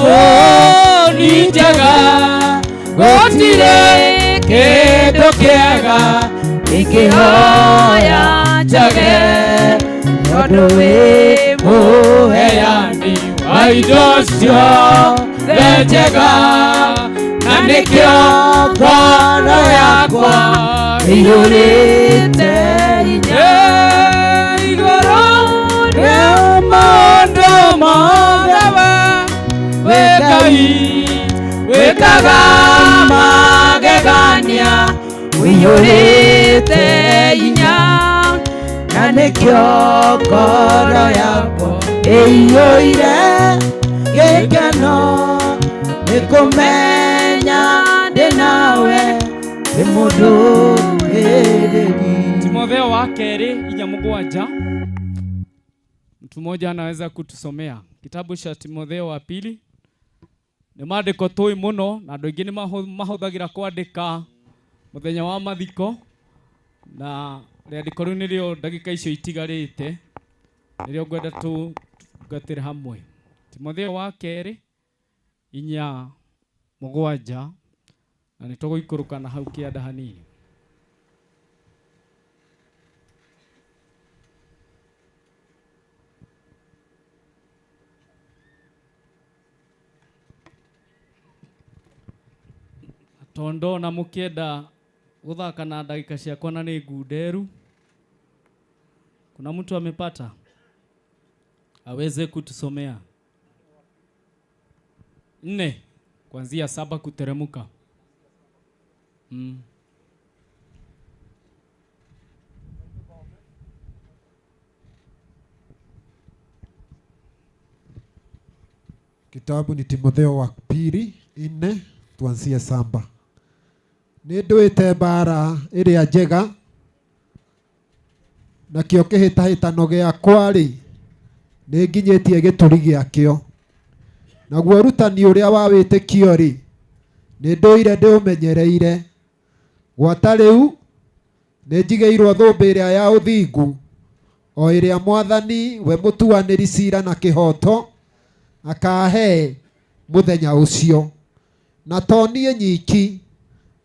Thabuni njega gũtirĩ kĩndũ kĩega ingĩhoya njage tondũ wĩ mũheani wa indo ciothe njega na nĩkĩo ngoro yakwa ĩiyũrĩte hinya igũrũ rĩa maũndũ mothe we Ngai wĩkaga magegania ũiyũrĩte hinya na nĩkĩo ngoro yakwa ĩiyũire gĩkeno nĩ kũmenya ndĩ nawe wĩ mũndũmĩrĩri. Timotheo wa kerĩ 4:7. Mtu mmoja anaweza kutusomea kitabu cha Timotheo wa pili. Nĩ maandĩko tũĩ mũno na andũ aingĩ nĩ mahũthagĩra kwandĩka mũthenya wa mathiko, na rĩandĩko rĩu nĩrĩo ndagĩka icio itigarĩte nĩrĩo ngwenda tũtungatĩre hamwe. Timotheo wa kerĩ 4:7, na nĩ tũgũikũrũka na hau kĩanda hanini. Tondo na mukienda guthaka na ndagika ciakwa na nĩ ngunderu. Kuna mtu amepata aweze kutusomea 4 kuanzia 7 kuteremuka. Kitabu ni Timotheo wa pili 4 tuanzie 7. Nĩ ndũĩte mbara ĩrĩa njega, nakĩo kĩhĩtahĩtano gĩakwa-rĩ, nĩ nginyĩtie gĩturi gĩakĩo. Naguo ũrutani ũrĩa wa wĩtĩkio-rĩ, nĩ ndũire ndĩũmenyereire. Gwata rĩu nĩ njigĩirwo thũmbĩ ĩrĩa ya ũthingu, o ĩrĩa Mwathani we mũtuanĩri ciira na kĩhooto akaahe mũthenya ũcio. Na to niĩ nyiki,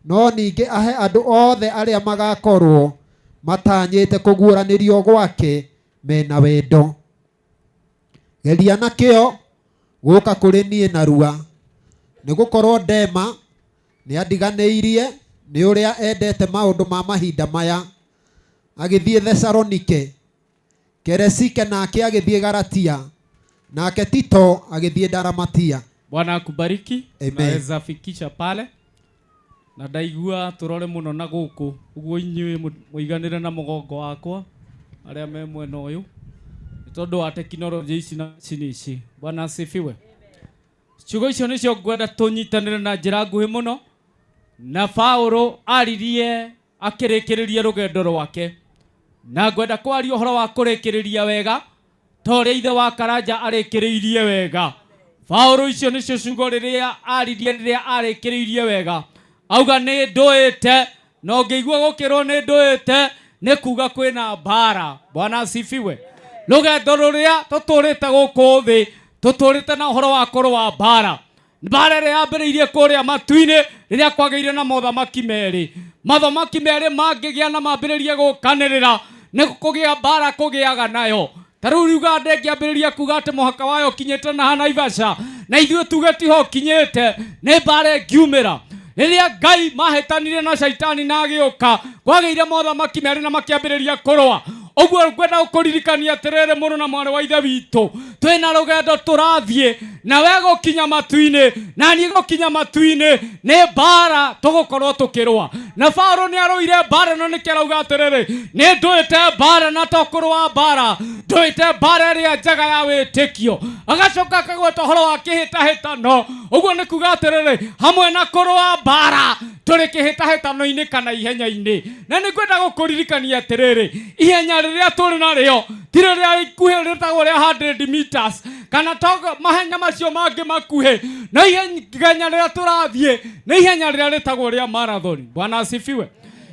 no ningĩ ahe andũ othe arĩa magakorwo matanyĩte kũguũranĩrio gwake mena wendo. Geria nakĩo gũka kũrĩ niĩ narua, nĩgũkorwo Dema nĩandiganĩirie nĩ ũrĩa endete maũndũ ma mahinda maya, agĩthiĩ Thesalonike. Keresike nake agĩthiĩ Galatia, nake Tito agĩthiĩ Dalamatia. Bwana akubariki. Amen. Naweza fikisha pale na ndaigua turore muno na guku uguo inyuĩ mũiganĩre na mũgongo wakwa arĩa me mwena ũyũ nĩ tondũ wa tekinoronjĩ ici na macini ici. Bwana asifiwe. Ciugo icio nĩcio ngwenda tũnyitanĩre na njĩra nguhĩ mũno. Na Paulo aririe akĩrĩkĩrĩria rũgendo rwake, na ngwenda kwaria ũhoro wa kũrĩkĩrĩria wega ta ũrĩa ithe wa Karanja arĩkĩrĩirie wega. Paulo icio nĩcio ciugo rĩrĩa aririe rĩrĩa arĩkĩrĩirie wega, auga nĩ ndũĩte, na ũngĩigua gũkĩrwo nĩ ndũĩte nĩ kuga kwĩna mbara. Bwana asifiwe. Rũgendo rũrĩa tũtũrĩte gũkũ thĩ tũtũrĩte na ũhoro wa kũrũa mbara. Mbara ĩrĩa yambĩrĩirie kũrĩa matu-inĩ rĩrĩa kwagĩire na mothamaki merĩ. Mathamaki merĩ mangĩgĩa na mambĩrĩrie gũkanĩrĩra nĩ kũgĩa mbara kũgĩaga nayo. Ta rĩu Uganda ĩngĩambĩrĩria kuga atĩ mũhaka wayo ũkinyĩte na Naivasha, na ithuĩ tuge tiho ũkinyĩte, nĩ mbara ĩngiumĩra. Rĩrĩa Ngai mahĩtanire na Shaitani na agĩũka, kwagĩire mothamaki merĩ na makĩambĩrĩria kũrũa. Ũguo ngwenda gũkũririkania atĩrĩrĩ mũrũ na mwarĩ wa ithe witũ, twĩna rũgendo tũrathiĩ na we gũkinya matu-inĩ na niĩ gũkinya matu-inĩ nĩ mbara tũgũkorwo tũkĩrũa. Na Paulo nĩ arũire mbara ĩno, nĩkĩo arauga atĩrĩrĩ, nĩ ndũĩte mbara na to kũrũa mbara, ndũĩte mbara ĩrĩa njega ya wĩtĩkio. Agacoka akagweta ũhoro wa kĩhĩtahĩtano. Ũguo nĩ kuga atĩrĩrĩ, hamwe na kũrũa mbara tũrĩ kĩhĩtahĩtano-inĩ kana ihenya-inĩ. Na nĩ ngwenda gũkũririkania atĩrĩrĩ, ihenya rĩrĩa tũrĩ narĩo ti rĩrĩa ikuhĩ rĩtagwo rĩa 100 meters kana to mahenya macio mangĩ makuhĩ, no ihenya rĩrĩa tũrathiĩ nĩ ihenya rĩrĩa rĩtagwo rĩa marathon. Bwana asifiwe.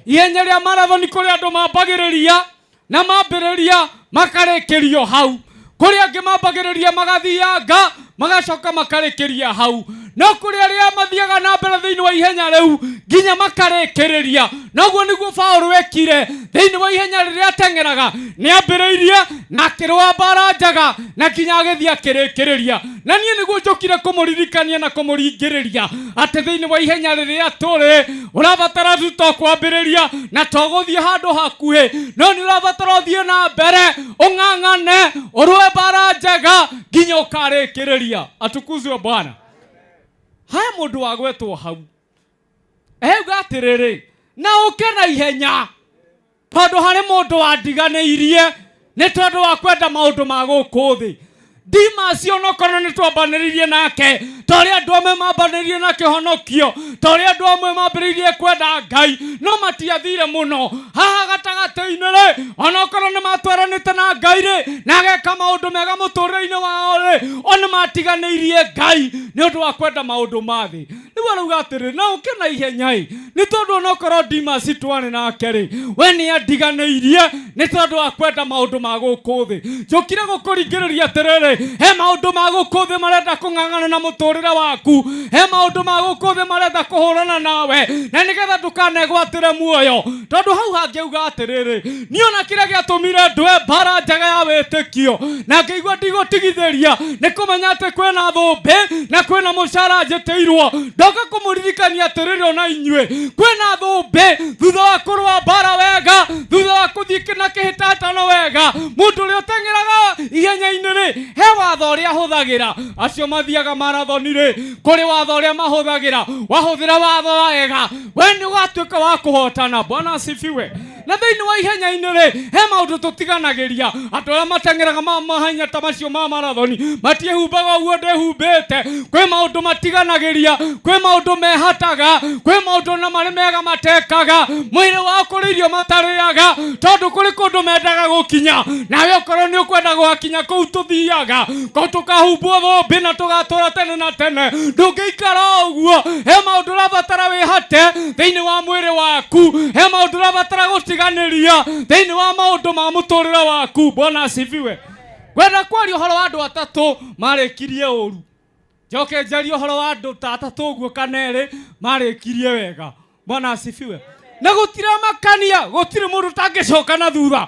Ihenya rĩa marathon kũrĩ andũ mambagĩrĩria na mambĩrĩria makarĩkĩrio hau, kũrĩ angĩ mambagĩrĩria magathianga Magacoka makarĩkĩria hau. No kũrĩ arĩa mathiaga na mbere thĩinĩ wa ihenya rĩu nginya makarĩkĩrĩria. Noguo nĩguo Paũlũ ekire thĩinĩ wa ihenya rĩrĩa ateng'eraga. Nĩ ambĩrĩirie na akĩrũa mbara njega na nginya agĩthiĩ akĩrĩkĩrĩria. Na niĩ nĩguo njũkire kũmũririkania na kũmũringĩrĩria atĩ thĩinĩ wa ihenya rĩrĩa tũrĩ ũrabatara tu to kwambĩrĩria na to gũthiĩ handũ hakuhĩ, no nĩ ũrabatara ũthiĩ na mbere ũng'ang'ane ũrũe mbara njega nginya ũkarĩkĩrĩria. Atukuzwe Bwana. Haya, mũndũ wagwetwo hau euga atĩrĩrĩ, na ũke na ihenya, tondũ harĩ mũndũ wandiganĩirie nĩ tondũ wa kwenda maũndũ ma gũkũ thĩ. Dimas onokorwo nĩ twambanĩrĩirie nake, ta ũrĩa andũ amwe mambanĩrĩirie na kĩhonokio, ta ũrĩa andũ amwe mambĩrĩirie kwenda Ngai, no matiathire mũno. Haha gatagatĩ-inĩ rĩ, onokorwo nĩ matwaranĩte na Ngai rĩ, na ageka maũndũ mega mũtũrĩre-inĩ wao rĩ, o nĩ matiganĩirie Ngai nĩ ũndũ wa kwenda maũndũ ma thĩ. Rĩu arauga atĩrĩ, na ũke na ihenya ĩ, nĩ tondũ onokorwo Dimas twarĩ nake rĩ, we nĩ andiganĩirie nĩ tondũ wa kwenda maũndũ ma gũkũ thĩ. Njũkire gũkũringĩrĩria atĩrĩrĩ, he maũndũ ma gũkũ thĩ marenda kũng'ang'ana na mũtũrĩre waku, he maũndũ ma gũkũ thĩ marenda kũhũrana nawe, na nĩgetha ndũkanegwatĩre muoyo. Tondũ hau hangĩuga atĩrĩrĩ, niĩ ona kĩrĩa gĩatũmire ndũe mbara njega ya wĩtĩkio na ngĩigua ndigũtigithĩria nĩ kũmenya atĩ kwĩna thũmbĩ na kwĩna mũcara njĩtĩirwo. Ndoka kũmũririkania atĩrĩrĩ, ona inyuĩ kwĩna thũmbĩ thutha wa kũrũa mbara wega, thutha wa kũthiĩ na kĩhĩtahĩtano wega. Mũndũ ũrĩa ũteng'eraga ihenya-inĩ rĩ, he watho ũrĩa ahũthagĩra. Acio mathiaga marathoni rĩ, kũrĩ watho ũrĩa mahũthagĩra. Wahũthĩra watho wega, we nĩ ũgatuĩka wa kũhotana. Bwana asifiwe. Na thĩinĩ wa ihenya-inĩ rĩ, he maũndũ tũtiganagĩria. Andũ arĩa mateng'eraga mahenya ta macio ma marathoni matiĩhumbaga ũguo ndĩhumbĩte. Kwĩ maũndũ matiganagĩria, kwĩ maũndũ mehataga, kwĩ maũndũ na marĩ mega matekaga. Mwĩrĩ wao kũrĩ irio matarĩaga, tondũ kũrĩ kũndũ mendaga gũkinya. Nawe okorwo nĩ ũkwenda gũgakinya kũu tũthiaga, kũu tũkahumbwo thũmbĩ na tũgatũra tene na tene, ndũngĩikara ũguo. He maũndũ ũrabatara wĩhate thĩinĩ wa mwĩrĩ waku, he maũndũ ũrabatara gũtiganĩria thĩinĩ wa maũndũ ma mũtũrĩre waku. Bwana asifiwe. Ngwenda kwaria ũhoro wa andũ atatũ marĩkirie ũru, njoke njarie ũhoro wa andũ ta atatũ ũguo kana erĩ marĩkirie wega. Bwana asifiwe. Na gũtiramakania, gũtirĩ mũndũ ũtangĩcoka na thutha.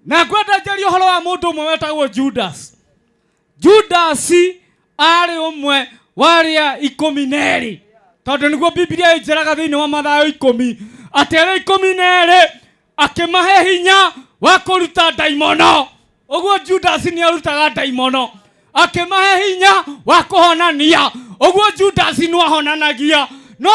Na ngwenda njarie ũhoro wa mũndũ ũmwe wetagwo Judas. Judas arĩ ũmwe wa arĩa ikũmi na erĩ, tondũ nĩguo Biblia ĩnjĩraga thĩinĩ wa Mathayo 10 atĩ arĩa 12 akĩmahe hinya wa kũruta ndaimono. Ũguo Judas nĩ arutaga ndaimono, akĩmahe hinya wa kũhonania. Ũguo Judas nĩ ahonanagia, no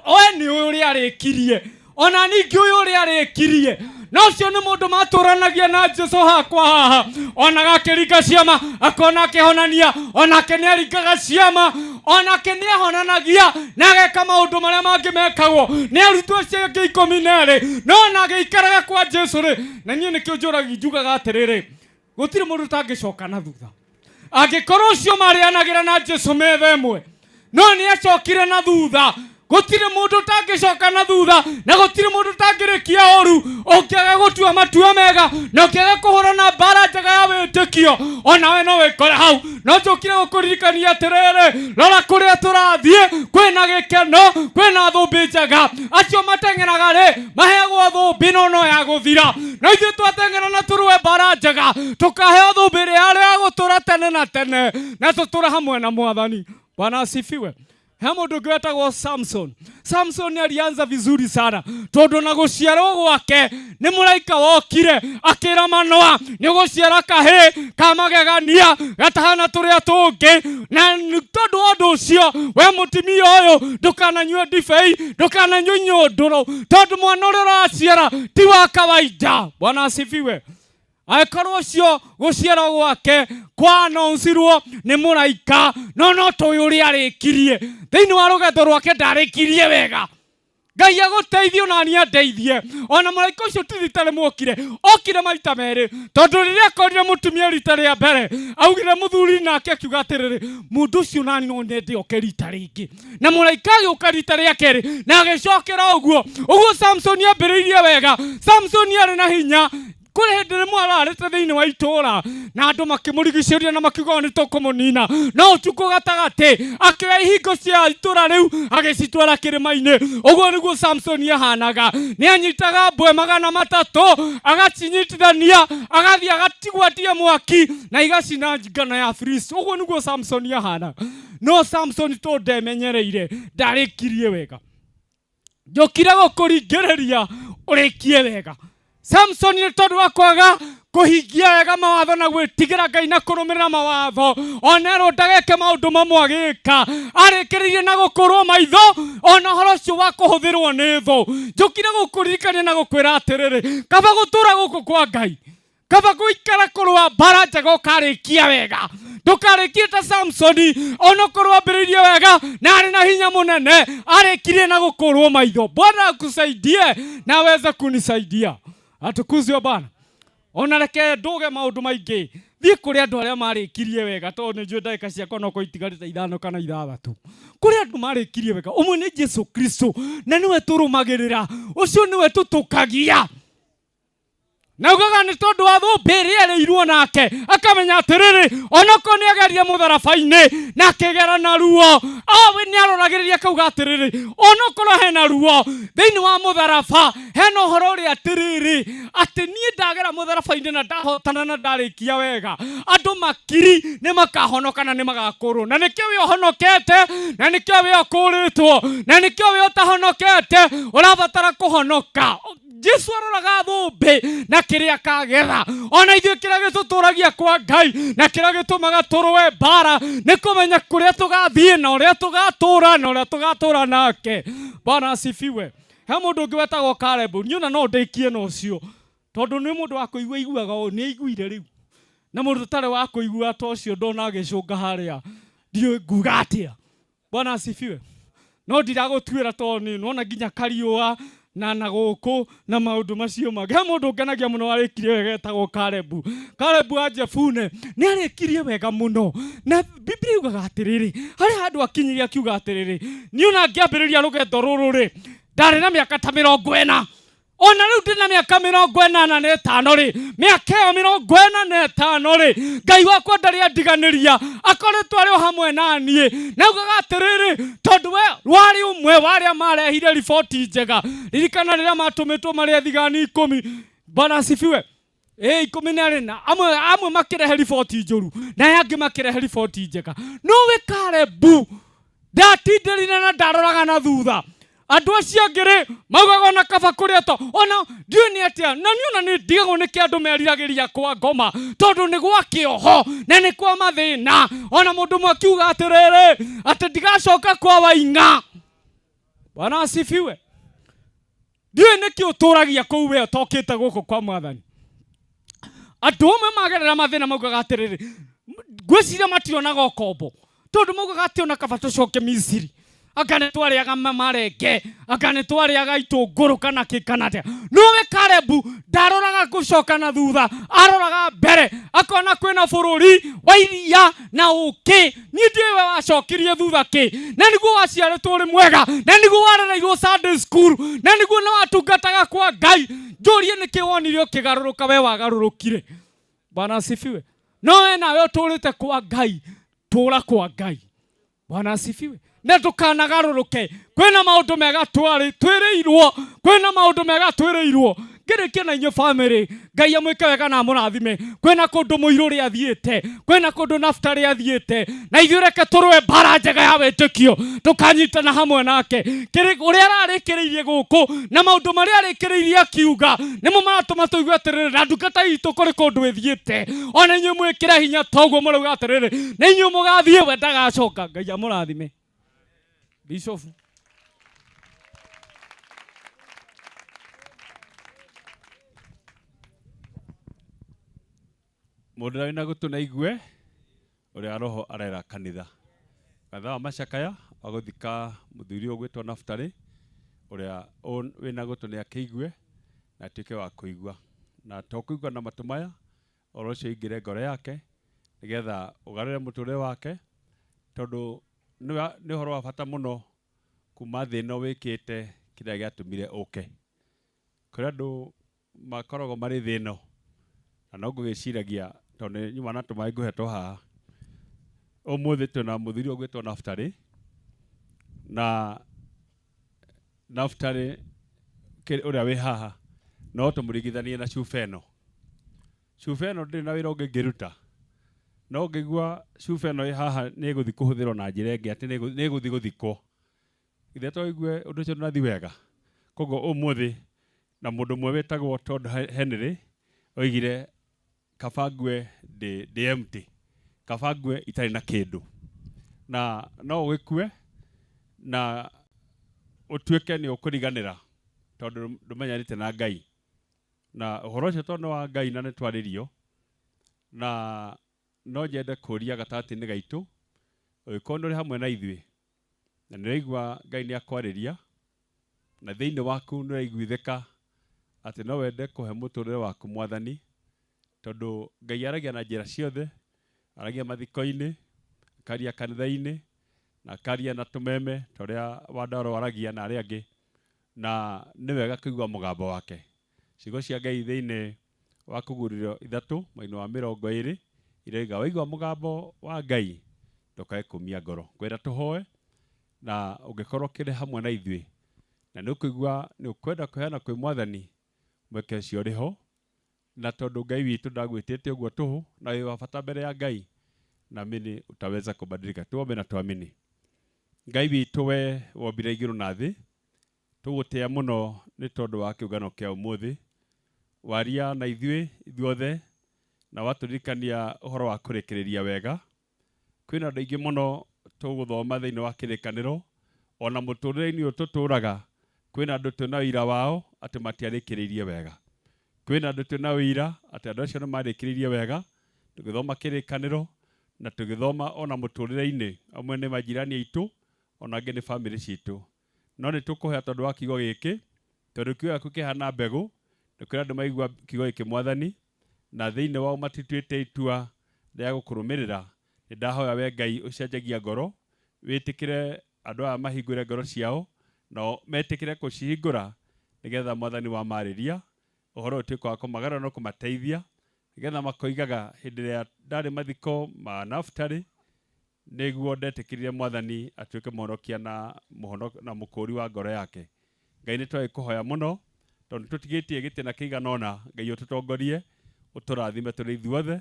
we nĩ ũrĩa arĩkirie, ona ningĩ ũyũ ũrĩa arĩkirie. No ũcio nĩ mũndũ matũranagia na Jesu hakwa haha, ona gakĩringa ciama akona akĩhonania, onake nĩ aringaga ciama, onake nĩ ahonanagia na ageka maũndũ marĩa mangĩ mekagwo nĩ arutwo acio angĩ 12, no ona agĩikaraga kwa Jesu rĩ. Na niĩ nĩkĩo njũragia njugaga atĩrĩrĩ, gũtirĩ mũndũ ũtangĩcoka na thutha angĩkorwo ũcio marĩanagĩra na Jesu metha ĩmwe, no nĩ acokire na thutha. Gũtirĩ mũndũ ũtangĩcoka na thutha, na gũtirĩ mũndũ ũtangĩrĩkia ũru ũngĩaga gũtua matua mega na ũngĩaga kũhũrana mbara njega ya wĩtĩkio, onawe no wĩkore hau. No njũkire gũkũririkania atĩrĩrĩ, rora kũrĩa tũrathiĩ, kwĩna gĩkeno, kwĩna thũmbĩ njega. Acio mateng'eraga rĩ, maheagwo thũmbĩ no no ya gũthira, no ithuĩ twateng'era na tũrũe mbara njega, tũkaheo thũmbĩ ĩrĩa ya gũtũra tene na tene, na tũtũre hamwe na Mwathani. Bwana asifiwe. He mũndũ ũngĩ wetagwo Samson. Samson alianza vizuri sana, tondũ na gũciarwo gwake nĩ mũraika wokire akĩra Manoa nĩ ũgũciara kahĩĩ ka magegania gatahana tũrĩa tũngĩ, na tondũ wa ũndũ ũcio we mũtumia ũyũ ndũkananyue ndibei, ndũkananyue inyũndũrũ, tondũ mwana ũrĩa ũraciara ti wa kawaida. Bwana asifiwe. Angĩkorwo ũcio gũciarwo gwake kwa announce-irwo nĩ mũraika, no no tũĩ ũrĩa arĩkirie thĩinĩ wa rũgendo rwake, ndarĩkirie wega. Ngai agũteithie ona niĩ andeithie. Ona mũraika ũcio ti rita rĩmwe okire, okire maita merĩ, tondũ rĩrĩa akorire mũtumia rita rĩa mbere augire mũthuri, nake akiuga atĩrĩrĩ, mũndũ ũcio nani no nyende oke rita rĩngĩ. Na mũraika agĩũka rita rĩa kerĩ na agĩcokera ũguo ũguo. Samson ambĩrĩirie wega. Samson arĩ na hinya. Kũrĩ hĩndĩ rĩmwe ararĩte thĩinĩ wa itũũra na andũ makĩmũrigicĩria na makiuga nĩ tũkũmũnina, no ũtukũ gatagatĩ akĩoya ihingo cia itũũra rĩu agĩcitwara kĩrĩma-inĩ. Ũguo nĩguo Samsoni ahanaga, nĩ anyitaga mbwe 300 agacinyitithania agathiĩ agatigwatia mwaki na igacina ngano ya Filisti. Ũguo nĩguo Samsoni ahanaga. No Samsoni tondũ ndemenyereire ndarĩkirie wega. Njũkire gũkũringĩrĩria ũrĩkie wega. Samson nĩ tondũ wa kwaga kũhingia wega mawatho na gwĩtigĩra Ngai na kũrũmĩrĩra mawatho, onerwo ndageke maũndũ mamwe agĩka, arĩkĩrĩirie na gũkũrwo maitho ona ũhoro ũcio wa kũhũthĩrwo nĩ thũ. Njũkire gũkũririkania na gũkwĩra atĩrĩrĩ, kaba gũtũra gũkũ kwa Ngai, kaba gũikara kũrũa mbara njega ũkarĩkia wega. Ndũkarĩkie ta Samsoni, onokorwo ambĩrĩirie wega na arĩ na hinya mũnene, arĩkirie na gũkũrwo maitho. Bwana akusaidie na aweze kunisaidia. Atukuzwe Bwana. Ona reke nduge maũndũ maingĩ, thiĩ kũrĩ andũ arĩa marĩkirie wega, tondũ nĩ njũĩ ndagĩka ciakwa no korwo itigarĩte 5 kana 6. Kũrĩ andũ marĩkirie wega, ũmwe nĩ Jesu Kristo, na nĩwe tũrũmagĩrĩra, ũcio nĩwe tũtũkagia. Na ugaga nĩ tondũ wa thũmbĩ ĩrĩa ĩrĩirwo nake, akamenya atĩrĩrĩ, onokorwo nĩ ageria mũtharaba-inĩ na akĩgera na ruo, awe nĩ aroragĩrĩria akauga atĩrĩrĩ, onokorwo hena ruo thĩinĩ wa mũtharaba, hena ũhoro ũrĩa atĩrĩrĩ, atĩ niĩ ndagera mũtharaba-inĩ na ndahotana na ndarĩkia wega, andũ makiri nĩ makahonoka na nĩ magakũrwo. Na nĩkĩo we ũhonokete, na nĩkĩo we ũkũrĩtwo, na nĩkĩo we ũtahonokete, ũrabatara kũhonoka. Jesu aroraga thũmbĩ na kĩrĩa akagetha. Ona ithuĩ kĩrĩa gĩtũtũragia kwa Ngai na kĩrĩa gĩtũmaga tũrũe mbara nĩ kũmenya kũrĩa tũgathiĩ na ũrĩa tũgatũra na ũrĩa tũgatũra nake. Bwana asifiwe. He mũndũ ũngĩ wetagwo Caleb, niĩ ona no ndĩkie na ũcio, tondũ nĩ mũndũ wa kũigua iguaga ũũ, nĩ aiguire rĩu. Na mũndũ ũtarĩ wa kũigua ta ũcio ndona agĩcũnga harĩa, ndiũĩ nguga atĩa. Bwana asifiwe. No ndiragũtuĩra tondũ nĩ nĩwona nginya kariũa na gũkũ na maũndũ macio mangĩ. He mũndũ ũngenagia mũno warĩkirie wega etagwo Caleb. Caleb wa Jefune nĩ arĩkirie wega mũno. Na Biblia yugaga atĩrĩrĩ, harĩ handũ akinyirie akiuga atĩrĩrĩ, niĩ ona ngĩambĩrĩria rũgendo rũrũ rĩ, ndarĩ na mĩaka ta 40. Ona rĩu ndĩ na mĩaka 45 rĩ, mĩaka ĩyo 45 rĩ, Ngai wakwa ndarĩ andiganĩria, akoretwo arĩ o hamwe na niĩ. Na augaga atĩrĩrĩ, tondũ we warĩ ũmwe wa arĩa marehire riboti njega. Ririkana rĩrĩa matũmĩtwo marĩ athigani 10, Bwana asifiwe. 14, amwe makĩrehe riboti njũru, na aya angĩ makĩrehe riboti njega. No we Caleb ndatindirire na ndaroraga na thutha. Andũ acio angĩ rĩ, maugaga ona kaba kũrĩa to, ona ndiũĩ nĩ atĩa, na niĩ ona nĩ ndigagwo nĩkĩ andũ meriragĩria kwa ngoma, tondũ nĩ gwa kĩoho na nĩ kwa mathĩna. Ona mũndũ ũmwe akiuga atĩrĩrĩ, atĩ ndigacoka kwa Waing'a. Bwana asifiwe. Ndiũĩ nĩkĩ ũtũragia kũu we ũtokĩte gũkũ kwa Mwathani. Andũ amwe magerera mathĩna maugaga atĩrĩrĩ, ngwĩciria mationaga ũkombo, tondũ maugaga atĩ ona kaba tũcoke Misiri. Anga nĩ twarĩaga marenge, anga nĩ twarĩaga itũngũrũ kana kĩ kana atĩa. No we Caleb ndaroraga gũcoka na thutha, aroraga mbere, akona kwĩna bũrũri wa iria na ũkĩ. Niĩ ndiũĩ we wacokirie thutha kĩ, na nĩguo waciarĩtwo ũrĩ mwega, na nĩguo warereirwo Sunday school, na nĩguo nĩ watungataga kwa Ngai. Njũrie nĩkĩ wonire ũkĩgarũrũka we wagarũrũkire. Bwana asifiwe. No we nawe ũtũrĩte kwa Ngai, tũra kwa Ngai. Bwana asifiwe. Na ndũkanagarũrũke. Kwĩna maũndũ mega twĩrĩirwo, kwĩna maũndũ mega twĩrĩirwo. Ngĩrĩkia na inyuĩ family, Ngai amwĩke wega na amũrathime. Kwĩna kũndũ mũirũ ũrĩa athiĩte, kwĩna kũndũ Naftali athiĩte, na ithuĩ reke tũrũe mbara njega ya wĩtĩkio, tũkanyitana hamwe nake. Kĩrĩ ũrĩa ararĩkĩrĩirie gũkũ na maũndũ marĩa arĩkĩrĩirie akiuga nĩmo maratũma tũigue atĩrĩrĩ, na ndungata itũ kũrĩ kũndũ ĩthiĩte. Ona inyuĩ mwĩkĩre hinya toguo mũrauga atĩrĩrĩ, na inyuĩ mũgathiĩ, we ndagacoka. Ngai amũrathime. Bishop. Mũndũ ũrĩa wĩna gũtũ na igue ũrĩa roho arera kanitha. Kanitha wa macakaya wa gũthika mũthuri ũyũ ũgwĩtwo Naftali, ũrĩa wĩna gũtũ nĩ akĩigue na atuĩke wa kũigua. Na to kũigua na matũ maya, ũhoro ũcio ũingĩre ngoro yake nĩgetha ũgarũre mũtũrĩre wake, tondũ nĩ ũhoro wa bata mũno kuma thĩ ĩno wĩkĩte kĩrĩa gĩatũmire ũke. Kũrĩ andũ makoragwo marĩ thĩ ĩno Na no ngũgĩciragia tondũ nĩ nyuma na tũmaĩ ngũhetwo haha. Ũmũthĩ twĩna mũthuri ũgwĩtwo Naftali, na Naftali ũrĩa wĩ haha no tũmũringithanie na cuba ĩno. Cuba ĩno ndĩrĩ na wĩra ũngĩ ngĩruta, no ngĩigua cuba ĩno ĩ haha nĩ ĩgũthiĩ kũhũthĩrwo na njĩra ĩngĩ, atĩ nĩ ĩgũthiĩ gũthikwo. Ithe to igue ũndũ ũcio ndũrathiĩ wega. Koguo ũmũthĩ na mũndũ ũmwe wĩtagwo Todd Henry oigire kaba ngue ndĩ empty, kaba ngue itarĩ na kĩndũ. Na no ũgĩkue na ũtuĩke nĩ ũkũriganĩra tondũ ndũmenyanĩte na Ngai. Na ũhoro ũcio tondũ nĩ wa Ngai na nĩ twarĩrio, na no nyende kũria gatagatĩ-inĩ gaitũ, ũngĩkorwo nĩ ũrĩ hamwe na ithuĩ na nĩ ũraigua Ngai nĩ akwarĩria, na thĩinĩ waku nĩ ũraiguithĩka atĩ no wende kũhe mũtũrĩre waku Mwathani, tondũ Ngai aragia na njĩra ciothe, aragia mathiko-inĩ, akaria kanitha-inĩ, na akaria na tũmeme ta ũrĩa Wandaro aragia na arĩa angĩ, na nĩ wega kũigua mũgambo wake. Ciugo cia Ngai thĩinĩ wa kũguũrĩrio 3 mwena wa 20 irauga waigua mũgambo wa Ngai ndũkae kũmia ngoro. Ngwenda tũhoe, na ũngĩkorwo ũkĩrĩ hamwe na ithuĩ na nĩ ũkũigua nĩ ũkwenda kũheana kwĩ Mwathani, mweke ũcio ũrĩ ho, na tondũ Ngai witũ ndagwĩtĩte ũguo tũhũ na wĩ wa bata mbere ya Ngai, naamini utaweza kubadilika. Tuombe na tuamini. Ngai witũ we wombire igũrũ na thĩ, tũgũtĩa mũno nĩ tondũ wa kĩũngano kĩa ũmũthĩ, waria na ithuĩ ithuothe na watũririkania ũhoro wa kũrĩkĩrĩria wega. Kwĩna andũ aingĩ mũno tũgũthoma thĩinĩ wa kĩrĩkanĩro, ona mũtũrĩre-inĩ ũyũ tũtũraga kwĩna andũ twĩna ũira wao atĩ matiarĩkĩrĩirie wega. Kwĩna andũ twĩna ũira atĩ andũ acio nĩ marĩkĩrĩirie wega, tũgĩthoma kĩrĩkanĩro na tũgĩthoma ona mũtũrĩre-inĩ, amwe nĩ majirani aitũ, ona angĩ nĩ bamĩrĩ citũ. No nĩ tũkũhoya tondũ wa kiugo gĩkĩ, tondũ kiugo gĩaku kĩhana mbegũ, nĩ kũrĩ andũ maigua kiugo gĩkĩ Mwathani, na thĩinĩ wao matituĩte itua rĩa gũkũrũmĩrĩra. Nĩ ndahoya we Ngai ũcenjagia ngoro, wĩtĩkĩre andũ aya mahingũre ngoro ciao, na metĩkĩre kũcihingũra nĩgetha Mwathani wamarĩria ũhoro ũtuĩke wa kũmagarũra na kũmateithia, nĩgetha makoigaga hĩndĩ ĩrĩa ndarĩ mathiko ma Naftali nĩguo ndetĩkĩrire Mwathani atuĩke mũhonokia na mũkũũri wa ngoro yake. Ngai nĩ twagĩkũhoya mũno tondũ tũtigĩtie gĩtĩna kĩigana ũna, Ngai ũtũtongorie, ũtũrathime tũrĩ ithuothe,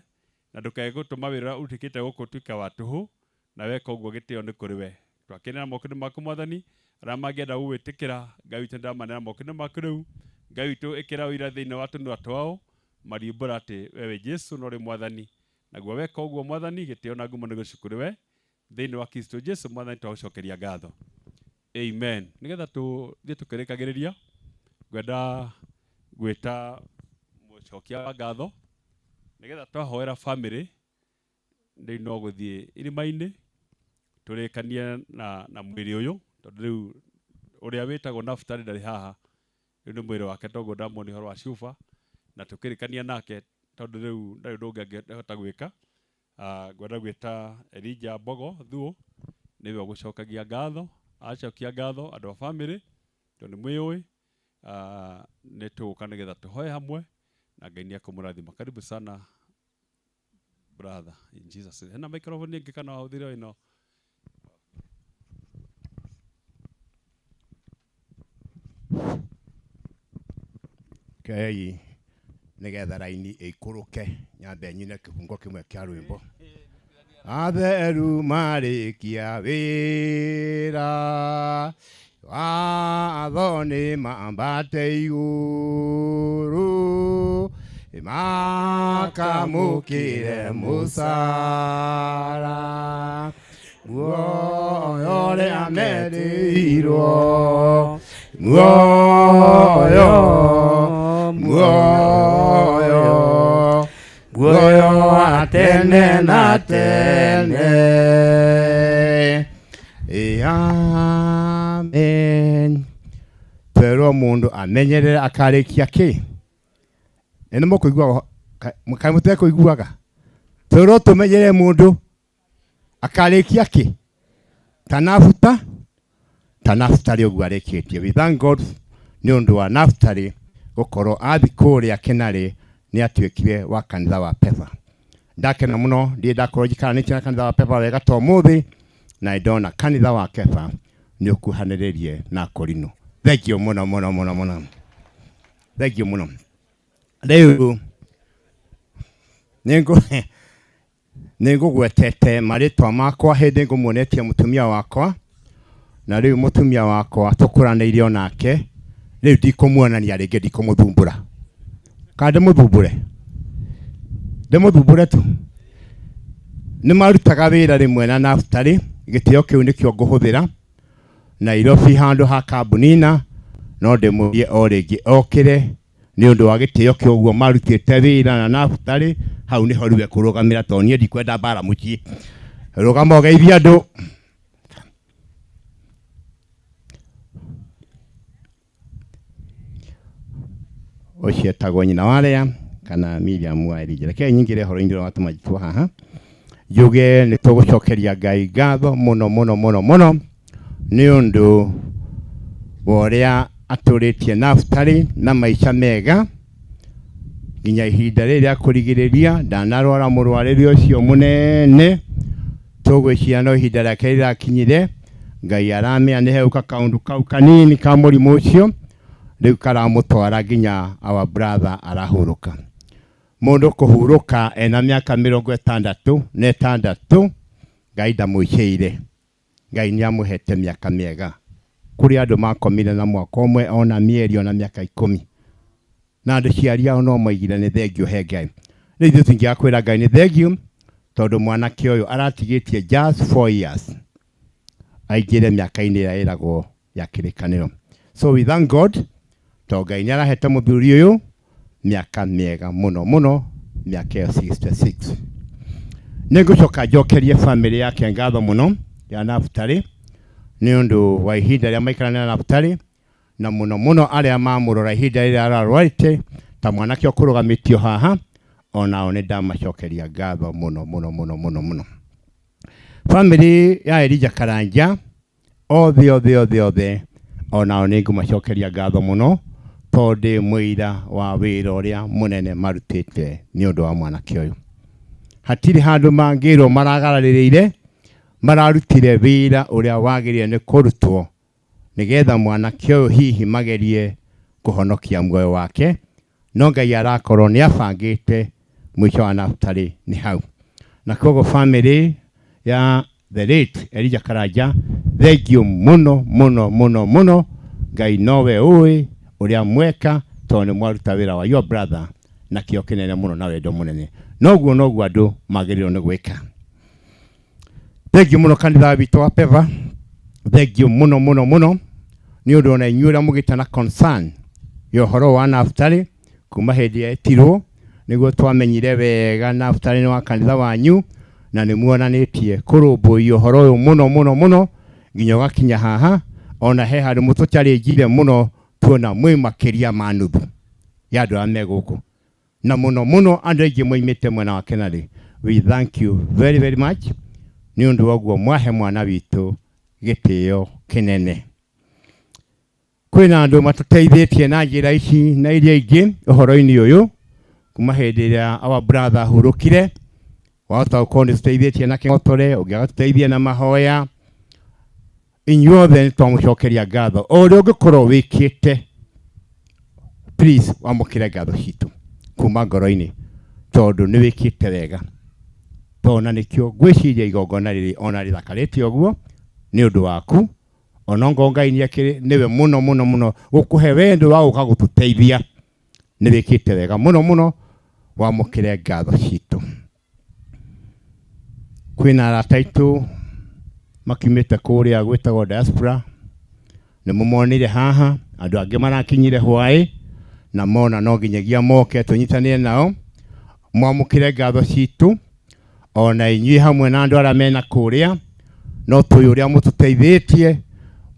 na ndũkae gũtũma wĩra ũrĩa ũrutĩkĩte gũkũ ũtuĩke wa tũhũ, na weka ũguo gĩtĩo nĩ kũrĩ we. Twakenera moko-inĩ maku Mwathani, arĩa mangĩenda gũgwĩtĩkĩra, Ngai witũ nĩndamanera moko-inĩ maku rĩu. Ngai witũ ĩkĩra ũira thĩinĩ wa tũnua twao, mariumbũra atĩ wewe Jesũ no ũrĩ Mwathani. Naguo weka ũguo Mwathani, gĩtĩo na ngumo nĩ gũcukũrĩ we. Thĩinĩ wa Kristo Jesũ Mwathani twagũcokeria ngatho. Amen. Nĩgetha tũthiĩ tũkĩrĩkagĩrĩria, ngwenda gwĩta mũcokia wa ngatho, nĩgetha twahoera bamĩrĩ, rĩu no gũthiĩ irima-inĩ, tũrĩkanie na mwĩrĩ ũyũ, tondũ rĩu ũrĩa wĩtagwo Naftali ndarĩ haha, rĩu nĩ mwĩrĩ wake, toguo ndamuonia ũhoro wa cuba, na tũkĩrĩkania nake, tondũ rĩu ndarĩ ũndũ ũngĩ angĩhota gwĩka. Ngwenda gwĩta Elijah Mbogo Thuo, nĩwe ũgũcokagia ngatho, acokia ngatho andũ a bamĩrĩ, tondũ nĩ mwĩũĩ, nĩ tũgũka nĩgetha tũhoe hamwe, na Ngai nĩ ekũmũrathima. Karibu sana brother in Jesus. Hena microphone ĩngĩ kana wahũthĩre ĩno? Kei nĩgetha raini ĩikũrũke, nyambe nyine kĩbungo kĩmwe kĩa rwĩmbo. Atheru marĩkia wĩra, watho nĩ mambate igũrũ, makamũkĩre mũcara, muoyo ũrĩa merĩirwo, muoyo, muoyo, muoyo wa tene na tene. Amen. Twerwo mũndũ amenyerere akarĩkia kĩ? Nĩ mũkũiguaga, kaĩ mũtekũiguaga? Twerwo tũmenyerere mũndũ akarĩkia kĩ? Tanabuta, Naftali ũguo arĩkĩtie. We thank God nĩ ũndũ wa Naftali gũkorwo athi kũrĩa Kĩnarĩ Nĩ atuĩkire wa kanitha wa Pefa. Ndakena mũno ndirĩ ndakorwo njikaranĩtie na kanitha wa Pefa wega ta ũmũthĩ, na nĩndona kanitha wa Kefa nĩ ũkuhanĩrĩrie na Korino. Thank you mũno mũno mũno mũno, thank you mũno. Rĩu nĩngũgwetete marĩtwa makwa hĩndĩ ngũmuonetie mũtumia wakwa, na rĩu mũtumia wakwa tũkũranĩire onake, rĩu ndikũmuonania rĩngĩ, ndikũmũthumbũra. Kana ndĩmũthumbũre? Ndĩmũthumbũre tu. Nĩ marutaga wĩra rĩmwe na Naftali, gĩtĩo kĩu nĩkĩo ngũhũthĩra Nairobi handũ ha kambunina, no ndĩmũrie o rĩngĩ okĩre nĩ ũndũ wa gĩtĩo kĩu ũguo marutĩte wĩra na Naftali, hau nĩho rĩu ekũrũgamĩra, tondũ niĩ ndikwenda mbara mũciĩ. Rũgama ũgeithie andũ. Ũcio etagwo nyina wa Lea kana Miriam wa Elija. Reke nyingĩre ũhoro-inĩ ũrĩa watũma njĩtwo haha, njuge nĩ tũgũcokeria Ngai ngatho mũno mũno mũno mũno nĩ ũndũ wa ũrĩa atũrĩtie Naftali na maica mega nginya ihinda rĩrĩ rĩa kũrigĩrĩria. Ndanarwara mũrwarĩre ũcio mũnene, tũgwĩciria no ihinda rĩake rĩrakinyire. Ngai aramĩa nĩ heuka kaũndũ kau kanini ka mũrimũ ũcio, rĩu karamũtwara nginya our brother arahurũka. Mũndũ kũhurũka ena mĩaka 66, Ngai ndamũicĩire. Ngai nĩamũhete mĩaka mĩega. Kũrĩ andũ makomire na mwaka ũmwe ona mĩeri ona mĩaka 10, na andũ ciari ao no moigire nĩ thengio he Ngai. Rĩu ithuĩ tũingĩaga kwĩra Ngai nĩ thengio, tondũ mwanake ũyũ aratigĩtie just 4 years aingĩre mĩaka-inĩ ĩrĩa ĩragwo ya kĩrĩkanĩro. So we thank God tondũ Ngai nĩarahete mũthuri ũyũ mĩaka mĩega mũno mũno, mĩaka ĩyo 66. Nĩngũcoka njokerie famĩlĩ yake ngatho mũno ya Naftali nĩ ũndũ wa ihinda rĩa maikarania na Naftali, na mũno mũno arĩa mamũrora ihinda rĩrĩa ararwarĩte ta mwanake ũkũrũgamĩtio haha, onao nĩ ndamacokeria ngatho mũno mũno mũno mũno mũno. Famĩlĩ ya Elija Karanja othe othe othe othe onao nĩ ngũmacokeria ngatho mũno, tondũ ndĩ mũira wa wĩra ũrĩa mũnene marutĩte nĩ ũndũ wa mwanake ũyũ. Hatirĩ handũ mangĩrwo maragararĩrĩire, mararutire wĩra ũrĩa wagĩrĩire nĩ kũrutwo nĩgetha mwanake ũyũ hihi magerie kũhonokia muoyo wake, no Ngai arakorwo nĩ abangĩte mũico wa Naftali nĩ hau. Na koguo famĩlĩ ya the late Elija Karanja, thank you mũno mũno mũno mũno. Ngai nowe ũĩ ũrĩa mweka, tondũ nĩ mwaruta wĩra wa your brother na kĩo kĩnene mũno na wendo mũnene. Noguo noguo andũ magĩrĩirwo nĩ gwĩka. Thank you mũno kanitha witũ wa Peva, thank you mũno mũno mũno nĩ ũndũ ona inyuĩ ũrĩa mũgĩte na concern ya ũhoro wa Naftali kuma hĩndĩ yetirwo, nĩguo twamenyire wega Naftali nĩ wa kanitha wanyu, na nĩ muonanĩtie kũrũmbũiya ũhoro ũyũ mũno mũno mũno nginya ũgakinya haha. Ona he handũ mũtũcarĩnjire mũno, tuona mwĩ makĩria ma nuthu ya andũ arĩa me gũkũ, na mũno mũno andũ aingĩ moimĩte mwena wa Kenarĩ. We thank you very very much nĩ ũndũ wa ũguo mwahe mwana witũ gĩtĩo kĩnene. Kwĩna andũ matũteithĩtie na njĩra ici na iria ingĩ ũhoro-inĩ ũyũ kuma hĩndĩ ĩrĩa our brother ahurũkire. Wahota gũkorwo nĩ tũteithĩtie na kĩng'otore, ũngĩ agatũteithia na mahoya. Inyuothe nĩ twamũcokeria ngatho. O ũrĩa ũngĩkorwo wĩkĩte, please wamũkĩre ngatho citũ kuma ngoro-inĩ, tondũ nĩ wĩkĩte wega. Tondũ na nĩkĩo ngwĩciria igongona rĩrĩ ona rĩthakarĩte ũguo nĩ ũndũ waku. Ona ngorwo Ngai nĩakĩrĩ nĩwe mũno mũno mũno gũkũhe wendo wa gũka gũtũteithia, nĩ wĩkĩte wega mũno mũno, wamũkĩre ngatho citũ. Kwĩna arata aitũ makiumĩte kũrĩa gwĩtagwo diaspora, nĩ mũmonire haha, andũ angĩ marakinyire hwaĩ na mona no nginyagia moke tũnyitanĩre nao. Mwamũkĩre ngatho citũ ona inyuĩ hamwe na andũ arĩa mena kũrĩa, no tũĩ ũrĩa mũtũteithĩtie.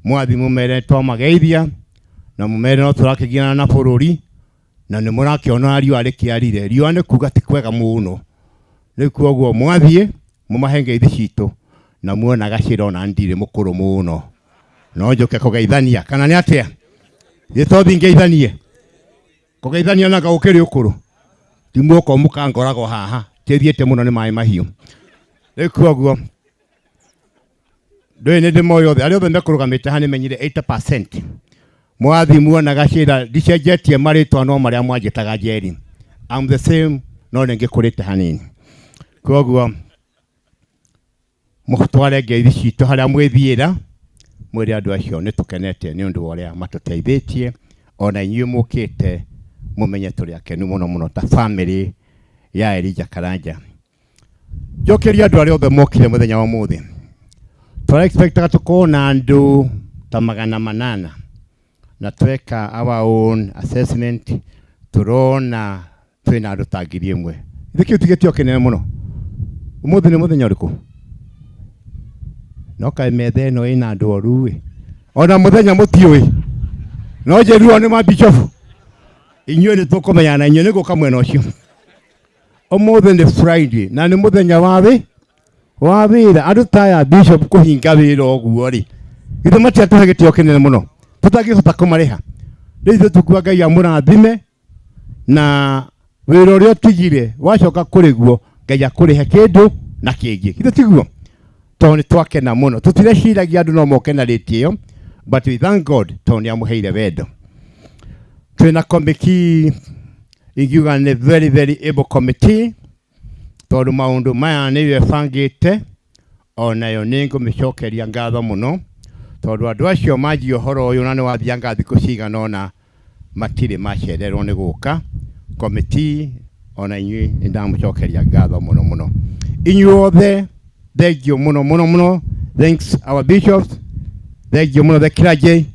Mwathi mũmere twamageithia na mũmere no tũrakĩgiana na bũrũri, na nĩ mũrakĩona riũa rĩkĩarire. Riũa nĩ kuga ti kwega mũno. Rĩu koguo mwathiĩ mũmahe ngeithi citũ, na muona gacĩra ona ndirĩ mũkũrũ mũno, no njũke kũgeithania kana nĩ atĩa? Gĩtothi ngeithanie, kũgeithania na gũkĩrĩ ũkũrũ. Ndimuoka mũkangoragwo haha tĩthiĩte mũno nĩ maĩ mahiũ. Rĩu koguo ndũĩ nĩ ndĩmoĩ othe arĩa othe mekũrũgamĩte haha nĩmenyire 80% mwathi muonaga cira ndicenjetie marĩtwa no marĩa mwanjĩtaga Njeri. I'm the same no nĩngĩkũrĩte hanini. Koguo mũtware ngeithi citũ harĩa mwĩthiĩra mwĩre andũ acio nĩ tũkenete nĩ ũndũ wa ũrĩa matũteithĩtie ona inyuĩ mũkĩte mũmenye tũrĩ akenu mũno mũno ta family ya Elijah Karanja. Njokeria andũ arĩa othe mokire mũthenya wa ũmũthĩ. Tũra expectaga tũkorwo na andũ ta 800 na tweka our own assessment tũrona twĩna andũ ta 1000. Githĩ kĩu ti gĩtĩo kĩnene mũno? Ũmũthĩ nĩ mũthenya ũrĩkũ? No kaĩ metha ĩno ĩna andũ oru ĩ. Ona mũthenya mũtiũĩ. No njĩruo nĩ mabishofu. Inyuĩ nĩ tũkũmenyana na inyuĩ nĩ ngũka mwena ũcio. Ũmũthĩ nĩ Friday na nĩ mũthenya wa wĩ wa wĩra. Andũ ta aya bishop kũhinga wĩra ũguo rĩ, githĩ matiatũhe gĩtĩo kĩnene mũno tũtangĩhota kũmarĩha. Rĩu ithuĩ tũkuga Ngai amũrathime na wĩra ũrĩa ũtigire wacoka kũrĩguo Ngai akũrĩhe kĩndũ na kĩngĩ. Githĩ tiguo? Tondũ nĩ twakena mũno. Tũtireciragia andũ no moke na rĩti ĩyo, but we thank God tondũ nĩ amũheire wendo. Twĩna committee ingiuga nĩ very very able committee tondũ maũndũ maya nĩyo ĩbangĩte onayo nĩ ngũmĩcokeria ngatho mũno tondũ andũ acio manjia ũhoro ũyũ na nĩ wathianga thikũ cigana ũna matirĩ macererwo nĩ gũka. Committee ona inyuĩ nĩ ndamũcokeria ngatho mũno mũno. Inyuĩ othe thank you mũno mũno mũno. Thanks our bishops, thank you mũno the clergy.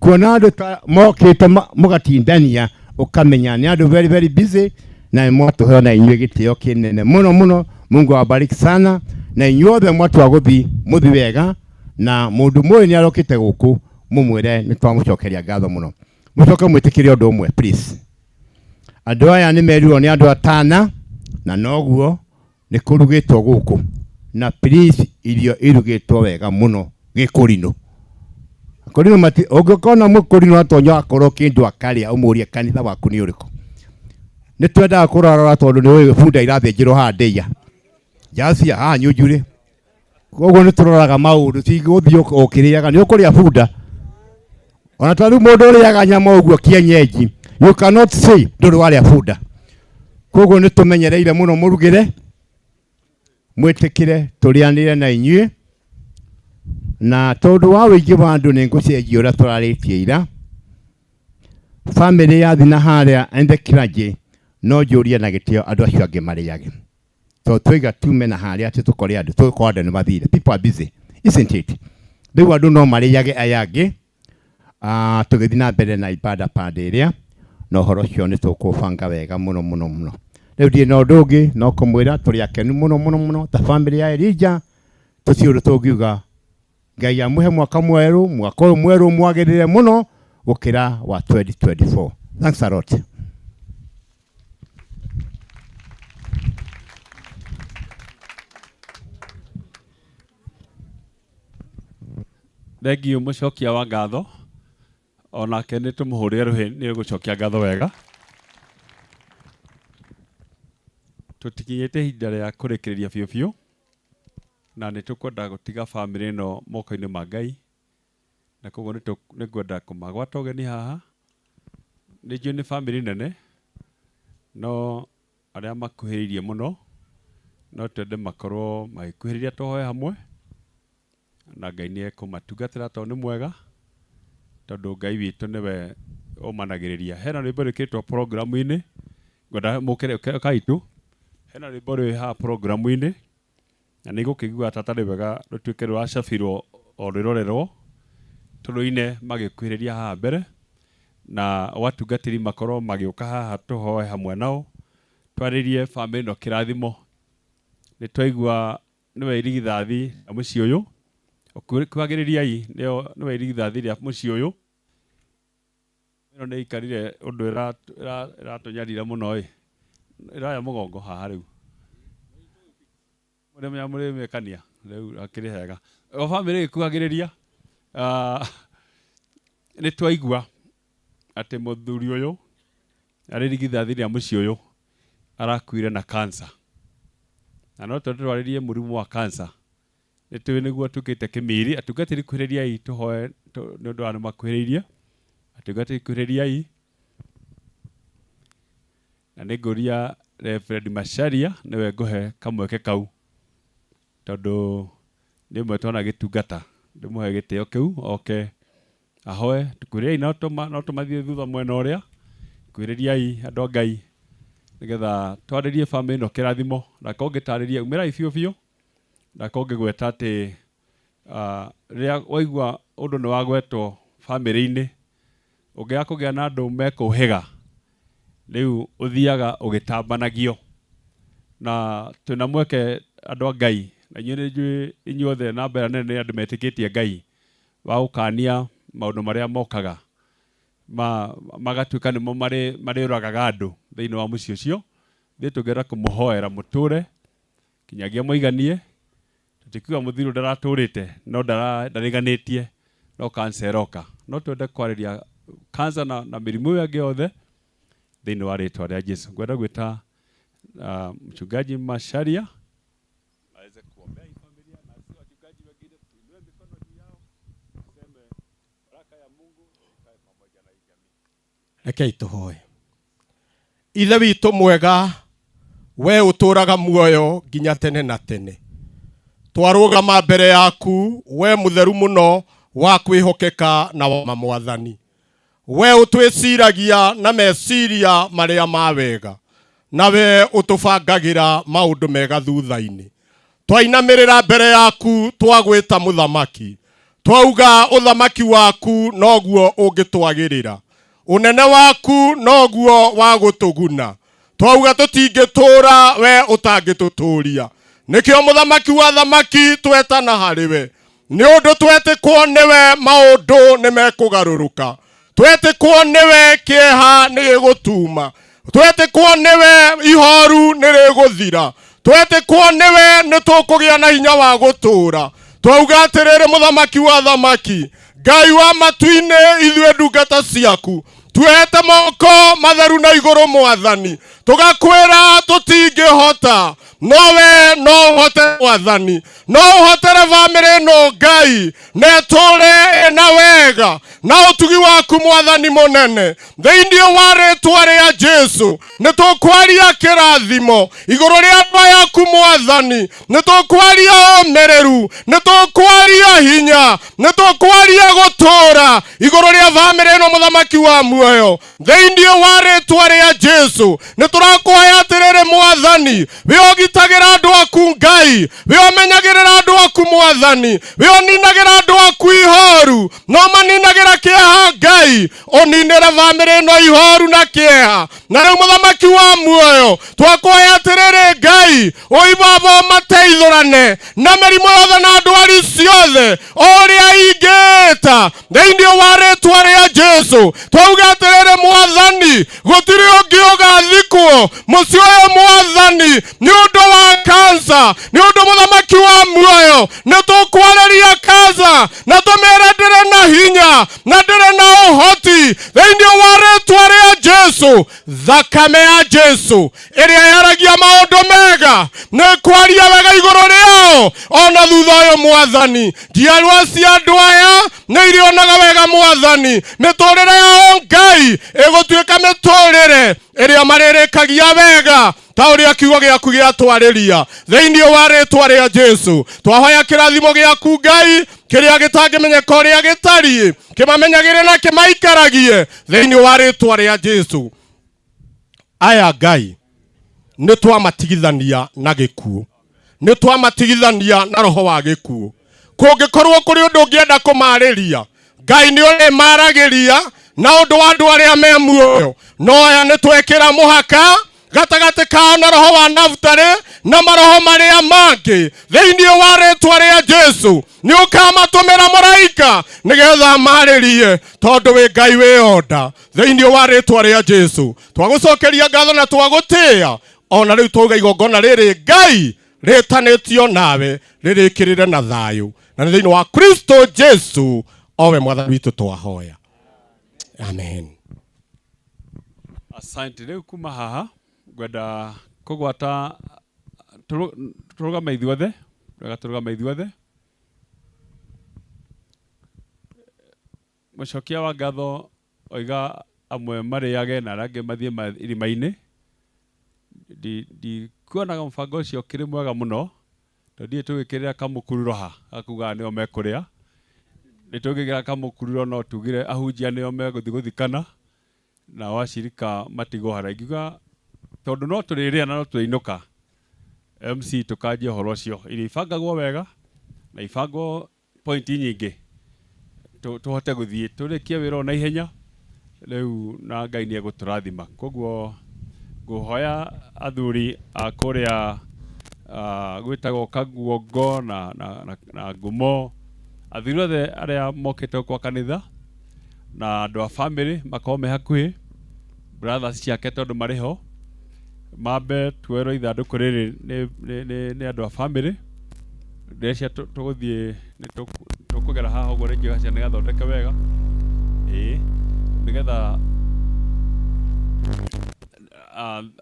Kuona andũ ta mokĩte mũgatindania ũkamenya nĩ andũ very very busy na mwatũhe ona inyuĩ gĩtĩo kĩnene mũno mũno. Mungu awabariki sana na inyuĩ othe mwatua gũthi mũthi wega na mũndũ mũyũ nĩ arokĩte gũkũ mũmwĩre nĩ twamũcokeria ngatho mũno. Mũcoke mwĩtĩkĩre ũndũ ũmwe please. Andũ aya nĩ merirwo nĩ andũ atana na noguo nĩ kũrugĩtwo gũkũ na please irio irugĩtwo wega mũno gĩkũrinũ. Kũrinũ mati ũngĩkona mũkũrinũ atonya akorwo kĩndũ akarĩa ũmũrie kanitha waku nĩ ũrĩkũ. Nĩ twendaga kũrorora tondũ nĩ ũĩ bunda irathĩnjĩrwo haha ndĩia jacia haha nyunjurĩ. Koguo nĩ tũroraga maũndũ ti gũthiĩ ũkĩrĩaga nĩ ũkũrĩa bunda. Ona ta rĩu mũndũ ũrĩaga nyama ũguo kienyeji you cannot say ndũrĩ warĩa bunda. Koguo nĩ tũmenyereire mũno mũrugĩre mwĩtĩkĩre tũrĩanĩre na inyuĩ na tondũ wa ũingĩ wa andũ nĩ ngũcenjia ũrĩa tũrarĩtie ira. Family yathi na harĩa and the clergy no njũrie na gĩtĩo andũ acio angĩ marĩage. Tondũ twaiga tume na harĩa atĩ tũkore andũ tũgũkorwo andũ nĩ mathire. People are busy, isn't it? Rĩu andũ no marĩage aya angĩ tũgĩthiĩ na mbere na ibada pande ĩrĩa na ũhoro ũcio nĩ tũkũbanga wega mũno mũno mũno. Rĩu ndirĩ na ũndũ ũngĩ no kũmwĩra tũrĩ akenu mũno mũno mũno ta family ya Elijah. Tũtirĩ ũndũ tũngiuga Ngai amũhe mwaka mwerũ, mwaka ũyũ mwerũ mwagĩrĩre mũno gũkĩra wa 2024. Thanks a lot. Thank you mũcokia wa ngatho onake nĩ tũmũhũrĩre rũhĩ nĩ gũcokia ngatho wega. Tũtikinyĩte ihinda rĩa kũrĩkĩrĩria biũ biũ na nĩ tũkwenda gũtiga family ĩno moko-inĩ ma Ngai na koguo nĩ ngwenda kũmagwata ũgeni haha. Nĩ njũĩ nĩ family nene no arĩa makuhĩrĩirie mũno no twende makorwo magĩkuhĩrĩria tũhoe hamwe na Ngai nĩ ekũmatungatĩra tondũ nĩ mwega tondũ Ngai witũ nĩwe ũmanagĩrĩria. Hena rwĩmbo rwĩkĩrĩtwo programu-inĩ ngwenda mũkĩre kaitu. Hena rwĩmbo rwĩ haha programu-inĩ na nĩ ngũkĩigua ta tarĩ wega rũtuĩke rwacabirwo o rwĩrorerwo tũrũine magĩkuhĩrĩria haha mbere na watungatĩri makorwo magĩũka haha tũhoe hamwe nao twarĩrie family ĩno kĩrathimo. Nĩ twaigua nĩwe irigithathi rĩa mũciĩ ũyũ kwagĩrĩriai nĩwe irigithathi rĩa mũciĩ ũyũ. Ĩno nĩ ĩikarire ũndũ ĩratũnyarira mũno ĩ ĩroya mũgongo haha rĩu mũrĩ mũrĩmĩkania rĩu akĩrĩ hega o family ĩkuhagĩrĩria. Nĩ twaigua atĩ mũthuri ũyũ arĩ irigithathi rĩa mũciĩ ũyũ Arakuire na cancer. Na no twende twarĩrie mũrimũ wa cancer. Nĩ tũĩ nĩguo tukĩte kĩmiri, atungatĩri kuhĩrĩriai tũhoe nĩ ũndũ wa andũ makuhĩrĩirie. Atungatĩri kuhĩrĩriai. Na nĩ ngũria Reverend Macharia nĩwe ngũhe kamweke kau, tondũ nĩ ũmwe twona gĩtungata, ndĩmũhe gĩtĩo kĩu oke ahoe. Kuhĩrĩriai, no tũmathiĩ thutha mwena ũrĩa. Kuhĩrĩriai andũ a Ngai nĩgetha twarĩrie bamĩrĩ ĩno kĩrathimo. Na korwo ũngĩtarĩria, umĩrai biũ biũ, na korwo ũngĩgweta atĩ rĩrĩa waigua ũndũ nĩ wagwetwo bamĩrĩ-inĩ, ũngĩaga kũgĩa na andũ mekũhĩga, rĩu ũthiaga ũgĩtambanagio. Na twĩna mweke andũ a Ngai, na inyuĩ nĩ njũĩ inyuothe namba ĩrĩa nene nĩ andũ metĩkĩtie Ngai, wa gũkania maũndũ marĩa mokaga magatuĩka nĩmo marĩũragaga andũ thĩinĩ wa mũciĩ ũcio. Ithuĩ tũngĩenda kũmũhoera mũtũre kinyagia mũiganie. Tũtikiuga mũthirũ ndaratũrĩte, no ndarĩganĩtie, no cancer ĩroka. No twende kwarĩria cancer na mĩrimũ ĩyo ĩngĩ yothe thĩinĩ wa rĩtwa rĩa Jesu. Ngwenda gwĩta mchungaji Macharia aweze kuombea hii familia, na sisi wachungaji wengine tuinue mikono juu yao, tuseme baraka ya Mungu ikae pamoja na hii jamii. Rekei tũhoe. Ithe witũ mwega, we ũtũũraga muoyo nginya tene na tene, twarũgama mbere yaku, we mũtheru mũno wa kwĩhokeka na wa mwathani. We ũtwĩciragia na meciria marĩa ma wega, na we ũtũbangagĩra maũndũ mega thutha-inĩ. Twainamĩrĩra mbere yaku, twagwĩta mũthamaki, twauga ũthamaki waku noguo ũngĩtwagĩrĩra, ũnene waku noguo wa gũtũguna. Twauga tũtingĩtũra we ũtangĩtũtũria. Nĩkĩo mũthamaki wa thamaki twetana harĩ we, nĩ ũndũ twetĩkwo nĩwe maũndũ nĩmekũgarũrũka, twetĩkwo nĩwe kĩeha nĩgĩgũtuma, twetĩkwo nĩwe ihoru nĩrĩgũthira, twetĩkwo nĩwe nĩtũkũgĩa na hinya wa gũtũũra. Twauga atĩrĩrĩ, mũthamaki wa thamaki, Ngai wa matu-inĩ, ithuĩ ndungata ciaku tuoete moko matheru na igũrũ mwathani, tũgakwĩra tũtingĩhota, nowe no ũhote mwathani, no ũhotere bamĩrĩ ĩno Ngai, na ĩtũũre ĩna wega na ũtugi waku mwathani mũnene. Thĩinĩ wa rĩtwa rĩa Jesu nĩ tũkwaria kĩrathimo igũrũ rĩa andũ aya aku mwathani, nĩ tũkwaria ũmĩrĩru, nĩ tũkwaria hinya, nĩ tũkwaria gũtũũra igũrũ rĩa bamĩrĩ ĩno mũthamaki wa muoyo. Thĩinĩ wa rĩtwa rĩa Jesu nĩ tũrakũhoya atĩrĩrĩ mwathani, we ũgitagĩra andũ aku Ngai, we ũmenyagĩrĩra andũ aku mwathani, we ũninagĩra andũ aku ihoru, no maninagĩra kĩeha Ngai, ũninĩre bamĩrĩ ĩno ihoru na kĩeha. Na rĩu mũthamaki wa muoyo twakũhoya atĩrĩrĩ Ngai, ũibaba mateithũrane na mĩrimũ yothe na ndwari ciothe o ũrĩa ingĩĩta thĩinĩ wa rĩtwa rĩa Jesu. Twauga atĩrĩrĩ mwathani, gũtirĩ ũngĩ ũgathikwo mũciĩ ũyũ mwathani nĩ ũndũ wa kansa, nĩ ũndũ mũthamaki wa muoyo nĩ tũkwarĩria kansa na tũmĩre ndĩrĩ na hinya na ndĩrĩ na ũhoti thĩinĩ wa rĩtwa rĩa Jesu. Thakame ya Jesu ĩrĩa yaragia maũndũ mega nĩ kwaria wega igũrũ rĩao ona thutha ũyũ mwathani. Njiarwa cia andũ aya nĩ irĩonaga wega mwathani, mĩtũrĩre yao Ngai ĩgũtuĩka mĩtũrĩre ĩrĩa marĩrĩkagia wega ta ũrĩa kiugo gĩaku gĩatwarĩria thĩinĩ wa rĩtwa rĩa Jesu. Twahoya kĩrathimo gĩaku Ngai kĩrĩa gĩtangĩmenyeka ũrĩa gĩtariĩ, kĩmamenyagĩre na kĩmaikaragie thĩinĩ wa rĩtwa rĩa Jesu. Aya Ngai nĩ twamatigithania na gĩkuũ, nĩ twamatigithania na roho wa gĩkuũ. Kũngĩkorwo kũrĩ ũndũ ũngĩenda kũmarĩria Ngai nĩ ũrĩmaragĩria na ũndũ wa andũ arĩa me muoyo, no aya nĩ twekĩra mũhaka gatagatĩ kao na roho wa Naftali na maroho marĩa mangĩ thĩinĩ wa rĩtwa rĩa Jesu. Nĩ ũkamatũmĩra mũraika nĩgetha amarĩrie, tondũ wĩ Ngai wĩ onda thĩinĩ wa rĩtwa rĩa Jesu. Twagũcokeria ngatho na twagũtĩĩa, ona rĩu twauga igongona rĩrĩ Ngai rĩtanĩtio nawe rĩrĩkĩrĩre na thayũ, na nĩ thĩinĩ wa Kristo Jesu owe mwathani witũ twahoya, amen. Asante. Rĩu kuma haha Ngwenda kũgwata tũrũgame ithuothe, wega tũrũgame ithuothe. Mũcokia wa ngatho oiga amwe marĩage na arĩa angĩ mathiĩ irima-inĩ. Ndikuonaga mũbango ũcio ũkĩrĩ mwega mũno, tondũ ndiũĩ tũgĩkĩrĩra kamũkururo ha gakugaga nĩo mekũrĩa. Nĩ tũngĩkĩra kamũkururo no tugire ahunjia nĩo megũthiĩ gũthikana nao acirika matigwo harĩa. Ingiuga tondũ no tũrĩrĩa na no tũrĩinũka, MC tũkanjie ũhoro ũcio. Irio ibangagwo wega na ibangwo pointi nyingĩ tũhote gũthiĩ tũrĩkie wĩra na ihenya rĩu na Ngai nĩ egũtũrathima. Koguo ngũhoya athuri a kũrĩa gwĩtagwo Kaguongo na Ngumo, athuri othe arĩa mokĩte kwa kanitha na andũ a family makorwo me hakuhĩ, brothers ciake tondũ marĩ ho, mambe tuoerwo ithandũkũ rĩrĩ nĩ andũ a family. Ndĩreciria tũgũthiĩ nĩ tũkũgera haha ũguo rĩngĩ gacia nĩgathondeke wega, ĩĩ, nĩgetha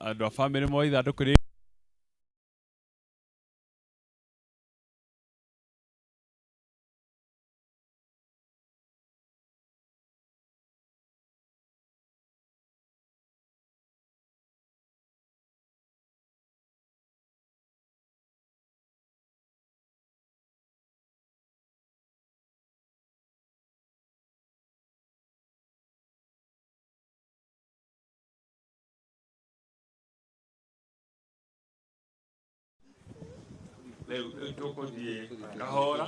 andũ a family moe ithandũkũ rĩrĩ. Rĩu tũkũthiĩ kahora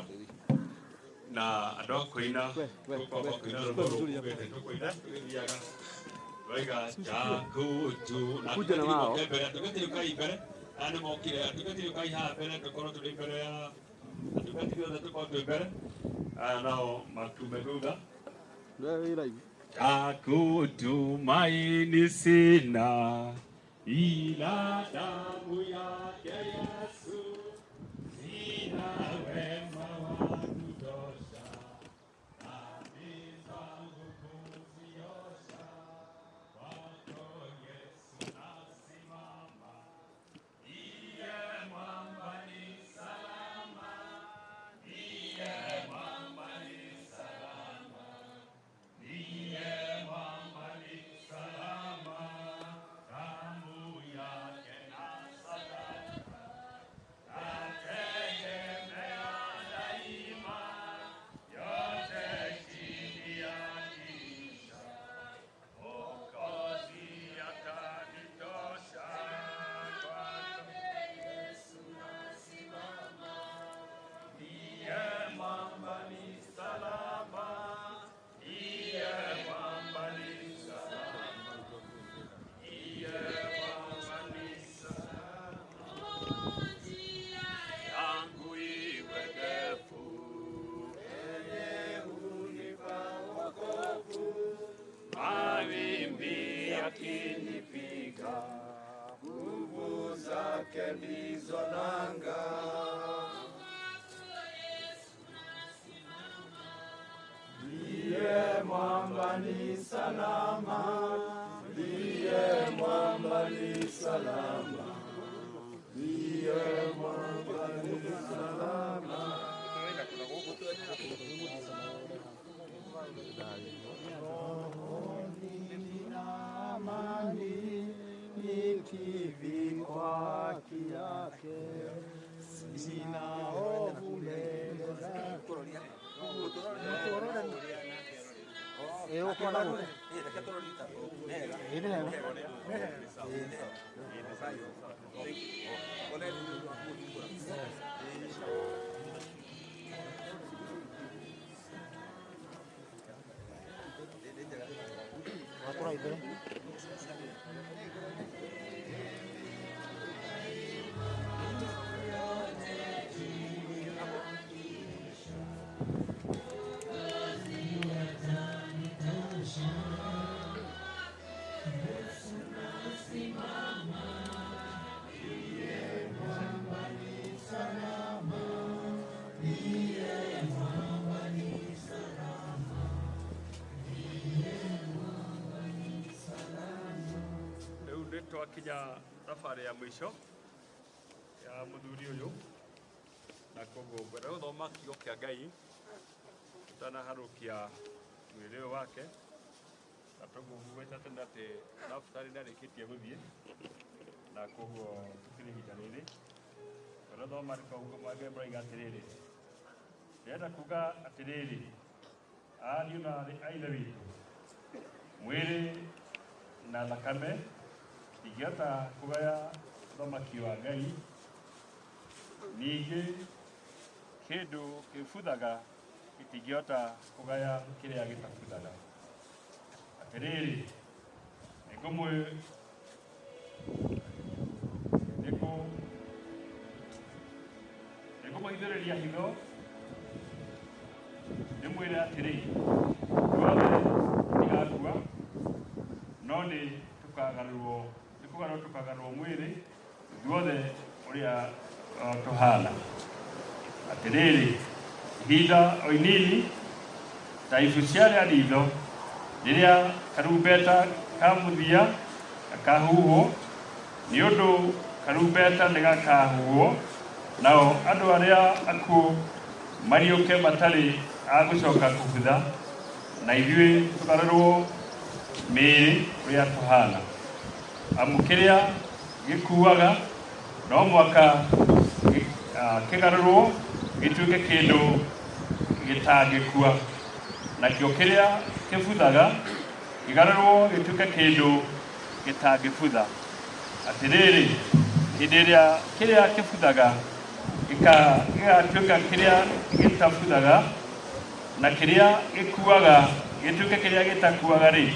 na andũ a kũina tũkwamba kũina rwĩmbo rũkugĩte tũkũina tũgĩthiaga rwaiga Jakutu na moke mbere, atungatĩri ũkai mbere, aya nĩ mokire, atungatĩri ũkai haha mbere tũkorwo tũrĩ mbere ya atungatĩri othe tũkorwo twĩ mbere, aya nao matume thutha. Jakutumaini sina ila damu yake Yesu, sina wema wa kutosha, dhambi zangu kuziosha, kwako Yesu nasimama, ndiye mwamba ni salama, ndiye mwamba ni salama, ndiye mwamba ni salama, damu yake na sadaka nategemea daima, yote chini ya kisha, Mwokozi atanitosha, kwako Yesu nasimama, ndiye mwamba ni salama, ndiye mwamba ni salama, ndiye mwamba ni salama, yangu iwe ndefu, yenye hunipa wokovu, mawimbi yakinipiga, nguvu zake ndizo nanga. Ndiye mwamba ni salama, ndiye mwamba ni salama, ndiye mwamba ni salama. Rohoni nina amani, nikivikwa haki yake, sina hofu mbele zake. Twakinya thabarĩ ya mũico ya mũthuri ũyũ na koguo ngwenda gũthoma kiugo kĩa Ngai tũtanaharũkia mwĩrĩ ũyũ wake na toguo ngwĩte tene atĩ Naftali nĩarĩkĩtie gũthiĩ na koguo tũkĩrĩ ihinda rĩrĩ ngwenda gũthoma maandĩko mangĩ maroiga atĩrĩrĩ ndĩrenda kuga atĩrĩrĩ ariũ na aarĩ a Ithe witũ mwĩrĩ na thakame itingĩhota kũgaya ũthamaki wa Ngai ningĩ kĩndũ kĩbuthaga gĩtingĩhota kũgaya kĩrĩa gĩtabuthaga atĩrĩrĩ nĩngũmũhithũrĩria hitho ndĩmwĩre atĩrĩ ithuothe tũtigakua no nĩ tũkagarũrwo tũkagarũrwo mwĩrĩ ithuothe ũrĩa tũhana atĩrĩrĩ ihinda o inini ta ibucia rĩa ritho rĩrĩa karumbeta ka mũthia gakahuhwo nĩ ũndũ karumbeta nĩ gakahuhwo nao andũ arĩa akuũ mariũke matarĩ a gũcoka kũbutha na ithuĩ tũgarũrwo mĩĩrĩ ũrĩa tũhana amu kĩrĩa gĩkuaga no mwaka kĩgarũrwo gĩtuĩke kĩndũ gĩtangĩkua nakĩo kĩrĩa kĩbuthaga kĩgarũrwo gĩtuĩke kĩndũ gĩtangĩbutha atĩrĩrĩ hĩndĩ ĩrĩa kĩrĩa kĩbuthaga gĩgatuĩka kĩrĩa gĩtabuthaga na kĩrĩa gĩkuaga gĩtuĩke kĩrĩa gĩtakuaga rĩ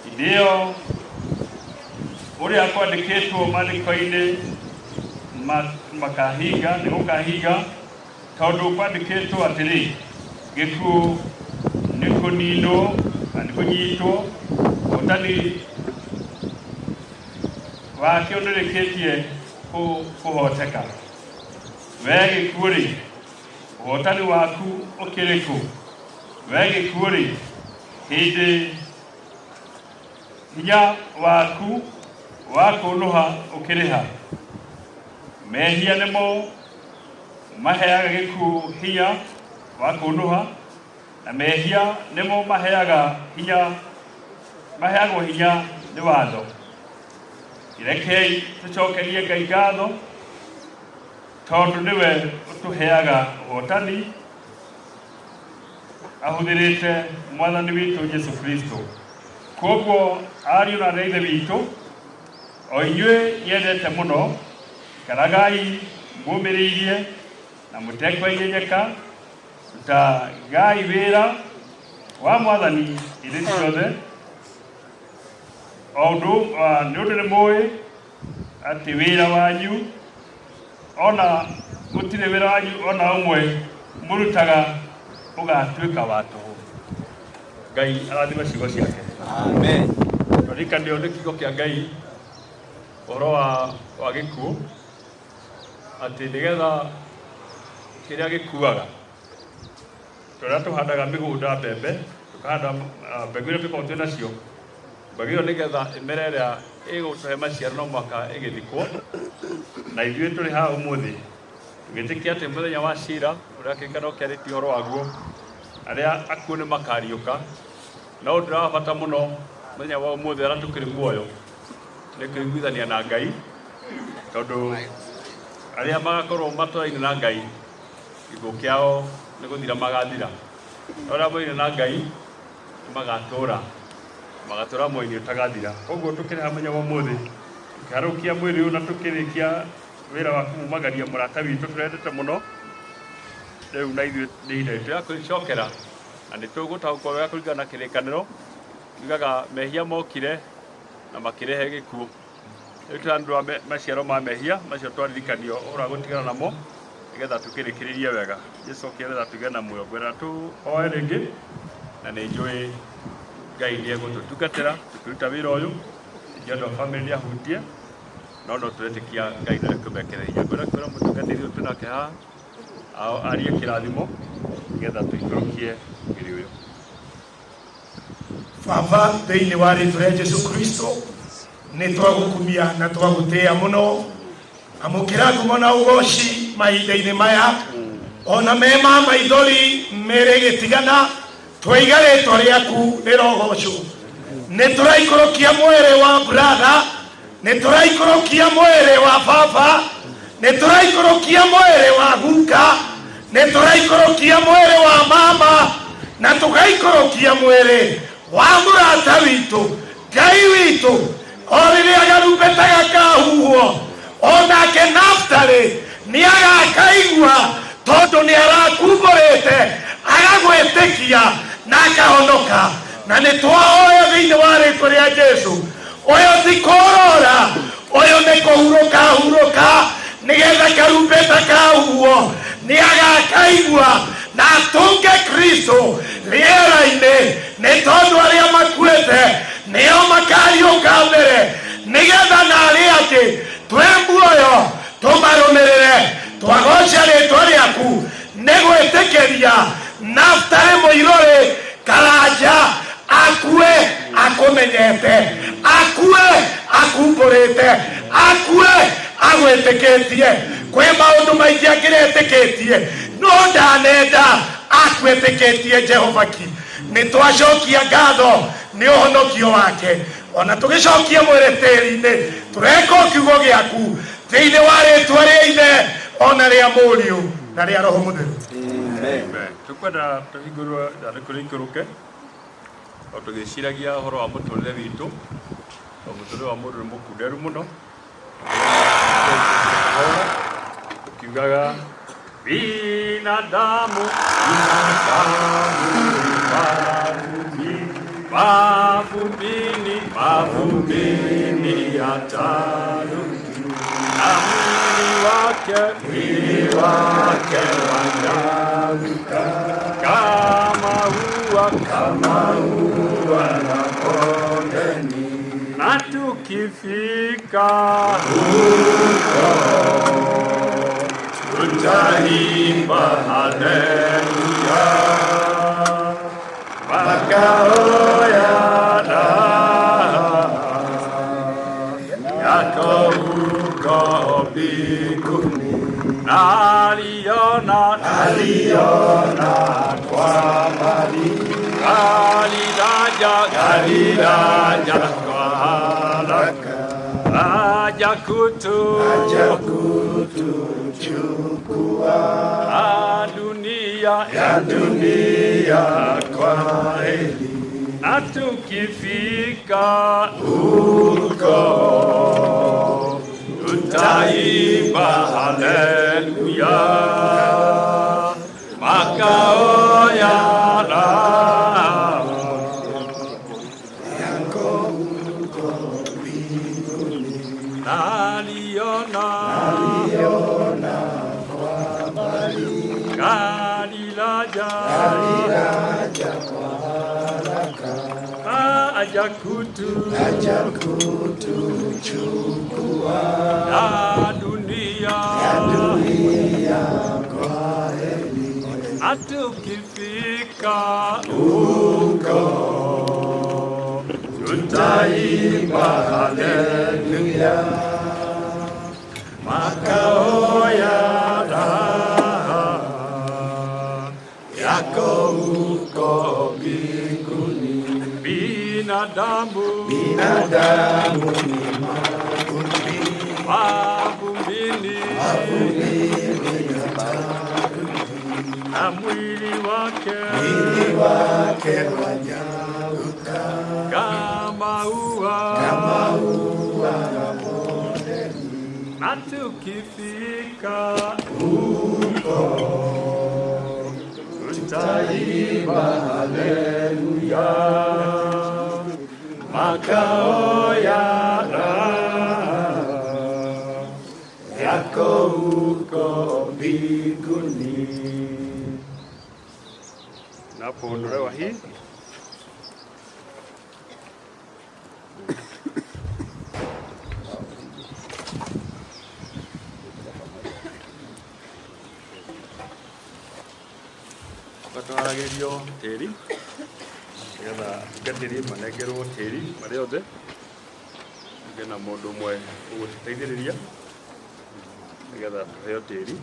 hĩndĩ ĩyo ũrĩa kwandĩkĩtwo maandĩko-inĩ makahinga nĩ gũkahinga tondũ kwandĩkĩtwo atĩrĩ gĩkuũ nĩ kũninwo na nĩ kũnyitwo ũhotani wakĩo nĩrĩkĩtie kũhoteka we gĩkuũ rĩ ũhotani waku ũkĩrĩ kũ we gĩkuũ rĩ hĩndĩ hinya waku wa kũnũha ũkĩrĩ ha mehia nĩmo maheaga gĩkuũ hinya wa kũnũha na mehia nĩmo maheaga hinya maheagwo hinya nĩ watho rekei tũcokerie Ngai ngatho tondũ nĩwe ũtũheaga ũhotani ahũthĩrĩte mwathani witũ Jesũ Kristo koguo ariũ na aarĩ a Ithe witũ o inyuĩ nyendete mũno ikaragai mũmĩrĩirie na mũtekwenyenyeka rutagai wĩra wa mwathani hĩndĩ ciothe o ũndũ nĩ ũndũ nĩ mũĩ atĩ wĩra wanyu ona gũtirĩ wĩra wanyu ona ũmwe mũrutaga ũgatuĩka wa tũhũ Ngai arathime ciugo ciake amen twarikanio nĩ kiugo kĩa Ngai ũhoro wa gĩkuũ atĩ nĩgetha kĩrĩa gĩkuaga tũrĩa tũhandaga mĩgũnda mbembe tũkahanda mbegũ iria tũkoragwo twĩ nacio mbegũ ĩyo nĩgetha ĩmere ĩrĩa ĩgũtũhe maciaro no mũhaka ĩgĩthikwo na ithuĩ tũrĩ haha ũmũthĩ tũgĩtĩkia atĩ mũthenya wa cira ũrĩa kĩrĩkanĩro kĩarĩtie ũhoro waguo arĩa akuũ nĩ makariũka no ũndũ ũrĩa wa bata mũno mũthenya wa ũmũthĩ arĩa tũkĩrĩ muoyo nĩ kũiguithania na Ngai tondũ arĩa magakorwo matũraine na Ngai gĩkuũ kĩao nĩ gũthira magathira no arĩa moine na Ngai nĩ magatũra magatũra muoyo-inĩ ũtagathira koguo tũkĩrĩ haha mũthenya wa ũmũthĩ tũkĩharũkia mwĩrĩ ũyũ na tũkĩrĩkia wĩra wa kũmumagaria mũrata witũ tũrendete mũno rĩu na ithuĩ nĩ ihinda rĩtũ rĩa kwĩcokera na nĩ tũgũtaũkwo wega kũringana na kĩrĩkanĩro tugaga mehia mokire na makĩrehe gĩkuũ rĩu tũranĩrwa maciaro ma mehia macio twaririkanio ũhoro wa gũtigana namo nĩgetha tũkĩrĩkĩrĩrie wega Jesũ okĩretha tũgĩe na muoyo ngwenda tũhoe rĩngĩ na nĩ njũĩ Ngai nĩ egũtũtungatĩra tũkĩruta wĩra ũyũ ningĩ andũ a bamĩrĩ nĩ ahutie no no tũretĩkia Ngai no ekũmekĩra hinya ngwenda kwĩra mũtungatĩri ũyũ twĩnake haha arie kĩrathimo nĩgetha tũikũrũkie mwĩrĩ ũyũ Baba thĩinĩ wa rĩtwa rĩa Jesũ Kristo Nĩ twagũkumia na twagũtĩĩa mũno. Amũkĩra ngumo na ũgoci mahinda-inĩ maya. Ona mema maithori mere gĩtigana, twaiga rĩtwa rĩaku rĩrogocwo. Nĩ tũraikũrũkia mwĩrĩ wa brother, nĩ tũraikũrũkia mwĩrĩ wa baba, nĩ tũraikũrũkia mwĩrĩ wa guka, nĩ tũraikũrũkia mwĩrĩ wa mama, na tũgaikũrũkia mwĩrĩ wa mũrata witũ, Ngai witũ. O rĩrĩa garumbeta gakahuhwo, onake Naftali nĩ agakaigua, tondũ nĩ arakumbũrĩte agagwĩtĩkia na akahonoka. Na nĩ twahoya thĩinĩ wa rĩtwa rĩa Jesu, ũyũ ti kũrora, ũyũ nĩ kũhurũka hurũka, nĩgetha karumbeta kahuhwo nĩ agakaigua na atũnge Kristo rĩera-inĩ, nĩ tondũ arĩa makuĩte nĩo makariũka mbere, nĩgetha na arĩa angĩ twĩ muoyo tũmarũmĩrĩre. Twagoca rĩtwa rĩaku nĩ gwĩtĩkĩria Naftali Mũirũrĩ Karanja akue akũmenyete, akue akumbũrĩte, akue agwĩtĩkĩtie. Kwĩ maũndũ maingĩ angĩretĩkĩtie, no ndanenda akwĩtĩkĩtie Jehova ki. Nĩ twacokia ngatho nĩ ũhonokio wake, ona tũgĩcokia mwĩrĩ tĩri-inĩ, tũreka o kiugo gĩaku thĩinĩ wa rĩtwa rĩa Ithe ona rĩa Mũriũ na rĩa Roho Mũtheru. Amen. Tukwenda tũhingũrwo ithandũkũ rĩikũrũke o tũgĩciragia ũhoro wa mũtũrĩre witũ, o mũtũrĩre wa mũndũ nĩ mũkunderu mũno. Tukiugaga binadamu, binadamu mavumbini, mavumbini yatarudi, na mwili wake wanyauka kama ua la kondeni, na tukifika huko tutaimba haleluya, makao ya raha yako huko mbinguni. Naliona kwa mbali gari laja kwa haraka, laja kutuchukua ya dunia kwa heri, na tukifika huko tutaimba haleluya, makao ya raha yako huko mbinguni. Naliona kwa mbali gari laja kwa haraka, aja kutuchukua ya dunia kwa heri, na tukifika huko tutaimba haleluya, makao ya raha yako huko mbinguni. Binadamu ni mavumbini, na mwili wake wanyauka kama ua la kondeni, na tukifika huko tutaimba haleluya, makao ya raha yako huko mbinguni. Napoondolewa hii batwaragĩrio tĩri nĩgetha atungatĩri manengerwo tĩri marĩ othe. Tũgĩe na mũndũ ũmwe ũgũtũteithĩrĩria nĩgetha tũheo tĩri.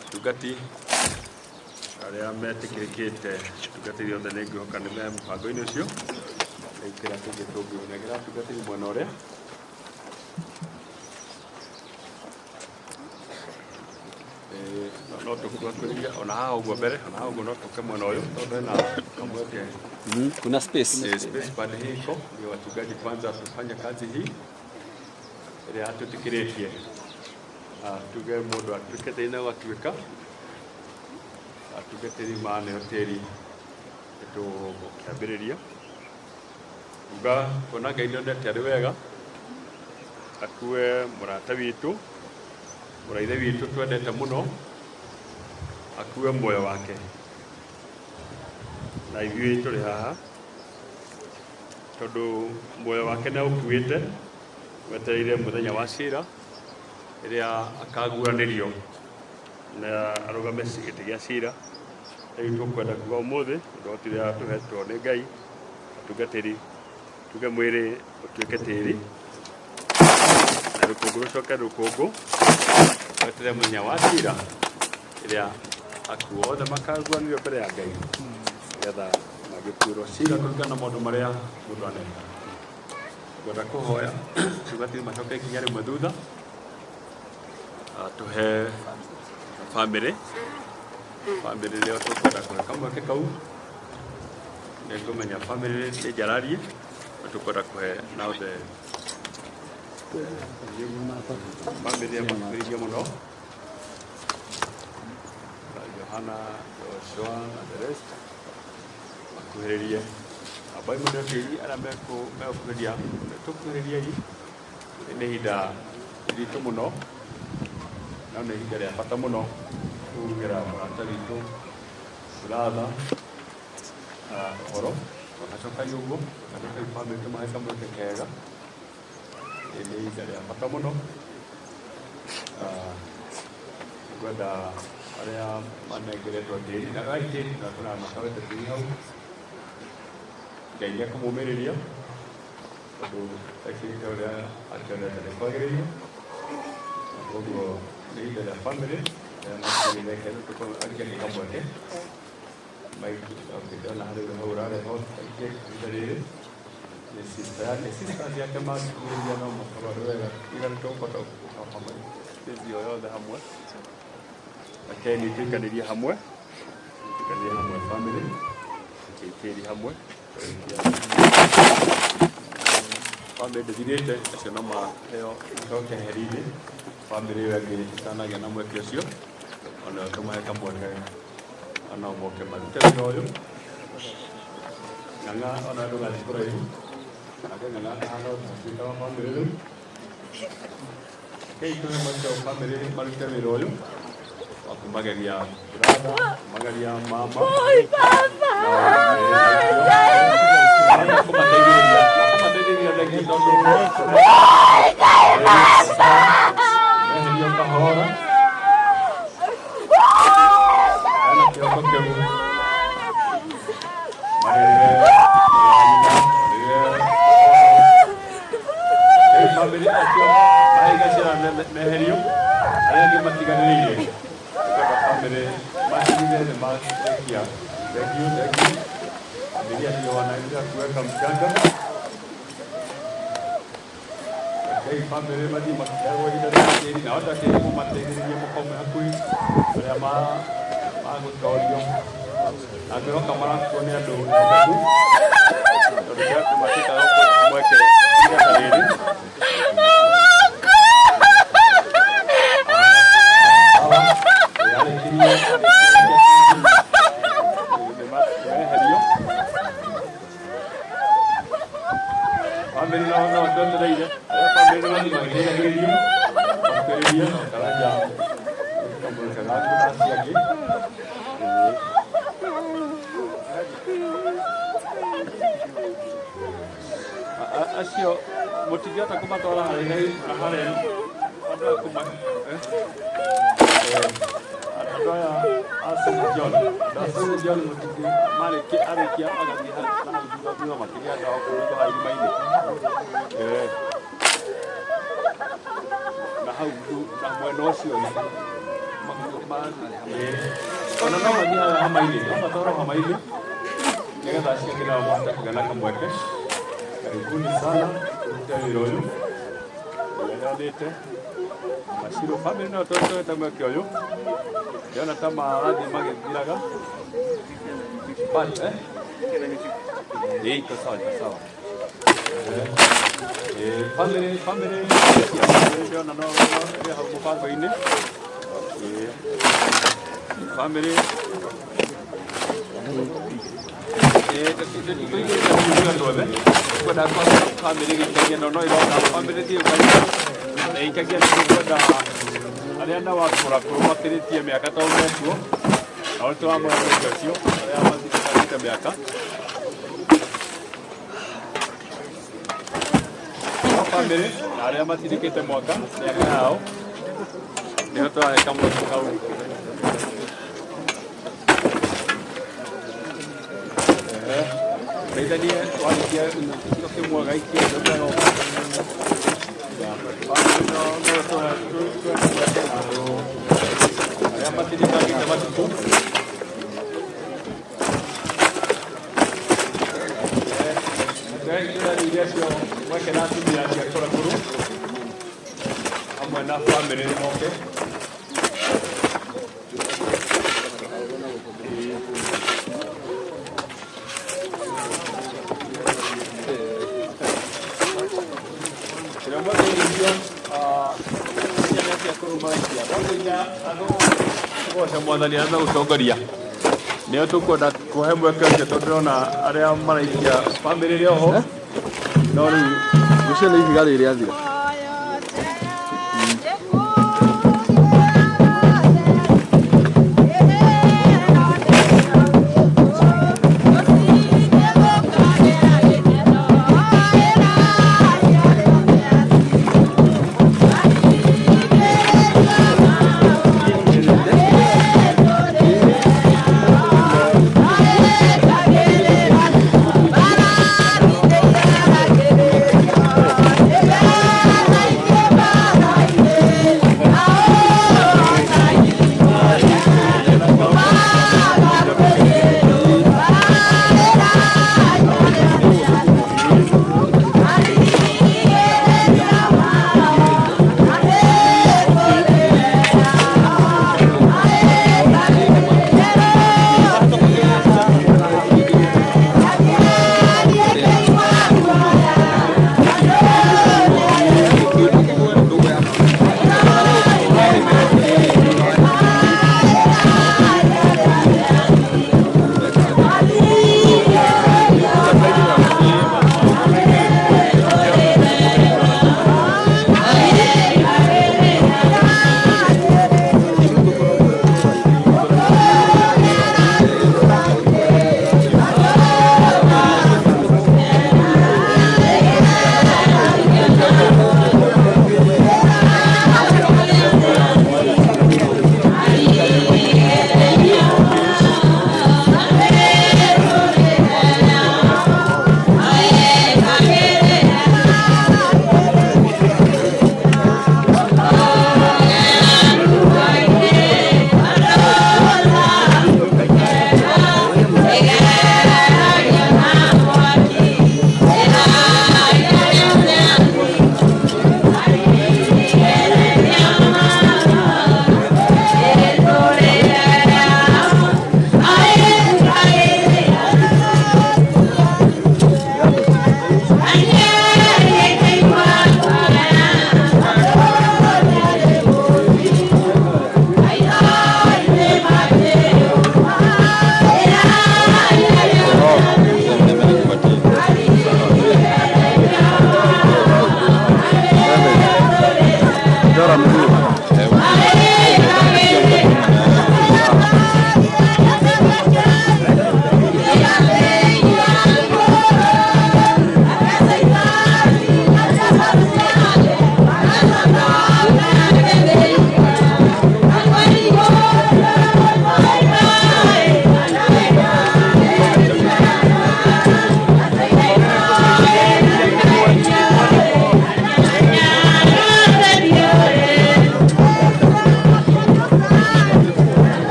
Atungati arĩa metĩkĩrĩkĩte, atungatĩri othe nĩ ngwĩhoka nĩ me mũbango-inĩ ũcio. Rĩu kĩrĩa kĩngĩ tũngĩnengera atungatĩri mwena ũrĩa no tũkuhĩrĩria ona haha ũguo mbere, ona haha ũguo no tũke mwena ũyũ tondũ hena kamweke. Kuna space. Space pande hii iko ndio wachungaji kwanza tufanye kazi hii ĩrĩa atwĩtĩkĩrĩtie. Tuge mũndũ atuĩke thĩna ũgatuĩka atungatĩri maneo tĩri nĩtũgũkĩambĩrĩria. Uga kuona Ngai nĩonete arĩ wega akue mũrata witũ, mũraithe witũ twendete mũno, akue muoyo wake na ithuĩ tũrĩ haha tondũ muoyo wake nĩ aũkuĩte wetereire mũthenya wa cira ĩrĩa akaguũranĩrio na arũgame gĩtĩ gĩa cira. Rĩu tũkwenda kuga ũmũthĩ ũndũ ũrĩa tũhetwo nĩ Ngai atungatĩri tuge mwĩrĩ ũtuĩke tĩri na rũkũngũ rũcoke rũkũngũ weterere mũthenya wa cira ĩrĩa akuo othe makaguũranĩrio mbere ya Ngai nĩgetha magĩtuĩrwo cira kũringana na maũndũ marĩa mũndũ aneka. Ngwenda kũhoya atungatĩri macoke ikinya rĩmwe thutha tũhe bamĩrĩ nĩo tũkwenda kũhe kamweke kau. Nĩngũmenya bamĩrĩ nĩ njararie no tũkwenda kũhe now the bamĩrĩ makuhĩrĩirie mũno, Johana, Joshua na the rest makuhĩrĩrie. Ambai mũneo tĩri arĩa megũkuhĩrĩria, tũkuhĩrĩriei. Nĩ ihinda iritũ mũno no nĩ ihinda rĩa bata mũno kugera mũrata witũ brother ũhoro tũgacokai ũguo tũgacokai bamĩrĩ tũmahe kamweke kega. Nĩ ihinda rĩa bata mũno. Ngwenda arĩa manengeretwo tĩri na tĩri na tũramatwarĩte tĩri hau, Ngai nĩ ekũmũmĩrĩria tondũ ekĩte ũrĩa akĩonete nĩ kwagĩrĩire. Koguo nĩ ihinda rĩa bamĩrĩ arĩa kamweke ndona harĩ hau ũrarehwo ihinda rĩrĩ nĩ sister yake, sisters yake mangĩkuhĩrĩria no makorwo arĩ wega. Iga nĩ tũkũhota gũka hamwe thĩ o yothe hamwe. Rekei tuikanĩrie hamwe, tuikanĩrie hamwe bamĩrĩ, tũkĩtĩri hamwe. Bamĩrĩ ndĩthirĩte, acio no maheo kĩheo keheri-inĩ. Bamĩrĩ ĩyo ĩngĩ ĩtanagĩa na mweke ũcio onao tũmahe kamweke onao moke marute wĩra ũyũ. Ng'ang'a ona ndũgathiĩ kũraihu nake Ng'ang'a ahana o ta atuĩka wa bamĩrĩ rĩu. Rekei tũhe mweke wa bamĩrĩ marute wĩra ũyũ wa kũmageria brother, kũmageria mama. Na kũmateithĩrĩria, kũmateithĩrĩria thengiũ tondũ meherio kahora hena kĩhoko kĩu marĩrĩre marĩrĩre rĩu bamĩrĩ acio mahiga ciana meherio arĩa angĩ matiganĩrĩire. Tũkwenda bamĩrĩ matigire nĩ marekia. Thengiũ, thengiũ. Familia ndio wanaendelea kuweka mchanga. Rekei bamĩrĩ mathiĩ makĩheagwo ihinda rĩa tĩri na ota tĩri mũmateithĩrĩrie mũkome hakuhĩ arĩa magũtorio na ngwĩhoka marakuo nĩ andũ ehokeku tondũ kĩa andũ matuĩkaga mweke ihinda ta rĩrĩ. Yarĩkirie nĩmeherio. Bamĩrĩ no twetereire arĩa bamĩrĩ mathiĩ magĩteithagĩrĩrio makuhĩrĩrie Karanja kamweke gaku na acio angĩ. Acio mũtingĩhota kũmatwara harĩa harĩa andũ a kũma Andũ aya a St. John, a St. John mũtingĩ marĩkia arĩkia agathiĩ na hau thutha thutha makĩria andũ ao kũu haha irima-inĩ. Eh. Na hau na mwena ũcio ona no mathiĩ haha hama-inĩ, no matwarwo hama-inĩ nĩgetha acio angĩ nao mahote kũgĩa na kamweke. Karibuni sana kũruta wĩra ũyũ ũheanĩte Maciro family no tũhete mweke ũyũ ndĩrona ta marathiĩ magĩthiraga but iko sawa, iko sawa. Family family ndĩrona no ĩrĩ hau mũbango-inĩ. Family tũigĩte andũ othe kwenda kwa family gĩikagia no ĩroka family thiĩ na ikagia nĩ kwenda arĩa na wakũra kũrũ makĩrĩtie mĩaka tondũ mekuo na ũrĩa tũramũhe mweke ũcio arĩa mathikĩte mĩaka no family na arĩa matindĩkĩte mwaka mĩaka yao nĩho tũrahe kamweke kau. Teithanie warĩkia gĩciko kĩmwe gaikie ndũkaroka. Arĩa matindĩkangĩte matukũ iria cio mweke na atumia acio akũrakũrũ hamwe na family moke. Kĩrĩa mweke irio goca mwathani arĩa megũtongoria nĩo tũkwenda kũhe mweke ũcio tondũ ndĩrona arĩa maraikia family ĩrĩ oho no rĩu Rũciũ nĩ ihiga rĩrĩ rĩathira. Yeah.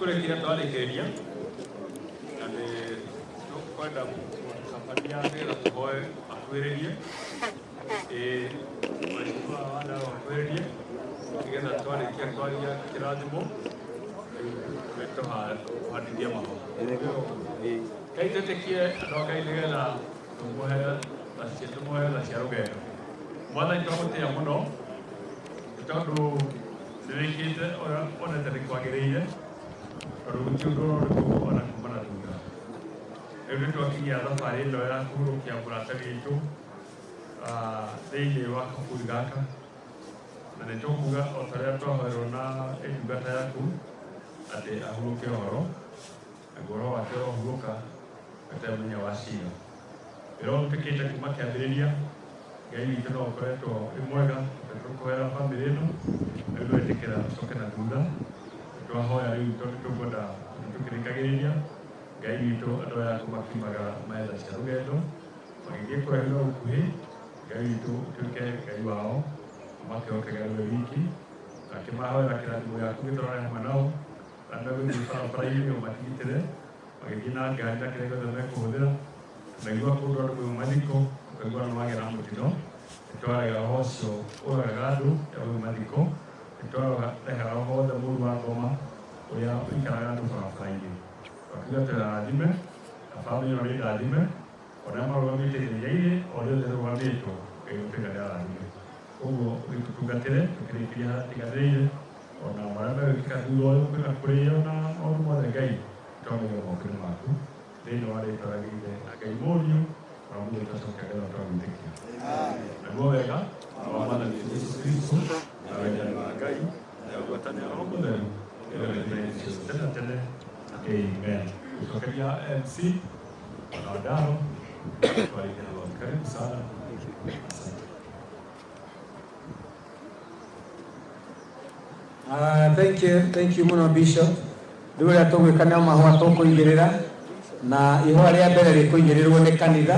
Nĩkũrĩkĩria twarĩkĩrĩria na nĩ tũkwenda mũtabania nĩgetha tũhoe akwĩrĩrie mheshimiwa Wandaro akwĩrĩrie nĩgetha twarĩkia kwaria kĩrathimo rĩu tũhandithie mahũa. Ngai twĩtĩkie andũ a Ngai nĩgetha tũmũhe tha cia rũgendo. Mwathani twagũtĩĩa mũno nĩ tondũ nĩwĩkĩte ũrĩa wonete nĩ kwagĩrĩire tondũ gũtirĩ ũndũ ũrĩkũ ona kuma na thutha. Rĩu nĩ twakinyia thabarĩ ĩno ya kũhurũkia mũrata witũ thĩinĩ wa kaburi gaka na nĩ tũkuga o ta ũrĩa twahoerwo na ndungata yaku atĩ ahurũke ũhoro naguo roho wake ũrohurũka gatarĩ mũthenya wa cira. Wĩra ũyũ ũtuĩkĩte kuma kĩambĩrĩria Ngai witũ no ũkoretwo wĩ mwega tũkũhoera bamĩrĩ ĩno na rĩu twetĩkĩra ũcoke na thutha twahoya rĩu tondũ tũkwenda tũkĩrĩkagĩrĩria Ngai witũ andũ aya aku makiumaga metha cia rũgendo magĩthiĩ kũraihu na gũkuhĩ Ngai witũ ũtuĩke Ngai wao makĩhokage we wiki akĩmahoera kĩrathimo gĩaku gĩtwarane hamwe nao arĩa megũthiĩ barabara-inĩ ũmatigitĩre magĩthiĩ na ngari na kĩrĩa gĩothe mekũhũthĩra tunaigua kũndũ andũ kwĩ mathiko ũkaigua nĩ wagĩa na mũtino nĩtwarega roho ũcio ũragaga andũ ya kwĩ mathiko nĩtwareha roho wothe mũru wa ngoma ũrĩa ũikaraga andũ barabara-inĩ twakiuga twĩrathime na bamĩrĩ ĩno nĩ ĩrathime ona arĩa marũgamĩte ithenya-inĩ o rĩothe rũgamĩtwo Ngai gũtuĩka nĩ arathime koguo ũgĩtũtungatĩre tũkĩrĩkĩria harĩa tiganĩrĩire ona marĩa megwĩkĩka thutha ũyũ kwĩna kũrĩo na maũndũ mothe Ngai twamaiga moko-inĩ maku thĩinĩ wa rĩtwa rĩa Ithe na Ngai Mũriũ na Mũtheri twacokia ngatho twagwĩtĩkia naguo wega wa Mwathani Jesũ Kristo na wendani wa Ngai na ngwatanĩro ya Roho Mũtheru ĩrorete ciothe tene tene. Amen. Gũcokeria MC na Wandaro twarĩkia na karibu sana. Asante. Thank you muno Bishop. Rĩu ũrĩa tũgwĩka nĩ mahũa tũkũigĩrĩra na ihũa rĩa mbere rĩkũigĩrĩrwo nĩ kanitha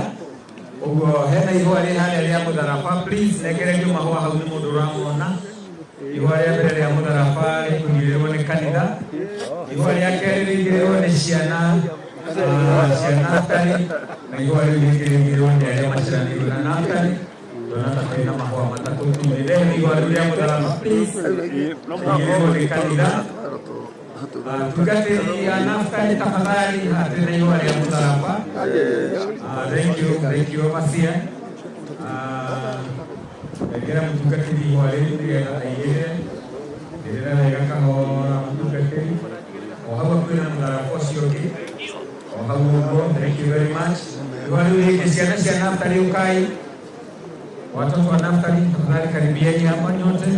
ũguo hena ihũa rĩ harĩa rĩa mũtharaba, please nengererio mahũa hau nĩ mũndũ ũramona. Ihũa rĩa mbere rĩa mũtharaba rĩkũigĩrĩrwo nĩ kanitha, ihũa rĩa kerĩ rĩigĩrĩrwo nĩ ciana cia Naftali na ihũa rĩu rĩngĩ rĩigĩrĩrwo nĩ arĩa maciaranĩirwo na Naftali. Tuona ta kwĩna mahũa matatũ tumĩre ihũa rĩu rĩa mũtharaba please rĩigĩrĩrwo nĩ kanitha. Tungatĩri ya Naftali tafadhali hatena ihũa rĩa mũtharaba. Thank you overseer. Nengera mũtungatĩri ihũa rĩu nĩgetha aigĩrĩre igĩrĩra wega kahora mũtungatĩri o hau hakuhĩ na mũtharaba ũcio ũngĩ o hau ũguo. Thank you very much. Ihũa rĩu rĩngĩ ciana cia Naftali ũkai, watoto wa Naftali tafadhali karibieni hapa nyote.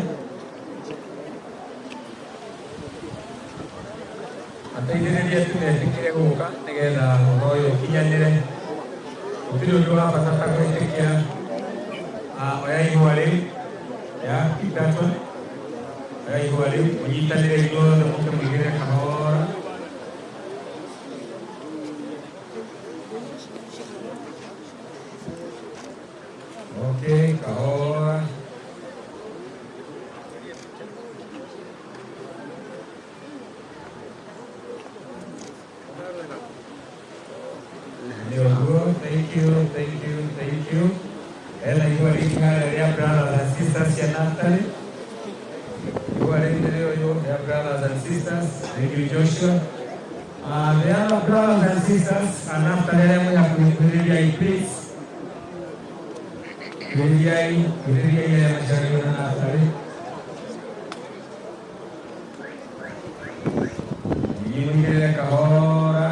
Ateithĩrĩria tu metĩkĩre gũka nĩgetha ũhoro ũyũ ũkinyanĩre. Gũtirĩ ũndũ wa bata ta gwĩtĩkia. Oya ihũa rĩu ya pick that one. Oya ihũa rĩu mũnyitanĩre inyuothe mũke mũigĩrĩre kahora. Okay, kahora. Thank you, thank you, thank you. Ela ihũa rĩngĩ harĩa rĩa brothers and sisters cia Naftali. Ihũa rĩngĩ rĩo rĩa brothers and sisters. Thank you, Joshua. The other brothers and sisters a Naftali arĩa mwĩ hakuhĩ kuhĩrĩriai please. Kuhĩrĩriai, kuhĩrĩriai arĩa maciaranĩirwo na Naftali. Inyuĩ mũigĩrĩre kahora.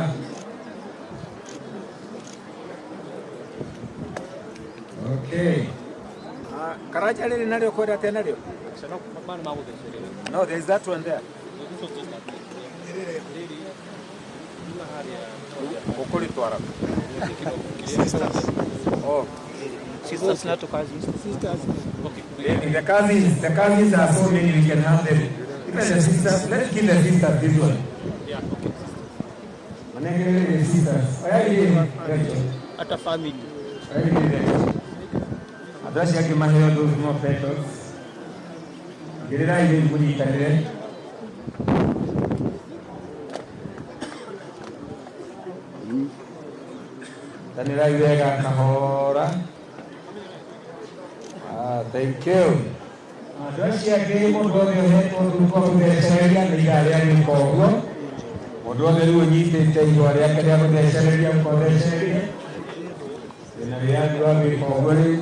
Okay. Karaja rĩrĩ narĩo kwenda atĩa narĩo? No, there is that one there. Ũkũrĩtwara. Sisters. Oh. Sisters, not cousins. Sisters. Okay. The cousins are so many, we can have them. Even the sisters, let's give the sisters this one. Yeah, okay. Manengere sisters. At a family. Andũ acio angĩ maheo those more petals. Igĩrĩrai rĩu mũnyitanĩre. Nyitanĩrai wega kahora. Ah, thank you. Andũ acio angĩ mũndũ wothe ũhetwo thuko gũthecereria nĩ ithaa rĩa gwĩka ũguo. Mũndũ wothe rĩu ũnyitĩte ihũa rĩake rĩa gũthecereria ũkothecereria. Wĩna wĩyathi wa gwĩka ũguo rĩu.